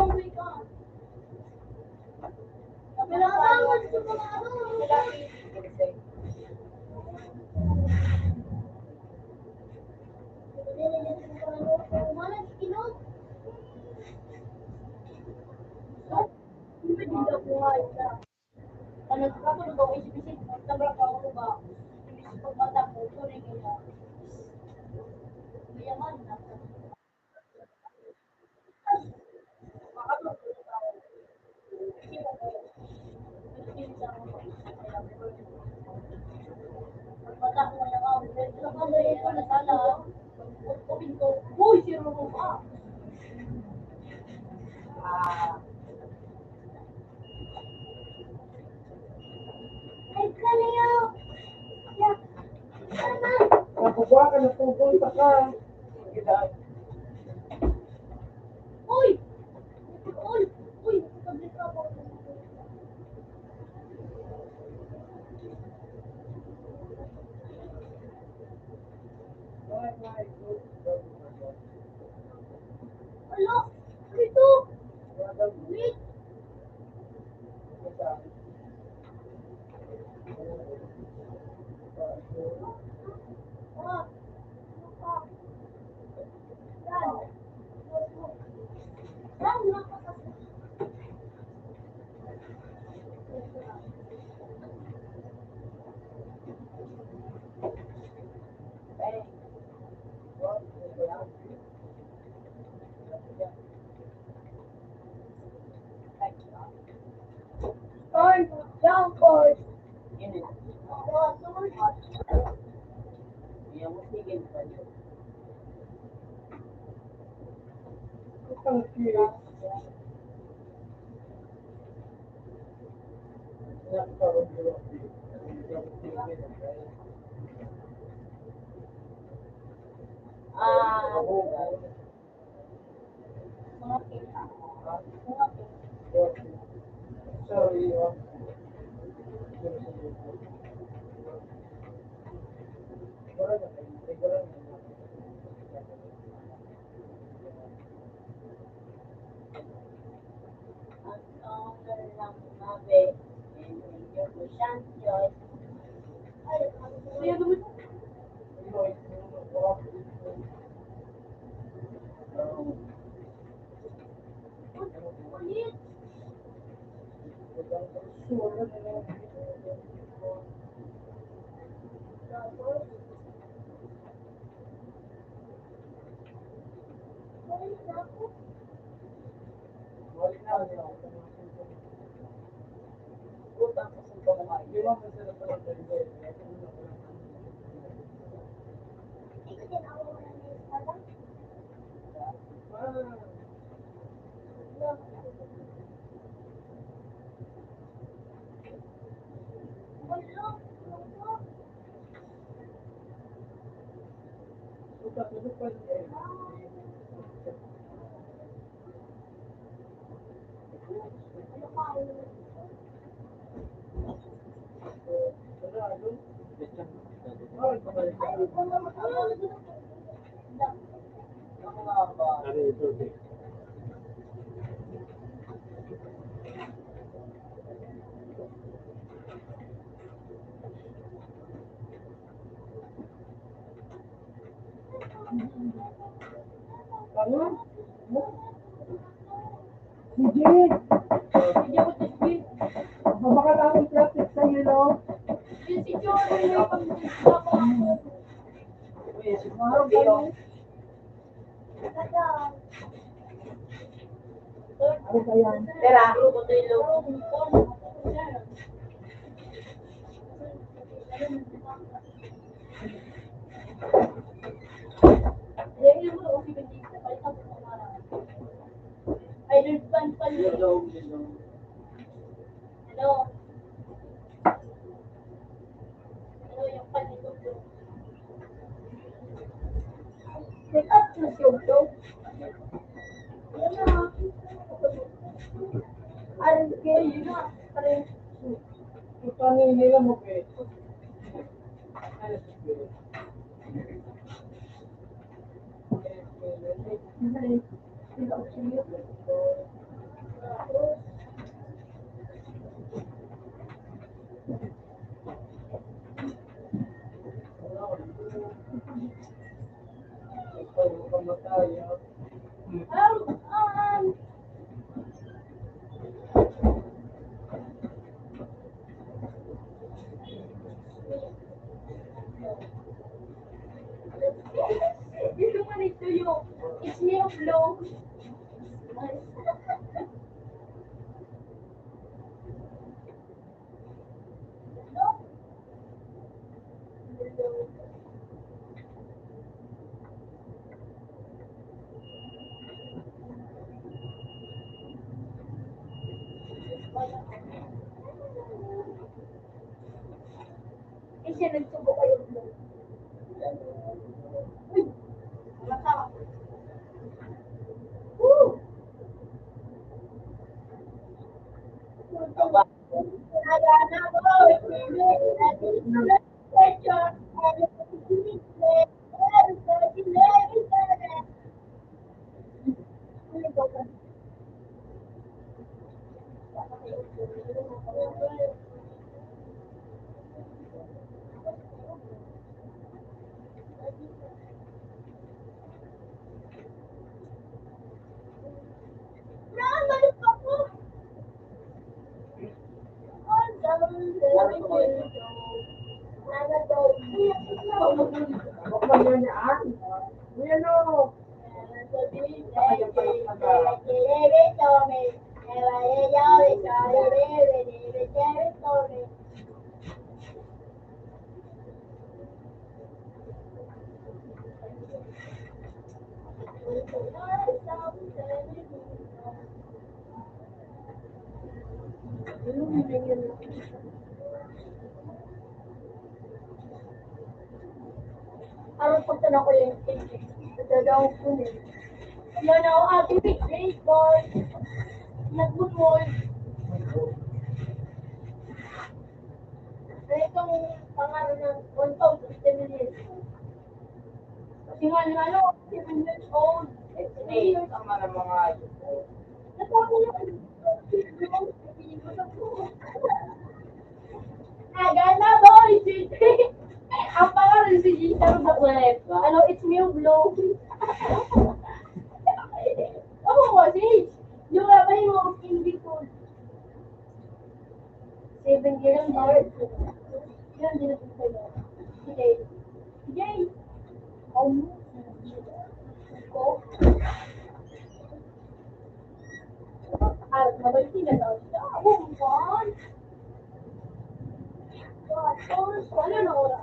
Oh my God. Kailangan sa mga ano, Nagkukuha ka na tungkol sa ka. Uy! Uy! Uy! Alo! Ito! Wait! Corn, brown corn. Ang cute. Ah, mga pink. Mga pink. Ang song ng mga best and medyo ko siya, Diyos. Ay, ang song. Sige. Sige, ako, sige. Mabakal akong traffic sa yelo. Yung si Jory, may pang-, Ano ba yan? Pera. Hello. Check up na siya, bro. Ayan na. Ayan, okay. Ayan. Ito, ano, hindi lang mo, eh. Dito pa rin tuyo. It's me of low. Eh, siya nagsubo kayo. Uy! Mata. Woo! Aron pagtanaw ko yung, nadadaog ko na eh. Yan ako, ate, with baseball. Nagmumol. Ano itong pangalan ng one thousand ten minutes? Kasi nga, ano, seven years old. Hindi, tama na mga ayun. Agad na, boy! Ang pangalan si Gita. Ano, it's new blow. Ako mo, si yung rabay mo, hindi ko. Seven years old. Yun, din ako sa'yo. Sige. Sige. Ko. Ah, mabalik na daw siya. Oh, man. Ano na oras?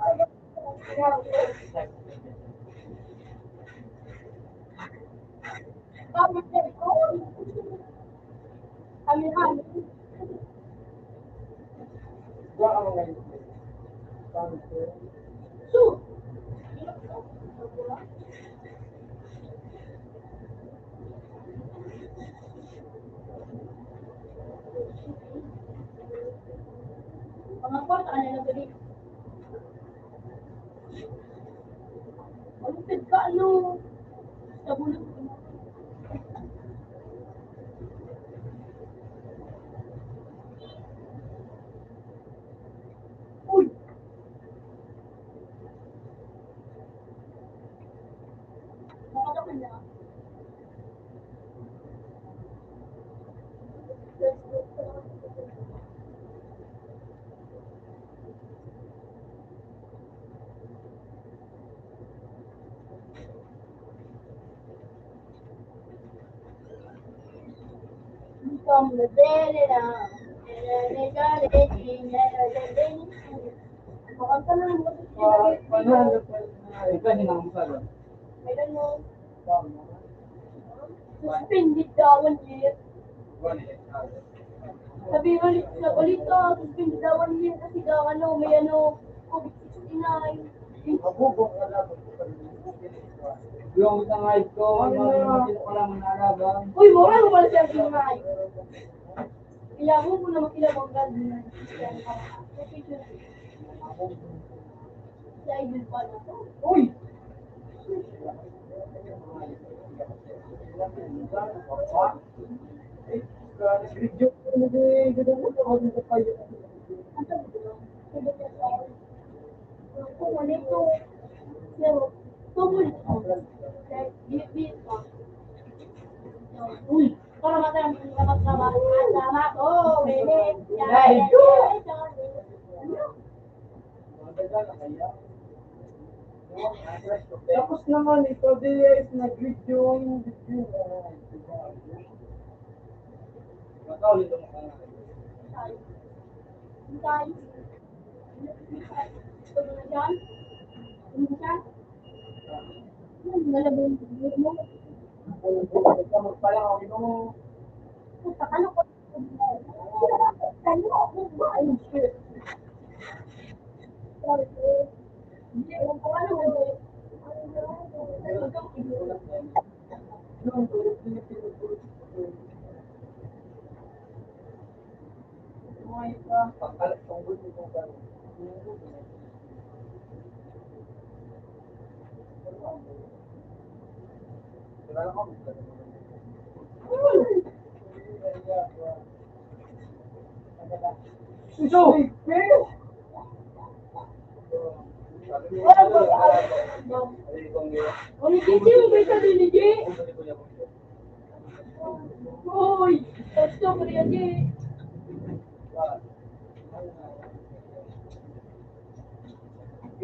Mga kwarta ka na lang gabi. Malupit ka, ano? Sa bulog. Uy! Makakapal na. Suspended daw one year. Sabi ulit sa balita, suspended daw one year kasi daw ano, may ano, covid sixty-nine. Yung isang live ko, ano yung mga sila pala mga alaga. Uy, mura mo pala siya sa mga live. Kailangan ko na makilabang ganda. Sa idol pala to. Uy! Uy! Para matang dapat trabaho. Tama ko, Bene. Ay, tapos naman, ito, di is nag-rejoin, rejoin. Magpalang ako, no? Puta, ano ko? Uy, gusto ko rin yan eh.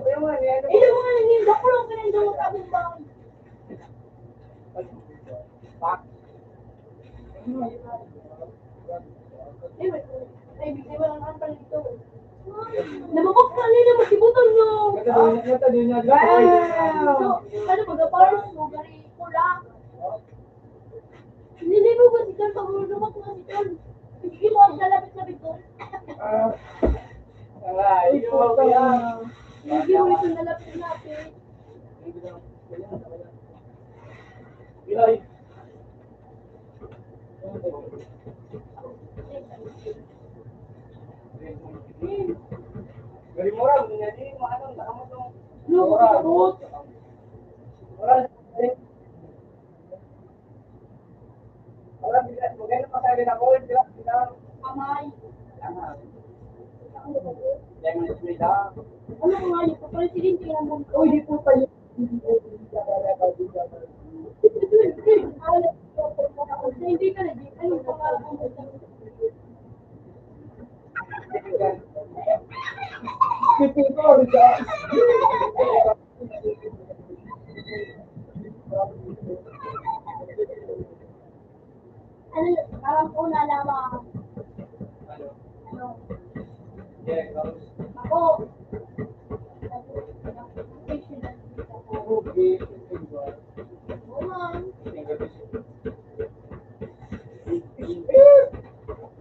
Ito mo nga, naging dakul ang pinandungot akong bahay. Ay, ay, bigay mo lang ang palito. Nababak na nila, masibutan nyo. Wow! So, ano, pag-aparos mo, gari, pula. Hindi mo ba si John, pag-urulungan ko si John? Hindi mo ang lalapit-lapit ko. Ah. Ay, puta na. Hindi mo ito nalapit-lapit. Ilay. Dari mo lang, hindi maano, nakamot mo. No, Mura. Mura. Wala, hindi na, maganda pa tayo na call, di ba? Di ba? Amay. Tama. Yan ang eskwela. Ano nga yun? Presidente ng mundo. Uy, di po tayo. Hindi ka na, di. Ano pa nga? Pipito, di ba? Ano, parang una lamang. Ano? Ako. Woman.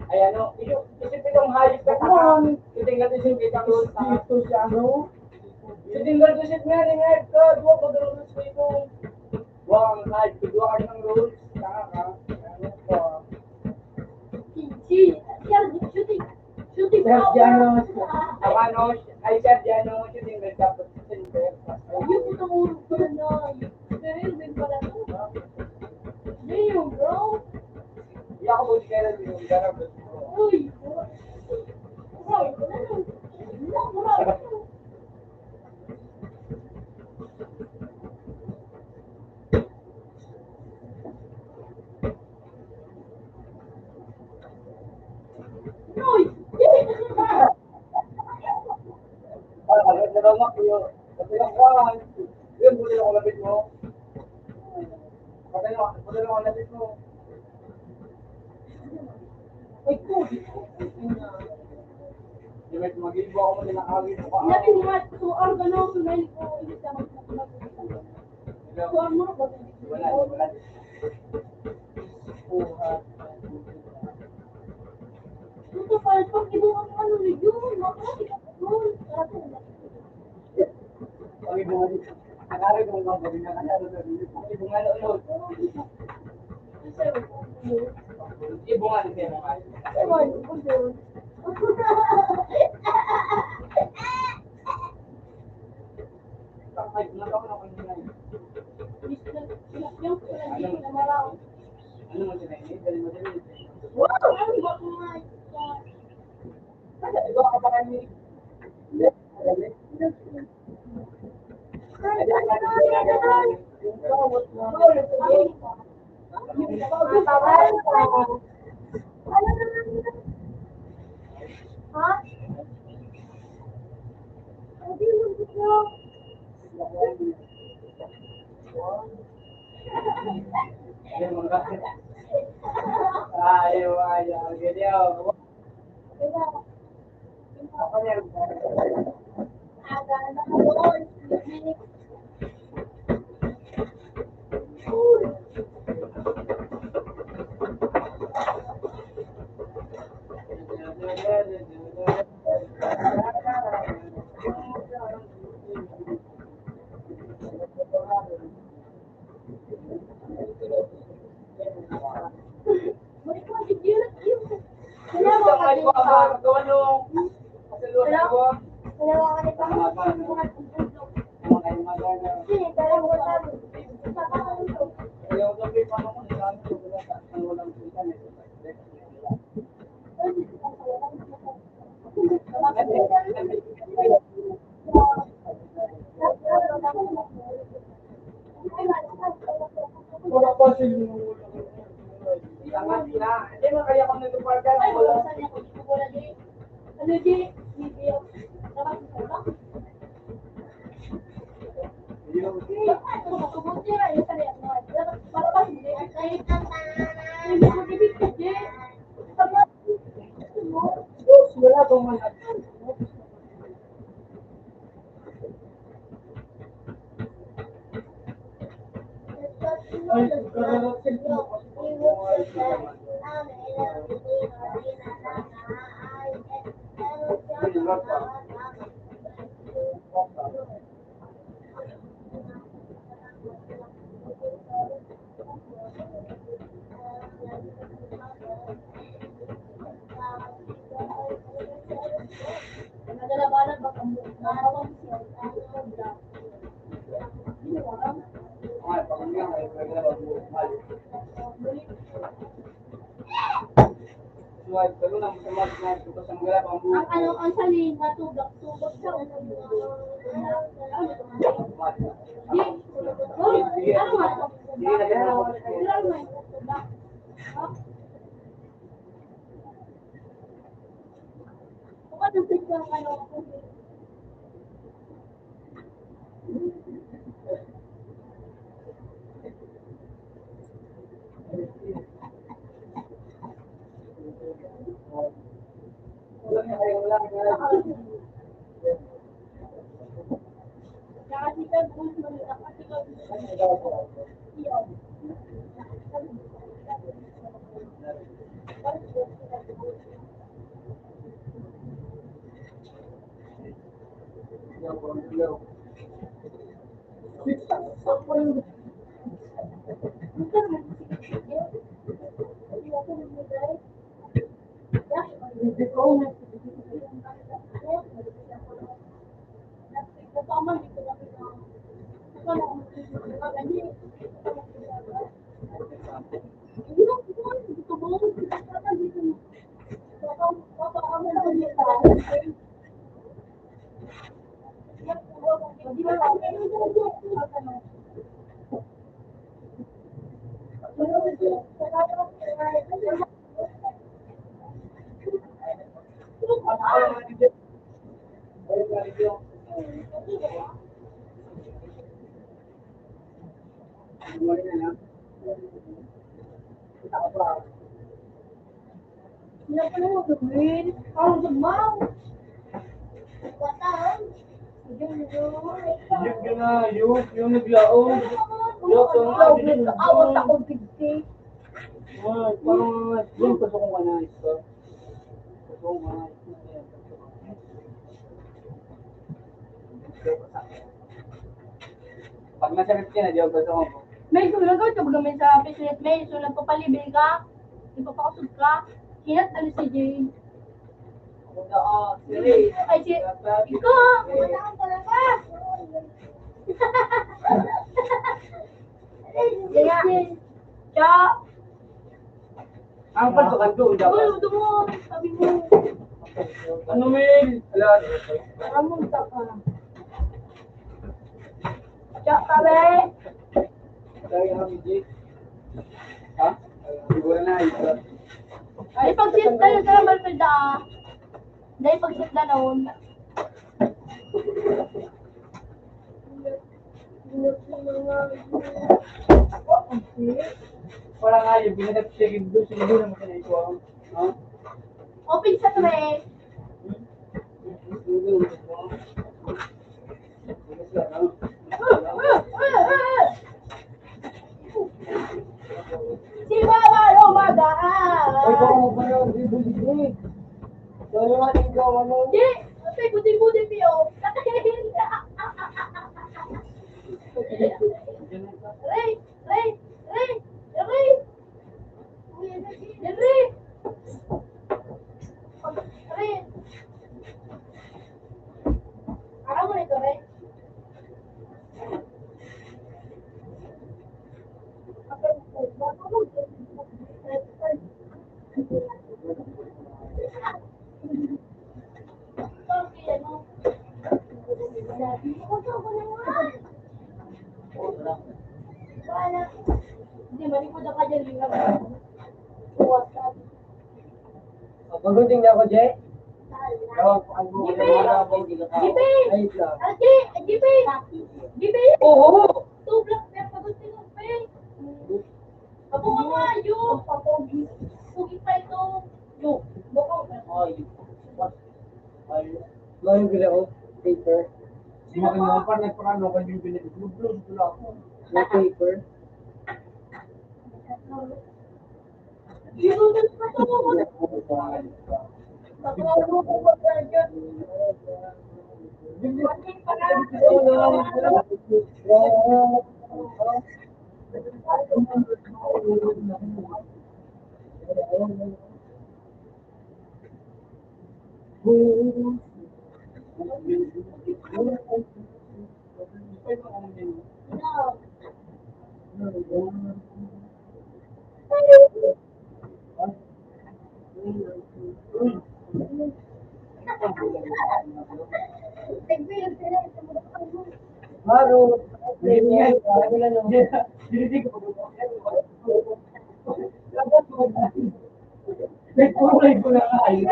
Ay, ano, ito, isip itong hayop ka, Juan. Ito yung isip itong Ito si ano? Ito yung isip nga, rin nga, ito, duwa pa doon sa ito. Duwa ang hayop, duwa ang rules. Tanga ka. Ano pa? Si, si, shooting, shooting power. Sergiano. Ano, ay, Sergiano, shooting guard, tapos center. Yung putang ulo ko na, pero yun, may pala to. Damn, bro. Hindi ako buti kaya lang yung garap. Uy, bro. Bro, bro. Uy! Ah, ano na lang ako, yun. Kasi yung kuwan, yun, buti lang ako lapit mo. Patay mo, patay mo, lapit mo. Ay, ko, di ko. Di ba, mag-iibo ako, mag-iibo ako. Lapit mo nga, so, ang ganaw, so, nai ko, hindi ka mag-, mag-, kuwan mo, ba? Wala, wala. Puta, palpak, ibo ang ano ni Jun, bakit? Jun, Pag-ibungan. Akala ko mga bagay na kaya, ano sabi niyo? Pag-ibungan, ano? Ibungan, ibungan. Ewan, kung doon. Pag-ibungan ako ng kanina. Ano mo sila ini? Dali mo, dali mo. Wow! Ano ba kung nga? Ano ba ka pa kami? Ayaw, ayaw, ayaw. Angat na. Hindi mo kaya kung nagpapalda, Ay, wala. Wala niya kung wala di. Ano di? Hindi. Dapat sa ba? Hindi mo. Hindi. Ano, matubod niya, yung sa liyan mo. Dapat, para ba, hindi. Ay, ay, ay, ay. Hindi mo bibig ka, di. Pag Wala bang may Ang ano, ang saling natubag-tubag sa ulo. Di, oh, ano nga to? Ano nga to? Bukod ng picture, ano, Yun na, yun, yung naglaog. Yun, yung naglaog. Ay, parang, yun, gusto kong ano, ito. Gusto kong ano, ito. Pag masakit ka na, di ako gusto ko. May sulat ko, ito, baga may sa pipilit, may sulat ko, palibing ka, ipapakasog ka, kinat, ano si Jay? Oo, si Ray. Ay, si, ikaw, ah, pumunta ka talaga. Kaya, siya, Ang pagkakanto, dapat. Uy, ito mo, sabi mo. Ano, Mel? Ala. Para mo, ta ka. Siya, sabi. Kaya kami, Jake. Ha? Siguro na, ito. Ay, pag-sit tayo sa Barpeda, ah. Dahil pag-sit na noon. Wala nga yun, pinagpigil doon, hindi naman siya naikuha. Ha? Open sa tray. Si Baba Lumagaan. Ay, baka mo ba yun? Di, di, di. Wala nga ikaw, ano? Di, kasi buti-buti, Pio. Ray, Ray, Ray, Ray. Ray. Ray. Aram mo na ito, Ray? Magunting na ako, Jay. Tawag ko ang mga Jay! Jay! Ayos lang. Jay! Jay! Jay! Oo! Two blocks na pag-unting mo, Jay. Ako nga, yo! Pogi pa ito. Yo! Ay. Ay. Layo gila, oh. Paper. Sino ka? Mga pa, nagparano ka yung binigay. Blue, blue, blue ako. May paper. Maro, may mga wala nung Nagkulay ko na nga, ayun.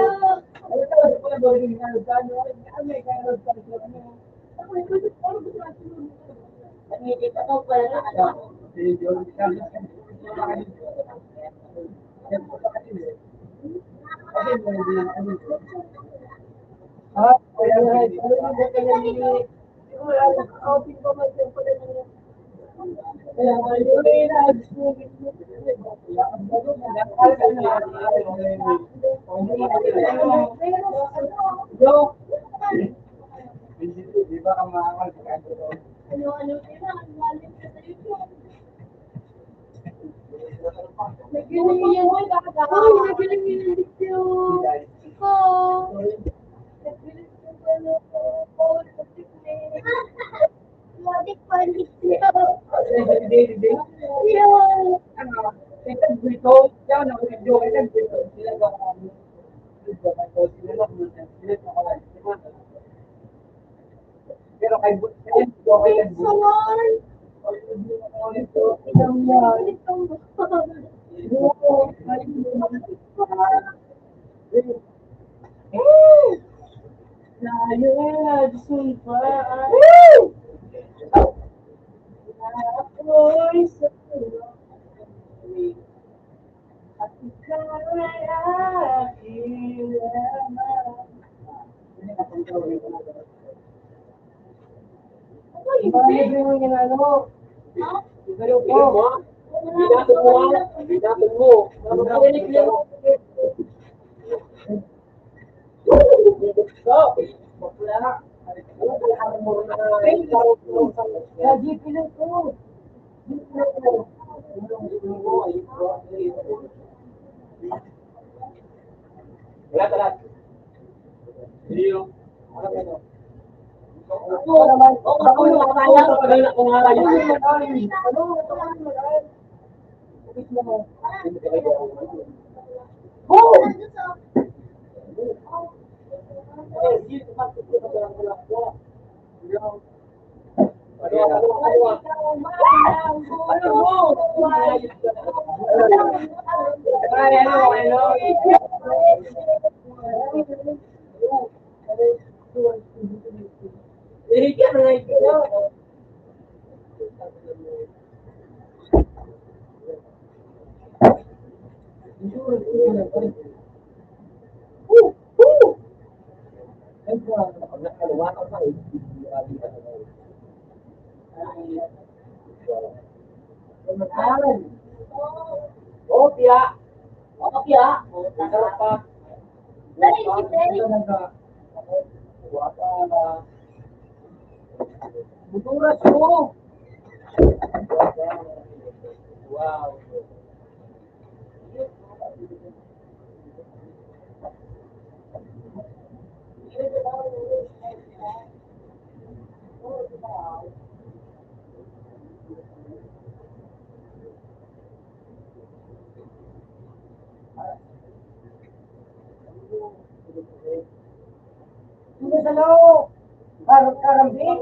Ano tawag ko na gawin yung ano, ano, ano, ano, ano, ano, ano, ano, ano, ano, ano, ano, ano, ano, ano, Ah, kaya nga, Naghiling yan, uy, baka daw. Uy, naghiling yan, video. Ikaw. Naghiling yung ano, phone, naghiling. Matik pa, video. Video. Ano, ito, video. Yan, ang video, ito, video. Sila ba, ano, video, ito, sila lang, sila lang, sila lang. Pero kay bu-, kay bu-, kay bu-, Salon. Layo na, Diyos ko pa. Ako'y sa tulog. At ikaw ay aking lamang. Ano yung libre mo yung ano? Ano po? Binatog mo, ha? Binatog mo, ha? Binatog mo. Binatog mo. Lagi pinag-, oh. Wala. Ako naman. Ako naman. Ako naman. Opya. Opya. Buturas mo. Wow. Dito sa loob. Karot karambit.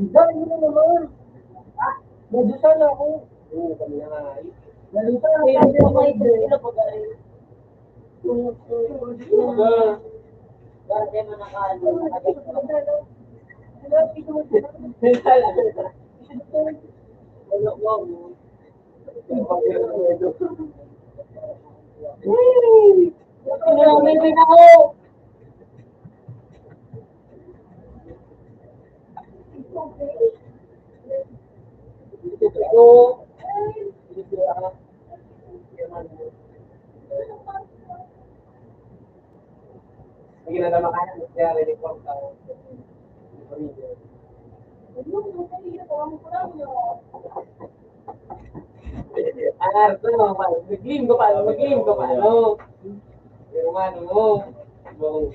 Dali mo naman. Ah, nadusa na ako. Oo, kami na nga, eh. Nadusa na ako. Hindi pa kayo dito pag-aari. Dati mo nakalo. Wala, wala. Hey! Ano lang, may pinako? Sige na naman kayo, kaya ready po ang tao. Ah, ito naman pala. Mag-gleam ka pa, mag-gleam ka pa, no? Pero nga, no? Yung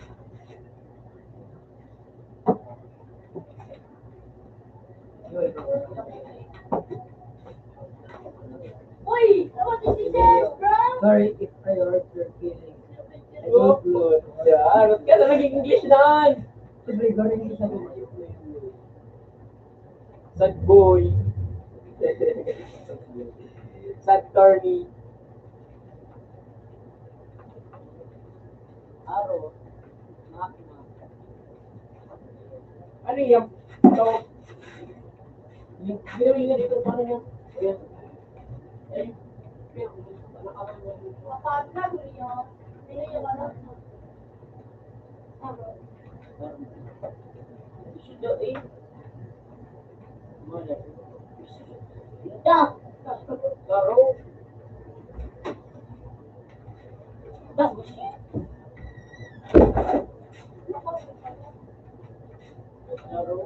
Uy! Tawag si Chef, bro! Sorry if I hurt your feelings. I don't know. Yan. Ba't ka na naging English na? Siyempre, ikaw rin isa ko. Sad boy. Sad Tony. Aro. Makina. Ano yan? Ito. Ginawa niya dito, paano niya? Ayan. Ay, pero, nakakaroon niya. Kapag na, Julio, sino yung ano? Ito, eh. Da! Klaro. Da, gusto. Klaro.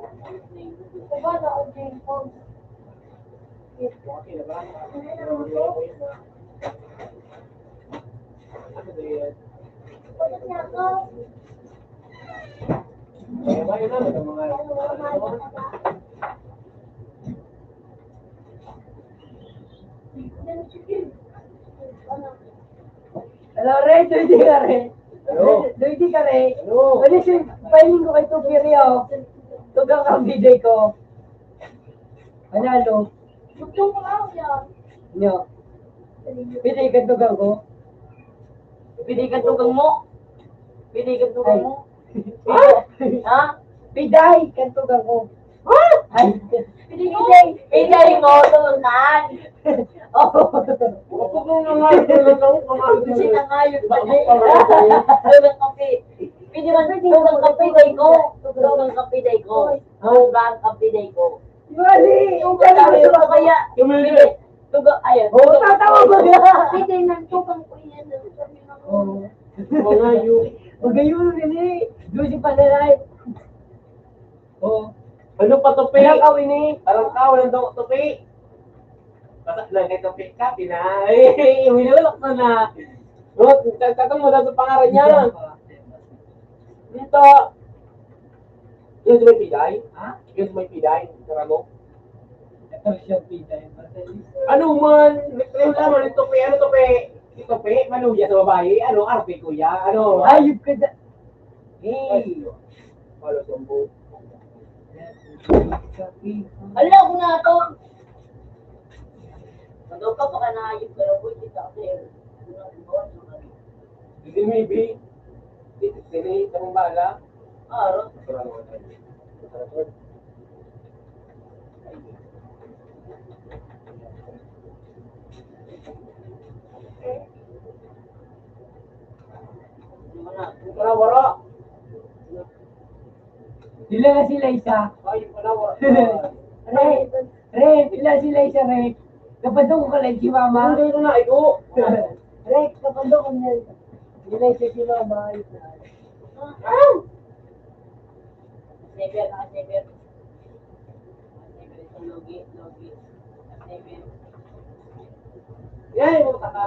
Hello, Re. Duty ka, Re. Hello. Duty ka, Re. Hello. Pwede siya, pahiling ko kay Tupiri, oh. Tugang ang biday ko. Panalo. Gusto ko lang yan. Nyo. Pwede ka tugang ko? Pwede ka tugang mo? Pwede ka tugang mo? Ha? Piday, kanto ka ko. Ha? Ay. Piday. Piday mo, tugang. Oh. Gusto na nga, tugang ka, tugang ka. Gusto na nga yun. Tugang kape. Pwede man, tugang kape, day ko. Tugang kape, day ko. Tugang kape, day ko. Mali! Tugang kape, day ko. Kaya, Tumili. Tugang, ayan. Oo, tatawa ko na. Pwede nang tugang ko yan. Oo. Mga yu-, magayon rin eh. Juicy pa na lang. Oo. Ano pa, Tupi? Ano ka, Winnie? Parang ka, walang daw, Tupi. Basta lang kay Tupi ka, pina-, eh, winalak na na. Oh, tatang mo na sa pangaran niya. Dito. Yun may piday? Ha? Yun may piday? Karamo? Ito siya piday. Ano man? Ano naman ito, pe? Ano to, pe? Ito, pe? Maluya sa babae? Ano? Arte, kuya? Ano? Ayop ka dyan. Hey! Palo, sumbo. Ala, ako na ito! Ano ka pa ka na ayop ka na po? Hindi ka kasi. Hindi, maybe. Hindi, hindi, hindi, hindi, Ah, aro. Wala, wala. Sila na sila isa. Ay, wala, wala. Re, re, sila sila isa, re. Kapatong ko ka lang si mama. Hindi ko na, ito. Re, kapatong ko niya. Sila isa si mama. Ah! Sniper, naka-sniper. Sniper, ito, logi, logi. Sniper. Yan, yung kaka.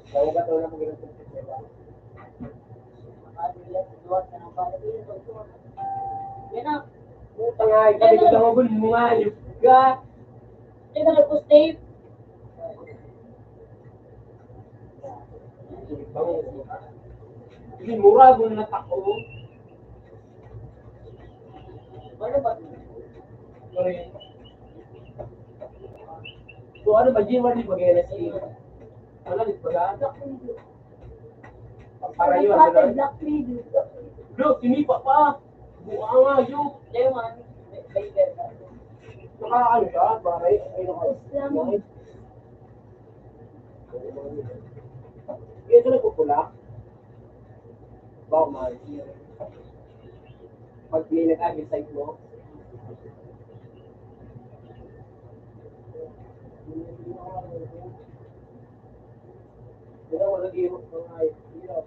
Tawag ka, tawag na pag-inom sa sniper. Yan na. Puta nga, ikaw, ikaw, ikaw, ikaw, ikaw, ikaw, ikaw, ikaw, ikaw, ikaw, Hindi, mura mo na tako. Ano ba? Sorry. So, ano ba, G one di ba, G N S A? Ano, di ba? Para yun, ano? Black Widow. Bro, sinipa pa. Buka nga, yo. Saka ano siya, pare? Ay, naka- Islam. Yan sa nagpupula. Bawal. Pag may nag-agit sa inyo. Wala, wala, di mo, mga hirap.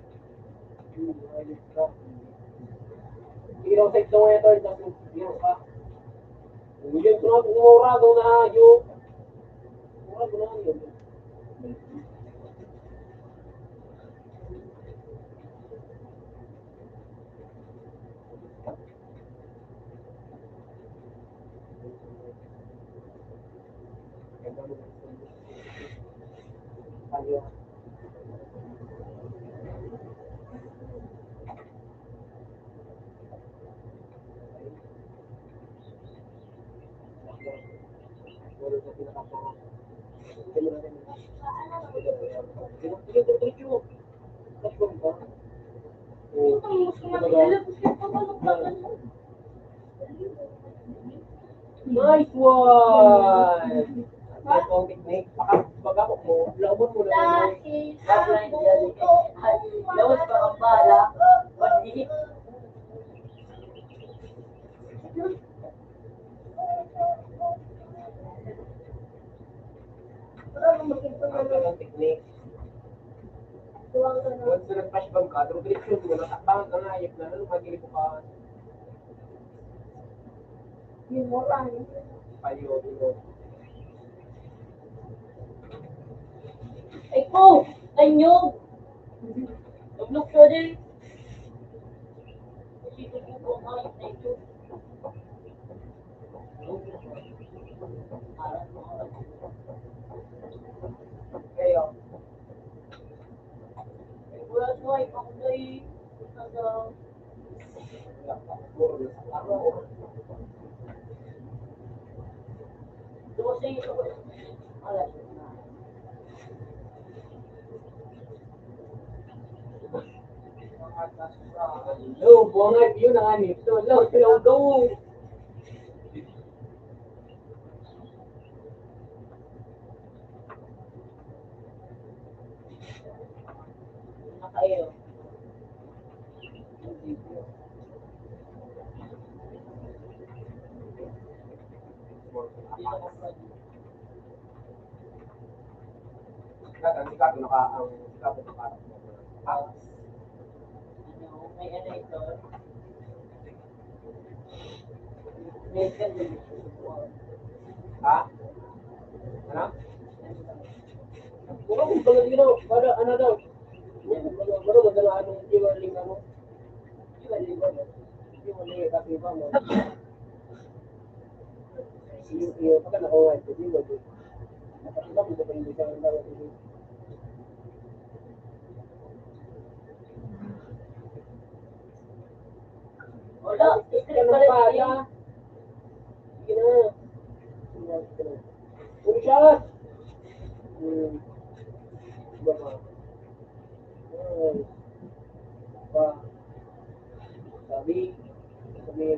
Hirap sa ito, ito, ito, hirap ka. Hindi ko na, mura ko na, yo. Mura ko na, yo. Nice one! Ito ang technique. Baka, baka mo, laumon mo na lang. Lawas pa ang bala. Pag-ihip. Ang technique. Once na nag-flashbang ka, diretso mo na, takbangan ka nga, ayok na, ano, magiging ka. Yun mo lang. Payo, yun. Ay ko! Anyog! Naglukso din. Kasi ito po ang ayos na ito. Kaya, ay, wala siya, ay, ako na eh. Basta sa Hello, buangay, yun ang anito. Hello, hello, go. Nakayo. Ang sikat na ka, ang sikat na ka. Ano, may ano ito? Ha? Ano? Wala kong balat yun, oh. Para, ano daw? Wala, wala, wala, wala, ano, di ba, ling, ano? Di ba, ling, ano? Di ba, ling, kasi iba mo. Iyo, iyo, pagka nakuha, ito, di ba, di? Iba mo sa pag-ibig sa mga tao, di ba? Wala, straight pa rin. Sige na. Uy, shot! Hmm. Iba pa. Ay. Pa. Sabi. Sabi.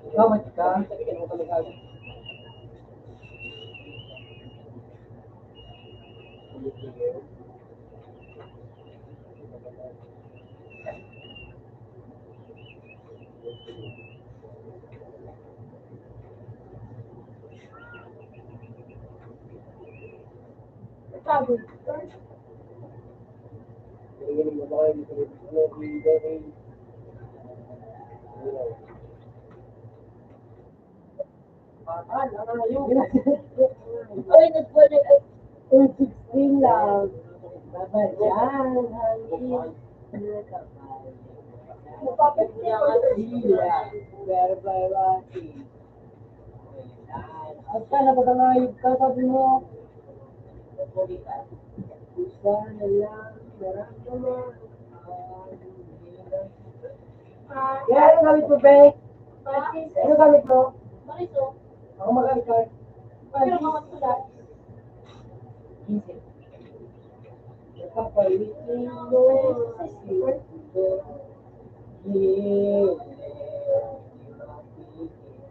Ikaw, mati ka? Ay, nagpuli. Ay, uy, sixteen lang. Baba dyan, hangin. Mapapit na yung sila. Verbal watching. Hasta na pagkangayog ka, sabi mo. Isa na lang, maramdaman. Kaya ano gamit mo, be? Ano gamit mo? Ako magamit ka. Nakapalit mo.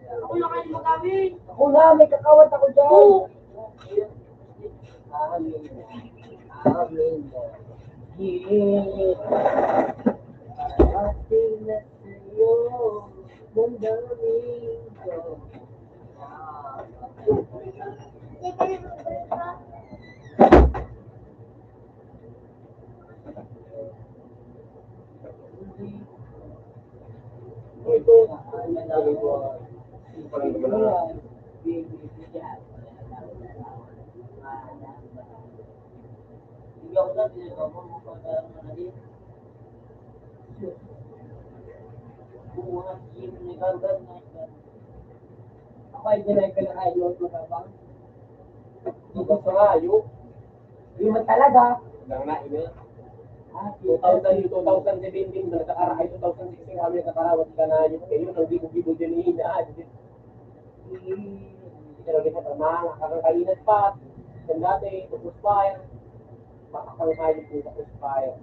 Ako lang kayo magamit. Ako na, may kakawat ako dyan. Oo. Amen. Amen. Yeah. Parating na sa'yo ng daming Ako ay dinay ka na kayo, mga bang? Hindi ko sa kayo. Hindi man talaga. Wala nga, ina. Ah, two thousand, two thousand seventeen, nagkakarahay, two thousand sixteen kami nagkakarawat ka na yun. Kayo, nang gibo-gibo din, ina. Pero di pa tama, nakakakainat pa. Yung dati, tapos pa, eh. Makakangkayot yung tapos pa, eh.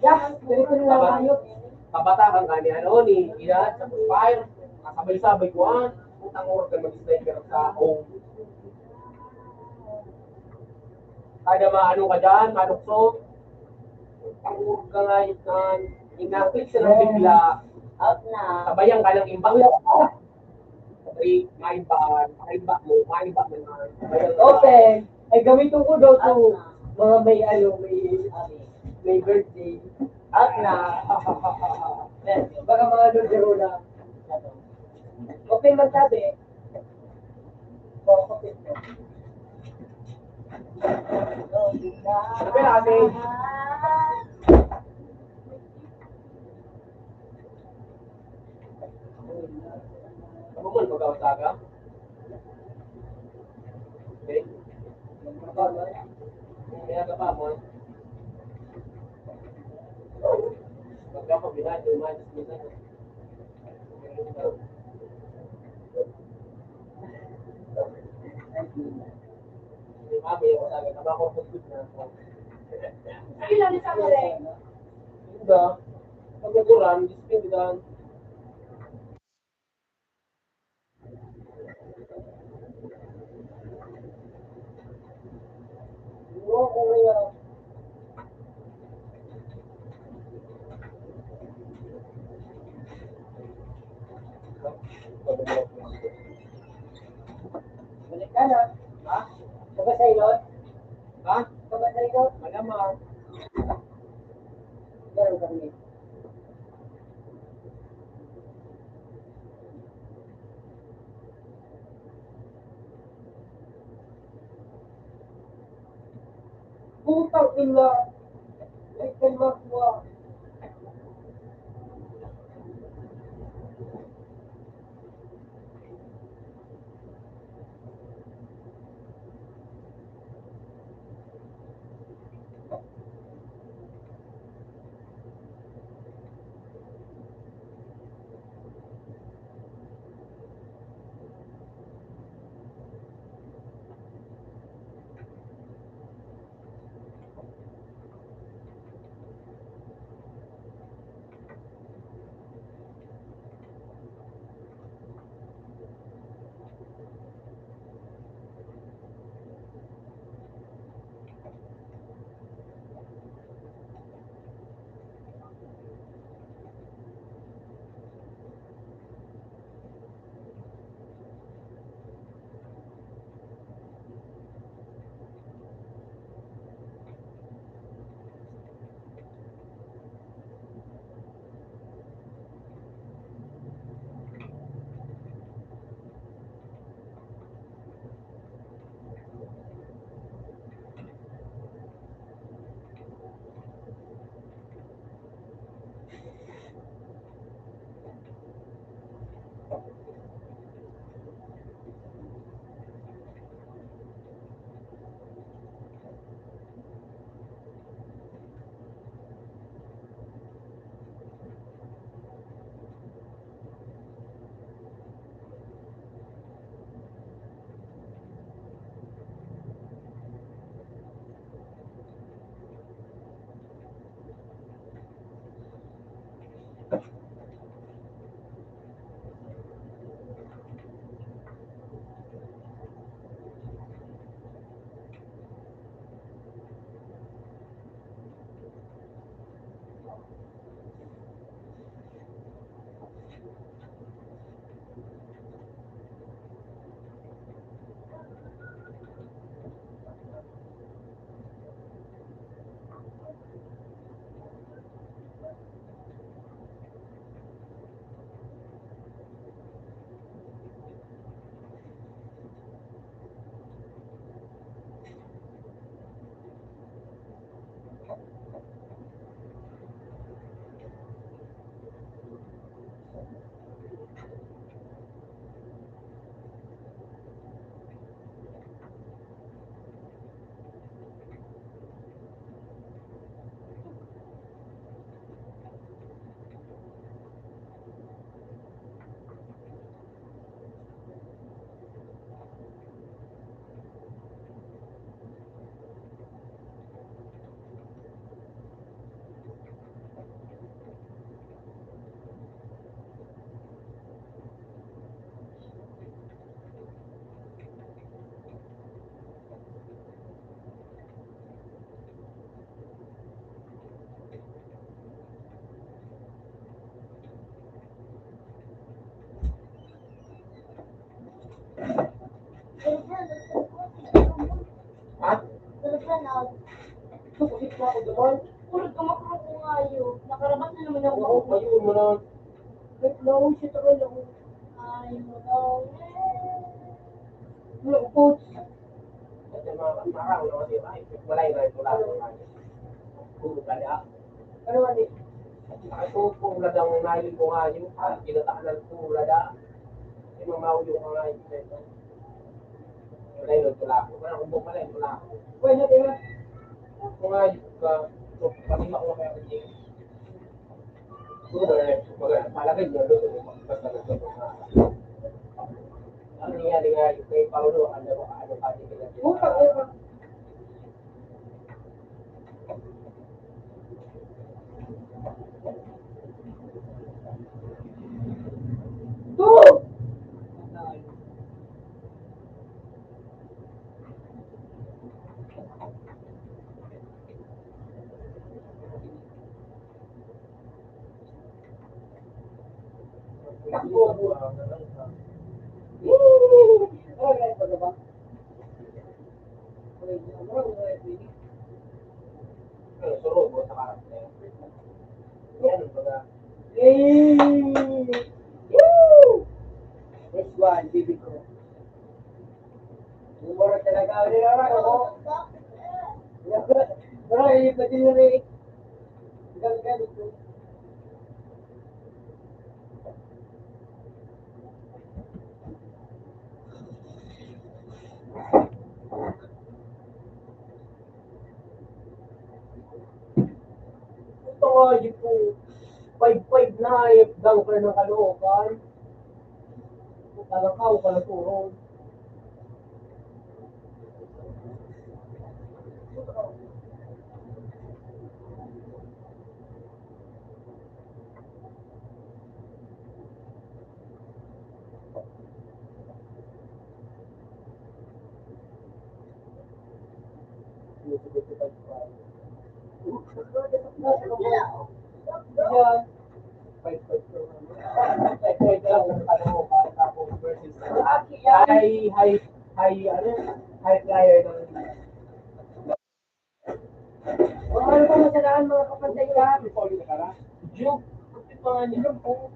Yak, ganito na lang tayo. Kabatakan ka ni ano, ni Ian, sa fire. Kasabay-sabay ko, ah. Putang organ, mag-sniper sa ako. Kada maano ka dyan, malukso. Putang organ nga yun, kan. Inakit sila bigla. Out na. Sabayan ka ng imbang. Ay, maiba, maiba mo, maiba mo na. Open. Ay, gamiton ko daw to. Mga may ano, may, may birthday. At na. Baka mga lodero na. Open man sabi. Open na. Open na, ate. Ano mo, pag-autaga? Okay. Kaya ka pa mo. Pagka pag binati, umalis mo na. Kailan sa mali? Hindi. Pag naguran, disiplina. Balik ka na. Ha? Ka ba sa ilot? Ha? Ka ba sa ilot? Malamang. Ganun kami. Putang ina! May kalma ko, ah. Nag-low siya, tagal ako. Ay, no. Lungkot. Ito, mga, mga, mga, mga, walay na ito lang. Puro ka na. Pero ano, ito, puro na daw ang nahiling ko nga yun. Ah, kinataanan ko, wala na. Yung mga mauyo ka nga yun. Wala yun, wala ako. Wala akong buhok, wala yun, wala ako. Pwede, di ba? Kung nga yun ka, so, pati makuha kaya ka, di. Puro na yun. Baga, palagay niya, doon, basta na ito. Ang nangyari nga, yung kay Paolo, ano, ano, ano, ano, ano, Utang, utang. Hey! Woo! This one, baby ko. Humor talaga. Ano na ako? Bro, eh, pwede nyo rin. Galit-galit ko. Ito nga, di po. Five-five na, eh, dunker ng Caloocan. Talakaw, Calaturon. Hi, hi, hi, ano? High flyer ng Kung ano pa masalaan, mga kapantay yan. Joke. Kape pa nga nila po.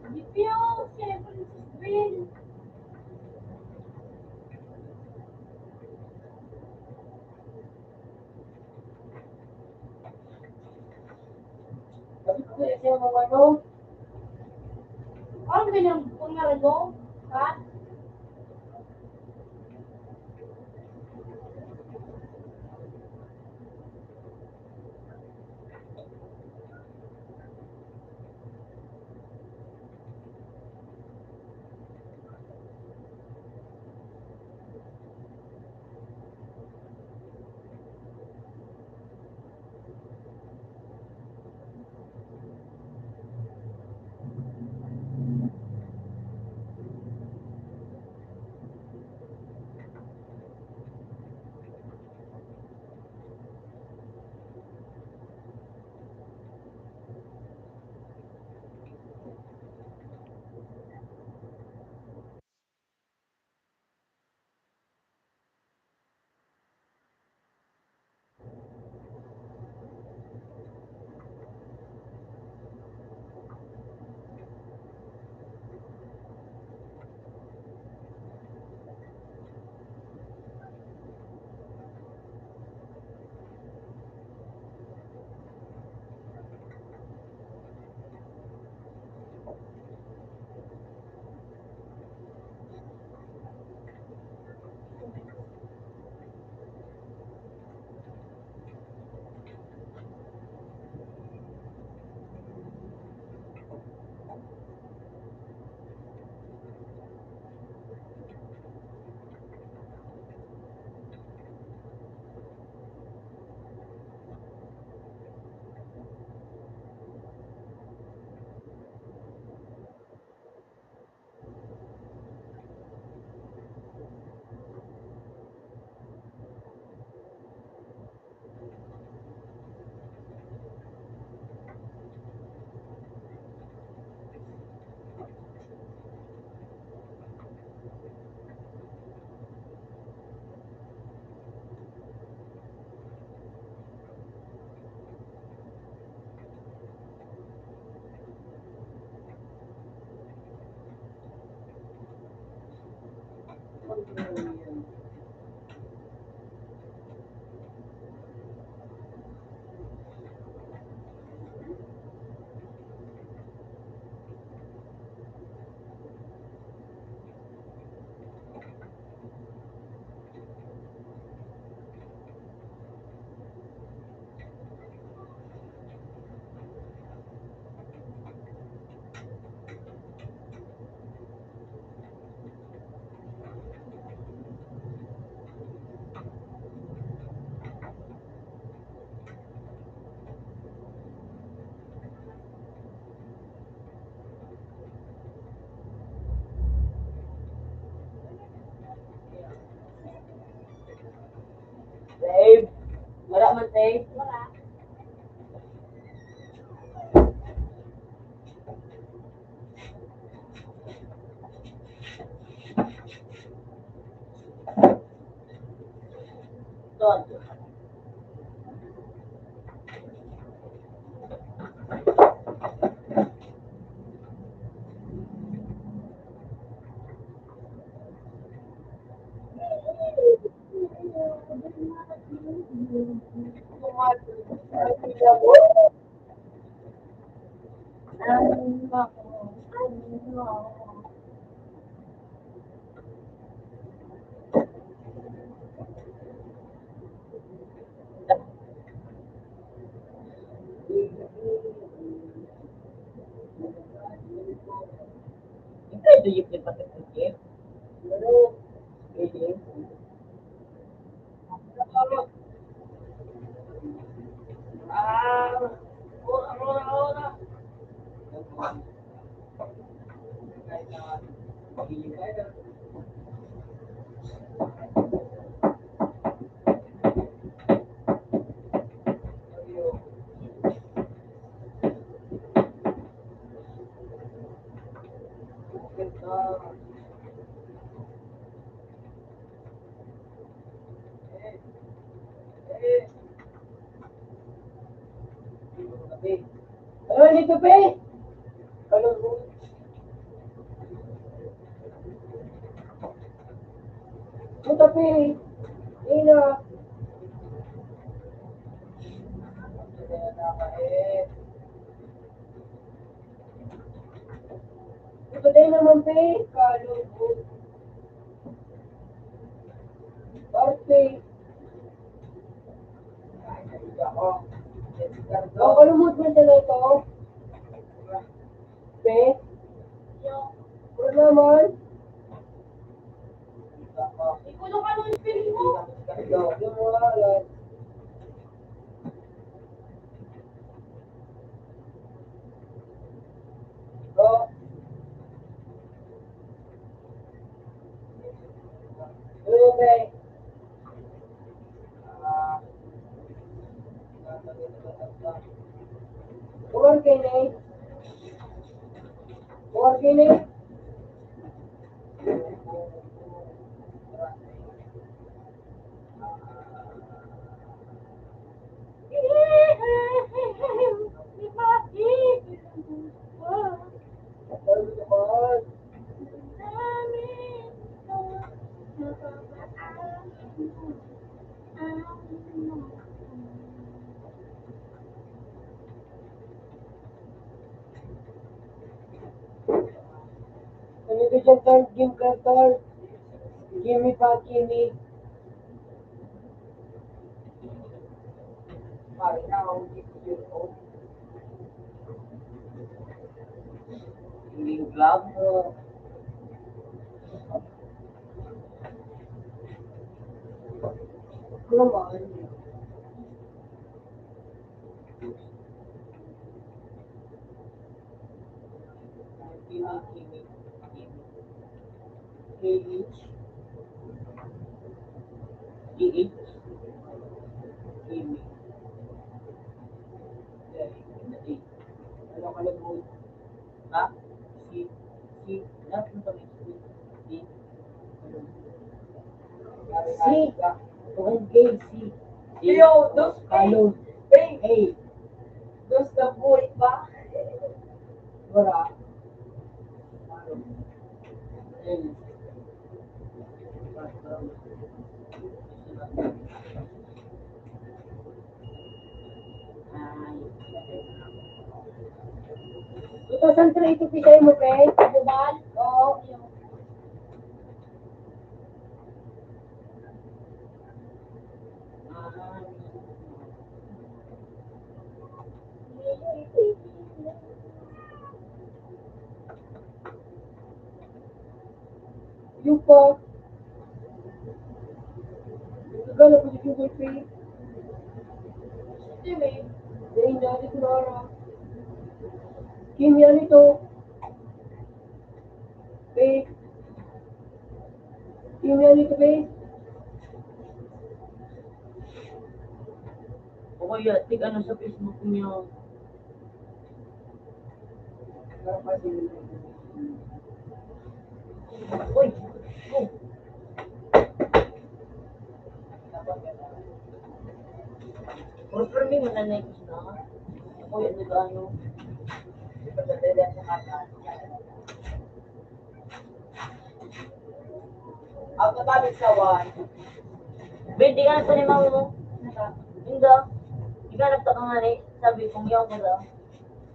Di piyo, siyempre, si Bill. Sabi ko kaya siya, mga ano? Ano ba yung pangalan mo? Ha? Babe, wala man, babe. Wala. Ano dito, pe? Ano? Tapi, ina. Ito din naman, pe. Kalungkot. Parte. Ang kalungkot mo talaga, oh. Pe? Wala naman. Ikulo ka ng spelling mo. Yung mga, oh. Okay. Organic. Organic. Ano to dyan, Tol? Game ka, Tol? Gimme pa, gimme. Pare na, ang gimme yun, oh. Yung club, oh. Ano naman? Kimi, kimi, kimi. K H. K H. Kimi. Ano ka nag-, ha? Si, si, lahat ng kami. Si, si, Tugon kay si Yo, dos, Kalon. Hey. Hey. Dos na buhay pa. Wala. Hey. Two thousand three, ito pisay mo, pre? Bubal? Oo. Yung po. Gano'n po yung Google Pay? Hindi, may. Hindi, hindi, hindi, hindi. Kim, yan ito. Pay. Kim, yan ito, pay. O kaya, tig-ano sa Facebook niyo. Uy! Oh! Confirming mo na next na. Uy, ano ba, ano? Ang katamit sa one. Babe, di ka nagpanimaw mo. Hindi. Di ka nagpakangani. Sabi kong yaw ko lang.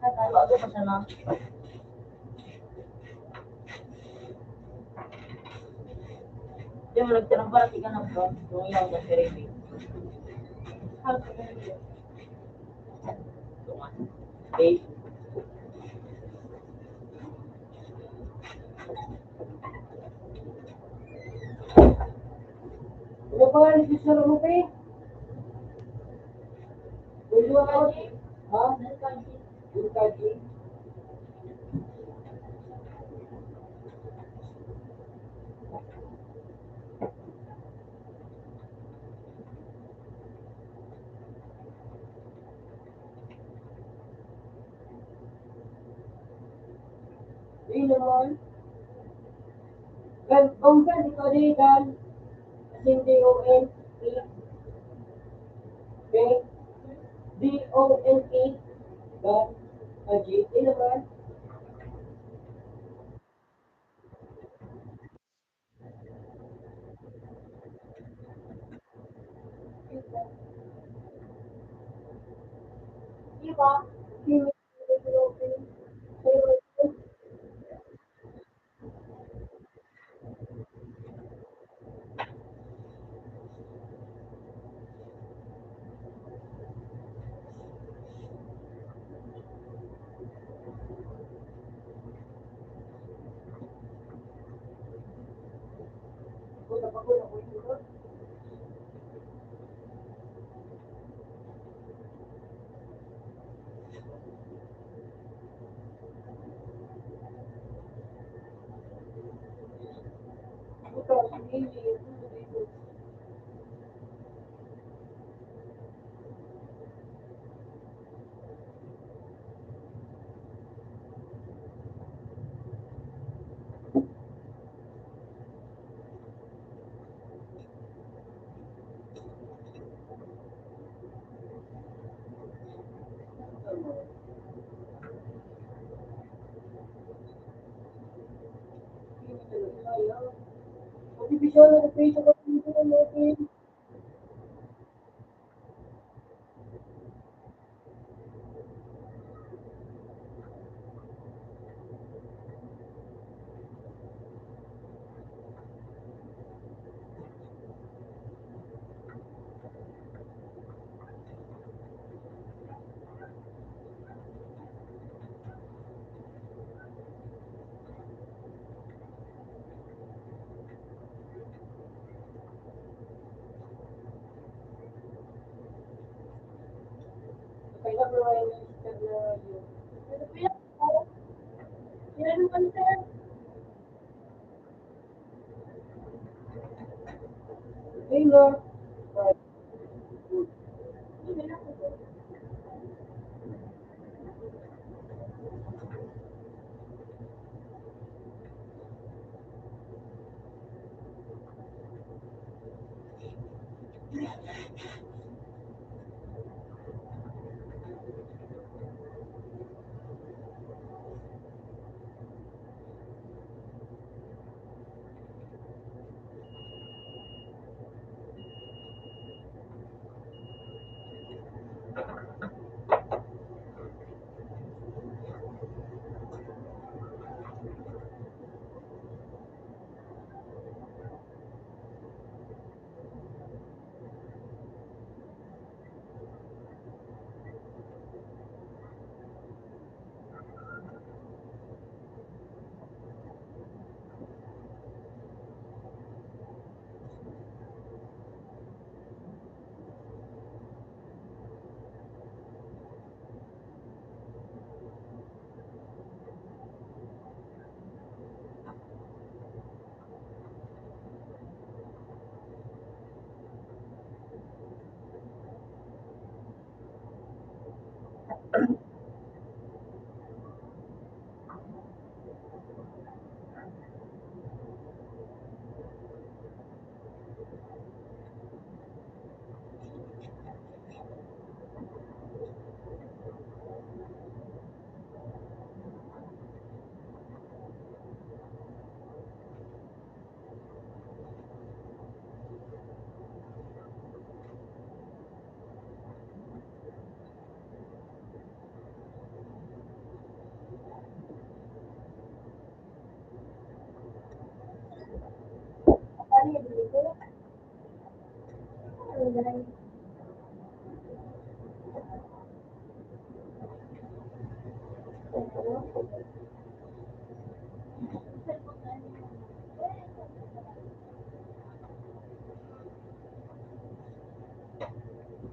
Bago pa siya na. Di mo nagtanong para di ka nagpakangani. Kung yaw ka, si Remy. Okay. Ano pa nga ni Teacher Rupe? Yung mga, ha? Yung kaji? Di naman. Gan, kung gan, ikaw di gan. As in, D O N E. Okay? D O N E. Gan. Ajit. Di naman.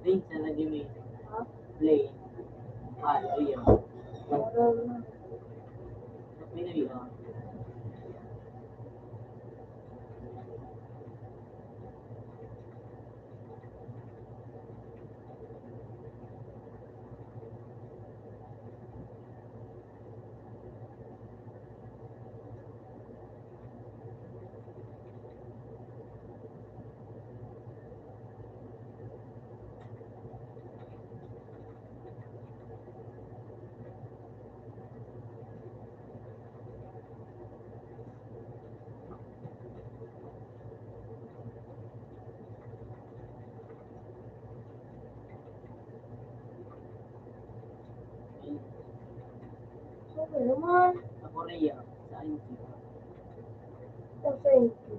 Minsan na din eh. Play. Ah, iyo. May nariyan. Ano man? Sa Korea, sa N Q. Sa N Q.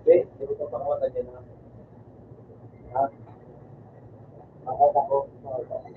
Okay, hindi ko pa mawala dyan, ha? Ha? Makakita ko, makakita ko.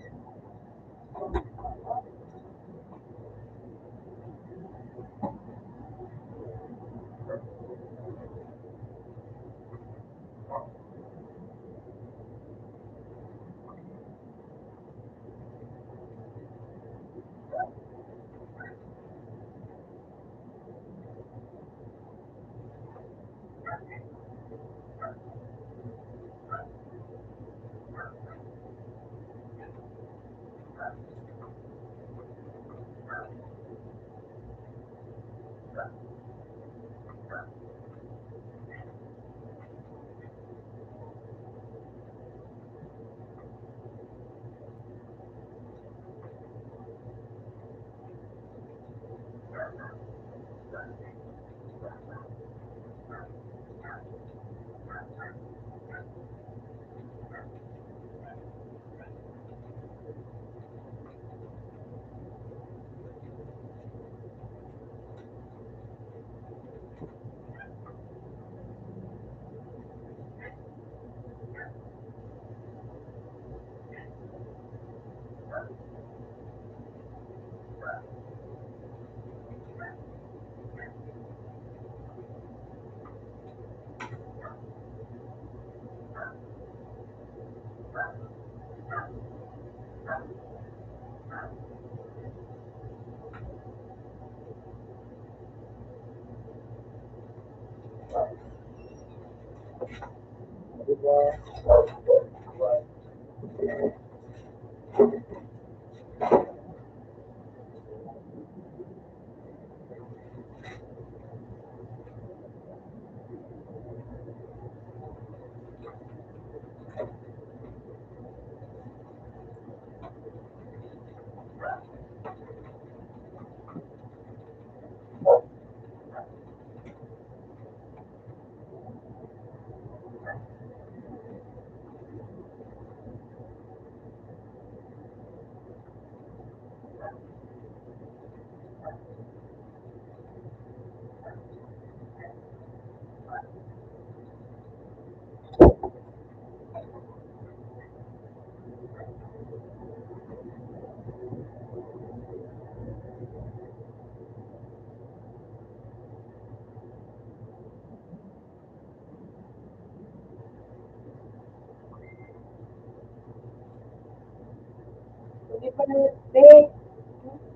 Hindi pa na, babe.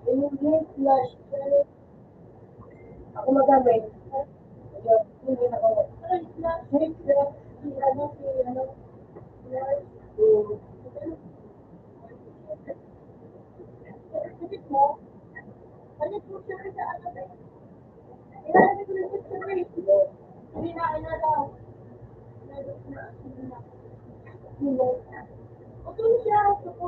Hindi, flash. Ako magamit. Hindi na ako. Ay, flash. Ay, flash. Si ano, si ano, flash. Kapit mo? Kapit mo siya sa ano, eh. Ilalagay ko lang sa screen. Hindi na, ano daw. Ito siya, ito po.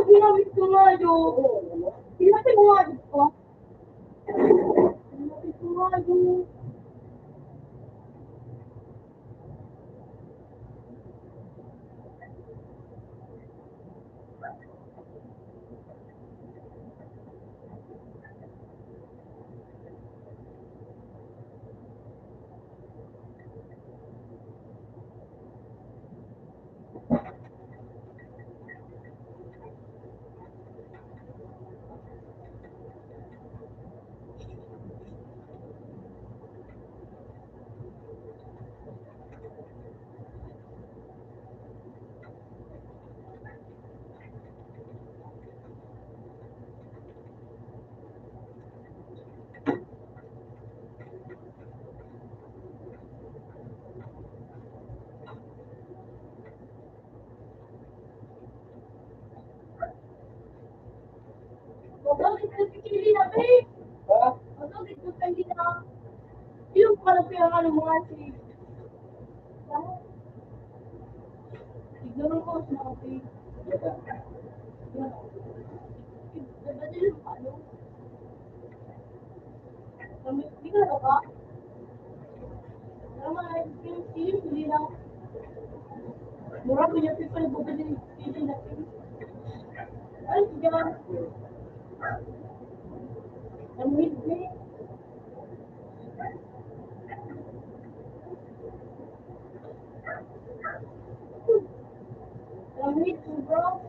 Ginamit ko nga yun. Ginamit ko nga yun. Ginamit ko nga yun. Ano pinangalan mo nga si, ano? Tignan mo sa mga page. Ano? Kami, di ka na ba? Tama na, yung team, hindi lang. Mura ko yung people, bukod yung team na team. Ay, sige lang. Ang hindi. Ang hindi, bro.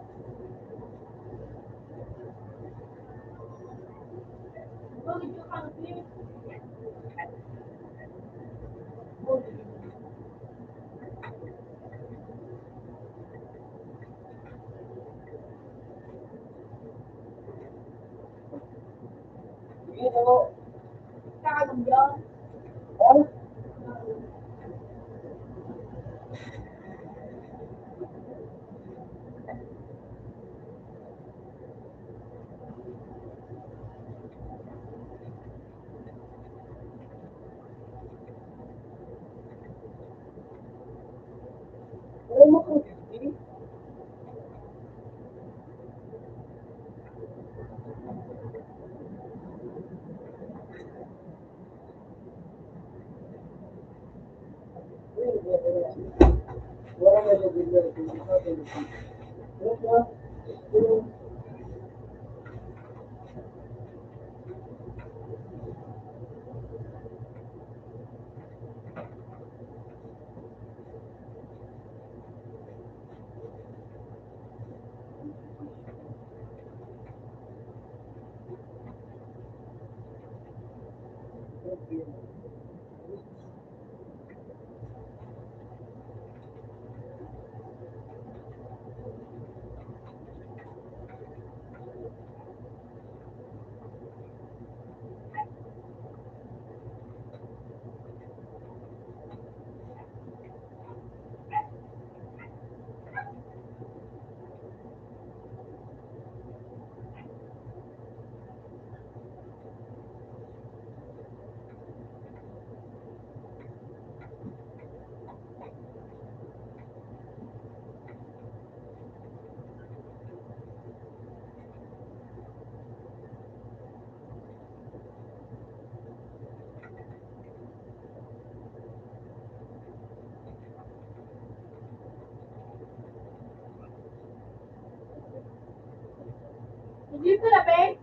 Hindi ko na, Ben.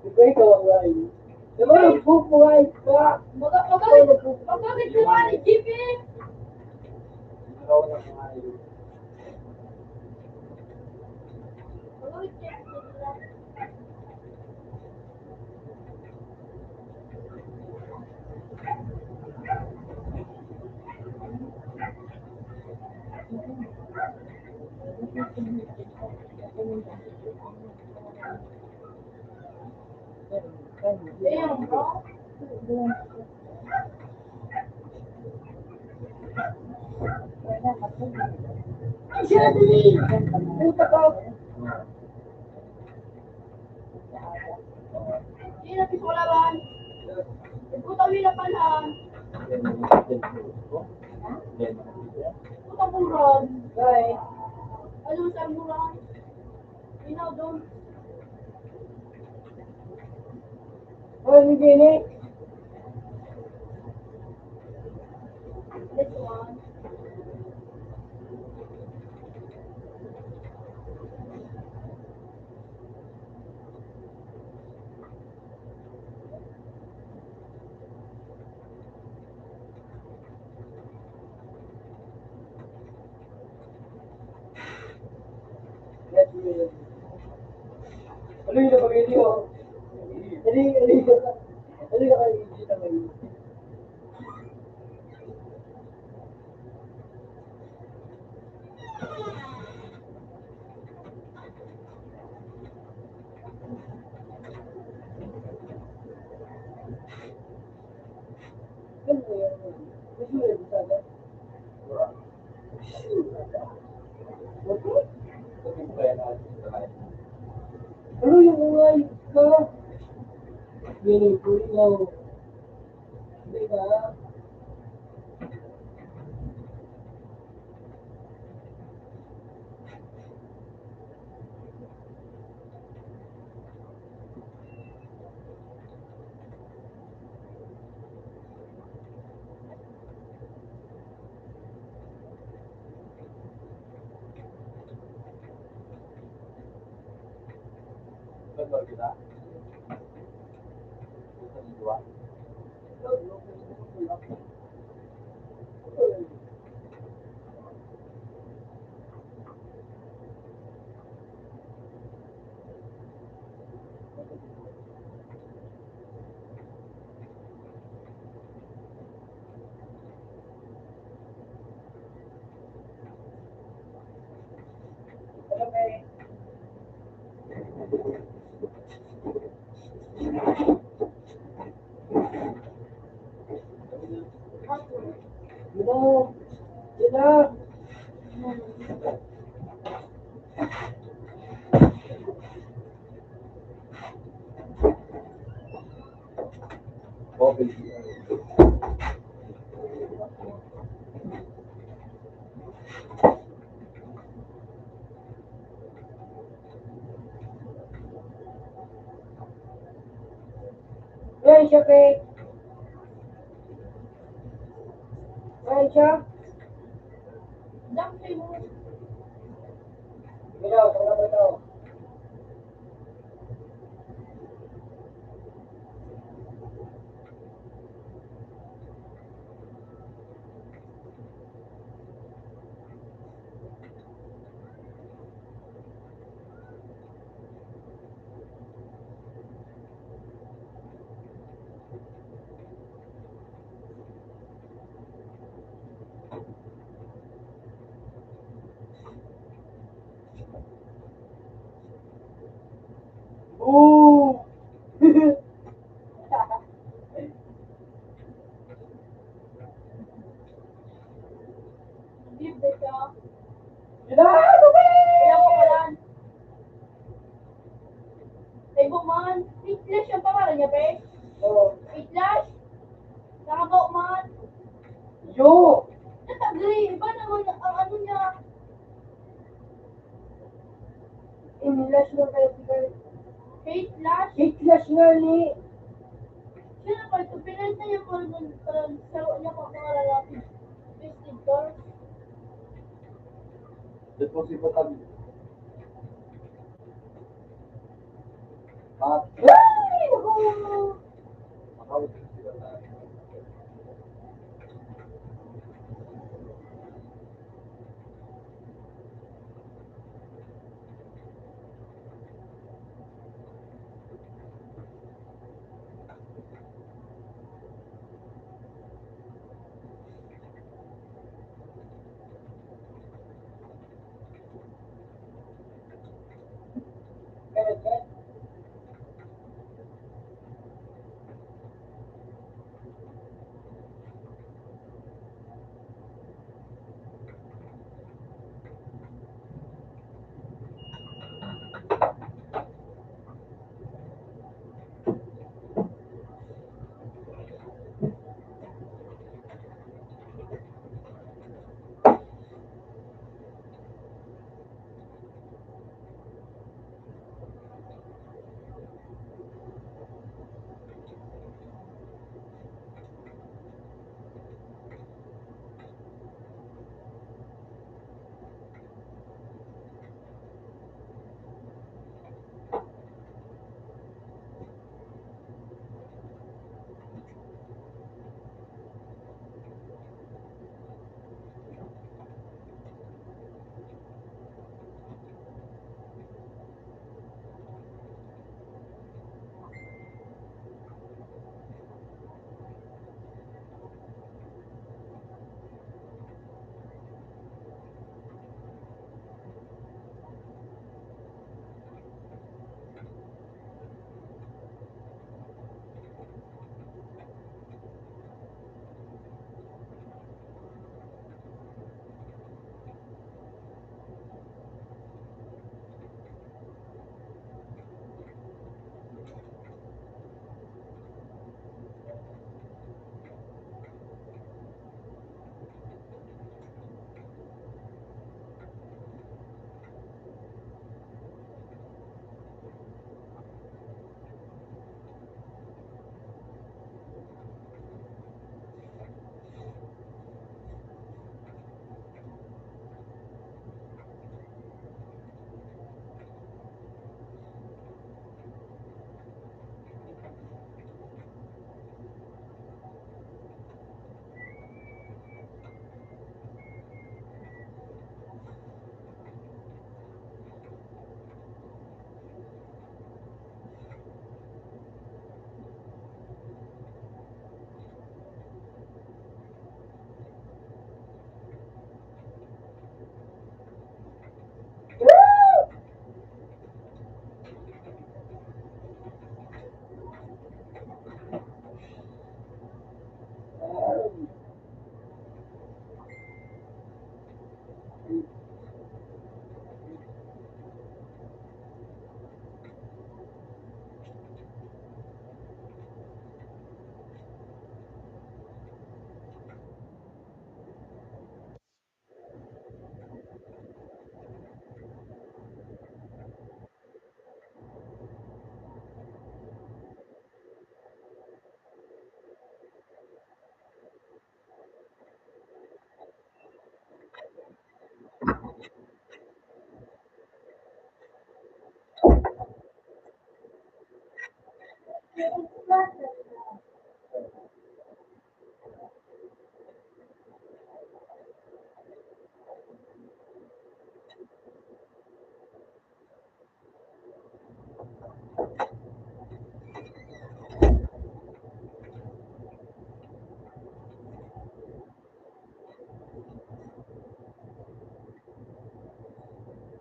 Ikaw, ikaw, Ray. Diba, nagbubuhay ka? Maga-, magalit, magalit ka nga ni G P. Ikaw na, Ray. Ay, siya, dali! Puta ka! Hindi na, di ko laban. Puta, may labanan. Puta, buran. Bye. Ano sa buran? Ikaw, Dong. Hoy, Miguel. This one. Ano yung napamili mo? Ano yung, ano yung, ano yung nakaisip na ngayon? Ano yung mga ka? Yun yung kuya. Yan siya, Pe. Yan siya. Dumpling. Ito, ito, ito. Oh! Libre ka. Kailangan ko yan. Ay, buman. Itlash ang pangalan niya, pre? Oo. Itlash? Nakabao man. Yo! Natagri. Iba naman ang ano niya. Itlash lang kayo, sige. Itlash? Itlash nga ni. Siya naman, ito, pinalitan niya pa rin, parang saro niya pa mga lalaki. Twisted girls. Ito si Batang. At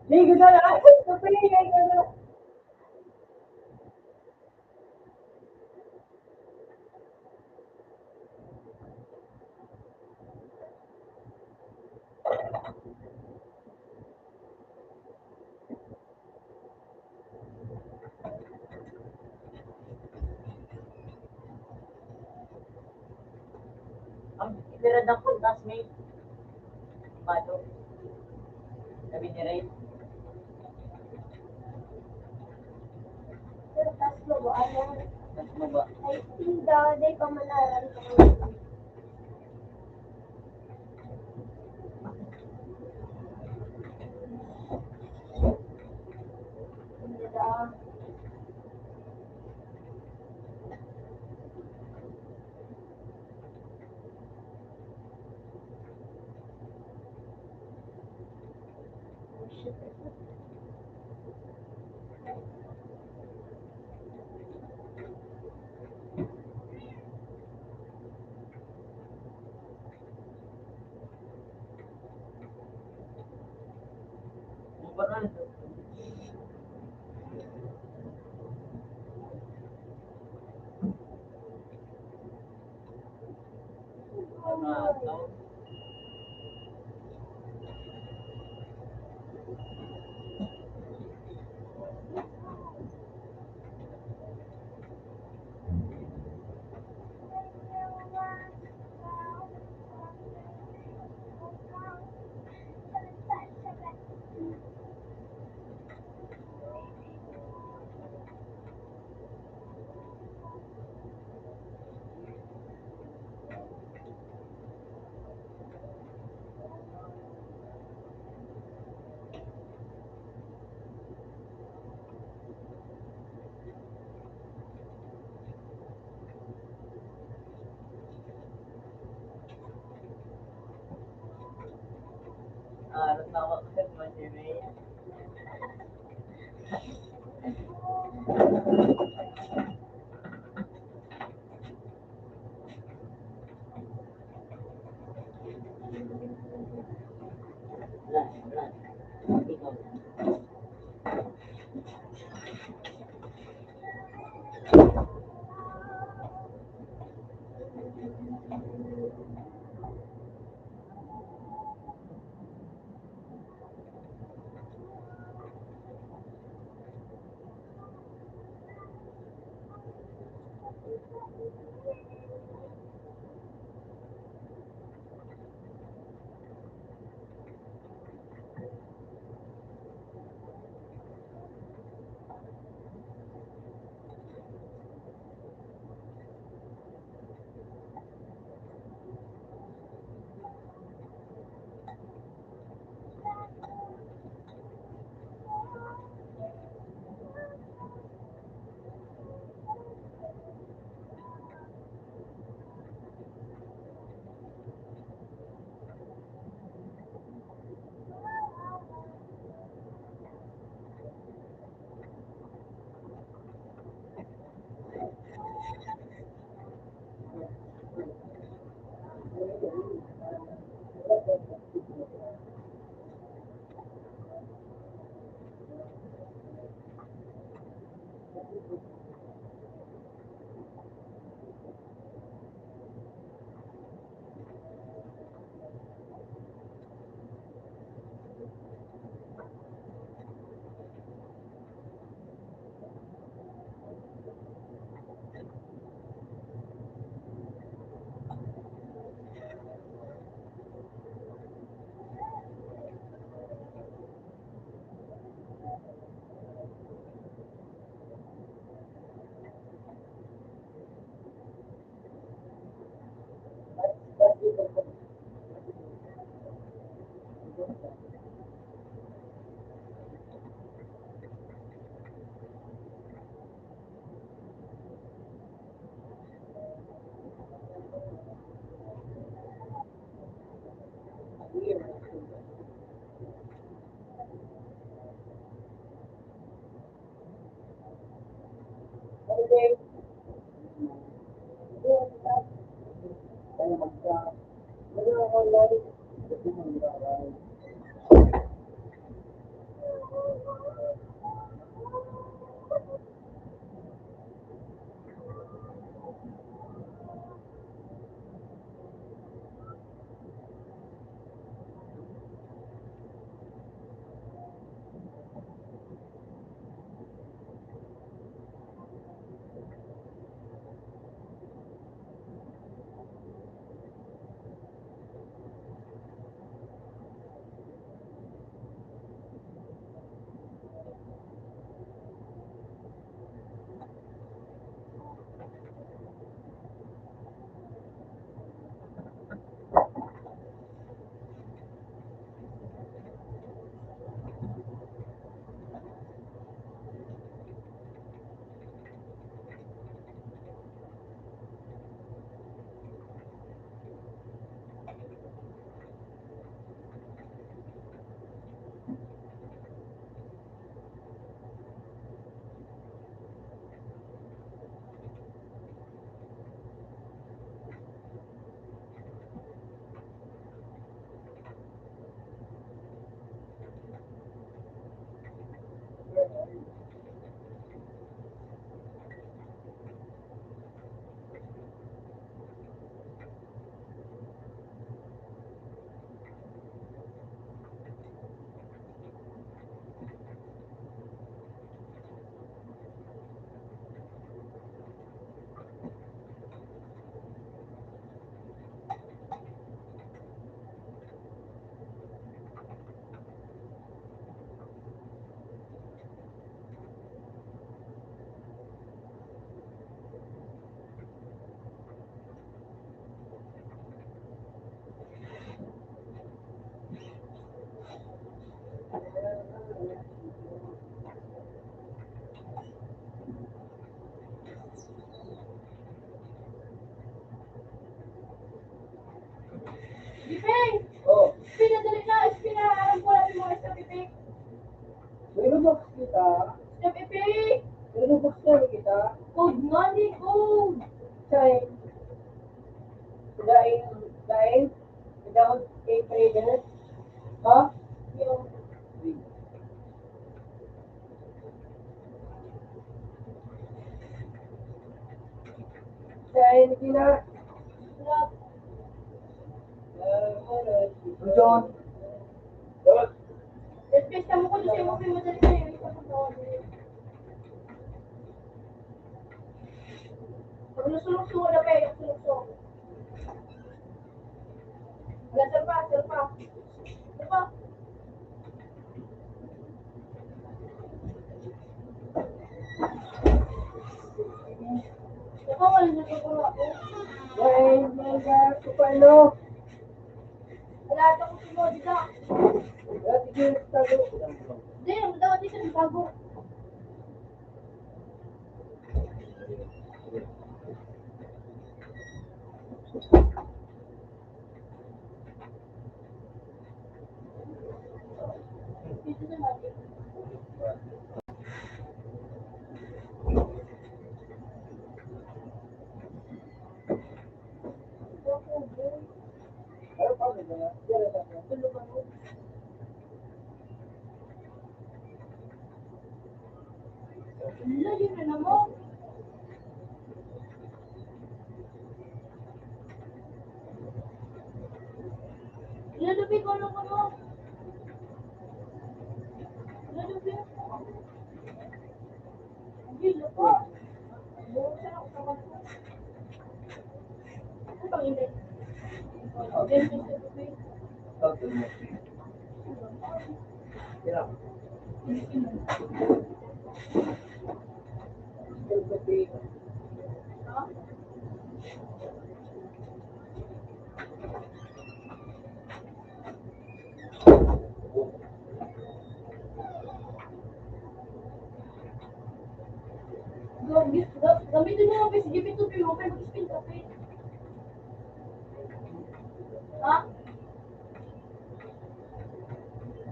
Ligo na lang. Ay, kapag ligo na. Ang ipirad ng kuntas, may bado. Sabi ni Ray. Pero tas mo ba, ano? Tas mo ba? Ay, tinda, di pa manaran. Ah, natawa ko sa mga Jerry. Gipeng! Oh. Pina, dali na, Espina, aram ko na yung mga step, Gipeng. May Robux kita. Step, Gipeng! May Robux na kita. Code money, code! Sign. Dahil, dahil, without a trader, ha? Yung, Dahil kina-, John. Pesta mo ko sa imo, pero madali na yun. Pag nasulok-sulok na kayo, nasulok-sulok. Wala, sir pa, sir pa. Sir pa. Sir pa, wala na siguro ako. Ay, mga, ano? Wala, ako si Modi ka. Wala, sige, tago. Hindi, ang daw, di ka nagbago. Layo na naman. Lalabi ko lang ako. Lalabi ako. Hindi, lako. Bukas na ako sa kamay ko. Ano bang hindi? Gamitin mo ang P C G P two P mo, pero mag-spin ka, Pe. Ha?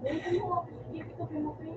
Gamitin mo ang P C G P two P mo, Pe.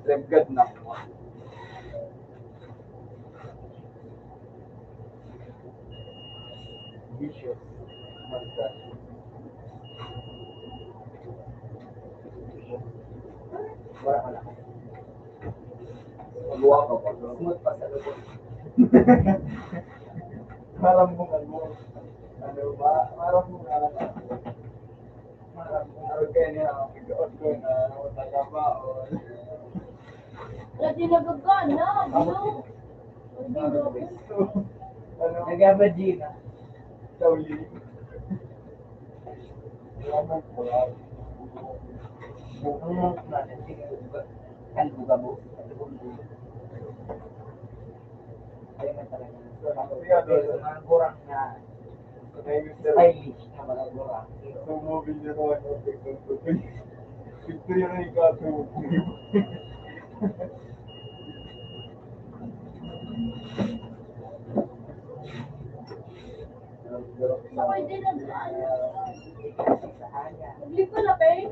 Lebgad na. Vicious. Magda. Wala ka na. Magawa ka pa, bro. Smooth pa sa lubot. Parang mong ano, ano ba? Parang mong ano. Parang mong ano, kaya niya, ang pagkaot ko na, ano, taga ba, o, Lagi nagagana, ano? Ano? Nagabadjina. Sauli. Ang mga natin, sige, kalbo ka mo. Kalbo mo. Ayun na talaga. Mga gurang na stylish na mga gurang. Victoria na yung kaso. Ako hindi nag-ano. Nag-leave ka na, babe?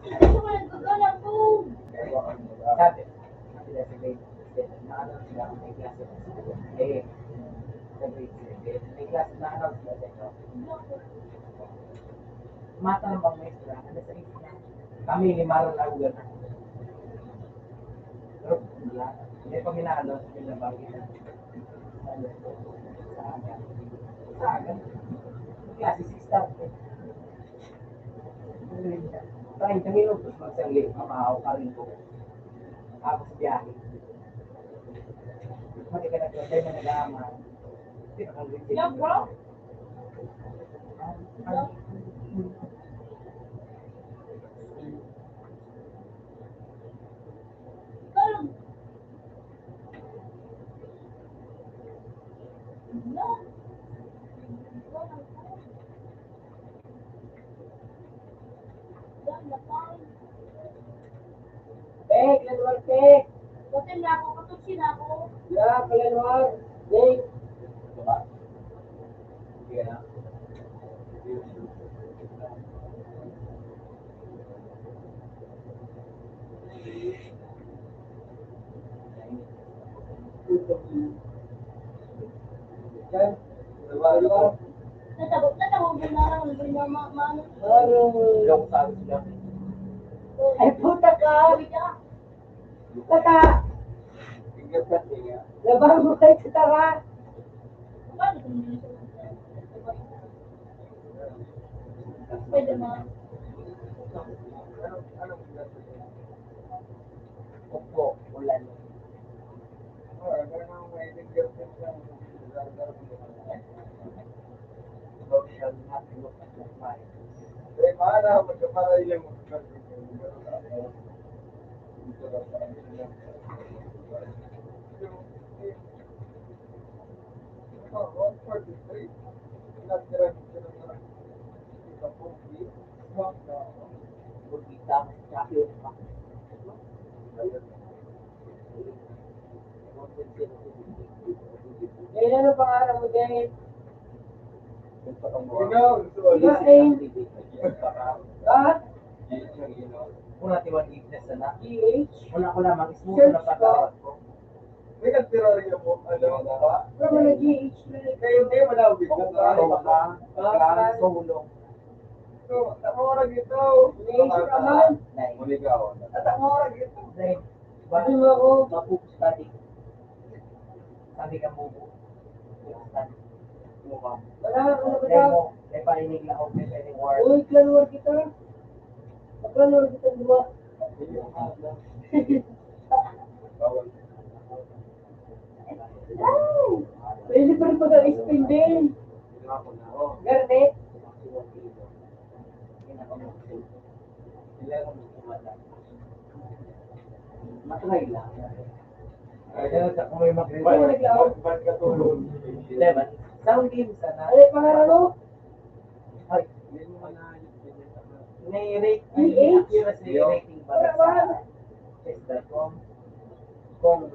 Hindi ko nagkakalang ko. Sabi, sabi na si Babe, na ano sila, may klase na sila. Eh, sa grade seven, may klase na ano sila sa inyo. Mata ng mga maestra, ano sa inyo? Kami, lima lang na. Pero, wala. Hindi pa ginagawa sa pinabagay na. Sa aga. Sa aga. Klase, six thirty. Treinta minutos, magsangli, mamahaw ka rin po. Tapos biyahe. Pati ka nagkasay na nag-aama. Hindi ka kang Yeah, bro. Pek, Lanwar, Pek. Buti na ako, katusi na ako. Ya, Lanwar. Jake. Yan. Diba, diba? Natabok, natabok mo na lang, hindi na ma-, ma-, ano. Yung sabi siya. Ay, puta ka! Puta ka! Tingnan ka niya. Labang mo kay Katara! Paano kung hindi siya? Pwede mo. Upo, ulan. Thou shalt not look at the fire. Eh, ano pangalan mo, Jay? Diba, eh? Ha? Wala tiwan ignas na. Wala ko lamang ismuto na pagkawat ko. May nagterorya po. Ano ba? Pero nag-i-age na rin. Kayo, kayo, wala akong Kung bigyan. ano ba? Kailangan solo. So, tama ko na dito. May age ka man. Nay. Uligawan. Tatama ko na dito. Nay. Sabi mo ako. Mapupus study. Sabi ka mo. Study. Mo ka. Wala, wala ko Dahil daw. mo, may painig na ako, may painig word. Uy, klanwar kita. Klanwar kita dua. Bawal. Pwede pa rin pag-spending. Garnet. Matry lang. Kaya sa kung may mag- Ano naglaot? Ba't ka tulog? Diba? Sound game sana. Ano yung pangalan mo? Ay, may rate, P H? Accuracy rating ba? Wala ba? Test dot com. Kung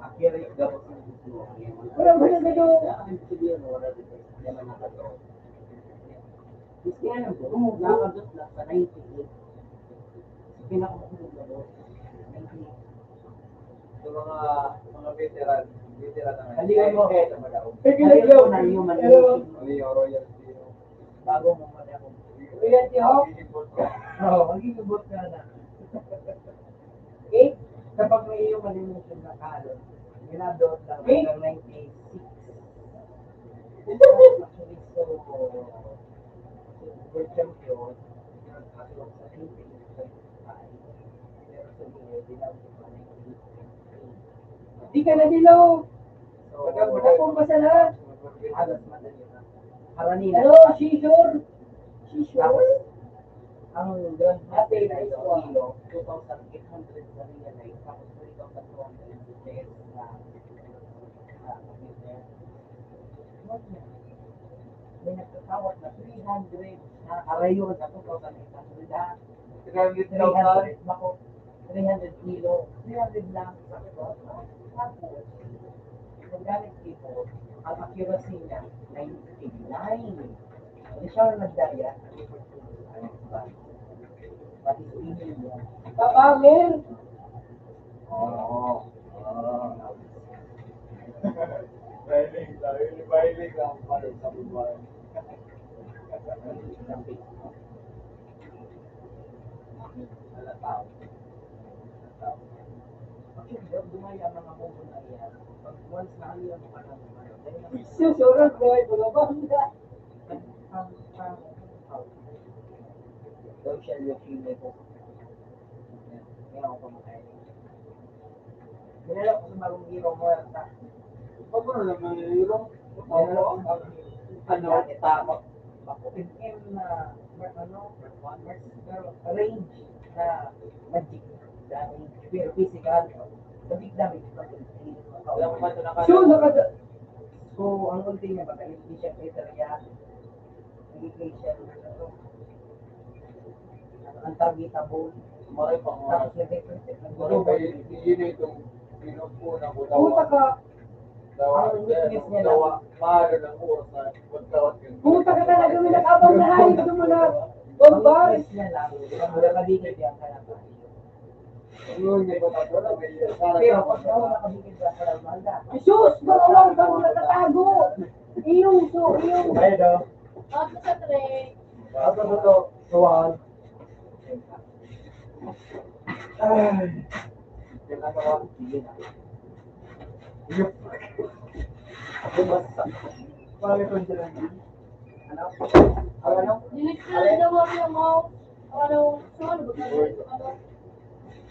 accurate daw sa gusto mo. Wala ba na gano'n? Kaya ang sabihin mo, wala dito. Yan ang nakato. Gusto nga lang po, kung nakabot lang sa ninety-eight. Sige na ako, kung nabot. Ninety-eight. Sa mga, mga veteran, veteran na nga. Hindi mo. Eh, sa mga daog. Sige, Ayun let's go. Na yung Hello. Ano yung royalty? Bago mo man ako. Royalty, ho? Hindi po ka. Oo, magiging bot ka na. Eh? Kapag may yung malimutin na kalo, ginagawa lang Eh? hanggang ninety-six. Actually, so, so, world champion, nagkakaroon sa ninety-five. Pero sa mga, ginagawa ko pa ninety-eight. Di ka na dilaw. So, Kapag basa na. Halos madali na. Harani na. Ano, seizure? Seizure? Tapos, ang Grand Master na ito, kilo, two thousand eight hundred sa real life, tapos three thousand two hundred sa test na May nagtatawag na three hundred, na karayo na two thousand eight hundred, ha? Three hundred thousand. Three hundred, mako, three hundred kilo, three hundred lang. Sabi ko, "Ah, tapos, naggamit dito, ang accuracy niya, ninety-nine." Hindi siya nagdaya. Pati sa email niya. Papangin! Oo. Oo. Mahilig, sabi ni mahilig ang pala sa buwan. Alatao. Bakit daw dumaya ang mga mubo na iyan? Pag once na ano yung mga ano, Sus, oras, buhay, mga bangga. Ang, ang, ang, social yung email ko. Yan, yan ako kumakain. Nilala ko sa bagong iro mo, sa Pabor naman yung ilong. Ano, ano, tama. Bakit yung, ah, ano, pero arrange na magic, dahil pero physical, magic dami. So, nakada- So, ang ulti niya, baka hindi siya criteria, hindi siya, ano, ang targetable. Maray pa nga. Tapos, nag-, Ano ba yun? Yun itong pinupo na ko Puta ka, Dawa, dawa, mahal ng oras na magtawag yun. Puta ka talaga, may nakabang na hayop sa mga bombay. Yes na lang. Ang wala kabigay diyan ka na ba? Yun, may mga wala, may para Pero pag nawala kabigay diyan ka na, mahal na. Jesus, bawal kang nakatago. Iyong, so, iyong. Ay, daw. Ako sa tray. Ako sa to, kawan. Ay. Kailangan ko. Ako basta. Pangit ang dyan. Ano? Ang ano? Dinig ko lang daw ako yung mga, ano, so ano ba? Ano?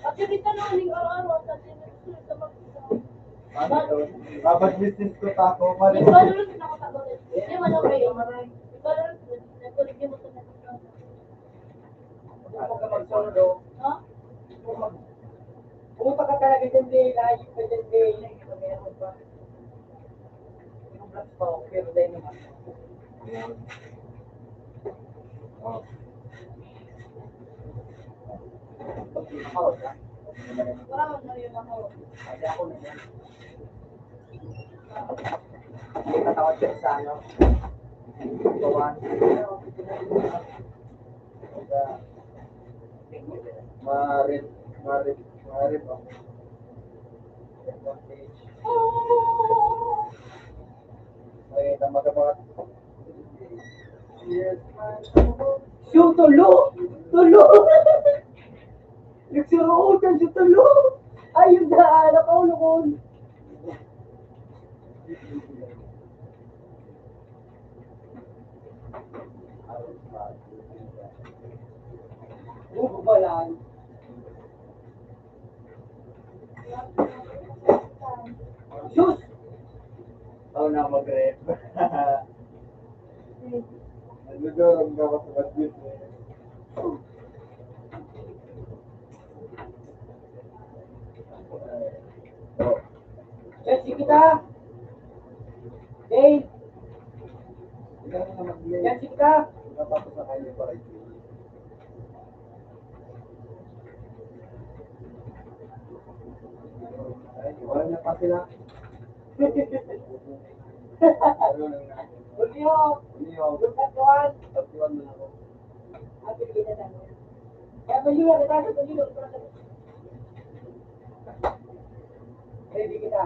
Actually, tanong ning araw-araw sa dinig ko sa mag- Dapat business ko tako. Ikaw na lang nakatagot. Hindi man okay. Ikaw na lang nagkulit mo sa mga. Huwag ka magsundo. Ha? Puta ka talaga dyan, Dale. Ayos ka dyan, Dale. Yung vlogs pa, okay, pero dahil naman. Oh. Wala man na yun ako. Kasi ako na yan. Hindi patawad ka sa ano. Kawan. Marit, marit, marit ako. May namagamat. Yes, Siyo, tulo! Tulo! Nagsuruotan siya, tulo! Ayun na, anak ko, lukon! Buko ba yan? Sus! Ako na mag-rep. Nagdodorong ka pa sa budget eh. Yan si kita! Hey! Yan si kita! Tapos sa kanya pa rin. Ay, wala na pa sila. Julio! Hindi ako. Yung katuan! Tatuan na ako. Happy na tayo. Kaya Julio, kita sa Julio. Ready kita.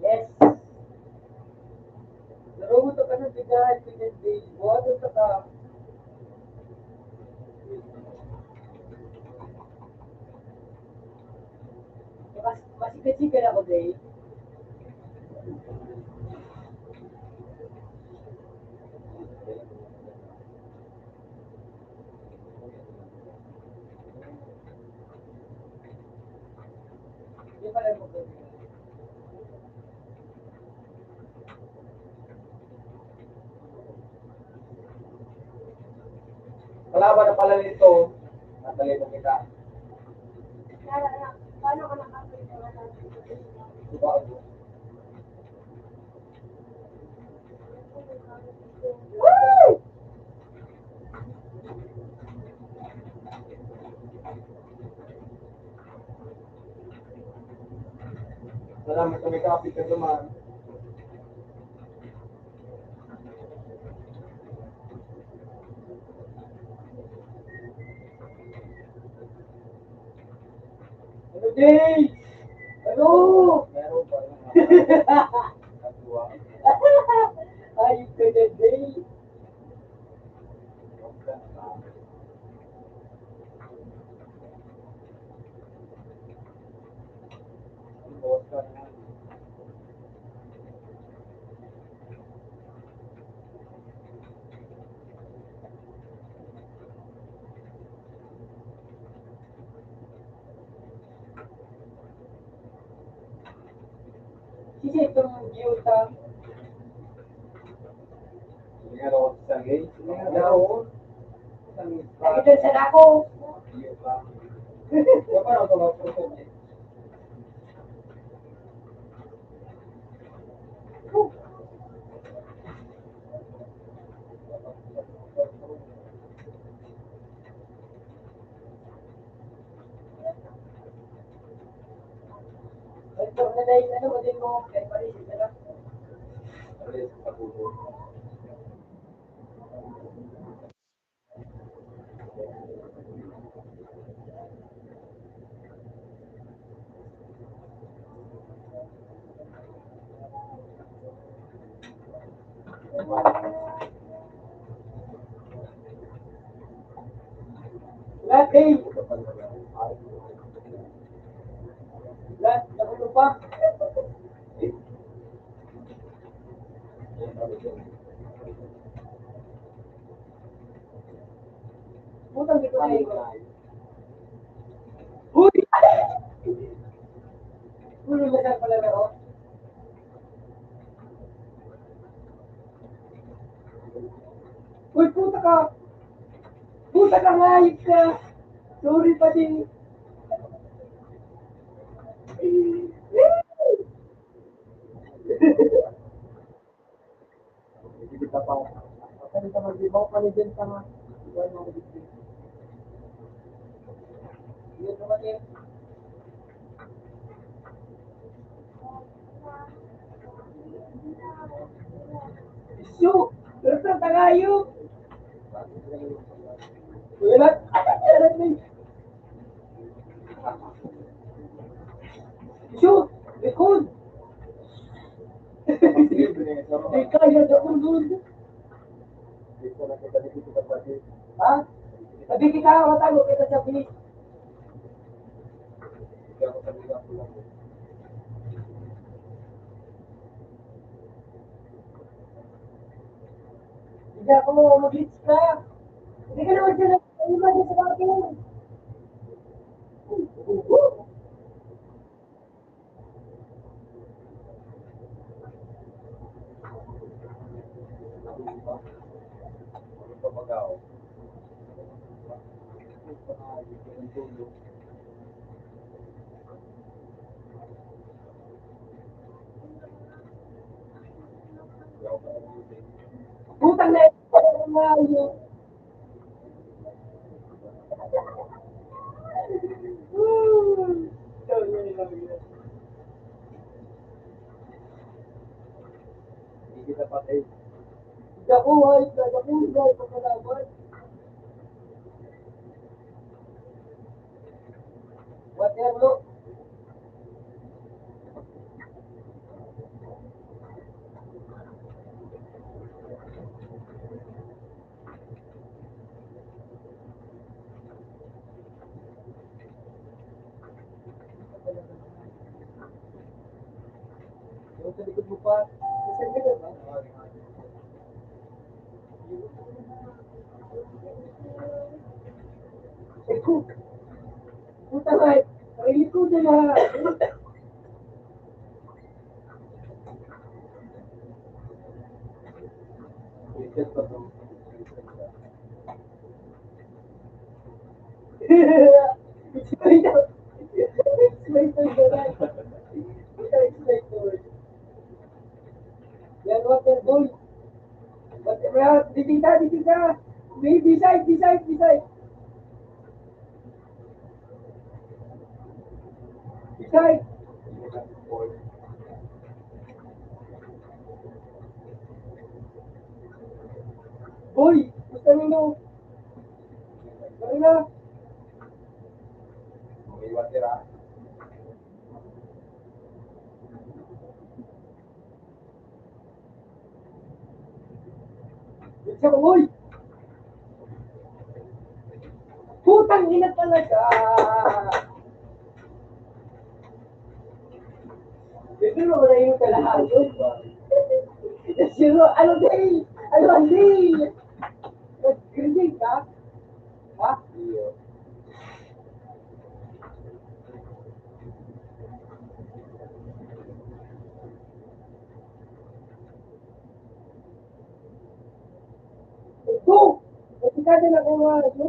Yes. Naruto ka ng bigayan, pinagbibuhat ka. Mas, masigaw-sigaw ako, Dave. Di pala mo. Kalaban na pala nito, natalibog kita. Diba? Salamat sa may kapit na duman. Ano, Jay? Ano? Meron pa rin. Ayos ka dyan, Jay. Sige, itong view ta. Sige, ano, isang gate? Isang gate. Isang gate. Ay, dyan sa dako. View ta. Yung parang ito, mga photo, eh. Lahat, eh. Lahat, nakulo pa. Putang ina. Uy! Ulo na siya pala na, oh. Uy, puta ka! Puta ka, hayop ka! Sorry, padi. Hindi kita pa. Pagka hindi ka mag-ibaw, palitin ka nga. Iba yung mga bibig. Yun naman eh. Isu! Pero sa tangayo! Wala! Atak na rin eh! Shoot! Likod! Di kaya na ulod. Ha? Sabi kita, matago kita sa bilis. Hindi ako mag-glitch ka. Hindi ka naman dyan. Ano ba dyan sa bathroom? Putang na ina, hindi kita patay. Dakuhay ka, dakuhay ka, kalaban. Waterloo. Yung sa likod mo pa. Yung sa likod, ah. Eko. Puta ka, sarili ko na na. It's my turn. It's my turn, Doray. It's my turn. Yan, water, boy. Water, yan. Dito ka, dito ka. Be, beside, beside, beside. Beside. Boy, gusto mo, no? Ano na? May water, ah. Siya, uy! Putang ina talaga! Ito na wala yung kalahatan. Sino? Ano, day? Ano, day? Nag-grenade ka? Ha? Iyo. Ito! Ito ka din ako, ano?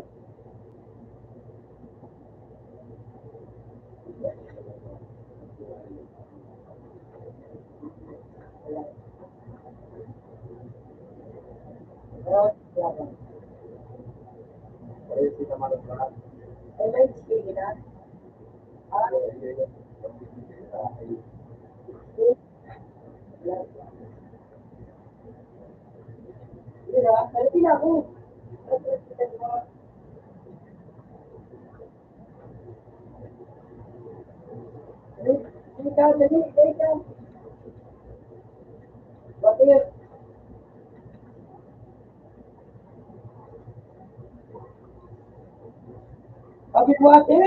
Sabi ko, "Ate,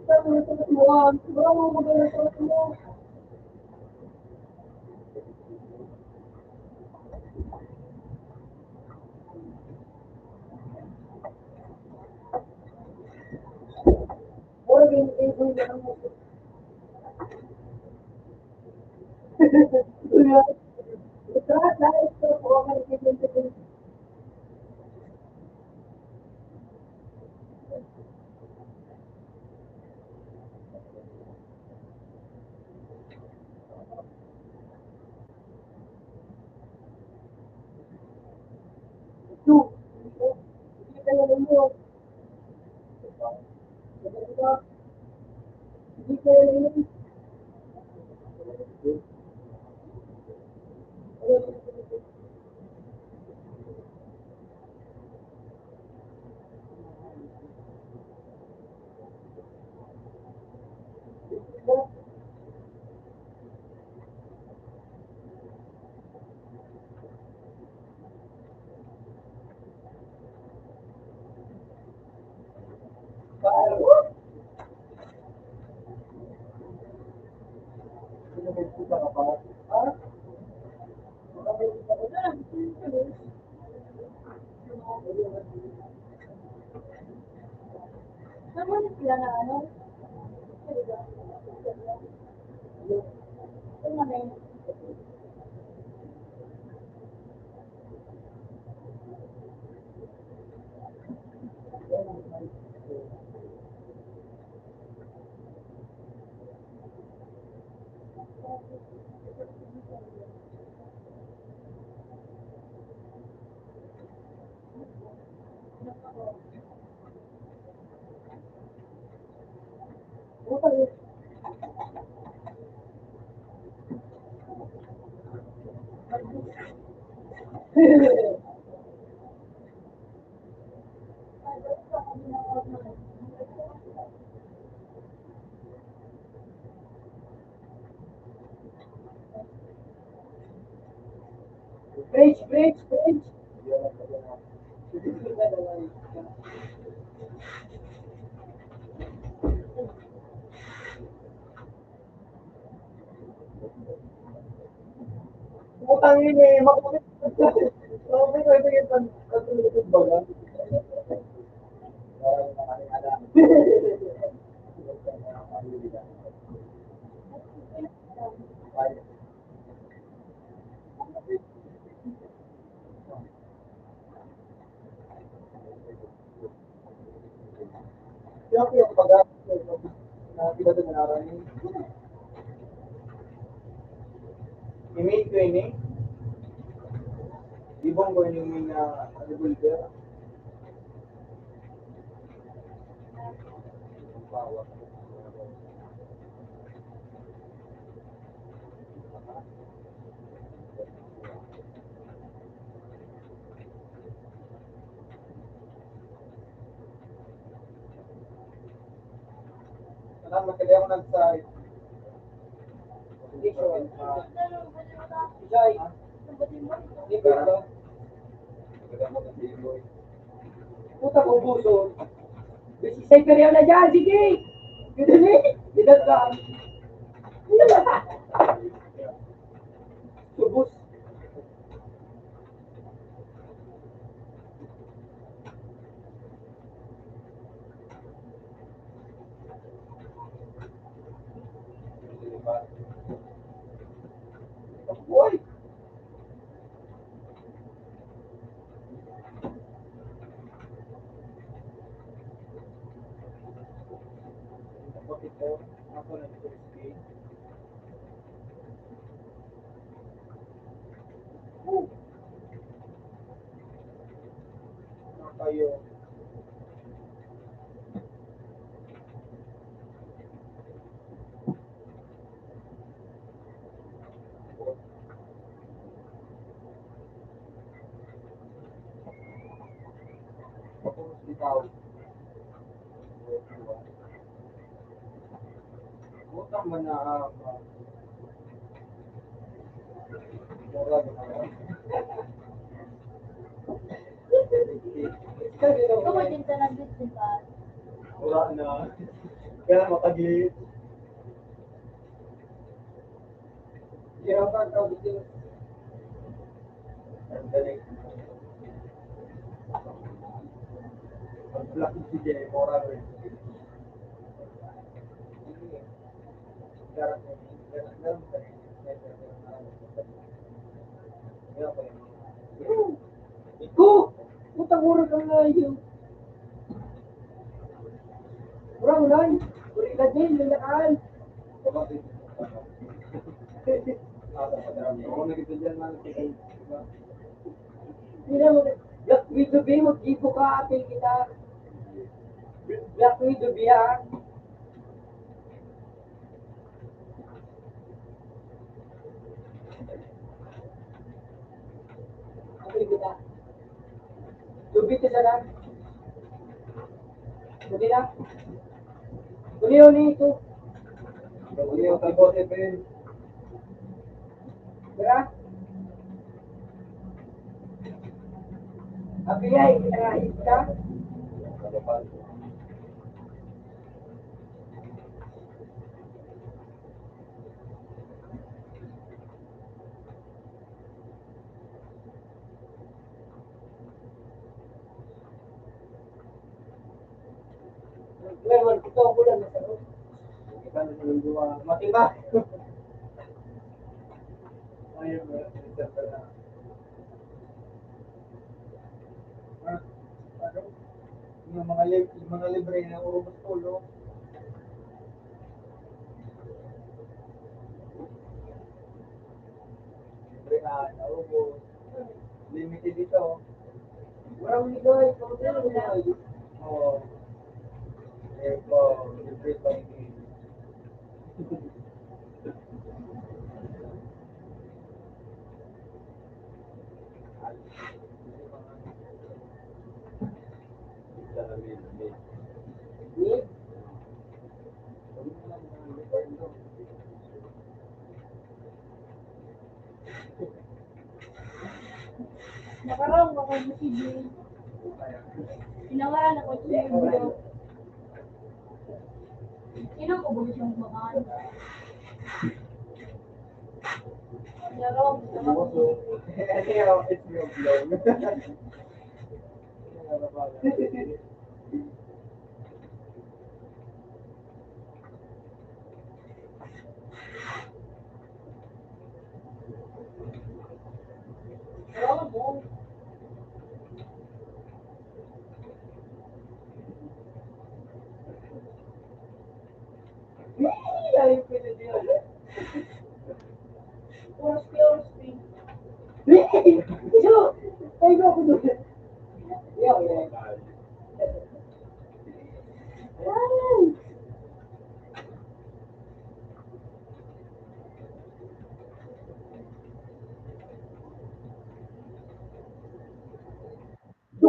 sabi ko, sabi ko, ah, sobrang maganda sa mo." Mura din, eh, eh, eh, eh, eh, eh, eh, eh, Naman sila na ano? Bridge, bridge, bridge. Putang ina eh, makulit. Sabi ko, ito yung pag-, pag-, pag-, baga. Imi ko ini. Ibong ko ini mga revolver. Salamat, kaya ako nag-side. Hindi ko, ah, Jai, hindi ko ito. Puta ko, buso. Bisisay ka rin na dyan, sige! Yun na eh! Yun na lang. Yun na lang. Subos. Uy! Bakit po? Ako na ito, Steve. Kayo. Ikaw. Utang man na, ah, mura na. Ikaw din ka nag-, di ba? Wala na. Kaya makagit. Hirapan ka, Bidyo. Ang galing. Ang black si Jay, moral rin. Iko! Putang oras ang layo. Mura mo lang. Mura ka din, may nakaan. Hindi na mo, Black Widow, be, maggibo ka, apil kita. Black Widow, be, ha? Apil kita. Tubig ka sana. Pwede na. Uli-uli ito. Uli-uli ang tagot, eh, Ben. Tara. Apiyay, kita nga hita. Ngayon, ito ang ulan na sa loob. Kita na sa loob, ah, mati ba? Ayun, wala. Ah, ano? Yung mga lib-, yung mga libre na urubos ulo. Libre na, naubos. Limited ito. Walang ligoy, kung sino ligoy. Oo. Eh, po, libre pa rin. Nakarong ako sa Cebu. Tinawaran ako sa Cebu. Sino ko ba siyang kumakan? Nakarong, nakarong.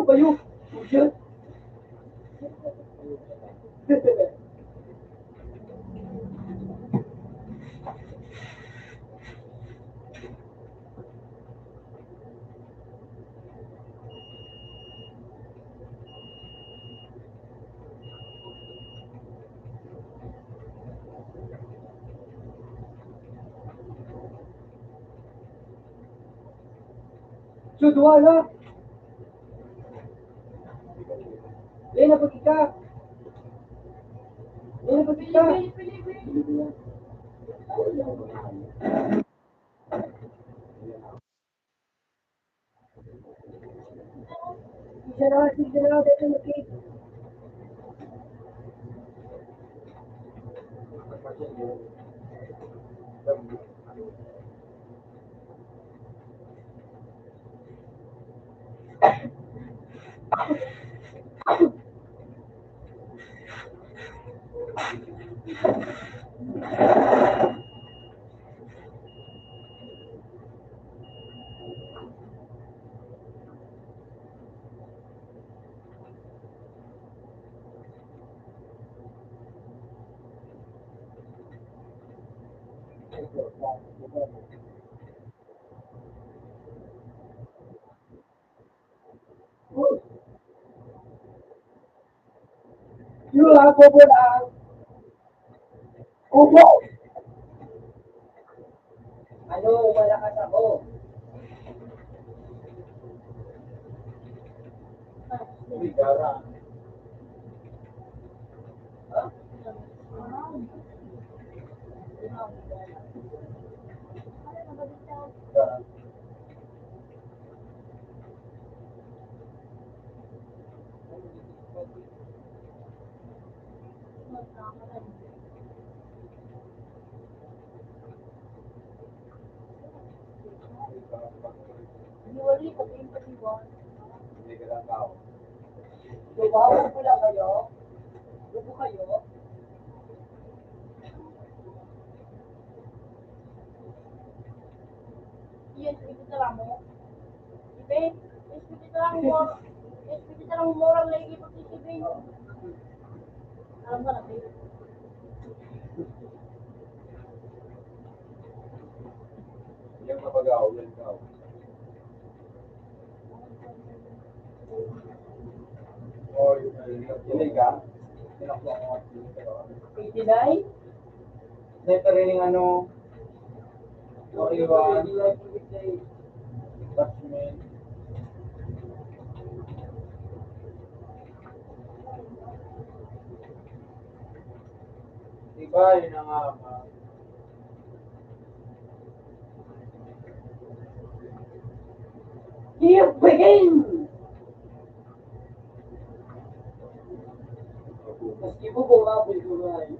Bayo. Yan. Sudwala. Lena pagkita. Lena pagkita. Yu ako po na. Opo. Ano, malakas ako. Uy, gara. Iniwali ko yung patiwan. Lumawan ko lang kayo. Lubo kayo. Iyan, ito na lang mo. Ibe, ito na lang mo. Ito na lang mo, murang lagi pag titibin. Alam ka na, babe. Yan, kapag-aw, yan, ikaw. Oy, ini ka? Eighty-nine? Lettering ano? Forty-one. Attachment. Diba, yun na nga, ma-, Here begin! Maski po kung mabul ko nga eh.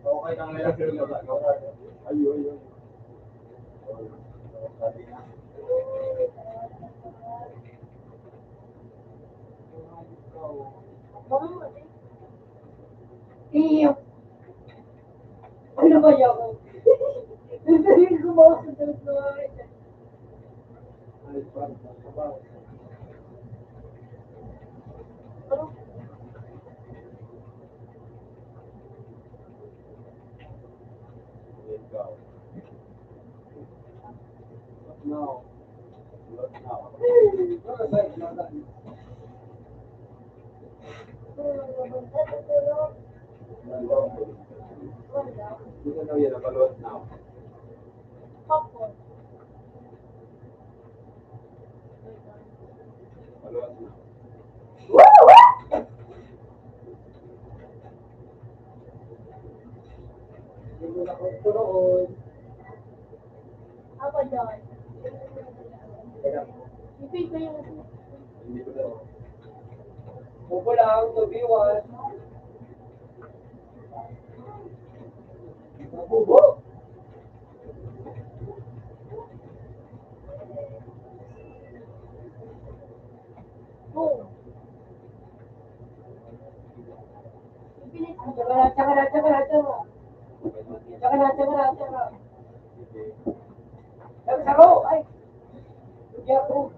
Okay lang nila, pero nagagawa. Ayo, ayo. Iyo. Ano ba yan? Hindi ko makasunod na. Ako doon. Ako doon. Ipig ko yung Bubo lang, two v one. Bubo. Boom. Tsaka na, tsaka na, tsaka na. Tsaka na, tsaka na, tsaka na. Tsaka na, ay. Hindi ako.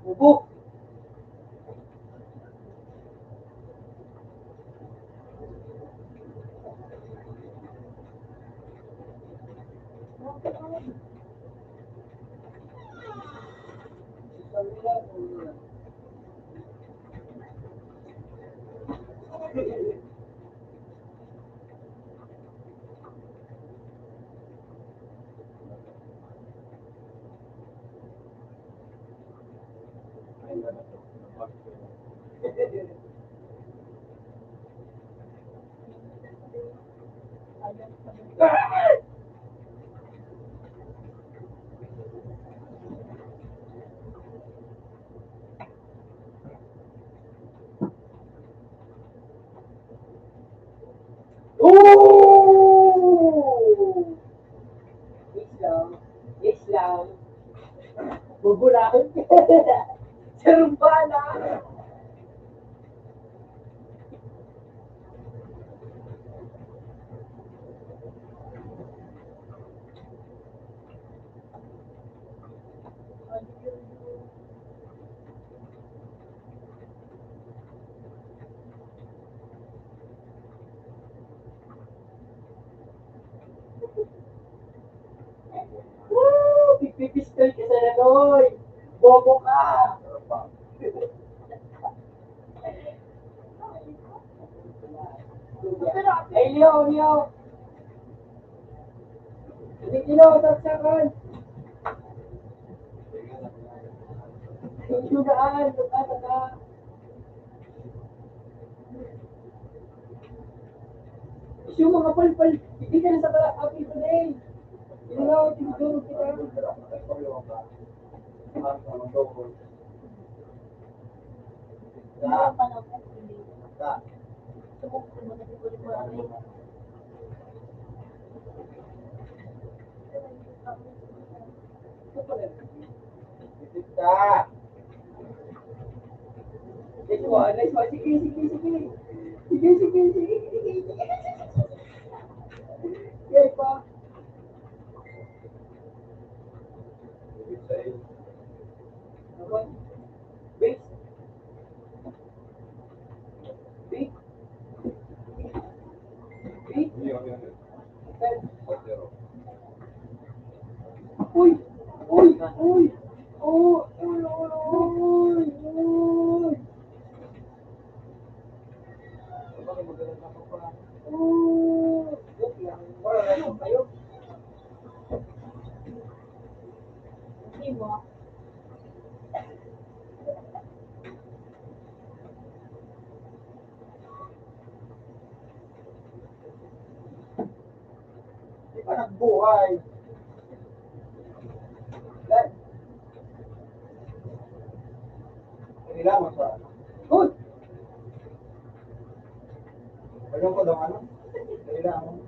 Ubo. Oh! Islam. Islam. Bubulahan. Sarumbala. Woo! Pipipistol ka sa Lanoy! Bobo ka! Ay, Leo, Leo! Hindi, Leo, saksakan! Hindi, Leo, daan! Saksakan! Yung mga palpal, hindi ka na sa kalakapin ko na eh. Hindi na ako tinutulog kita. Ito, ah. Next one, next one. Sige, sige, sige. Sige, sige, sige, sige, sige. Uy! Uy! Uy! Uy! Uy! Uy! Uy! Uy! Hindi mo. Di ba nagbuhay? Dahil, kailangan sa, good. Alam ko daw ano? Kailangan.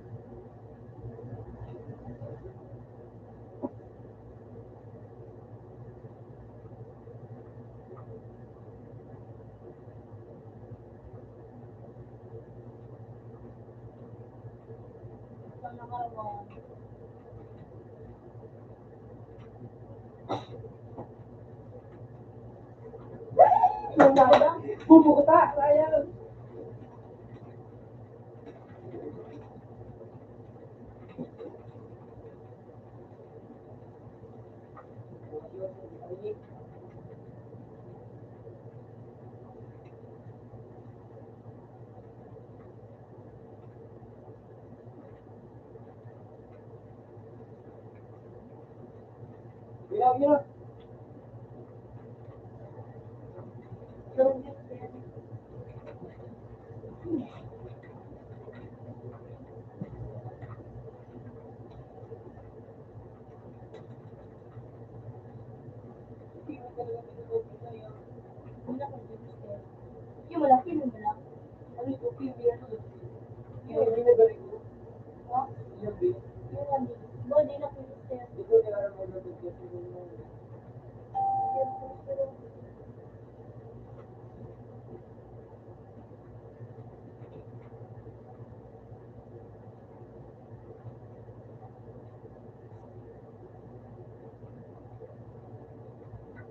Bubuta, sayang. Yung malaki, yung malaki. Ano ito? P B R. Yung binabalik mo? Ha? Yung bin? Yung ano? Ba, di na pwede, sir. Ito, may aram mo na pagkakita mo.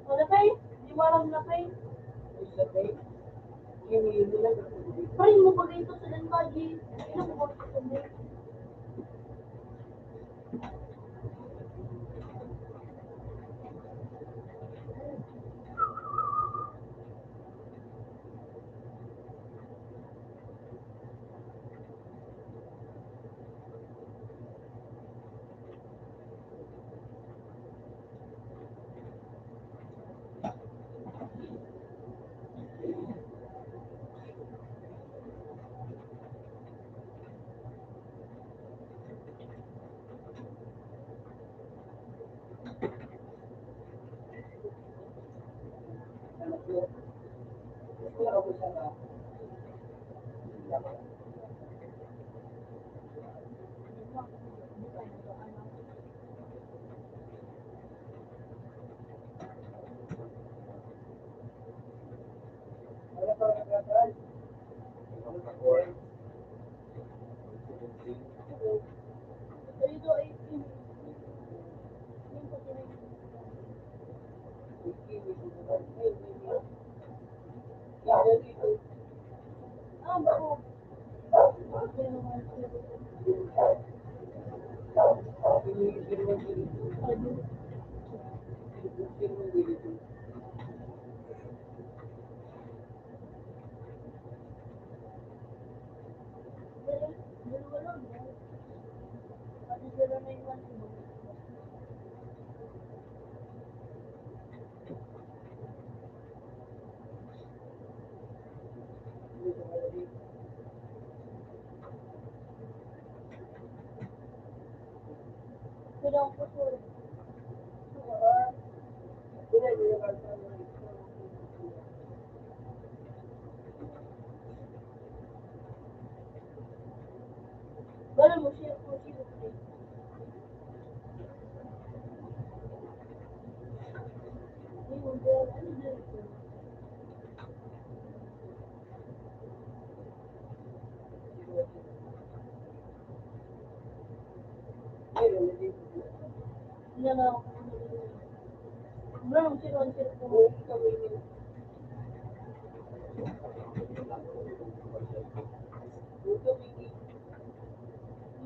O, lakay. Di mo alam, lakay. Lakay? Yung, yung, yung, Parin mo pag ito sa Danbagi. Ino ko pag ito.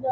So,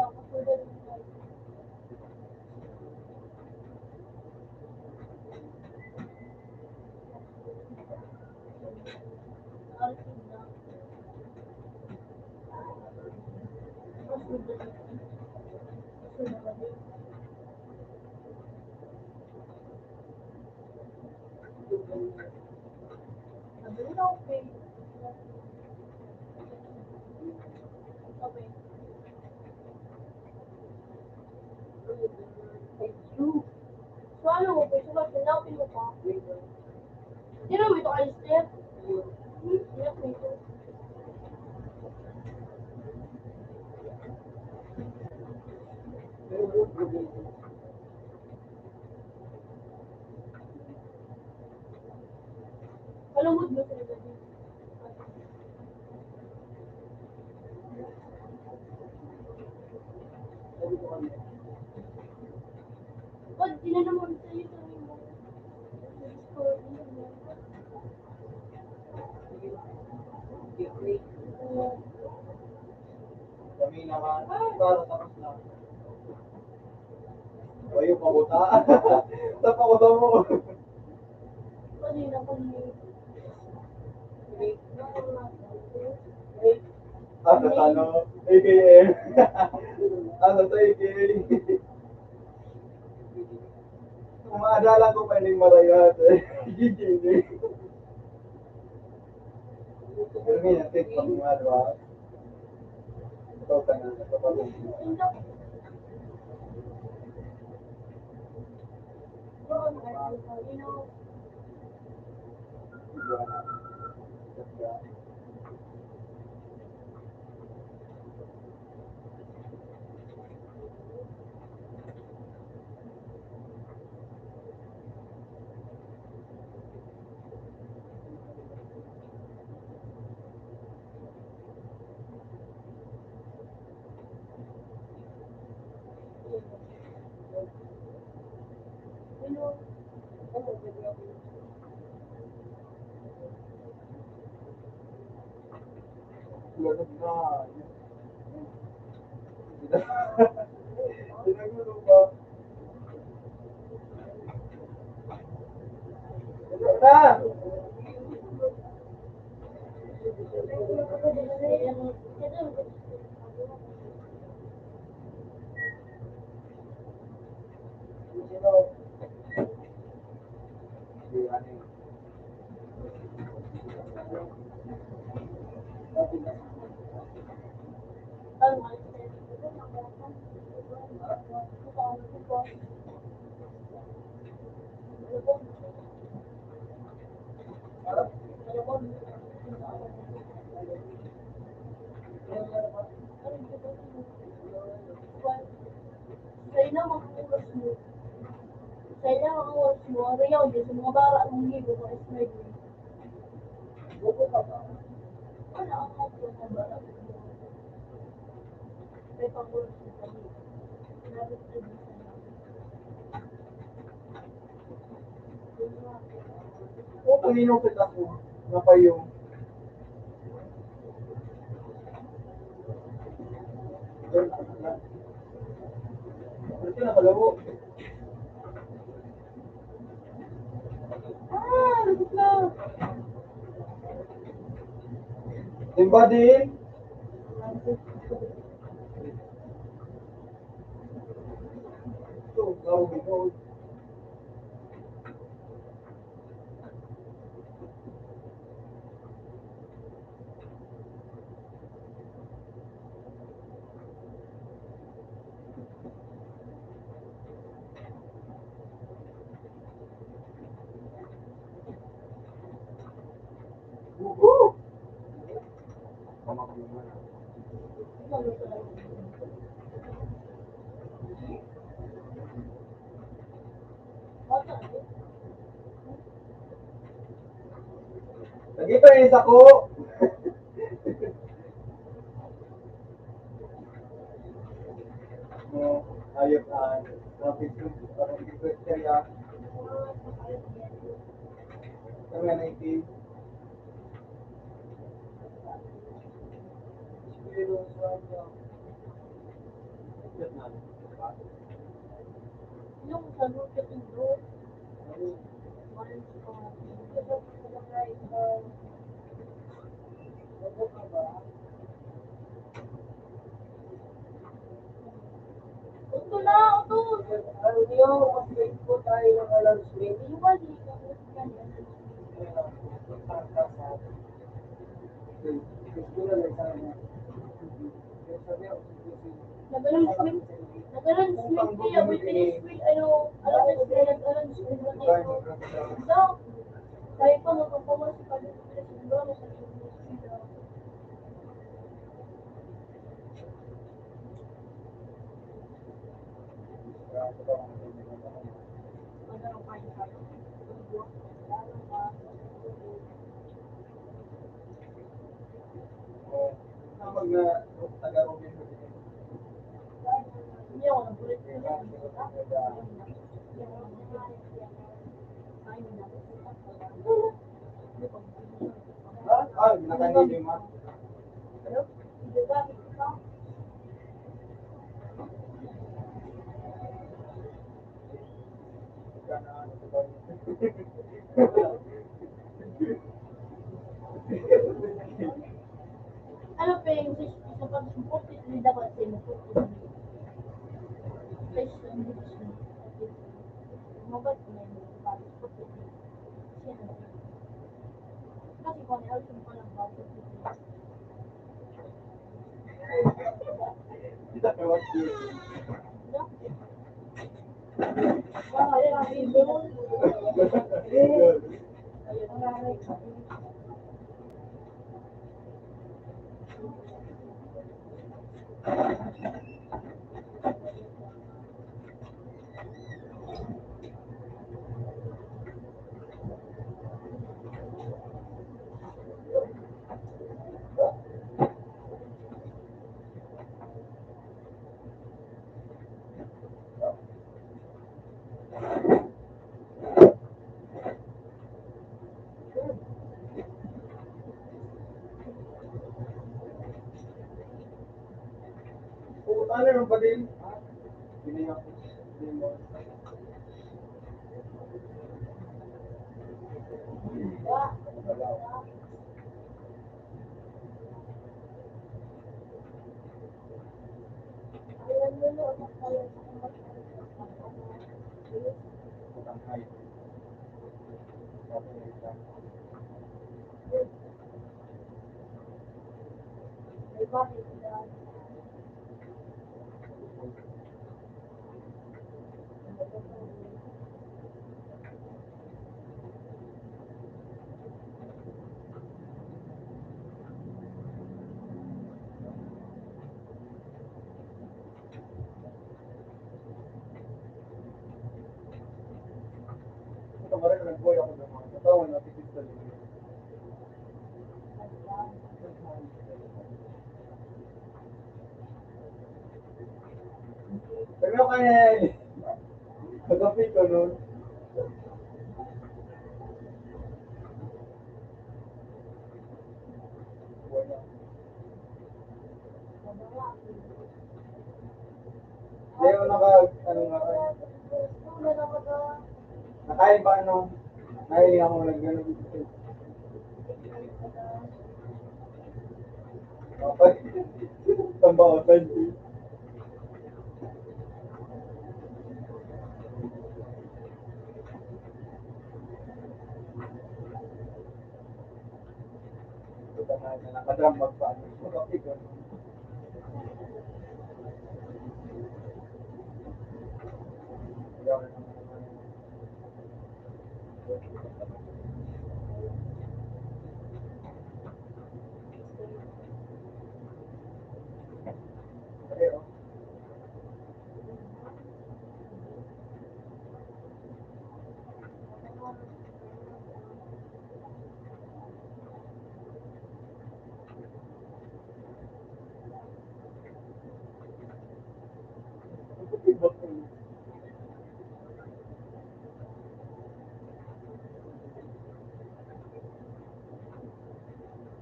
ano mo, pwede ba sila, pinupa? Hindi naman ito alis, Steph. Hindi ako ito. Kalungod mo sila, Daddy. Pag tinanong mo sa'yo, sabi mo, kami naman, ah, para tapos na. Ayaw pakuta. Sa pakuta mo. Ano sa ano? A K M. Ano sa A K M? Kung maadalan ko pa yung marayat, eh. Gigil, eh. Pero ngayon, take pag mga, di ba? Ito, tanan, ito, pag Sa'yo na mga oras mo. Sa'yo na mga oras mo. Ano yun? Yung sa mga bara, ang libo, mga smile mo. Buko ka ba? Wala akong mga bara. May pang-oras mo kami. Sinabi ko, "Ay, di sana." O, kanino kita ko? Napayong. Ano ka nakalabo? Ah, lagot na. Embody. Ito, tawag ito. Nagita yung sako. No, ayos, ah, traffic, traffic, kaya. Kami na itin. Yung sa Rocket and Roll, Uto na, uto. Ano niyo, mag-wait po tayo ng alarm screen. Hindi ba, di ka po yan? Nag-alarm screen. Nag-alarm screen kaya, may tiniswil, ano, alarm screen, nag-alarm screen. Ito, tayo pa, magpapawal sa pag-, Ah, ah, nakahiling, ha? Ano pa yung sa, sa pag-import, hindi dapat sa import? Sa isang division. Mabat na yung pag-import. Kasi kung ano, yung pala, Ano naman ba din? Pero kaya, kagabi ko nun. Hindi ako naka, ano nga, nakain ba, ano? Nakain ako ng gano'n. Tambaotan. Nakadram magpa-, magpa-pick up.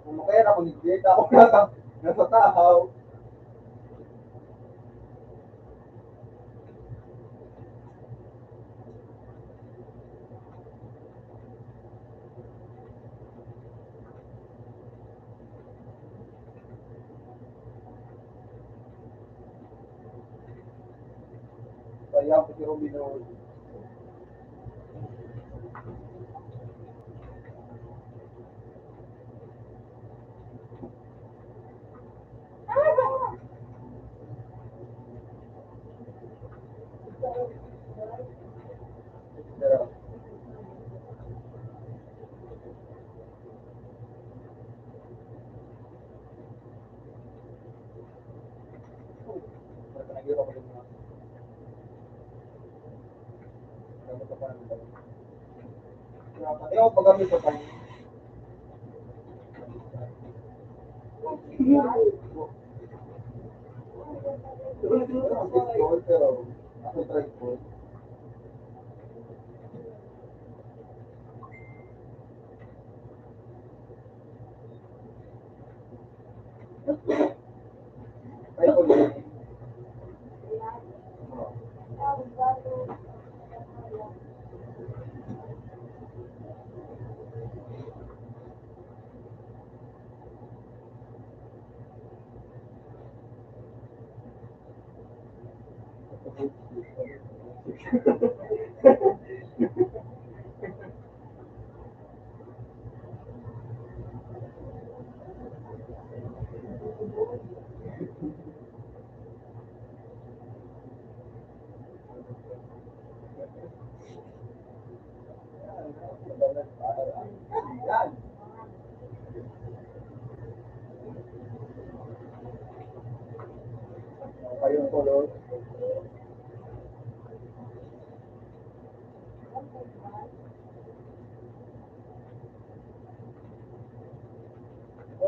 Kung kaya na, kung hindi, ako nasa, nasa tahaw. Kaya po si Romino.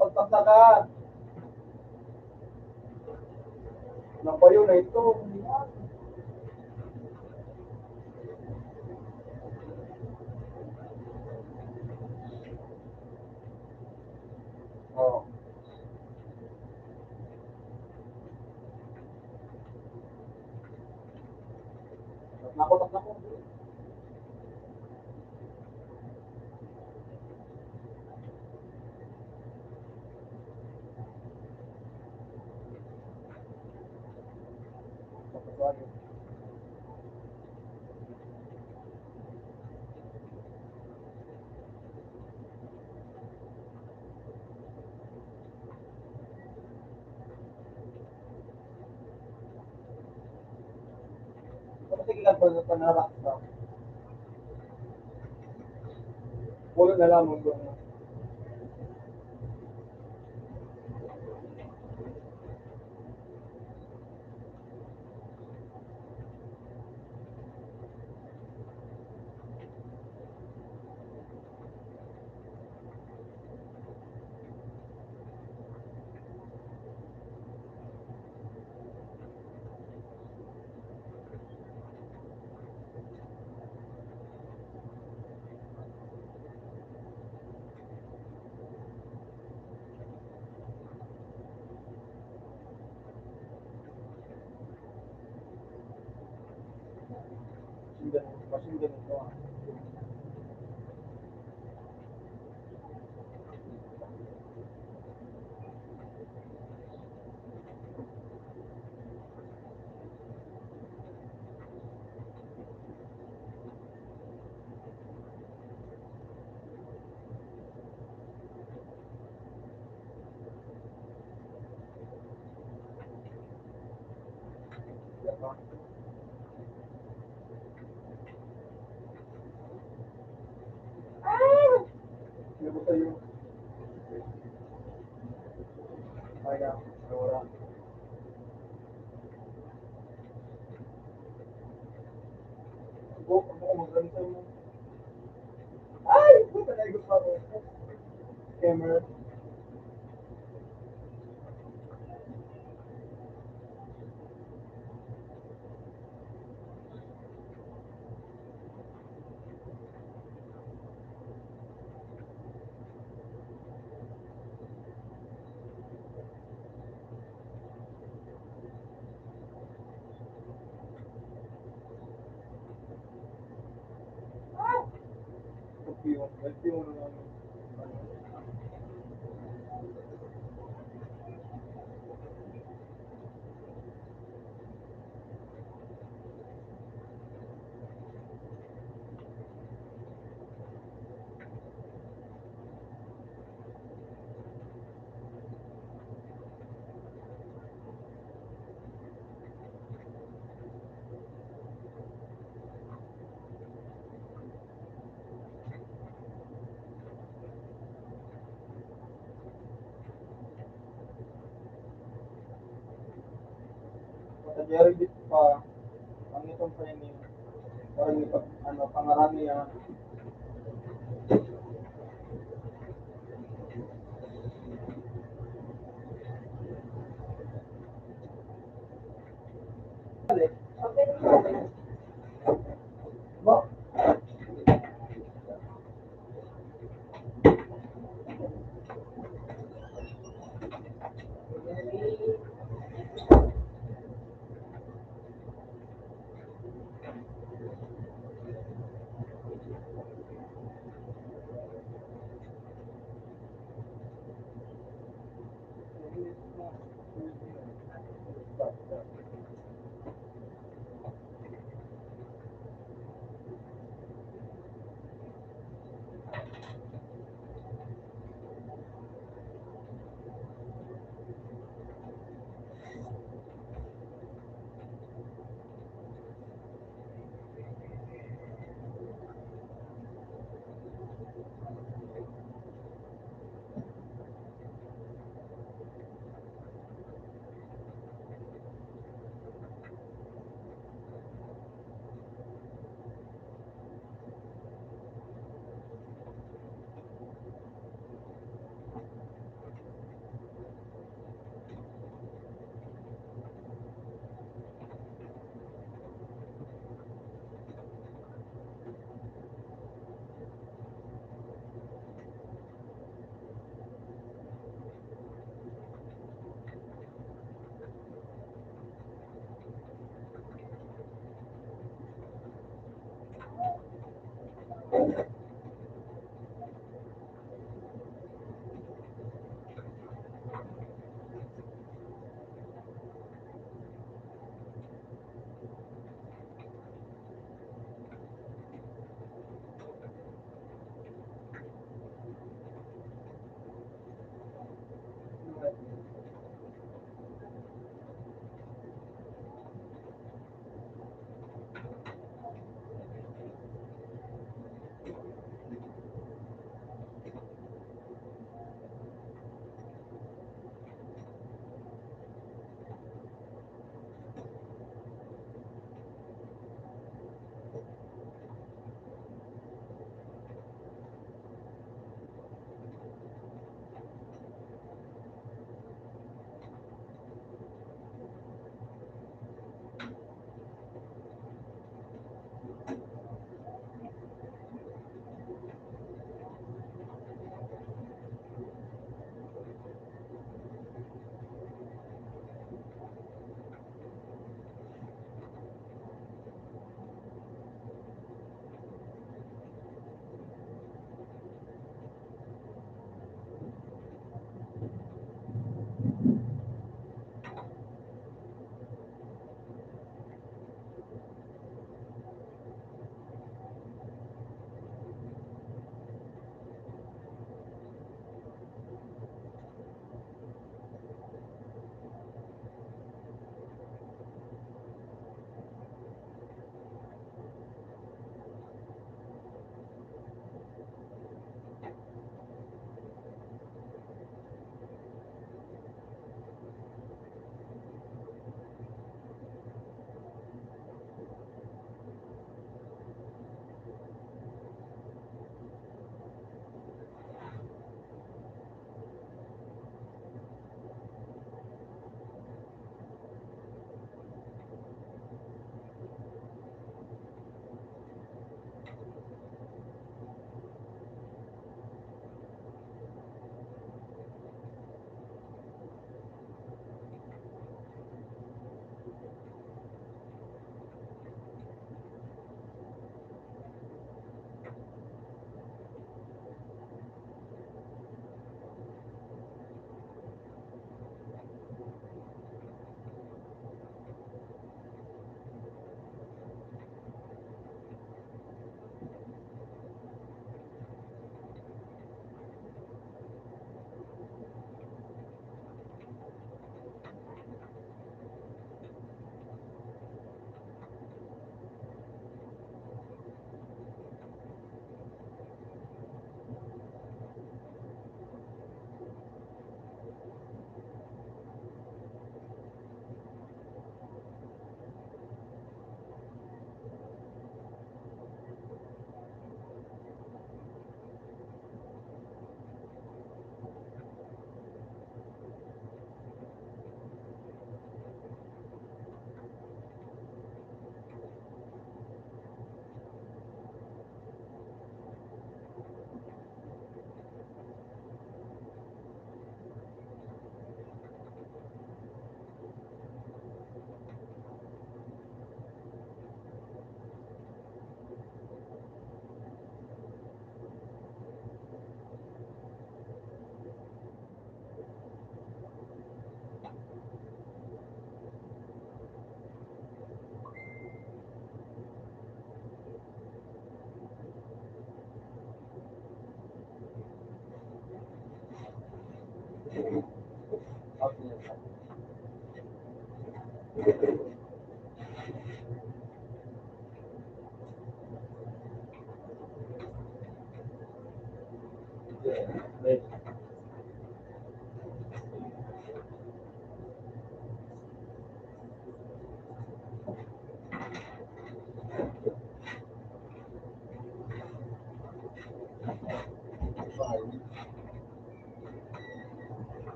Pagpagtakan. Napayo na ito. Oh. Nakutak na po. Ano sige lang po, panarap sa pulo na lamang doon. Pakinggan, pakinggan ito, ah. Ay, puta na, gusto ko. Scammer. Jerry Bit pa, ang itong pa ini, parang ipag-, ano, pangaran niya.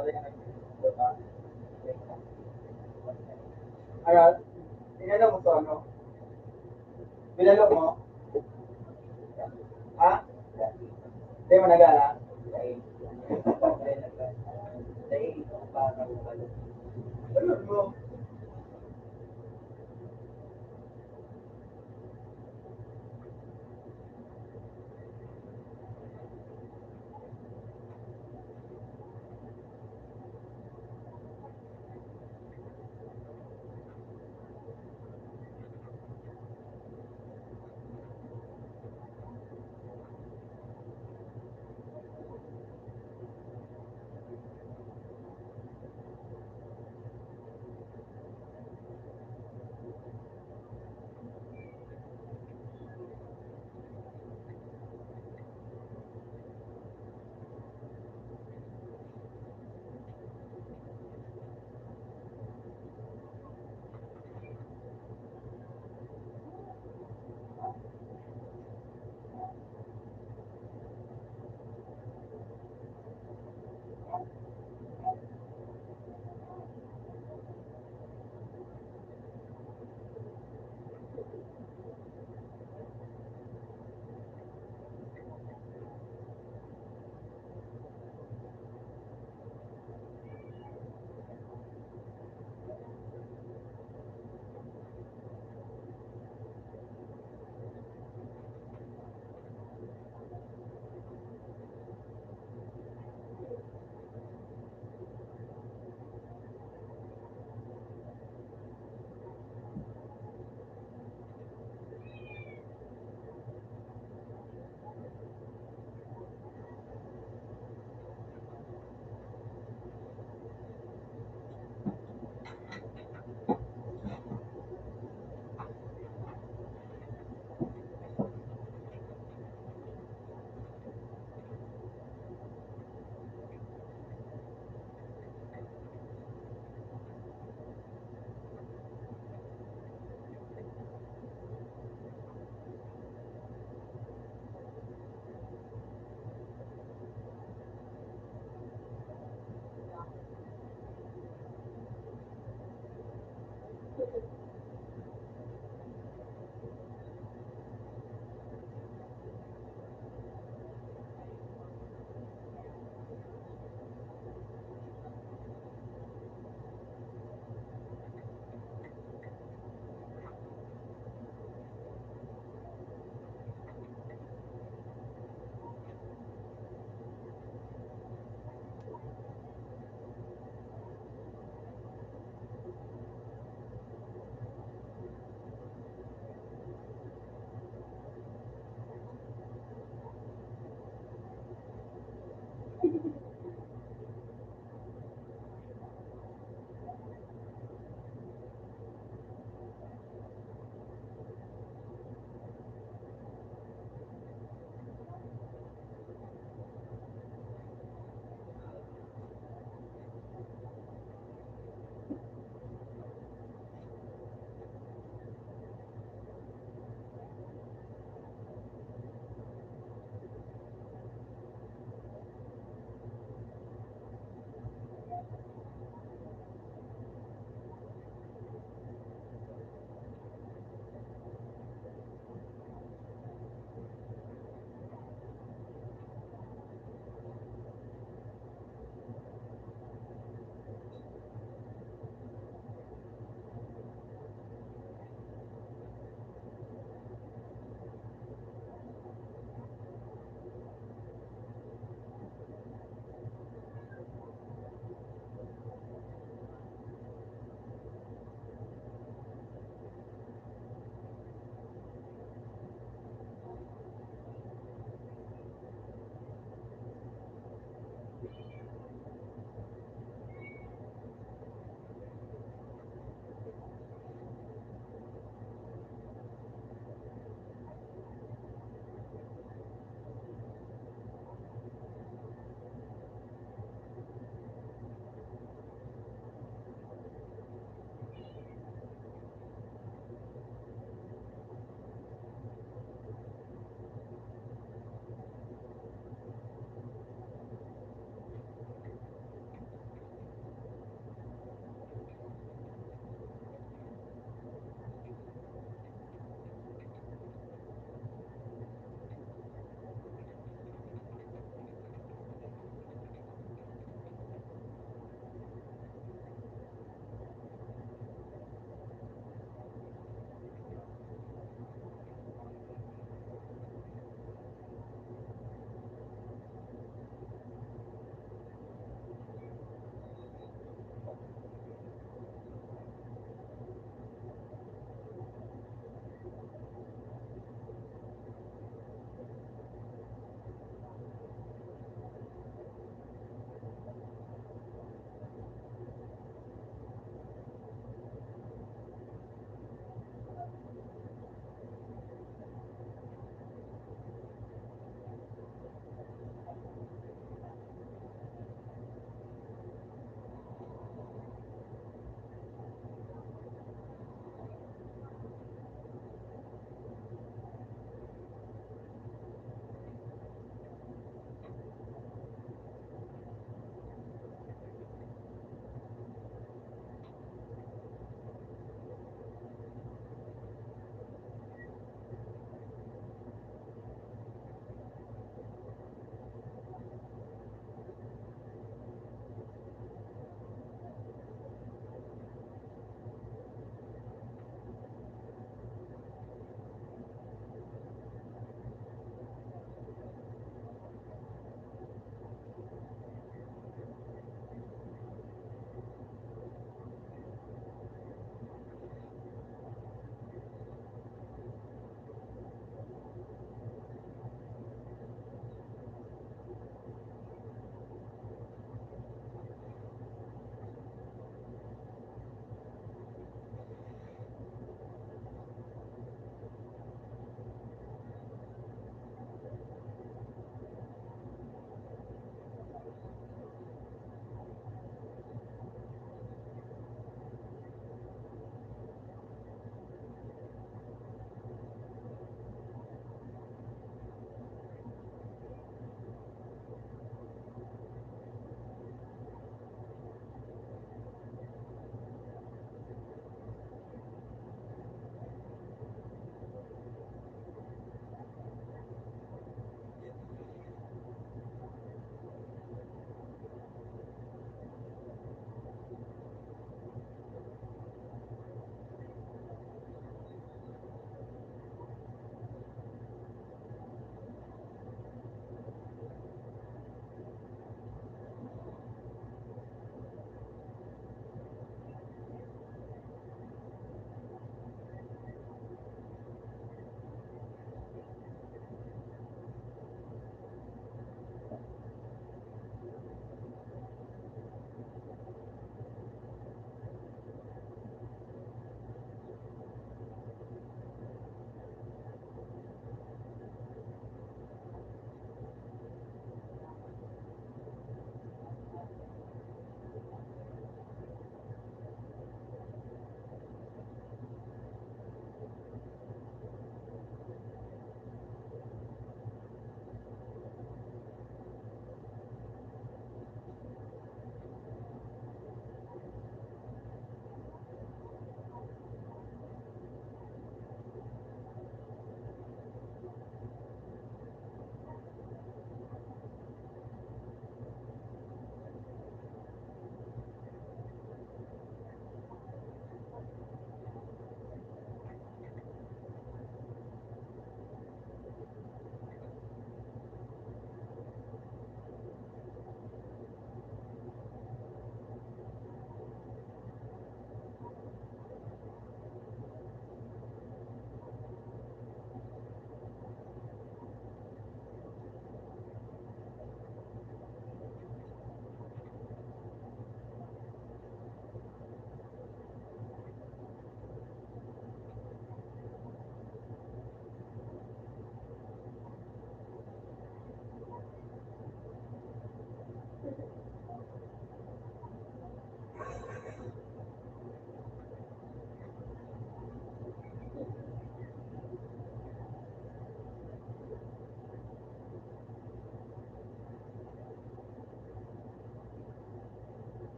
Ano? Tinanong mo to, ano? Binalo mo? Ha? Di mo nagala? Ano mo?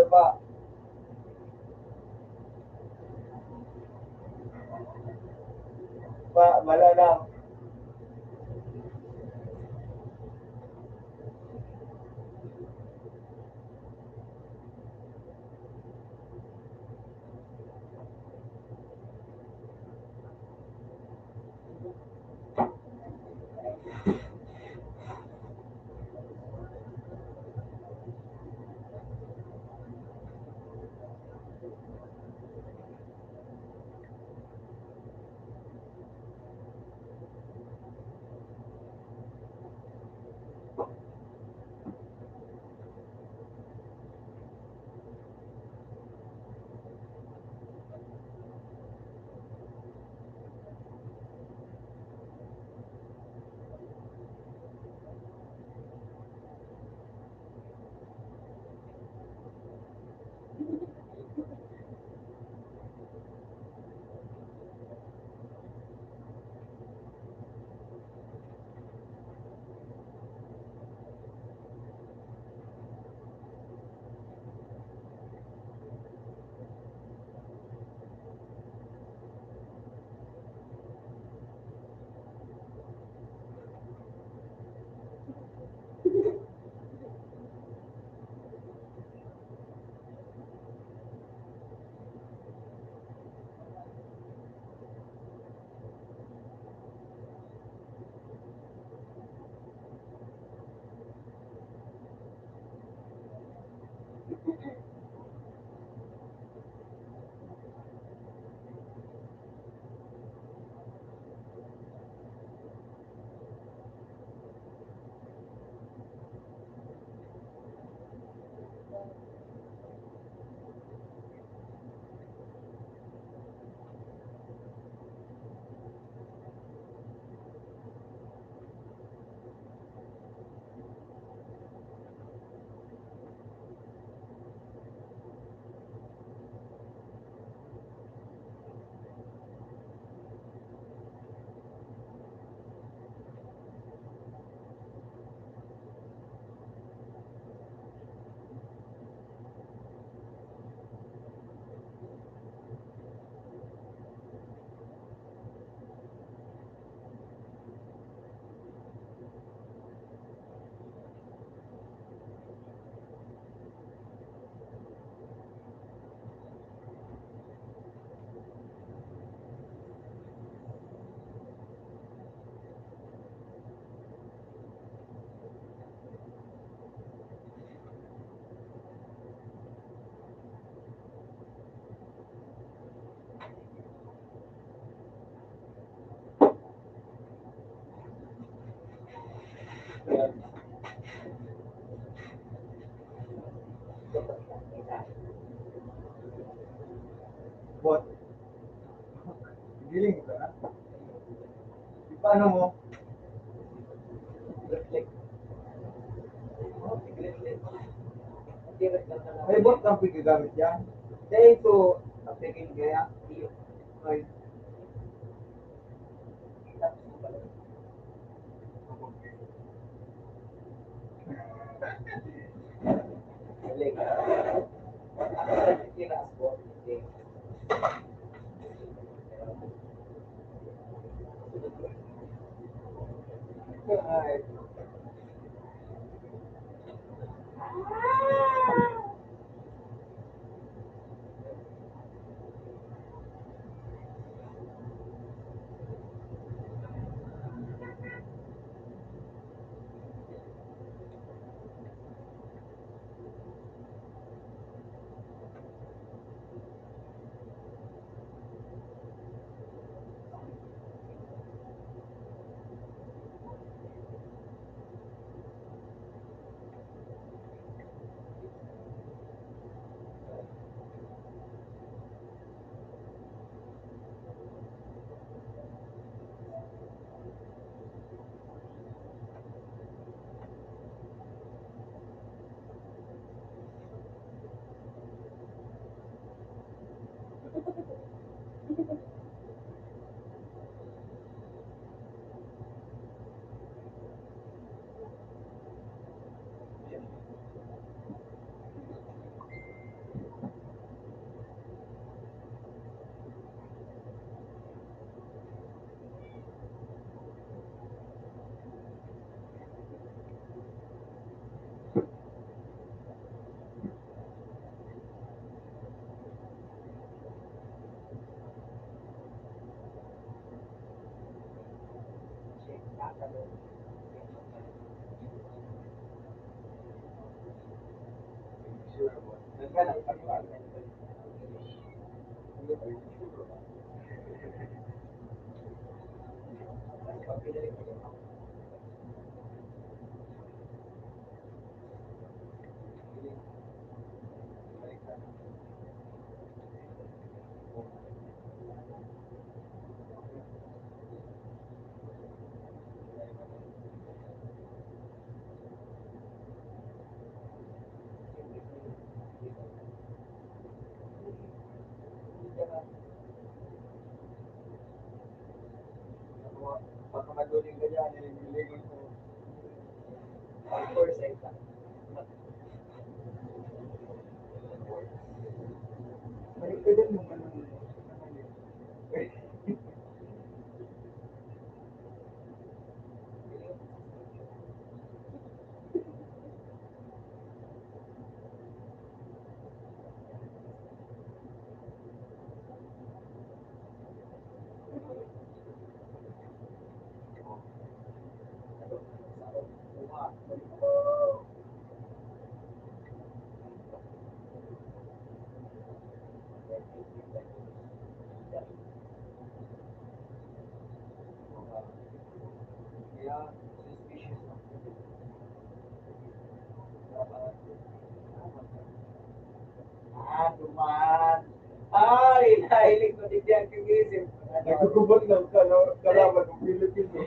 Pa. Pa, wala na. What? Giling ka na? Paano mo? May bot kang pagkagamit yan? Dahil ko, ang pagkagamit kaya, iyo. Ay. Baka maduling ka dyan, eh, lingon ko. Of course, ay ta. Balik ka dyan, yung ano, Ah, duman. Ay, nahiling ko din yan, yung isip. Nagkukubot ng kala-, kalaban ng Pilipino.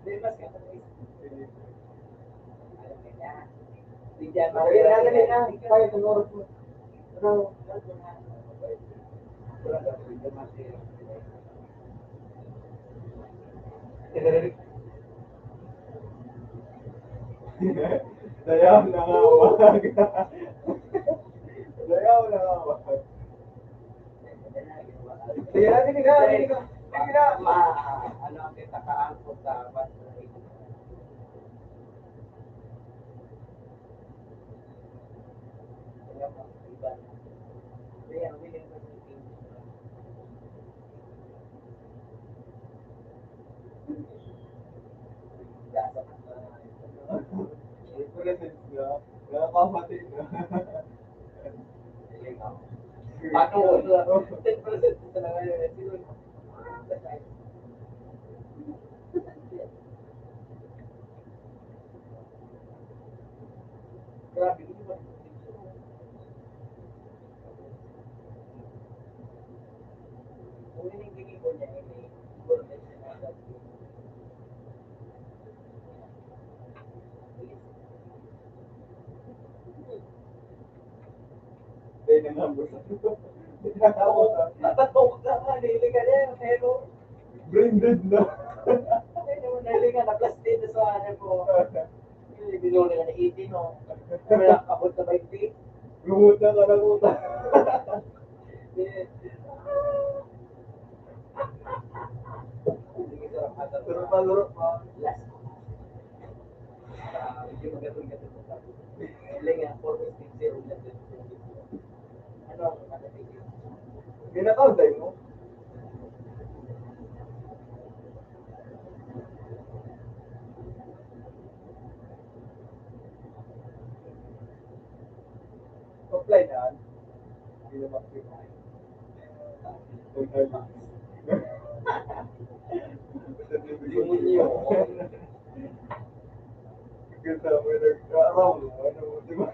Di, mas ka-, Alam mo na. Di dyan, Dali na, dali na. Tayo, itong oras mo. Ano? Dayaw na nga, wag. Dayaw na nga, wag. Sige na, sige na, sige na. Sige na. Ma-, ano ang kita kaangkot sa bus? Presence niya. Nakakapatid na. Paano? Ten percent na lang ngayon. Grabe, hindi ba? Hindi na nga, boss. Natatakot ka, nahili ka na, pero Brain dead na. Ay, naman, nahili ka, na-plastic na sa ano ko. Hindi, binuli ka na eighteen, no? Wala, abot na twenty. Lumutan ka na, puta. Sige, sarap ata. Sarap pa, sarap pa. Last. Ah, hindi, magatong-gatong. Hindi nga, four point six zero na din. Ano ang nakapili? May na-count tayo mo? Offline yan. Hindi na makikita. Demonyo. Kita mo yung nag-aaraw mo, ano, di ba?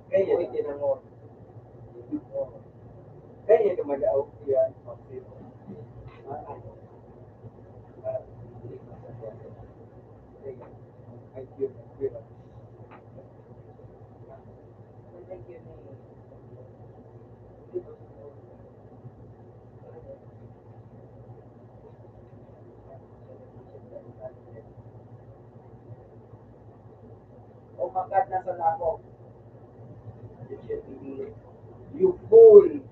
Kaya, tinanong. Kaya, gumalaw yan. O makat na sa lako. You fool!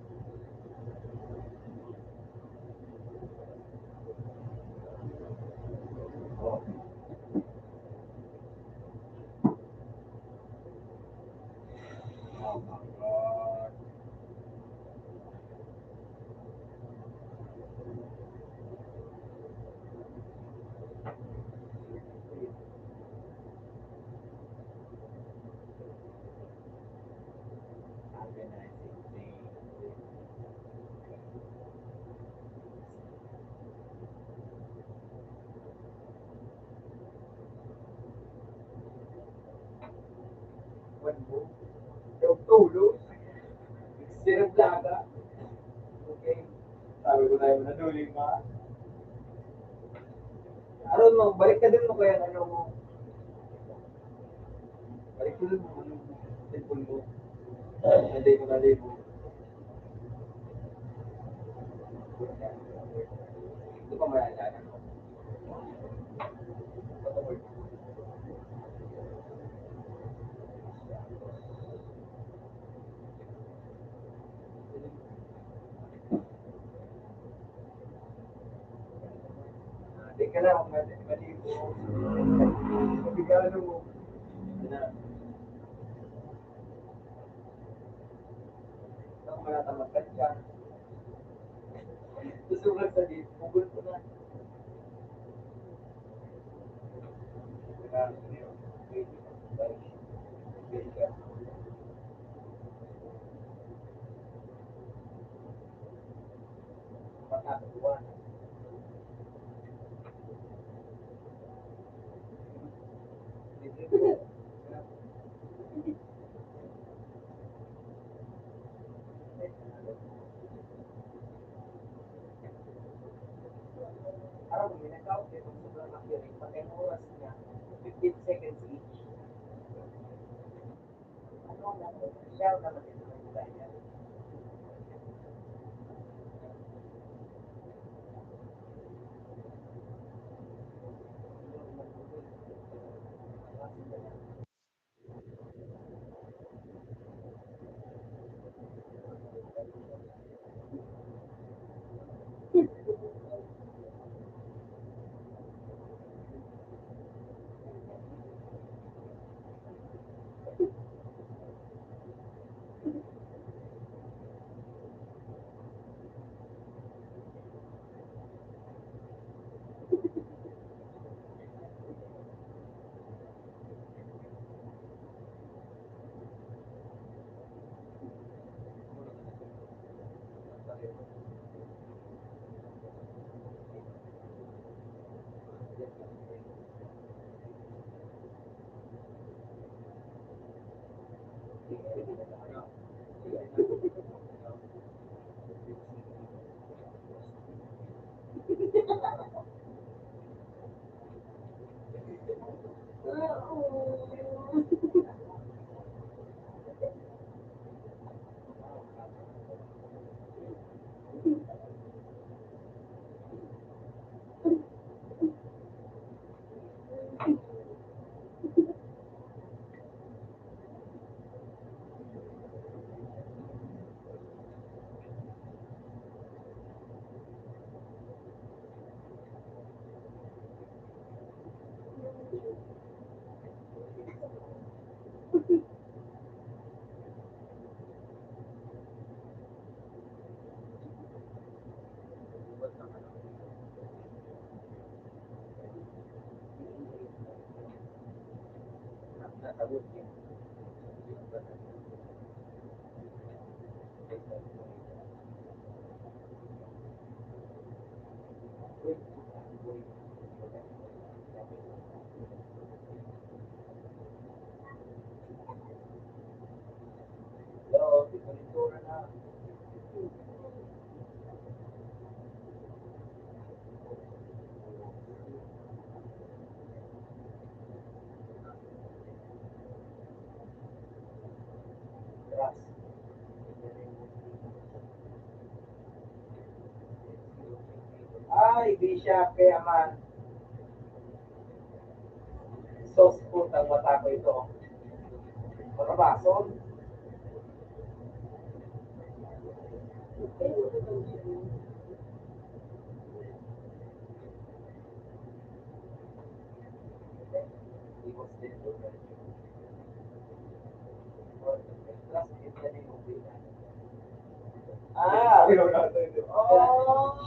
Wan mo. Daw tulos. Sinaplaga. Okay. Sabi ko tayo na duling pa. Aron mo, balik ka dun mo kaya ano mo. Balik ko dun mo. Cellphone mo. Hindi ko naligo. Ito pa malala. Di ka lang, mali, mali mo. Regalo mo. Yan na. Ang mga tamad ka dyan. Gusto mo lang sabihin, pugol ko na. Parang may nagkaot eh, pag sobrang accurate, pag ang oras niya, fifteen seconds each. Ano ang dapat? Siya ang dapat ito. Ay, di siya kaya man. Sos, putang mata ko ito. Matabason. Ah! Oh!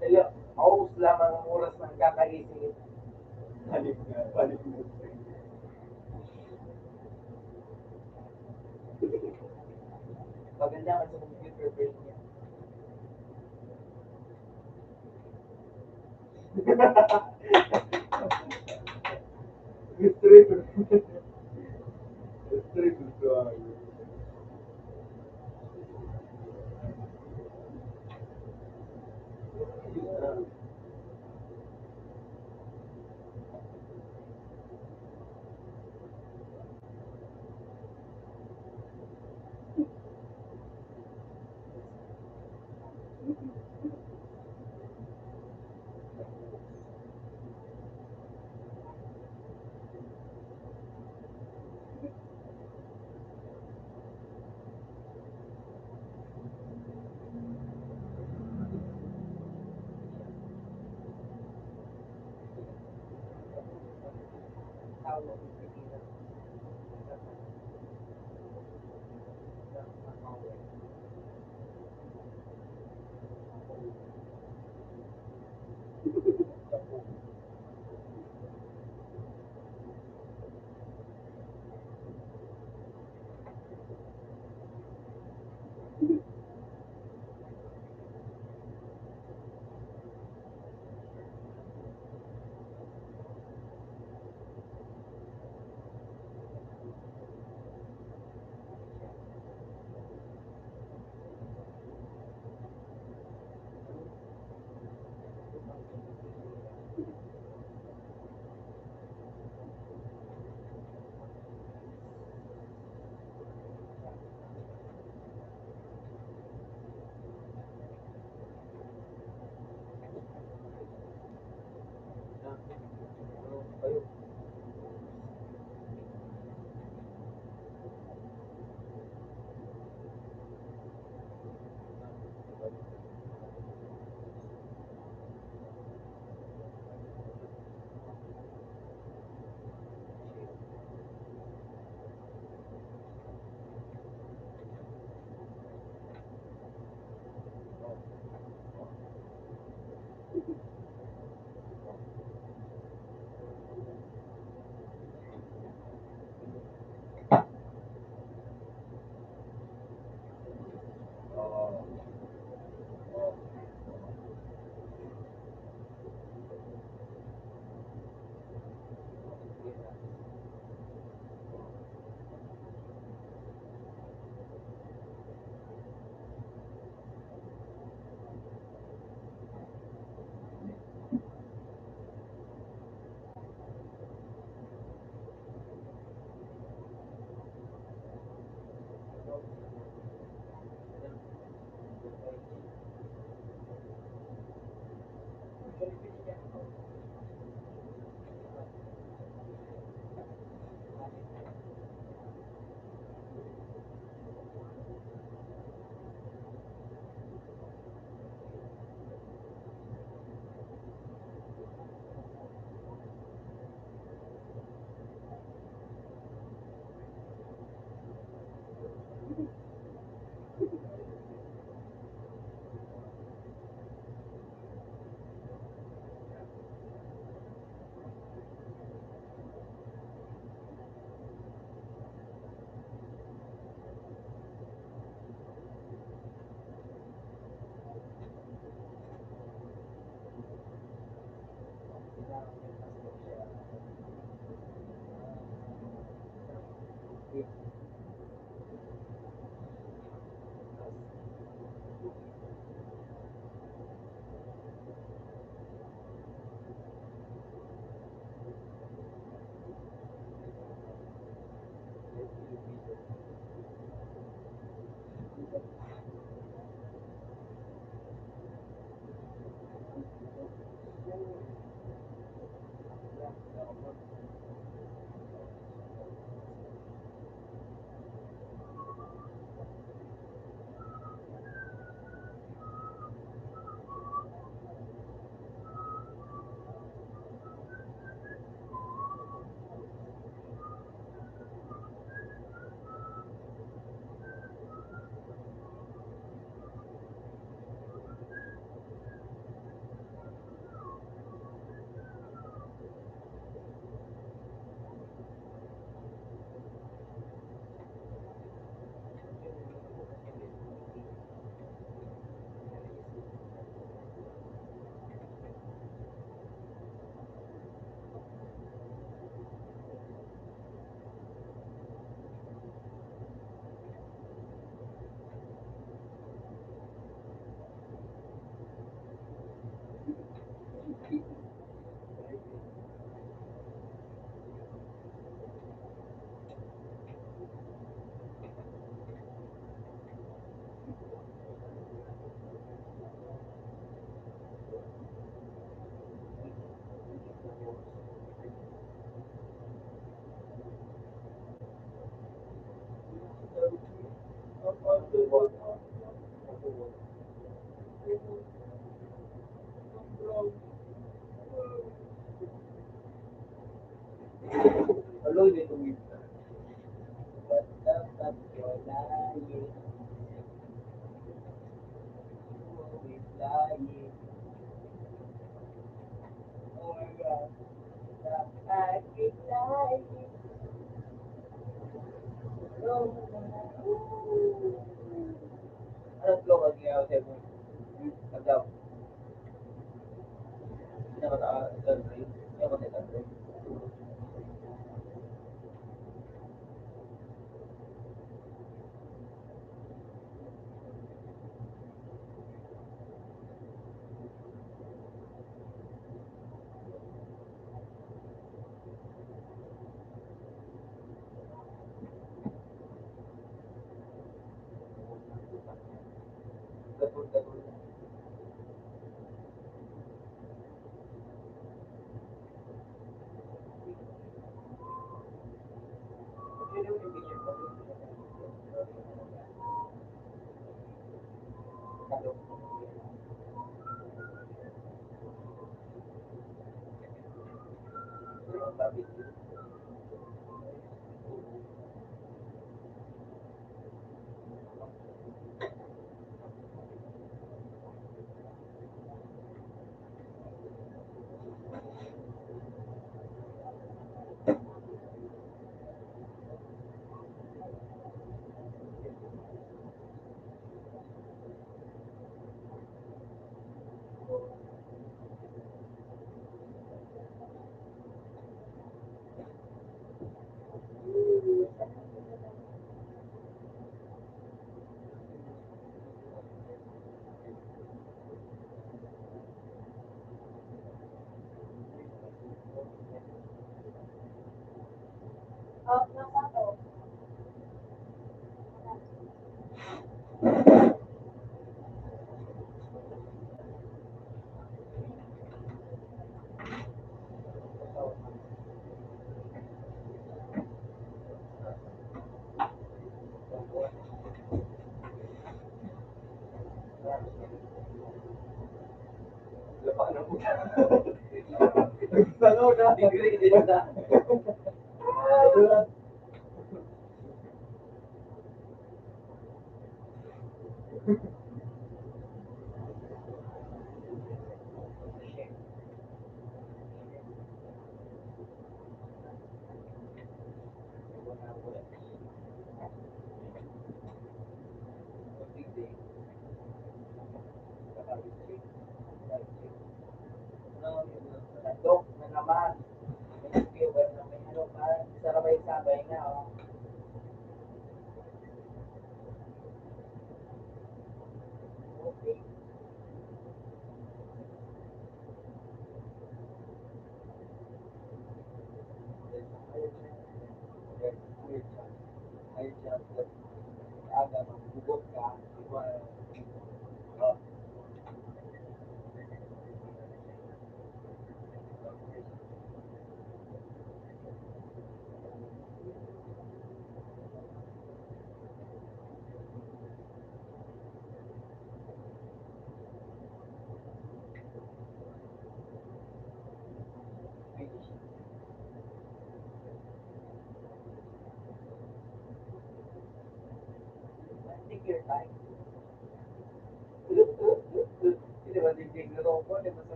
Hello, paubos lamang ang oras ng kakaisip. Balik na, balik na. Maganda man sa computer brain niya. Mystery. Mystery.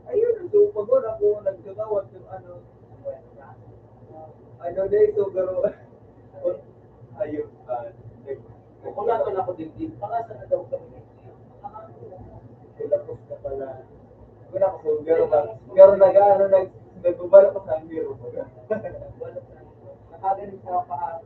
Ayun, so, pag wala ko nagkakawat yung ano, ano na ito, pero, ayun, ah, nag-, wala ko na ako din, din. Baka sa na daw kami. Wala ko na pala. Wala ko, pero ba, pero nag-ano, nag-, nagbabalo ko sa hangiro. Nakagaling sa pa.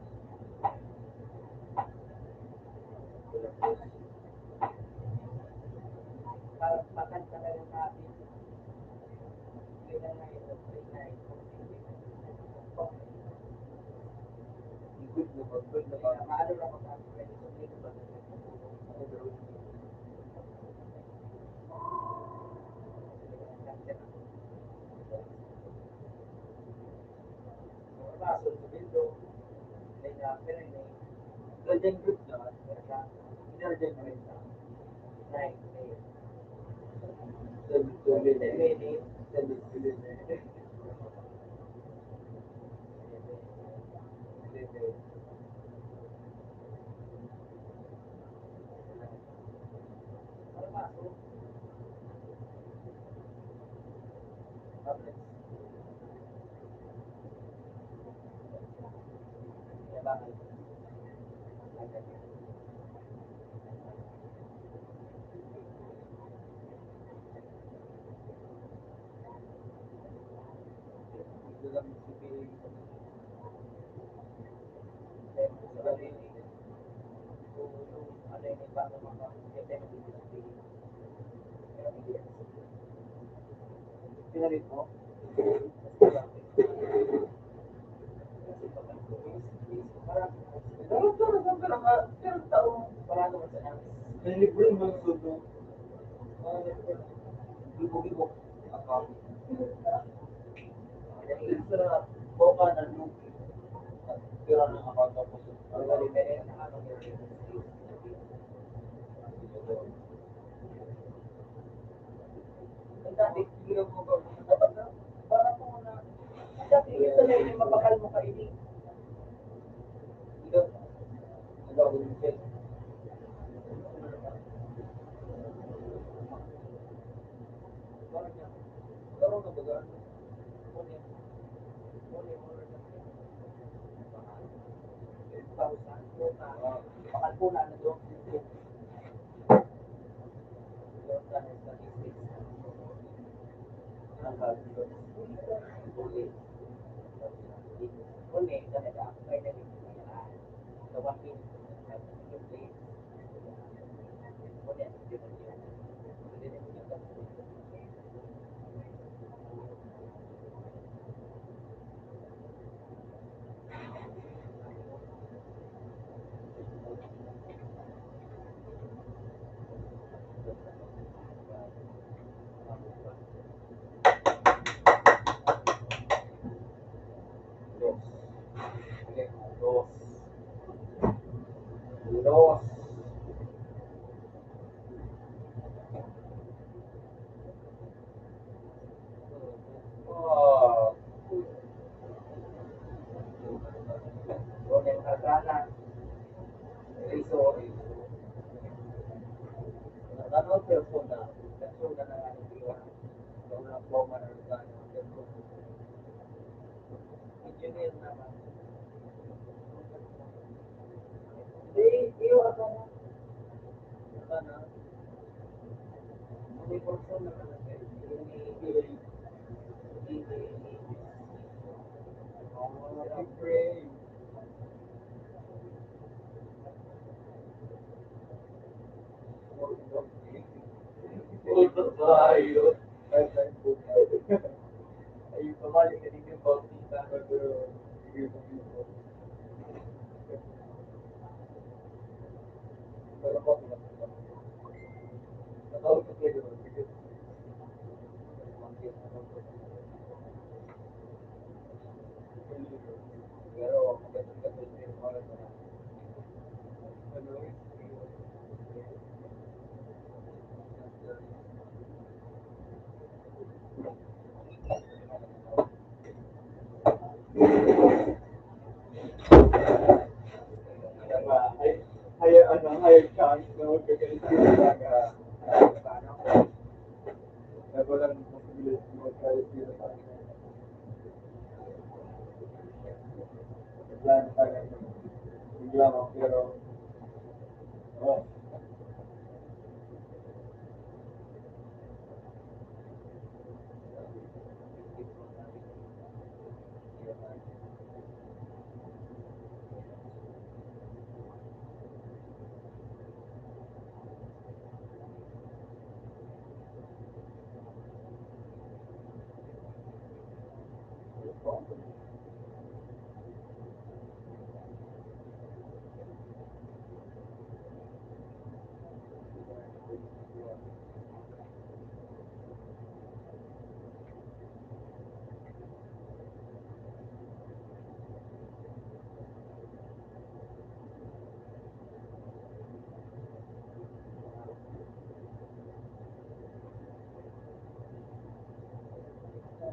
Dos. Dos. Dos.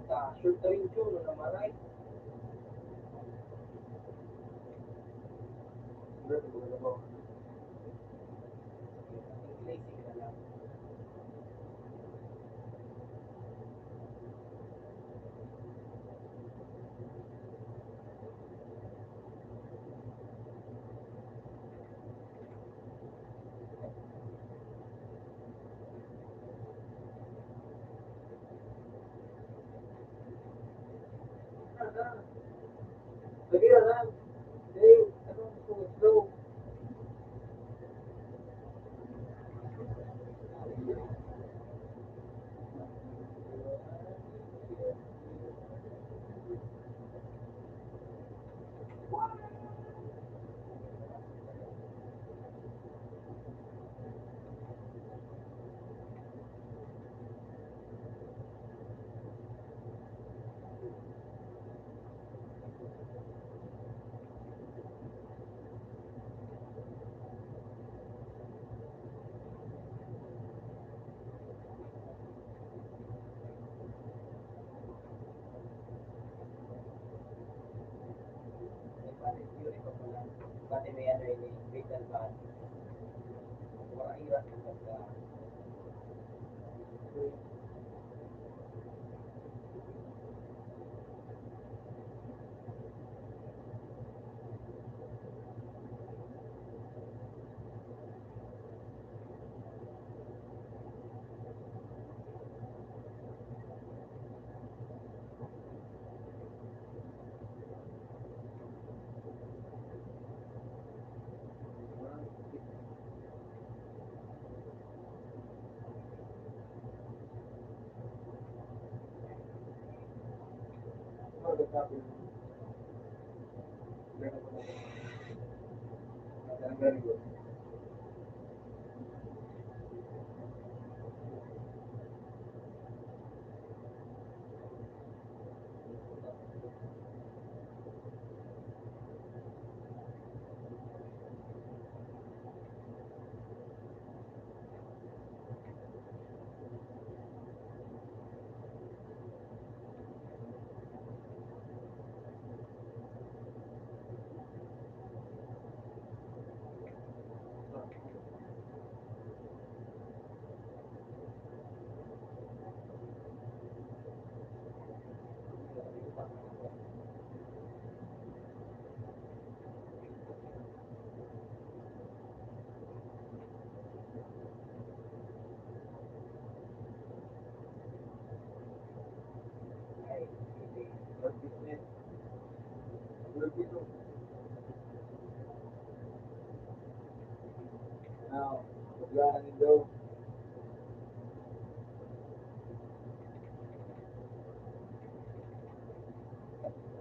Sa short range yun, na maray.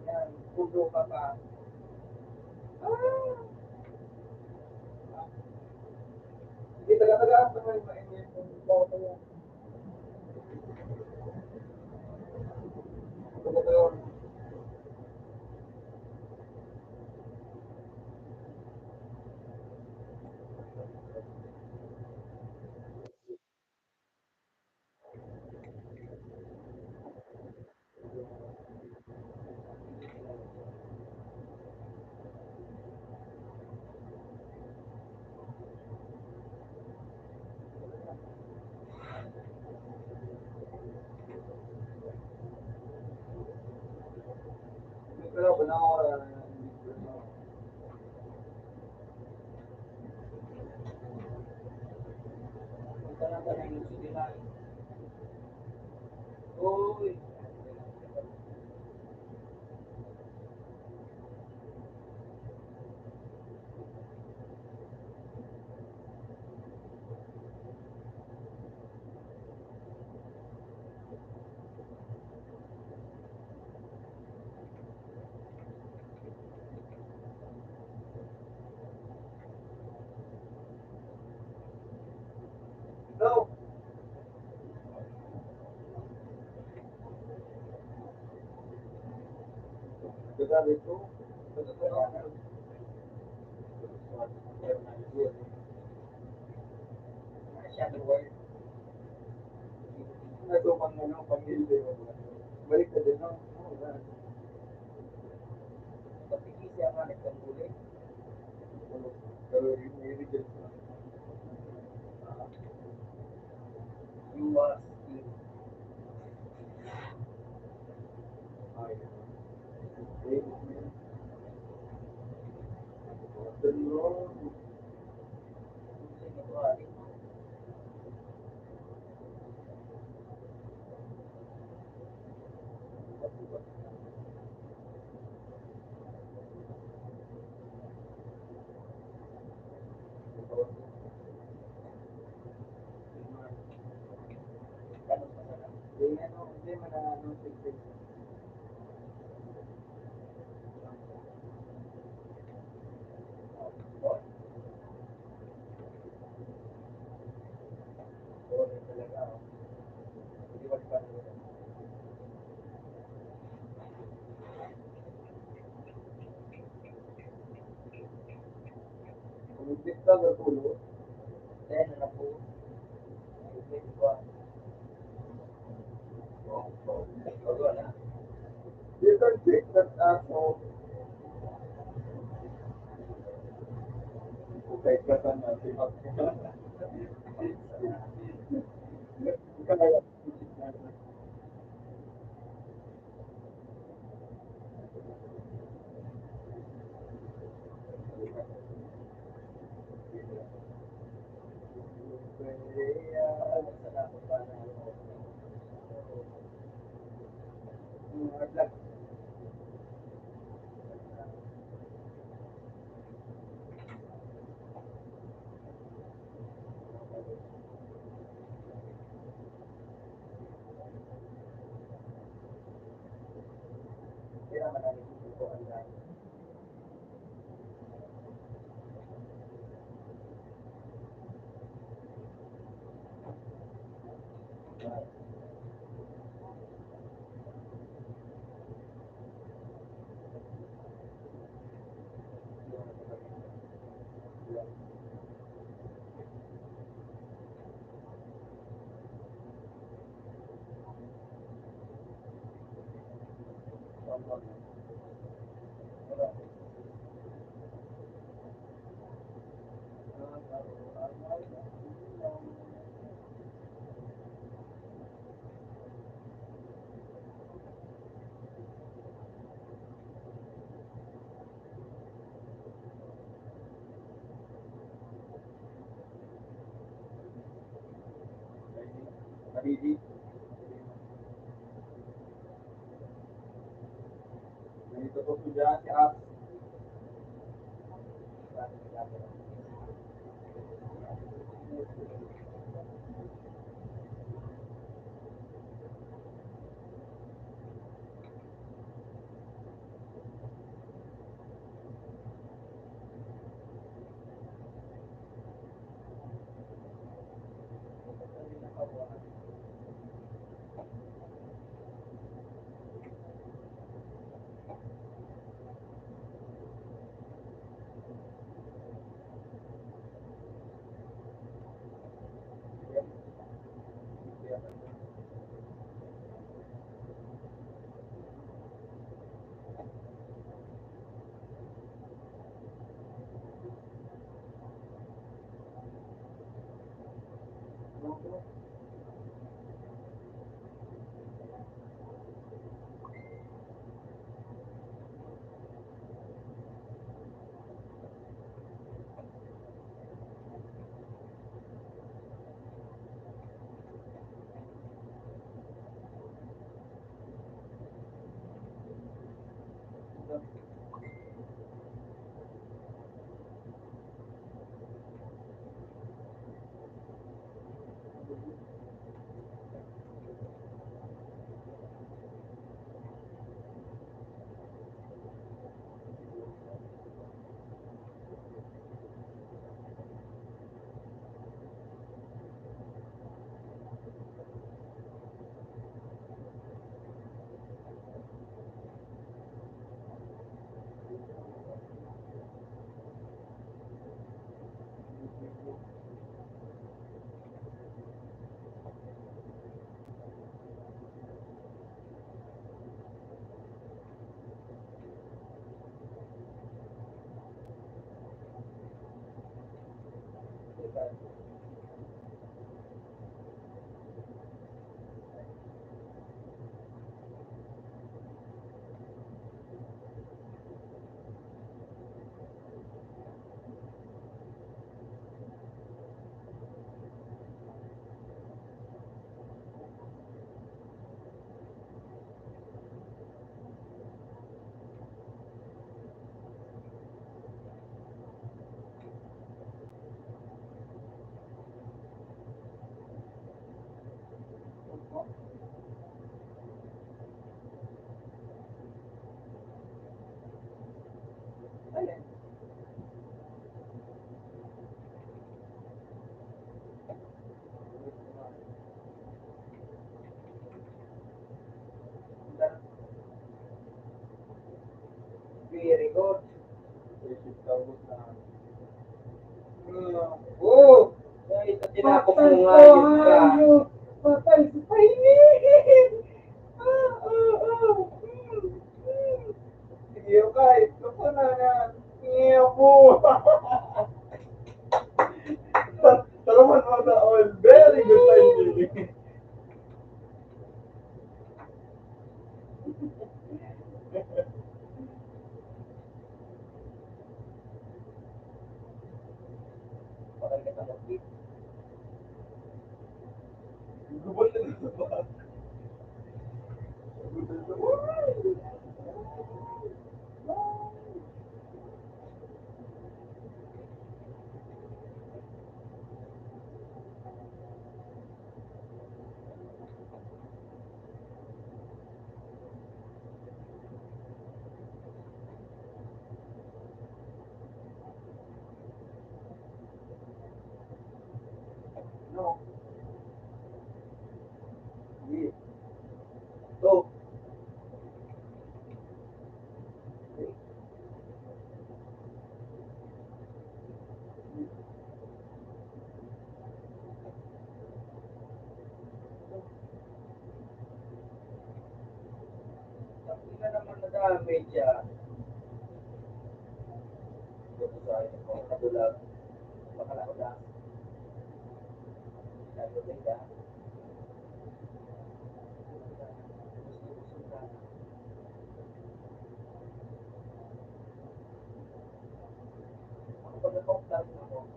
Yan, pundo ka pa. Ah! Hindi, taga-taga, taga-taga, mainit. Pundo ka pa yan. Ito pang ano, pang-, balik ka din, no? Pag-igisi ang anak ng huli, pero yung may result na. You are still. Ay, You can take that apple. Okay, that's another thing. Kadidi. Ganito po siya, si Ax. Oh! Ay, tinapos mo nga yun ka. Patay sa pahingi! Ah, ah, ah. Mm, mm. Sige, okay. Gusto na yan. Iyo po. Taraman mo sa all. Very good timing. No. Sige. Go. Ang ina naman na damage, ah. Ito sa akin, mga kadulag, makalaoda. Sinabi ko, "Teka." Gusto, gusto na. Ang pagkakautan mo,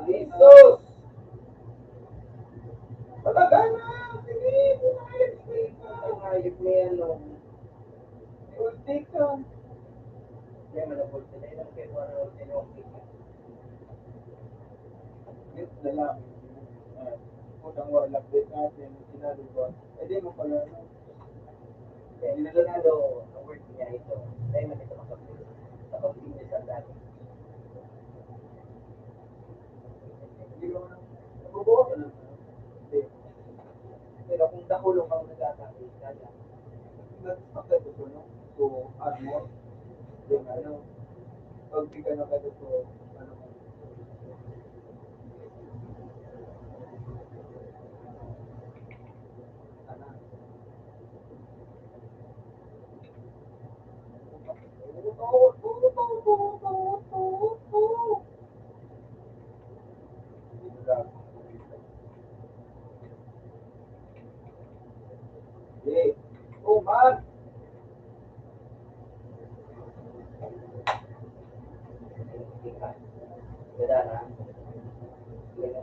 Jesus! Talaga na! Sige, pumayag ka! Pumayag mo yan, no? Ulti ka! Kaya man, ulti na yun, kaya wala ulti na ulti. Yun na lang. Ah, kung ang wala, update natin, sinabi ko, eh, di mo pala, ano? Kaya Leonardo, ang word niya ito, dahil na ito makapag-, makapag-English ang dati. Hindi ko naman, nabubuo ko lang. Hindi. Pero kung dahulong ang nagkakaroon, kaya, mas maganda ko, no? So, ano, yung ano, pag di ka na pwede ko, ano,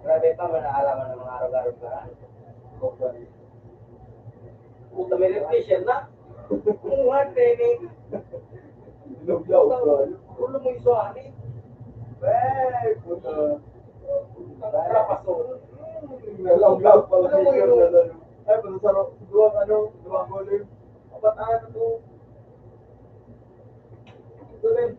Grabe pa, manaalaman ng mga arog-arog ka. Puta, may refresher na. Kumuha, training. Luglaw, bro. Ulo mo yung suwani. Eh, puta. Ang trapaso. Nalaglag pala. Alam mo yun? Ay, puta, sa ro-, duwang ano, duwang goal yun. Apat na ano to. Galing.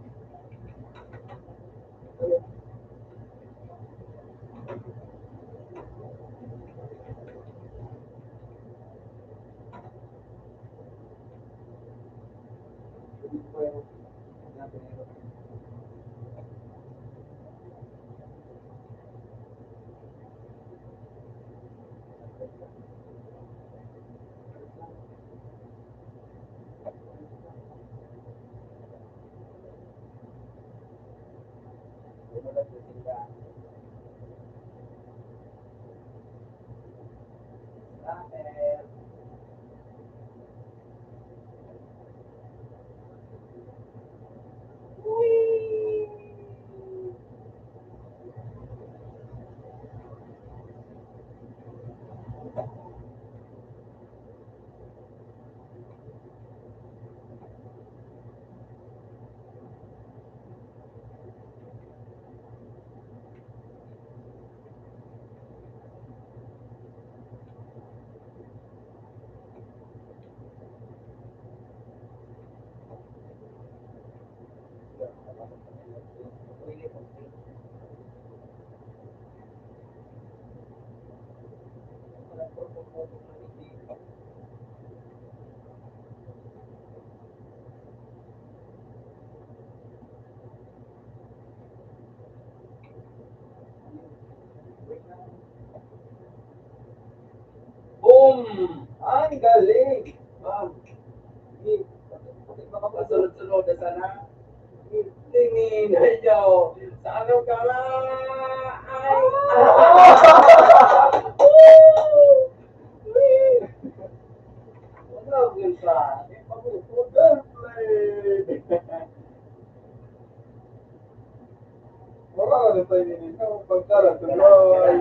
Boom! Ang galing! Bang! Sige. Makapasunod-sunod na sana. Tingin, ayaw. Sa ano ka lang? Ay! Wala ko sa. Well played. Wala ka na tayo nini. Pagkala, tuloy.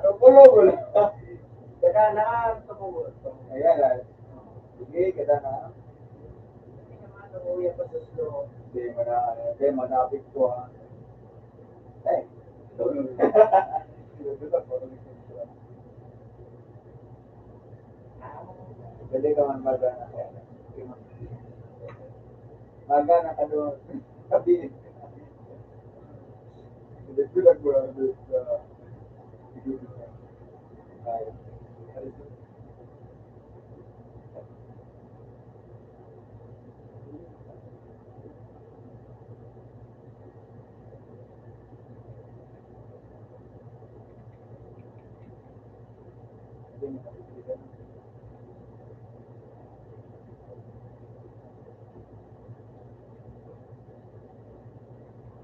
Ang pulo mo na. Kailangan sa pulo. Ayan, ah. Sige, kailangan. Hindi naman, ang uwi pa sa slow. Hindi mo na, ano, hindi mo na-apektuhan. Eh, sorry. Pwede ka man magana. Magana ka doon. Sabi. Hindi ko lang muna doon sa siguro na. Ay.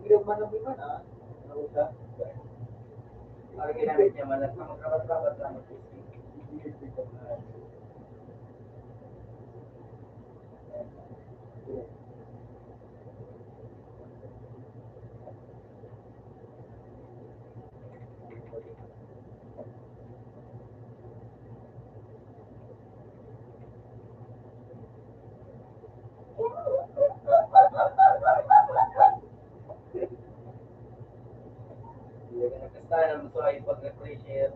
Hirap man ang iba na, nauta. Parang ginamit niya man at mga rapat-rapat lang. Basta na gusto kayo pag-refresher.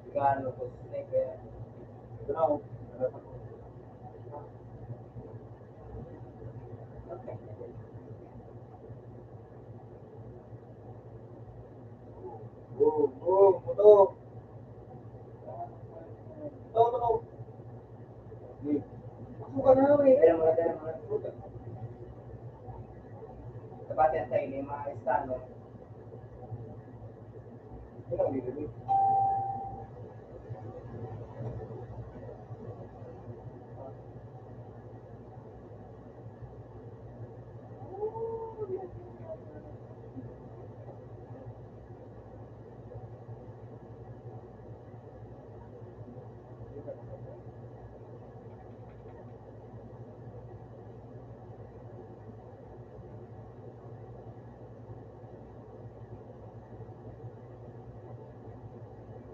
Gano ko sniper. Boom, boom, putok. Putok, putok. Sige. Ako ka na, eh. Ayan, mga dala, mga putok. Sapatin tayo, may mga estano.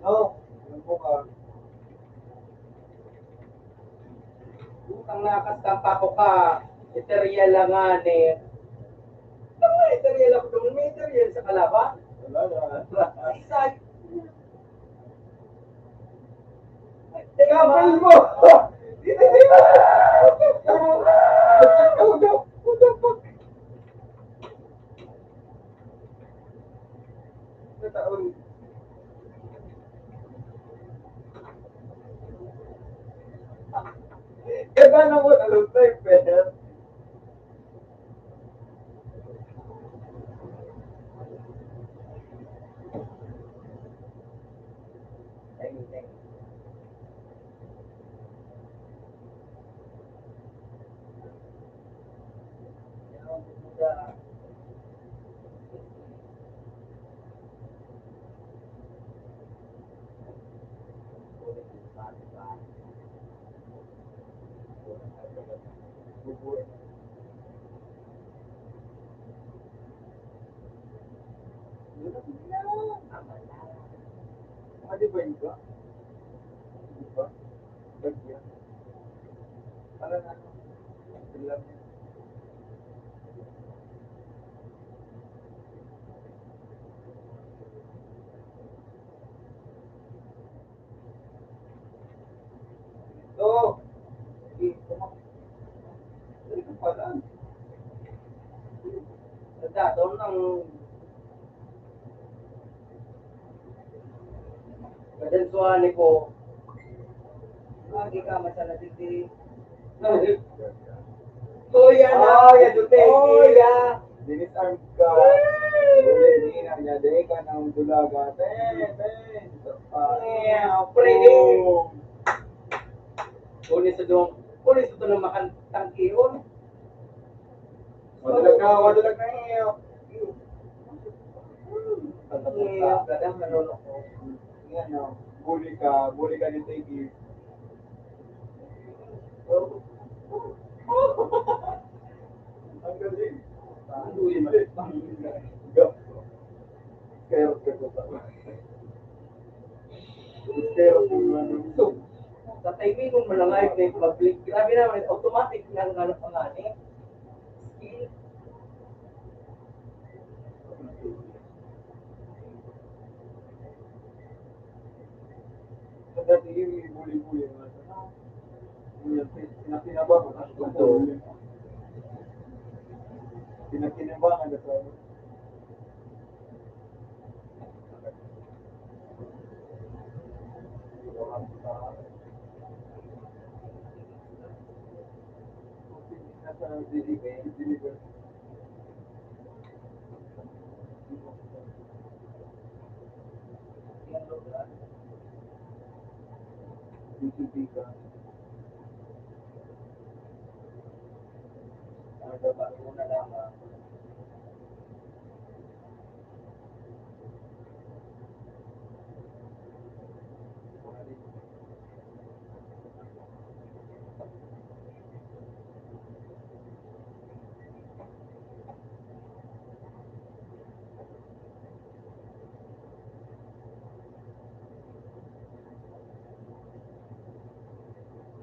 No, yung buka. Utang na kas tampa ko ka, ethereal lang nga ni. Ano nga ethereal ako doon? May ethereal sa kalaban? Wala, wala. Isa. Kapal mo! Kapal mo! What the fuck? Nataon. Kaya na mo, alam tayo, pero Ah, di ba iba? Iba? Bagya? Parang ano? Ilang Kadansuan ko. Lagi ka masala, Titi. Oh, yan na. Oh, yan, Duterte. Oh, yeah. Dinisarm ka. Hindi na niya, dahil ka na ang dulaga. Ten, ten. Ito pa. Yeah, pretty. Oh. Kunin sa dong. Kunin sa ito na makantang iyon. Madalag na, madalag na iyo. Ang ganda, naloloko. Yan, oh. Bully ka, bully ka ni Tiggy. Ang galing. Ang galing. Kaya ka ko pa. Kaya ko pa. So, sa timing mo na live na yung public, grabe naman, automatic na ang hanap ang ani. Skill. Sa dati yung ibuli-buli, mga ano, yung pinakinabangan, ano, ito. Pinakinabangan na sa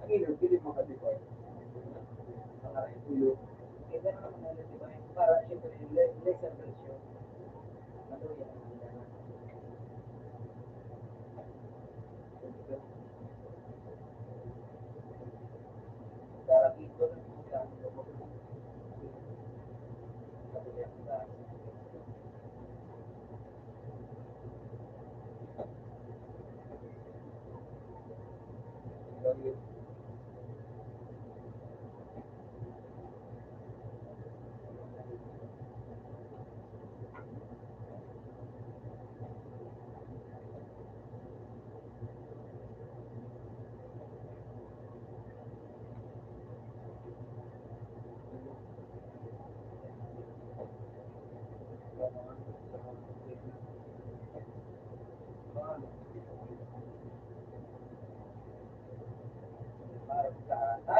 Ang ilo, pili mo ka, di ba? Ang aray, ulo. Kaya na naman ang, di ba, para siyempre, le-, lesser version. Ano yan? Darang ito ng isang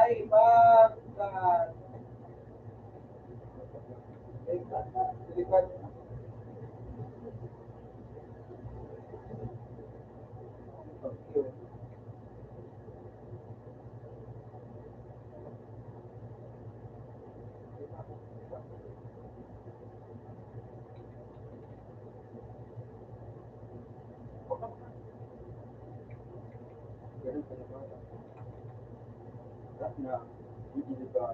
Ay, pagka. Ganun pa naman. Wala na. Hindi na ba?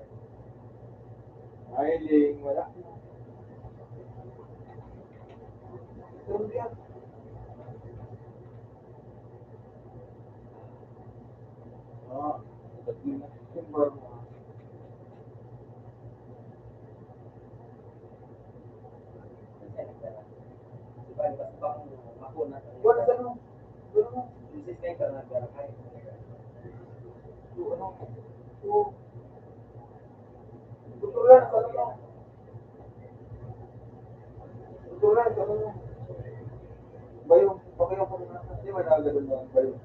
Smiling, wala na. Istorya. Ah, ba't yun na? Yung bar mo. Wala sa ano. Ano? Ano? Doktor yan, sa ano? Doktor yan, sa ano? Bayong, bayong, di ba nagagano'n ba? Bayong.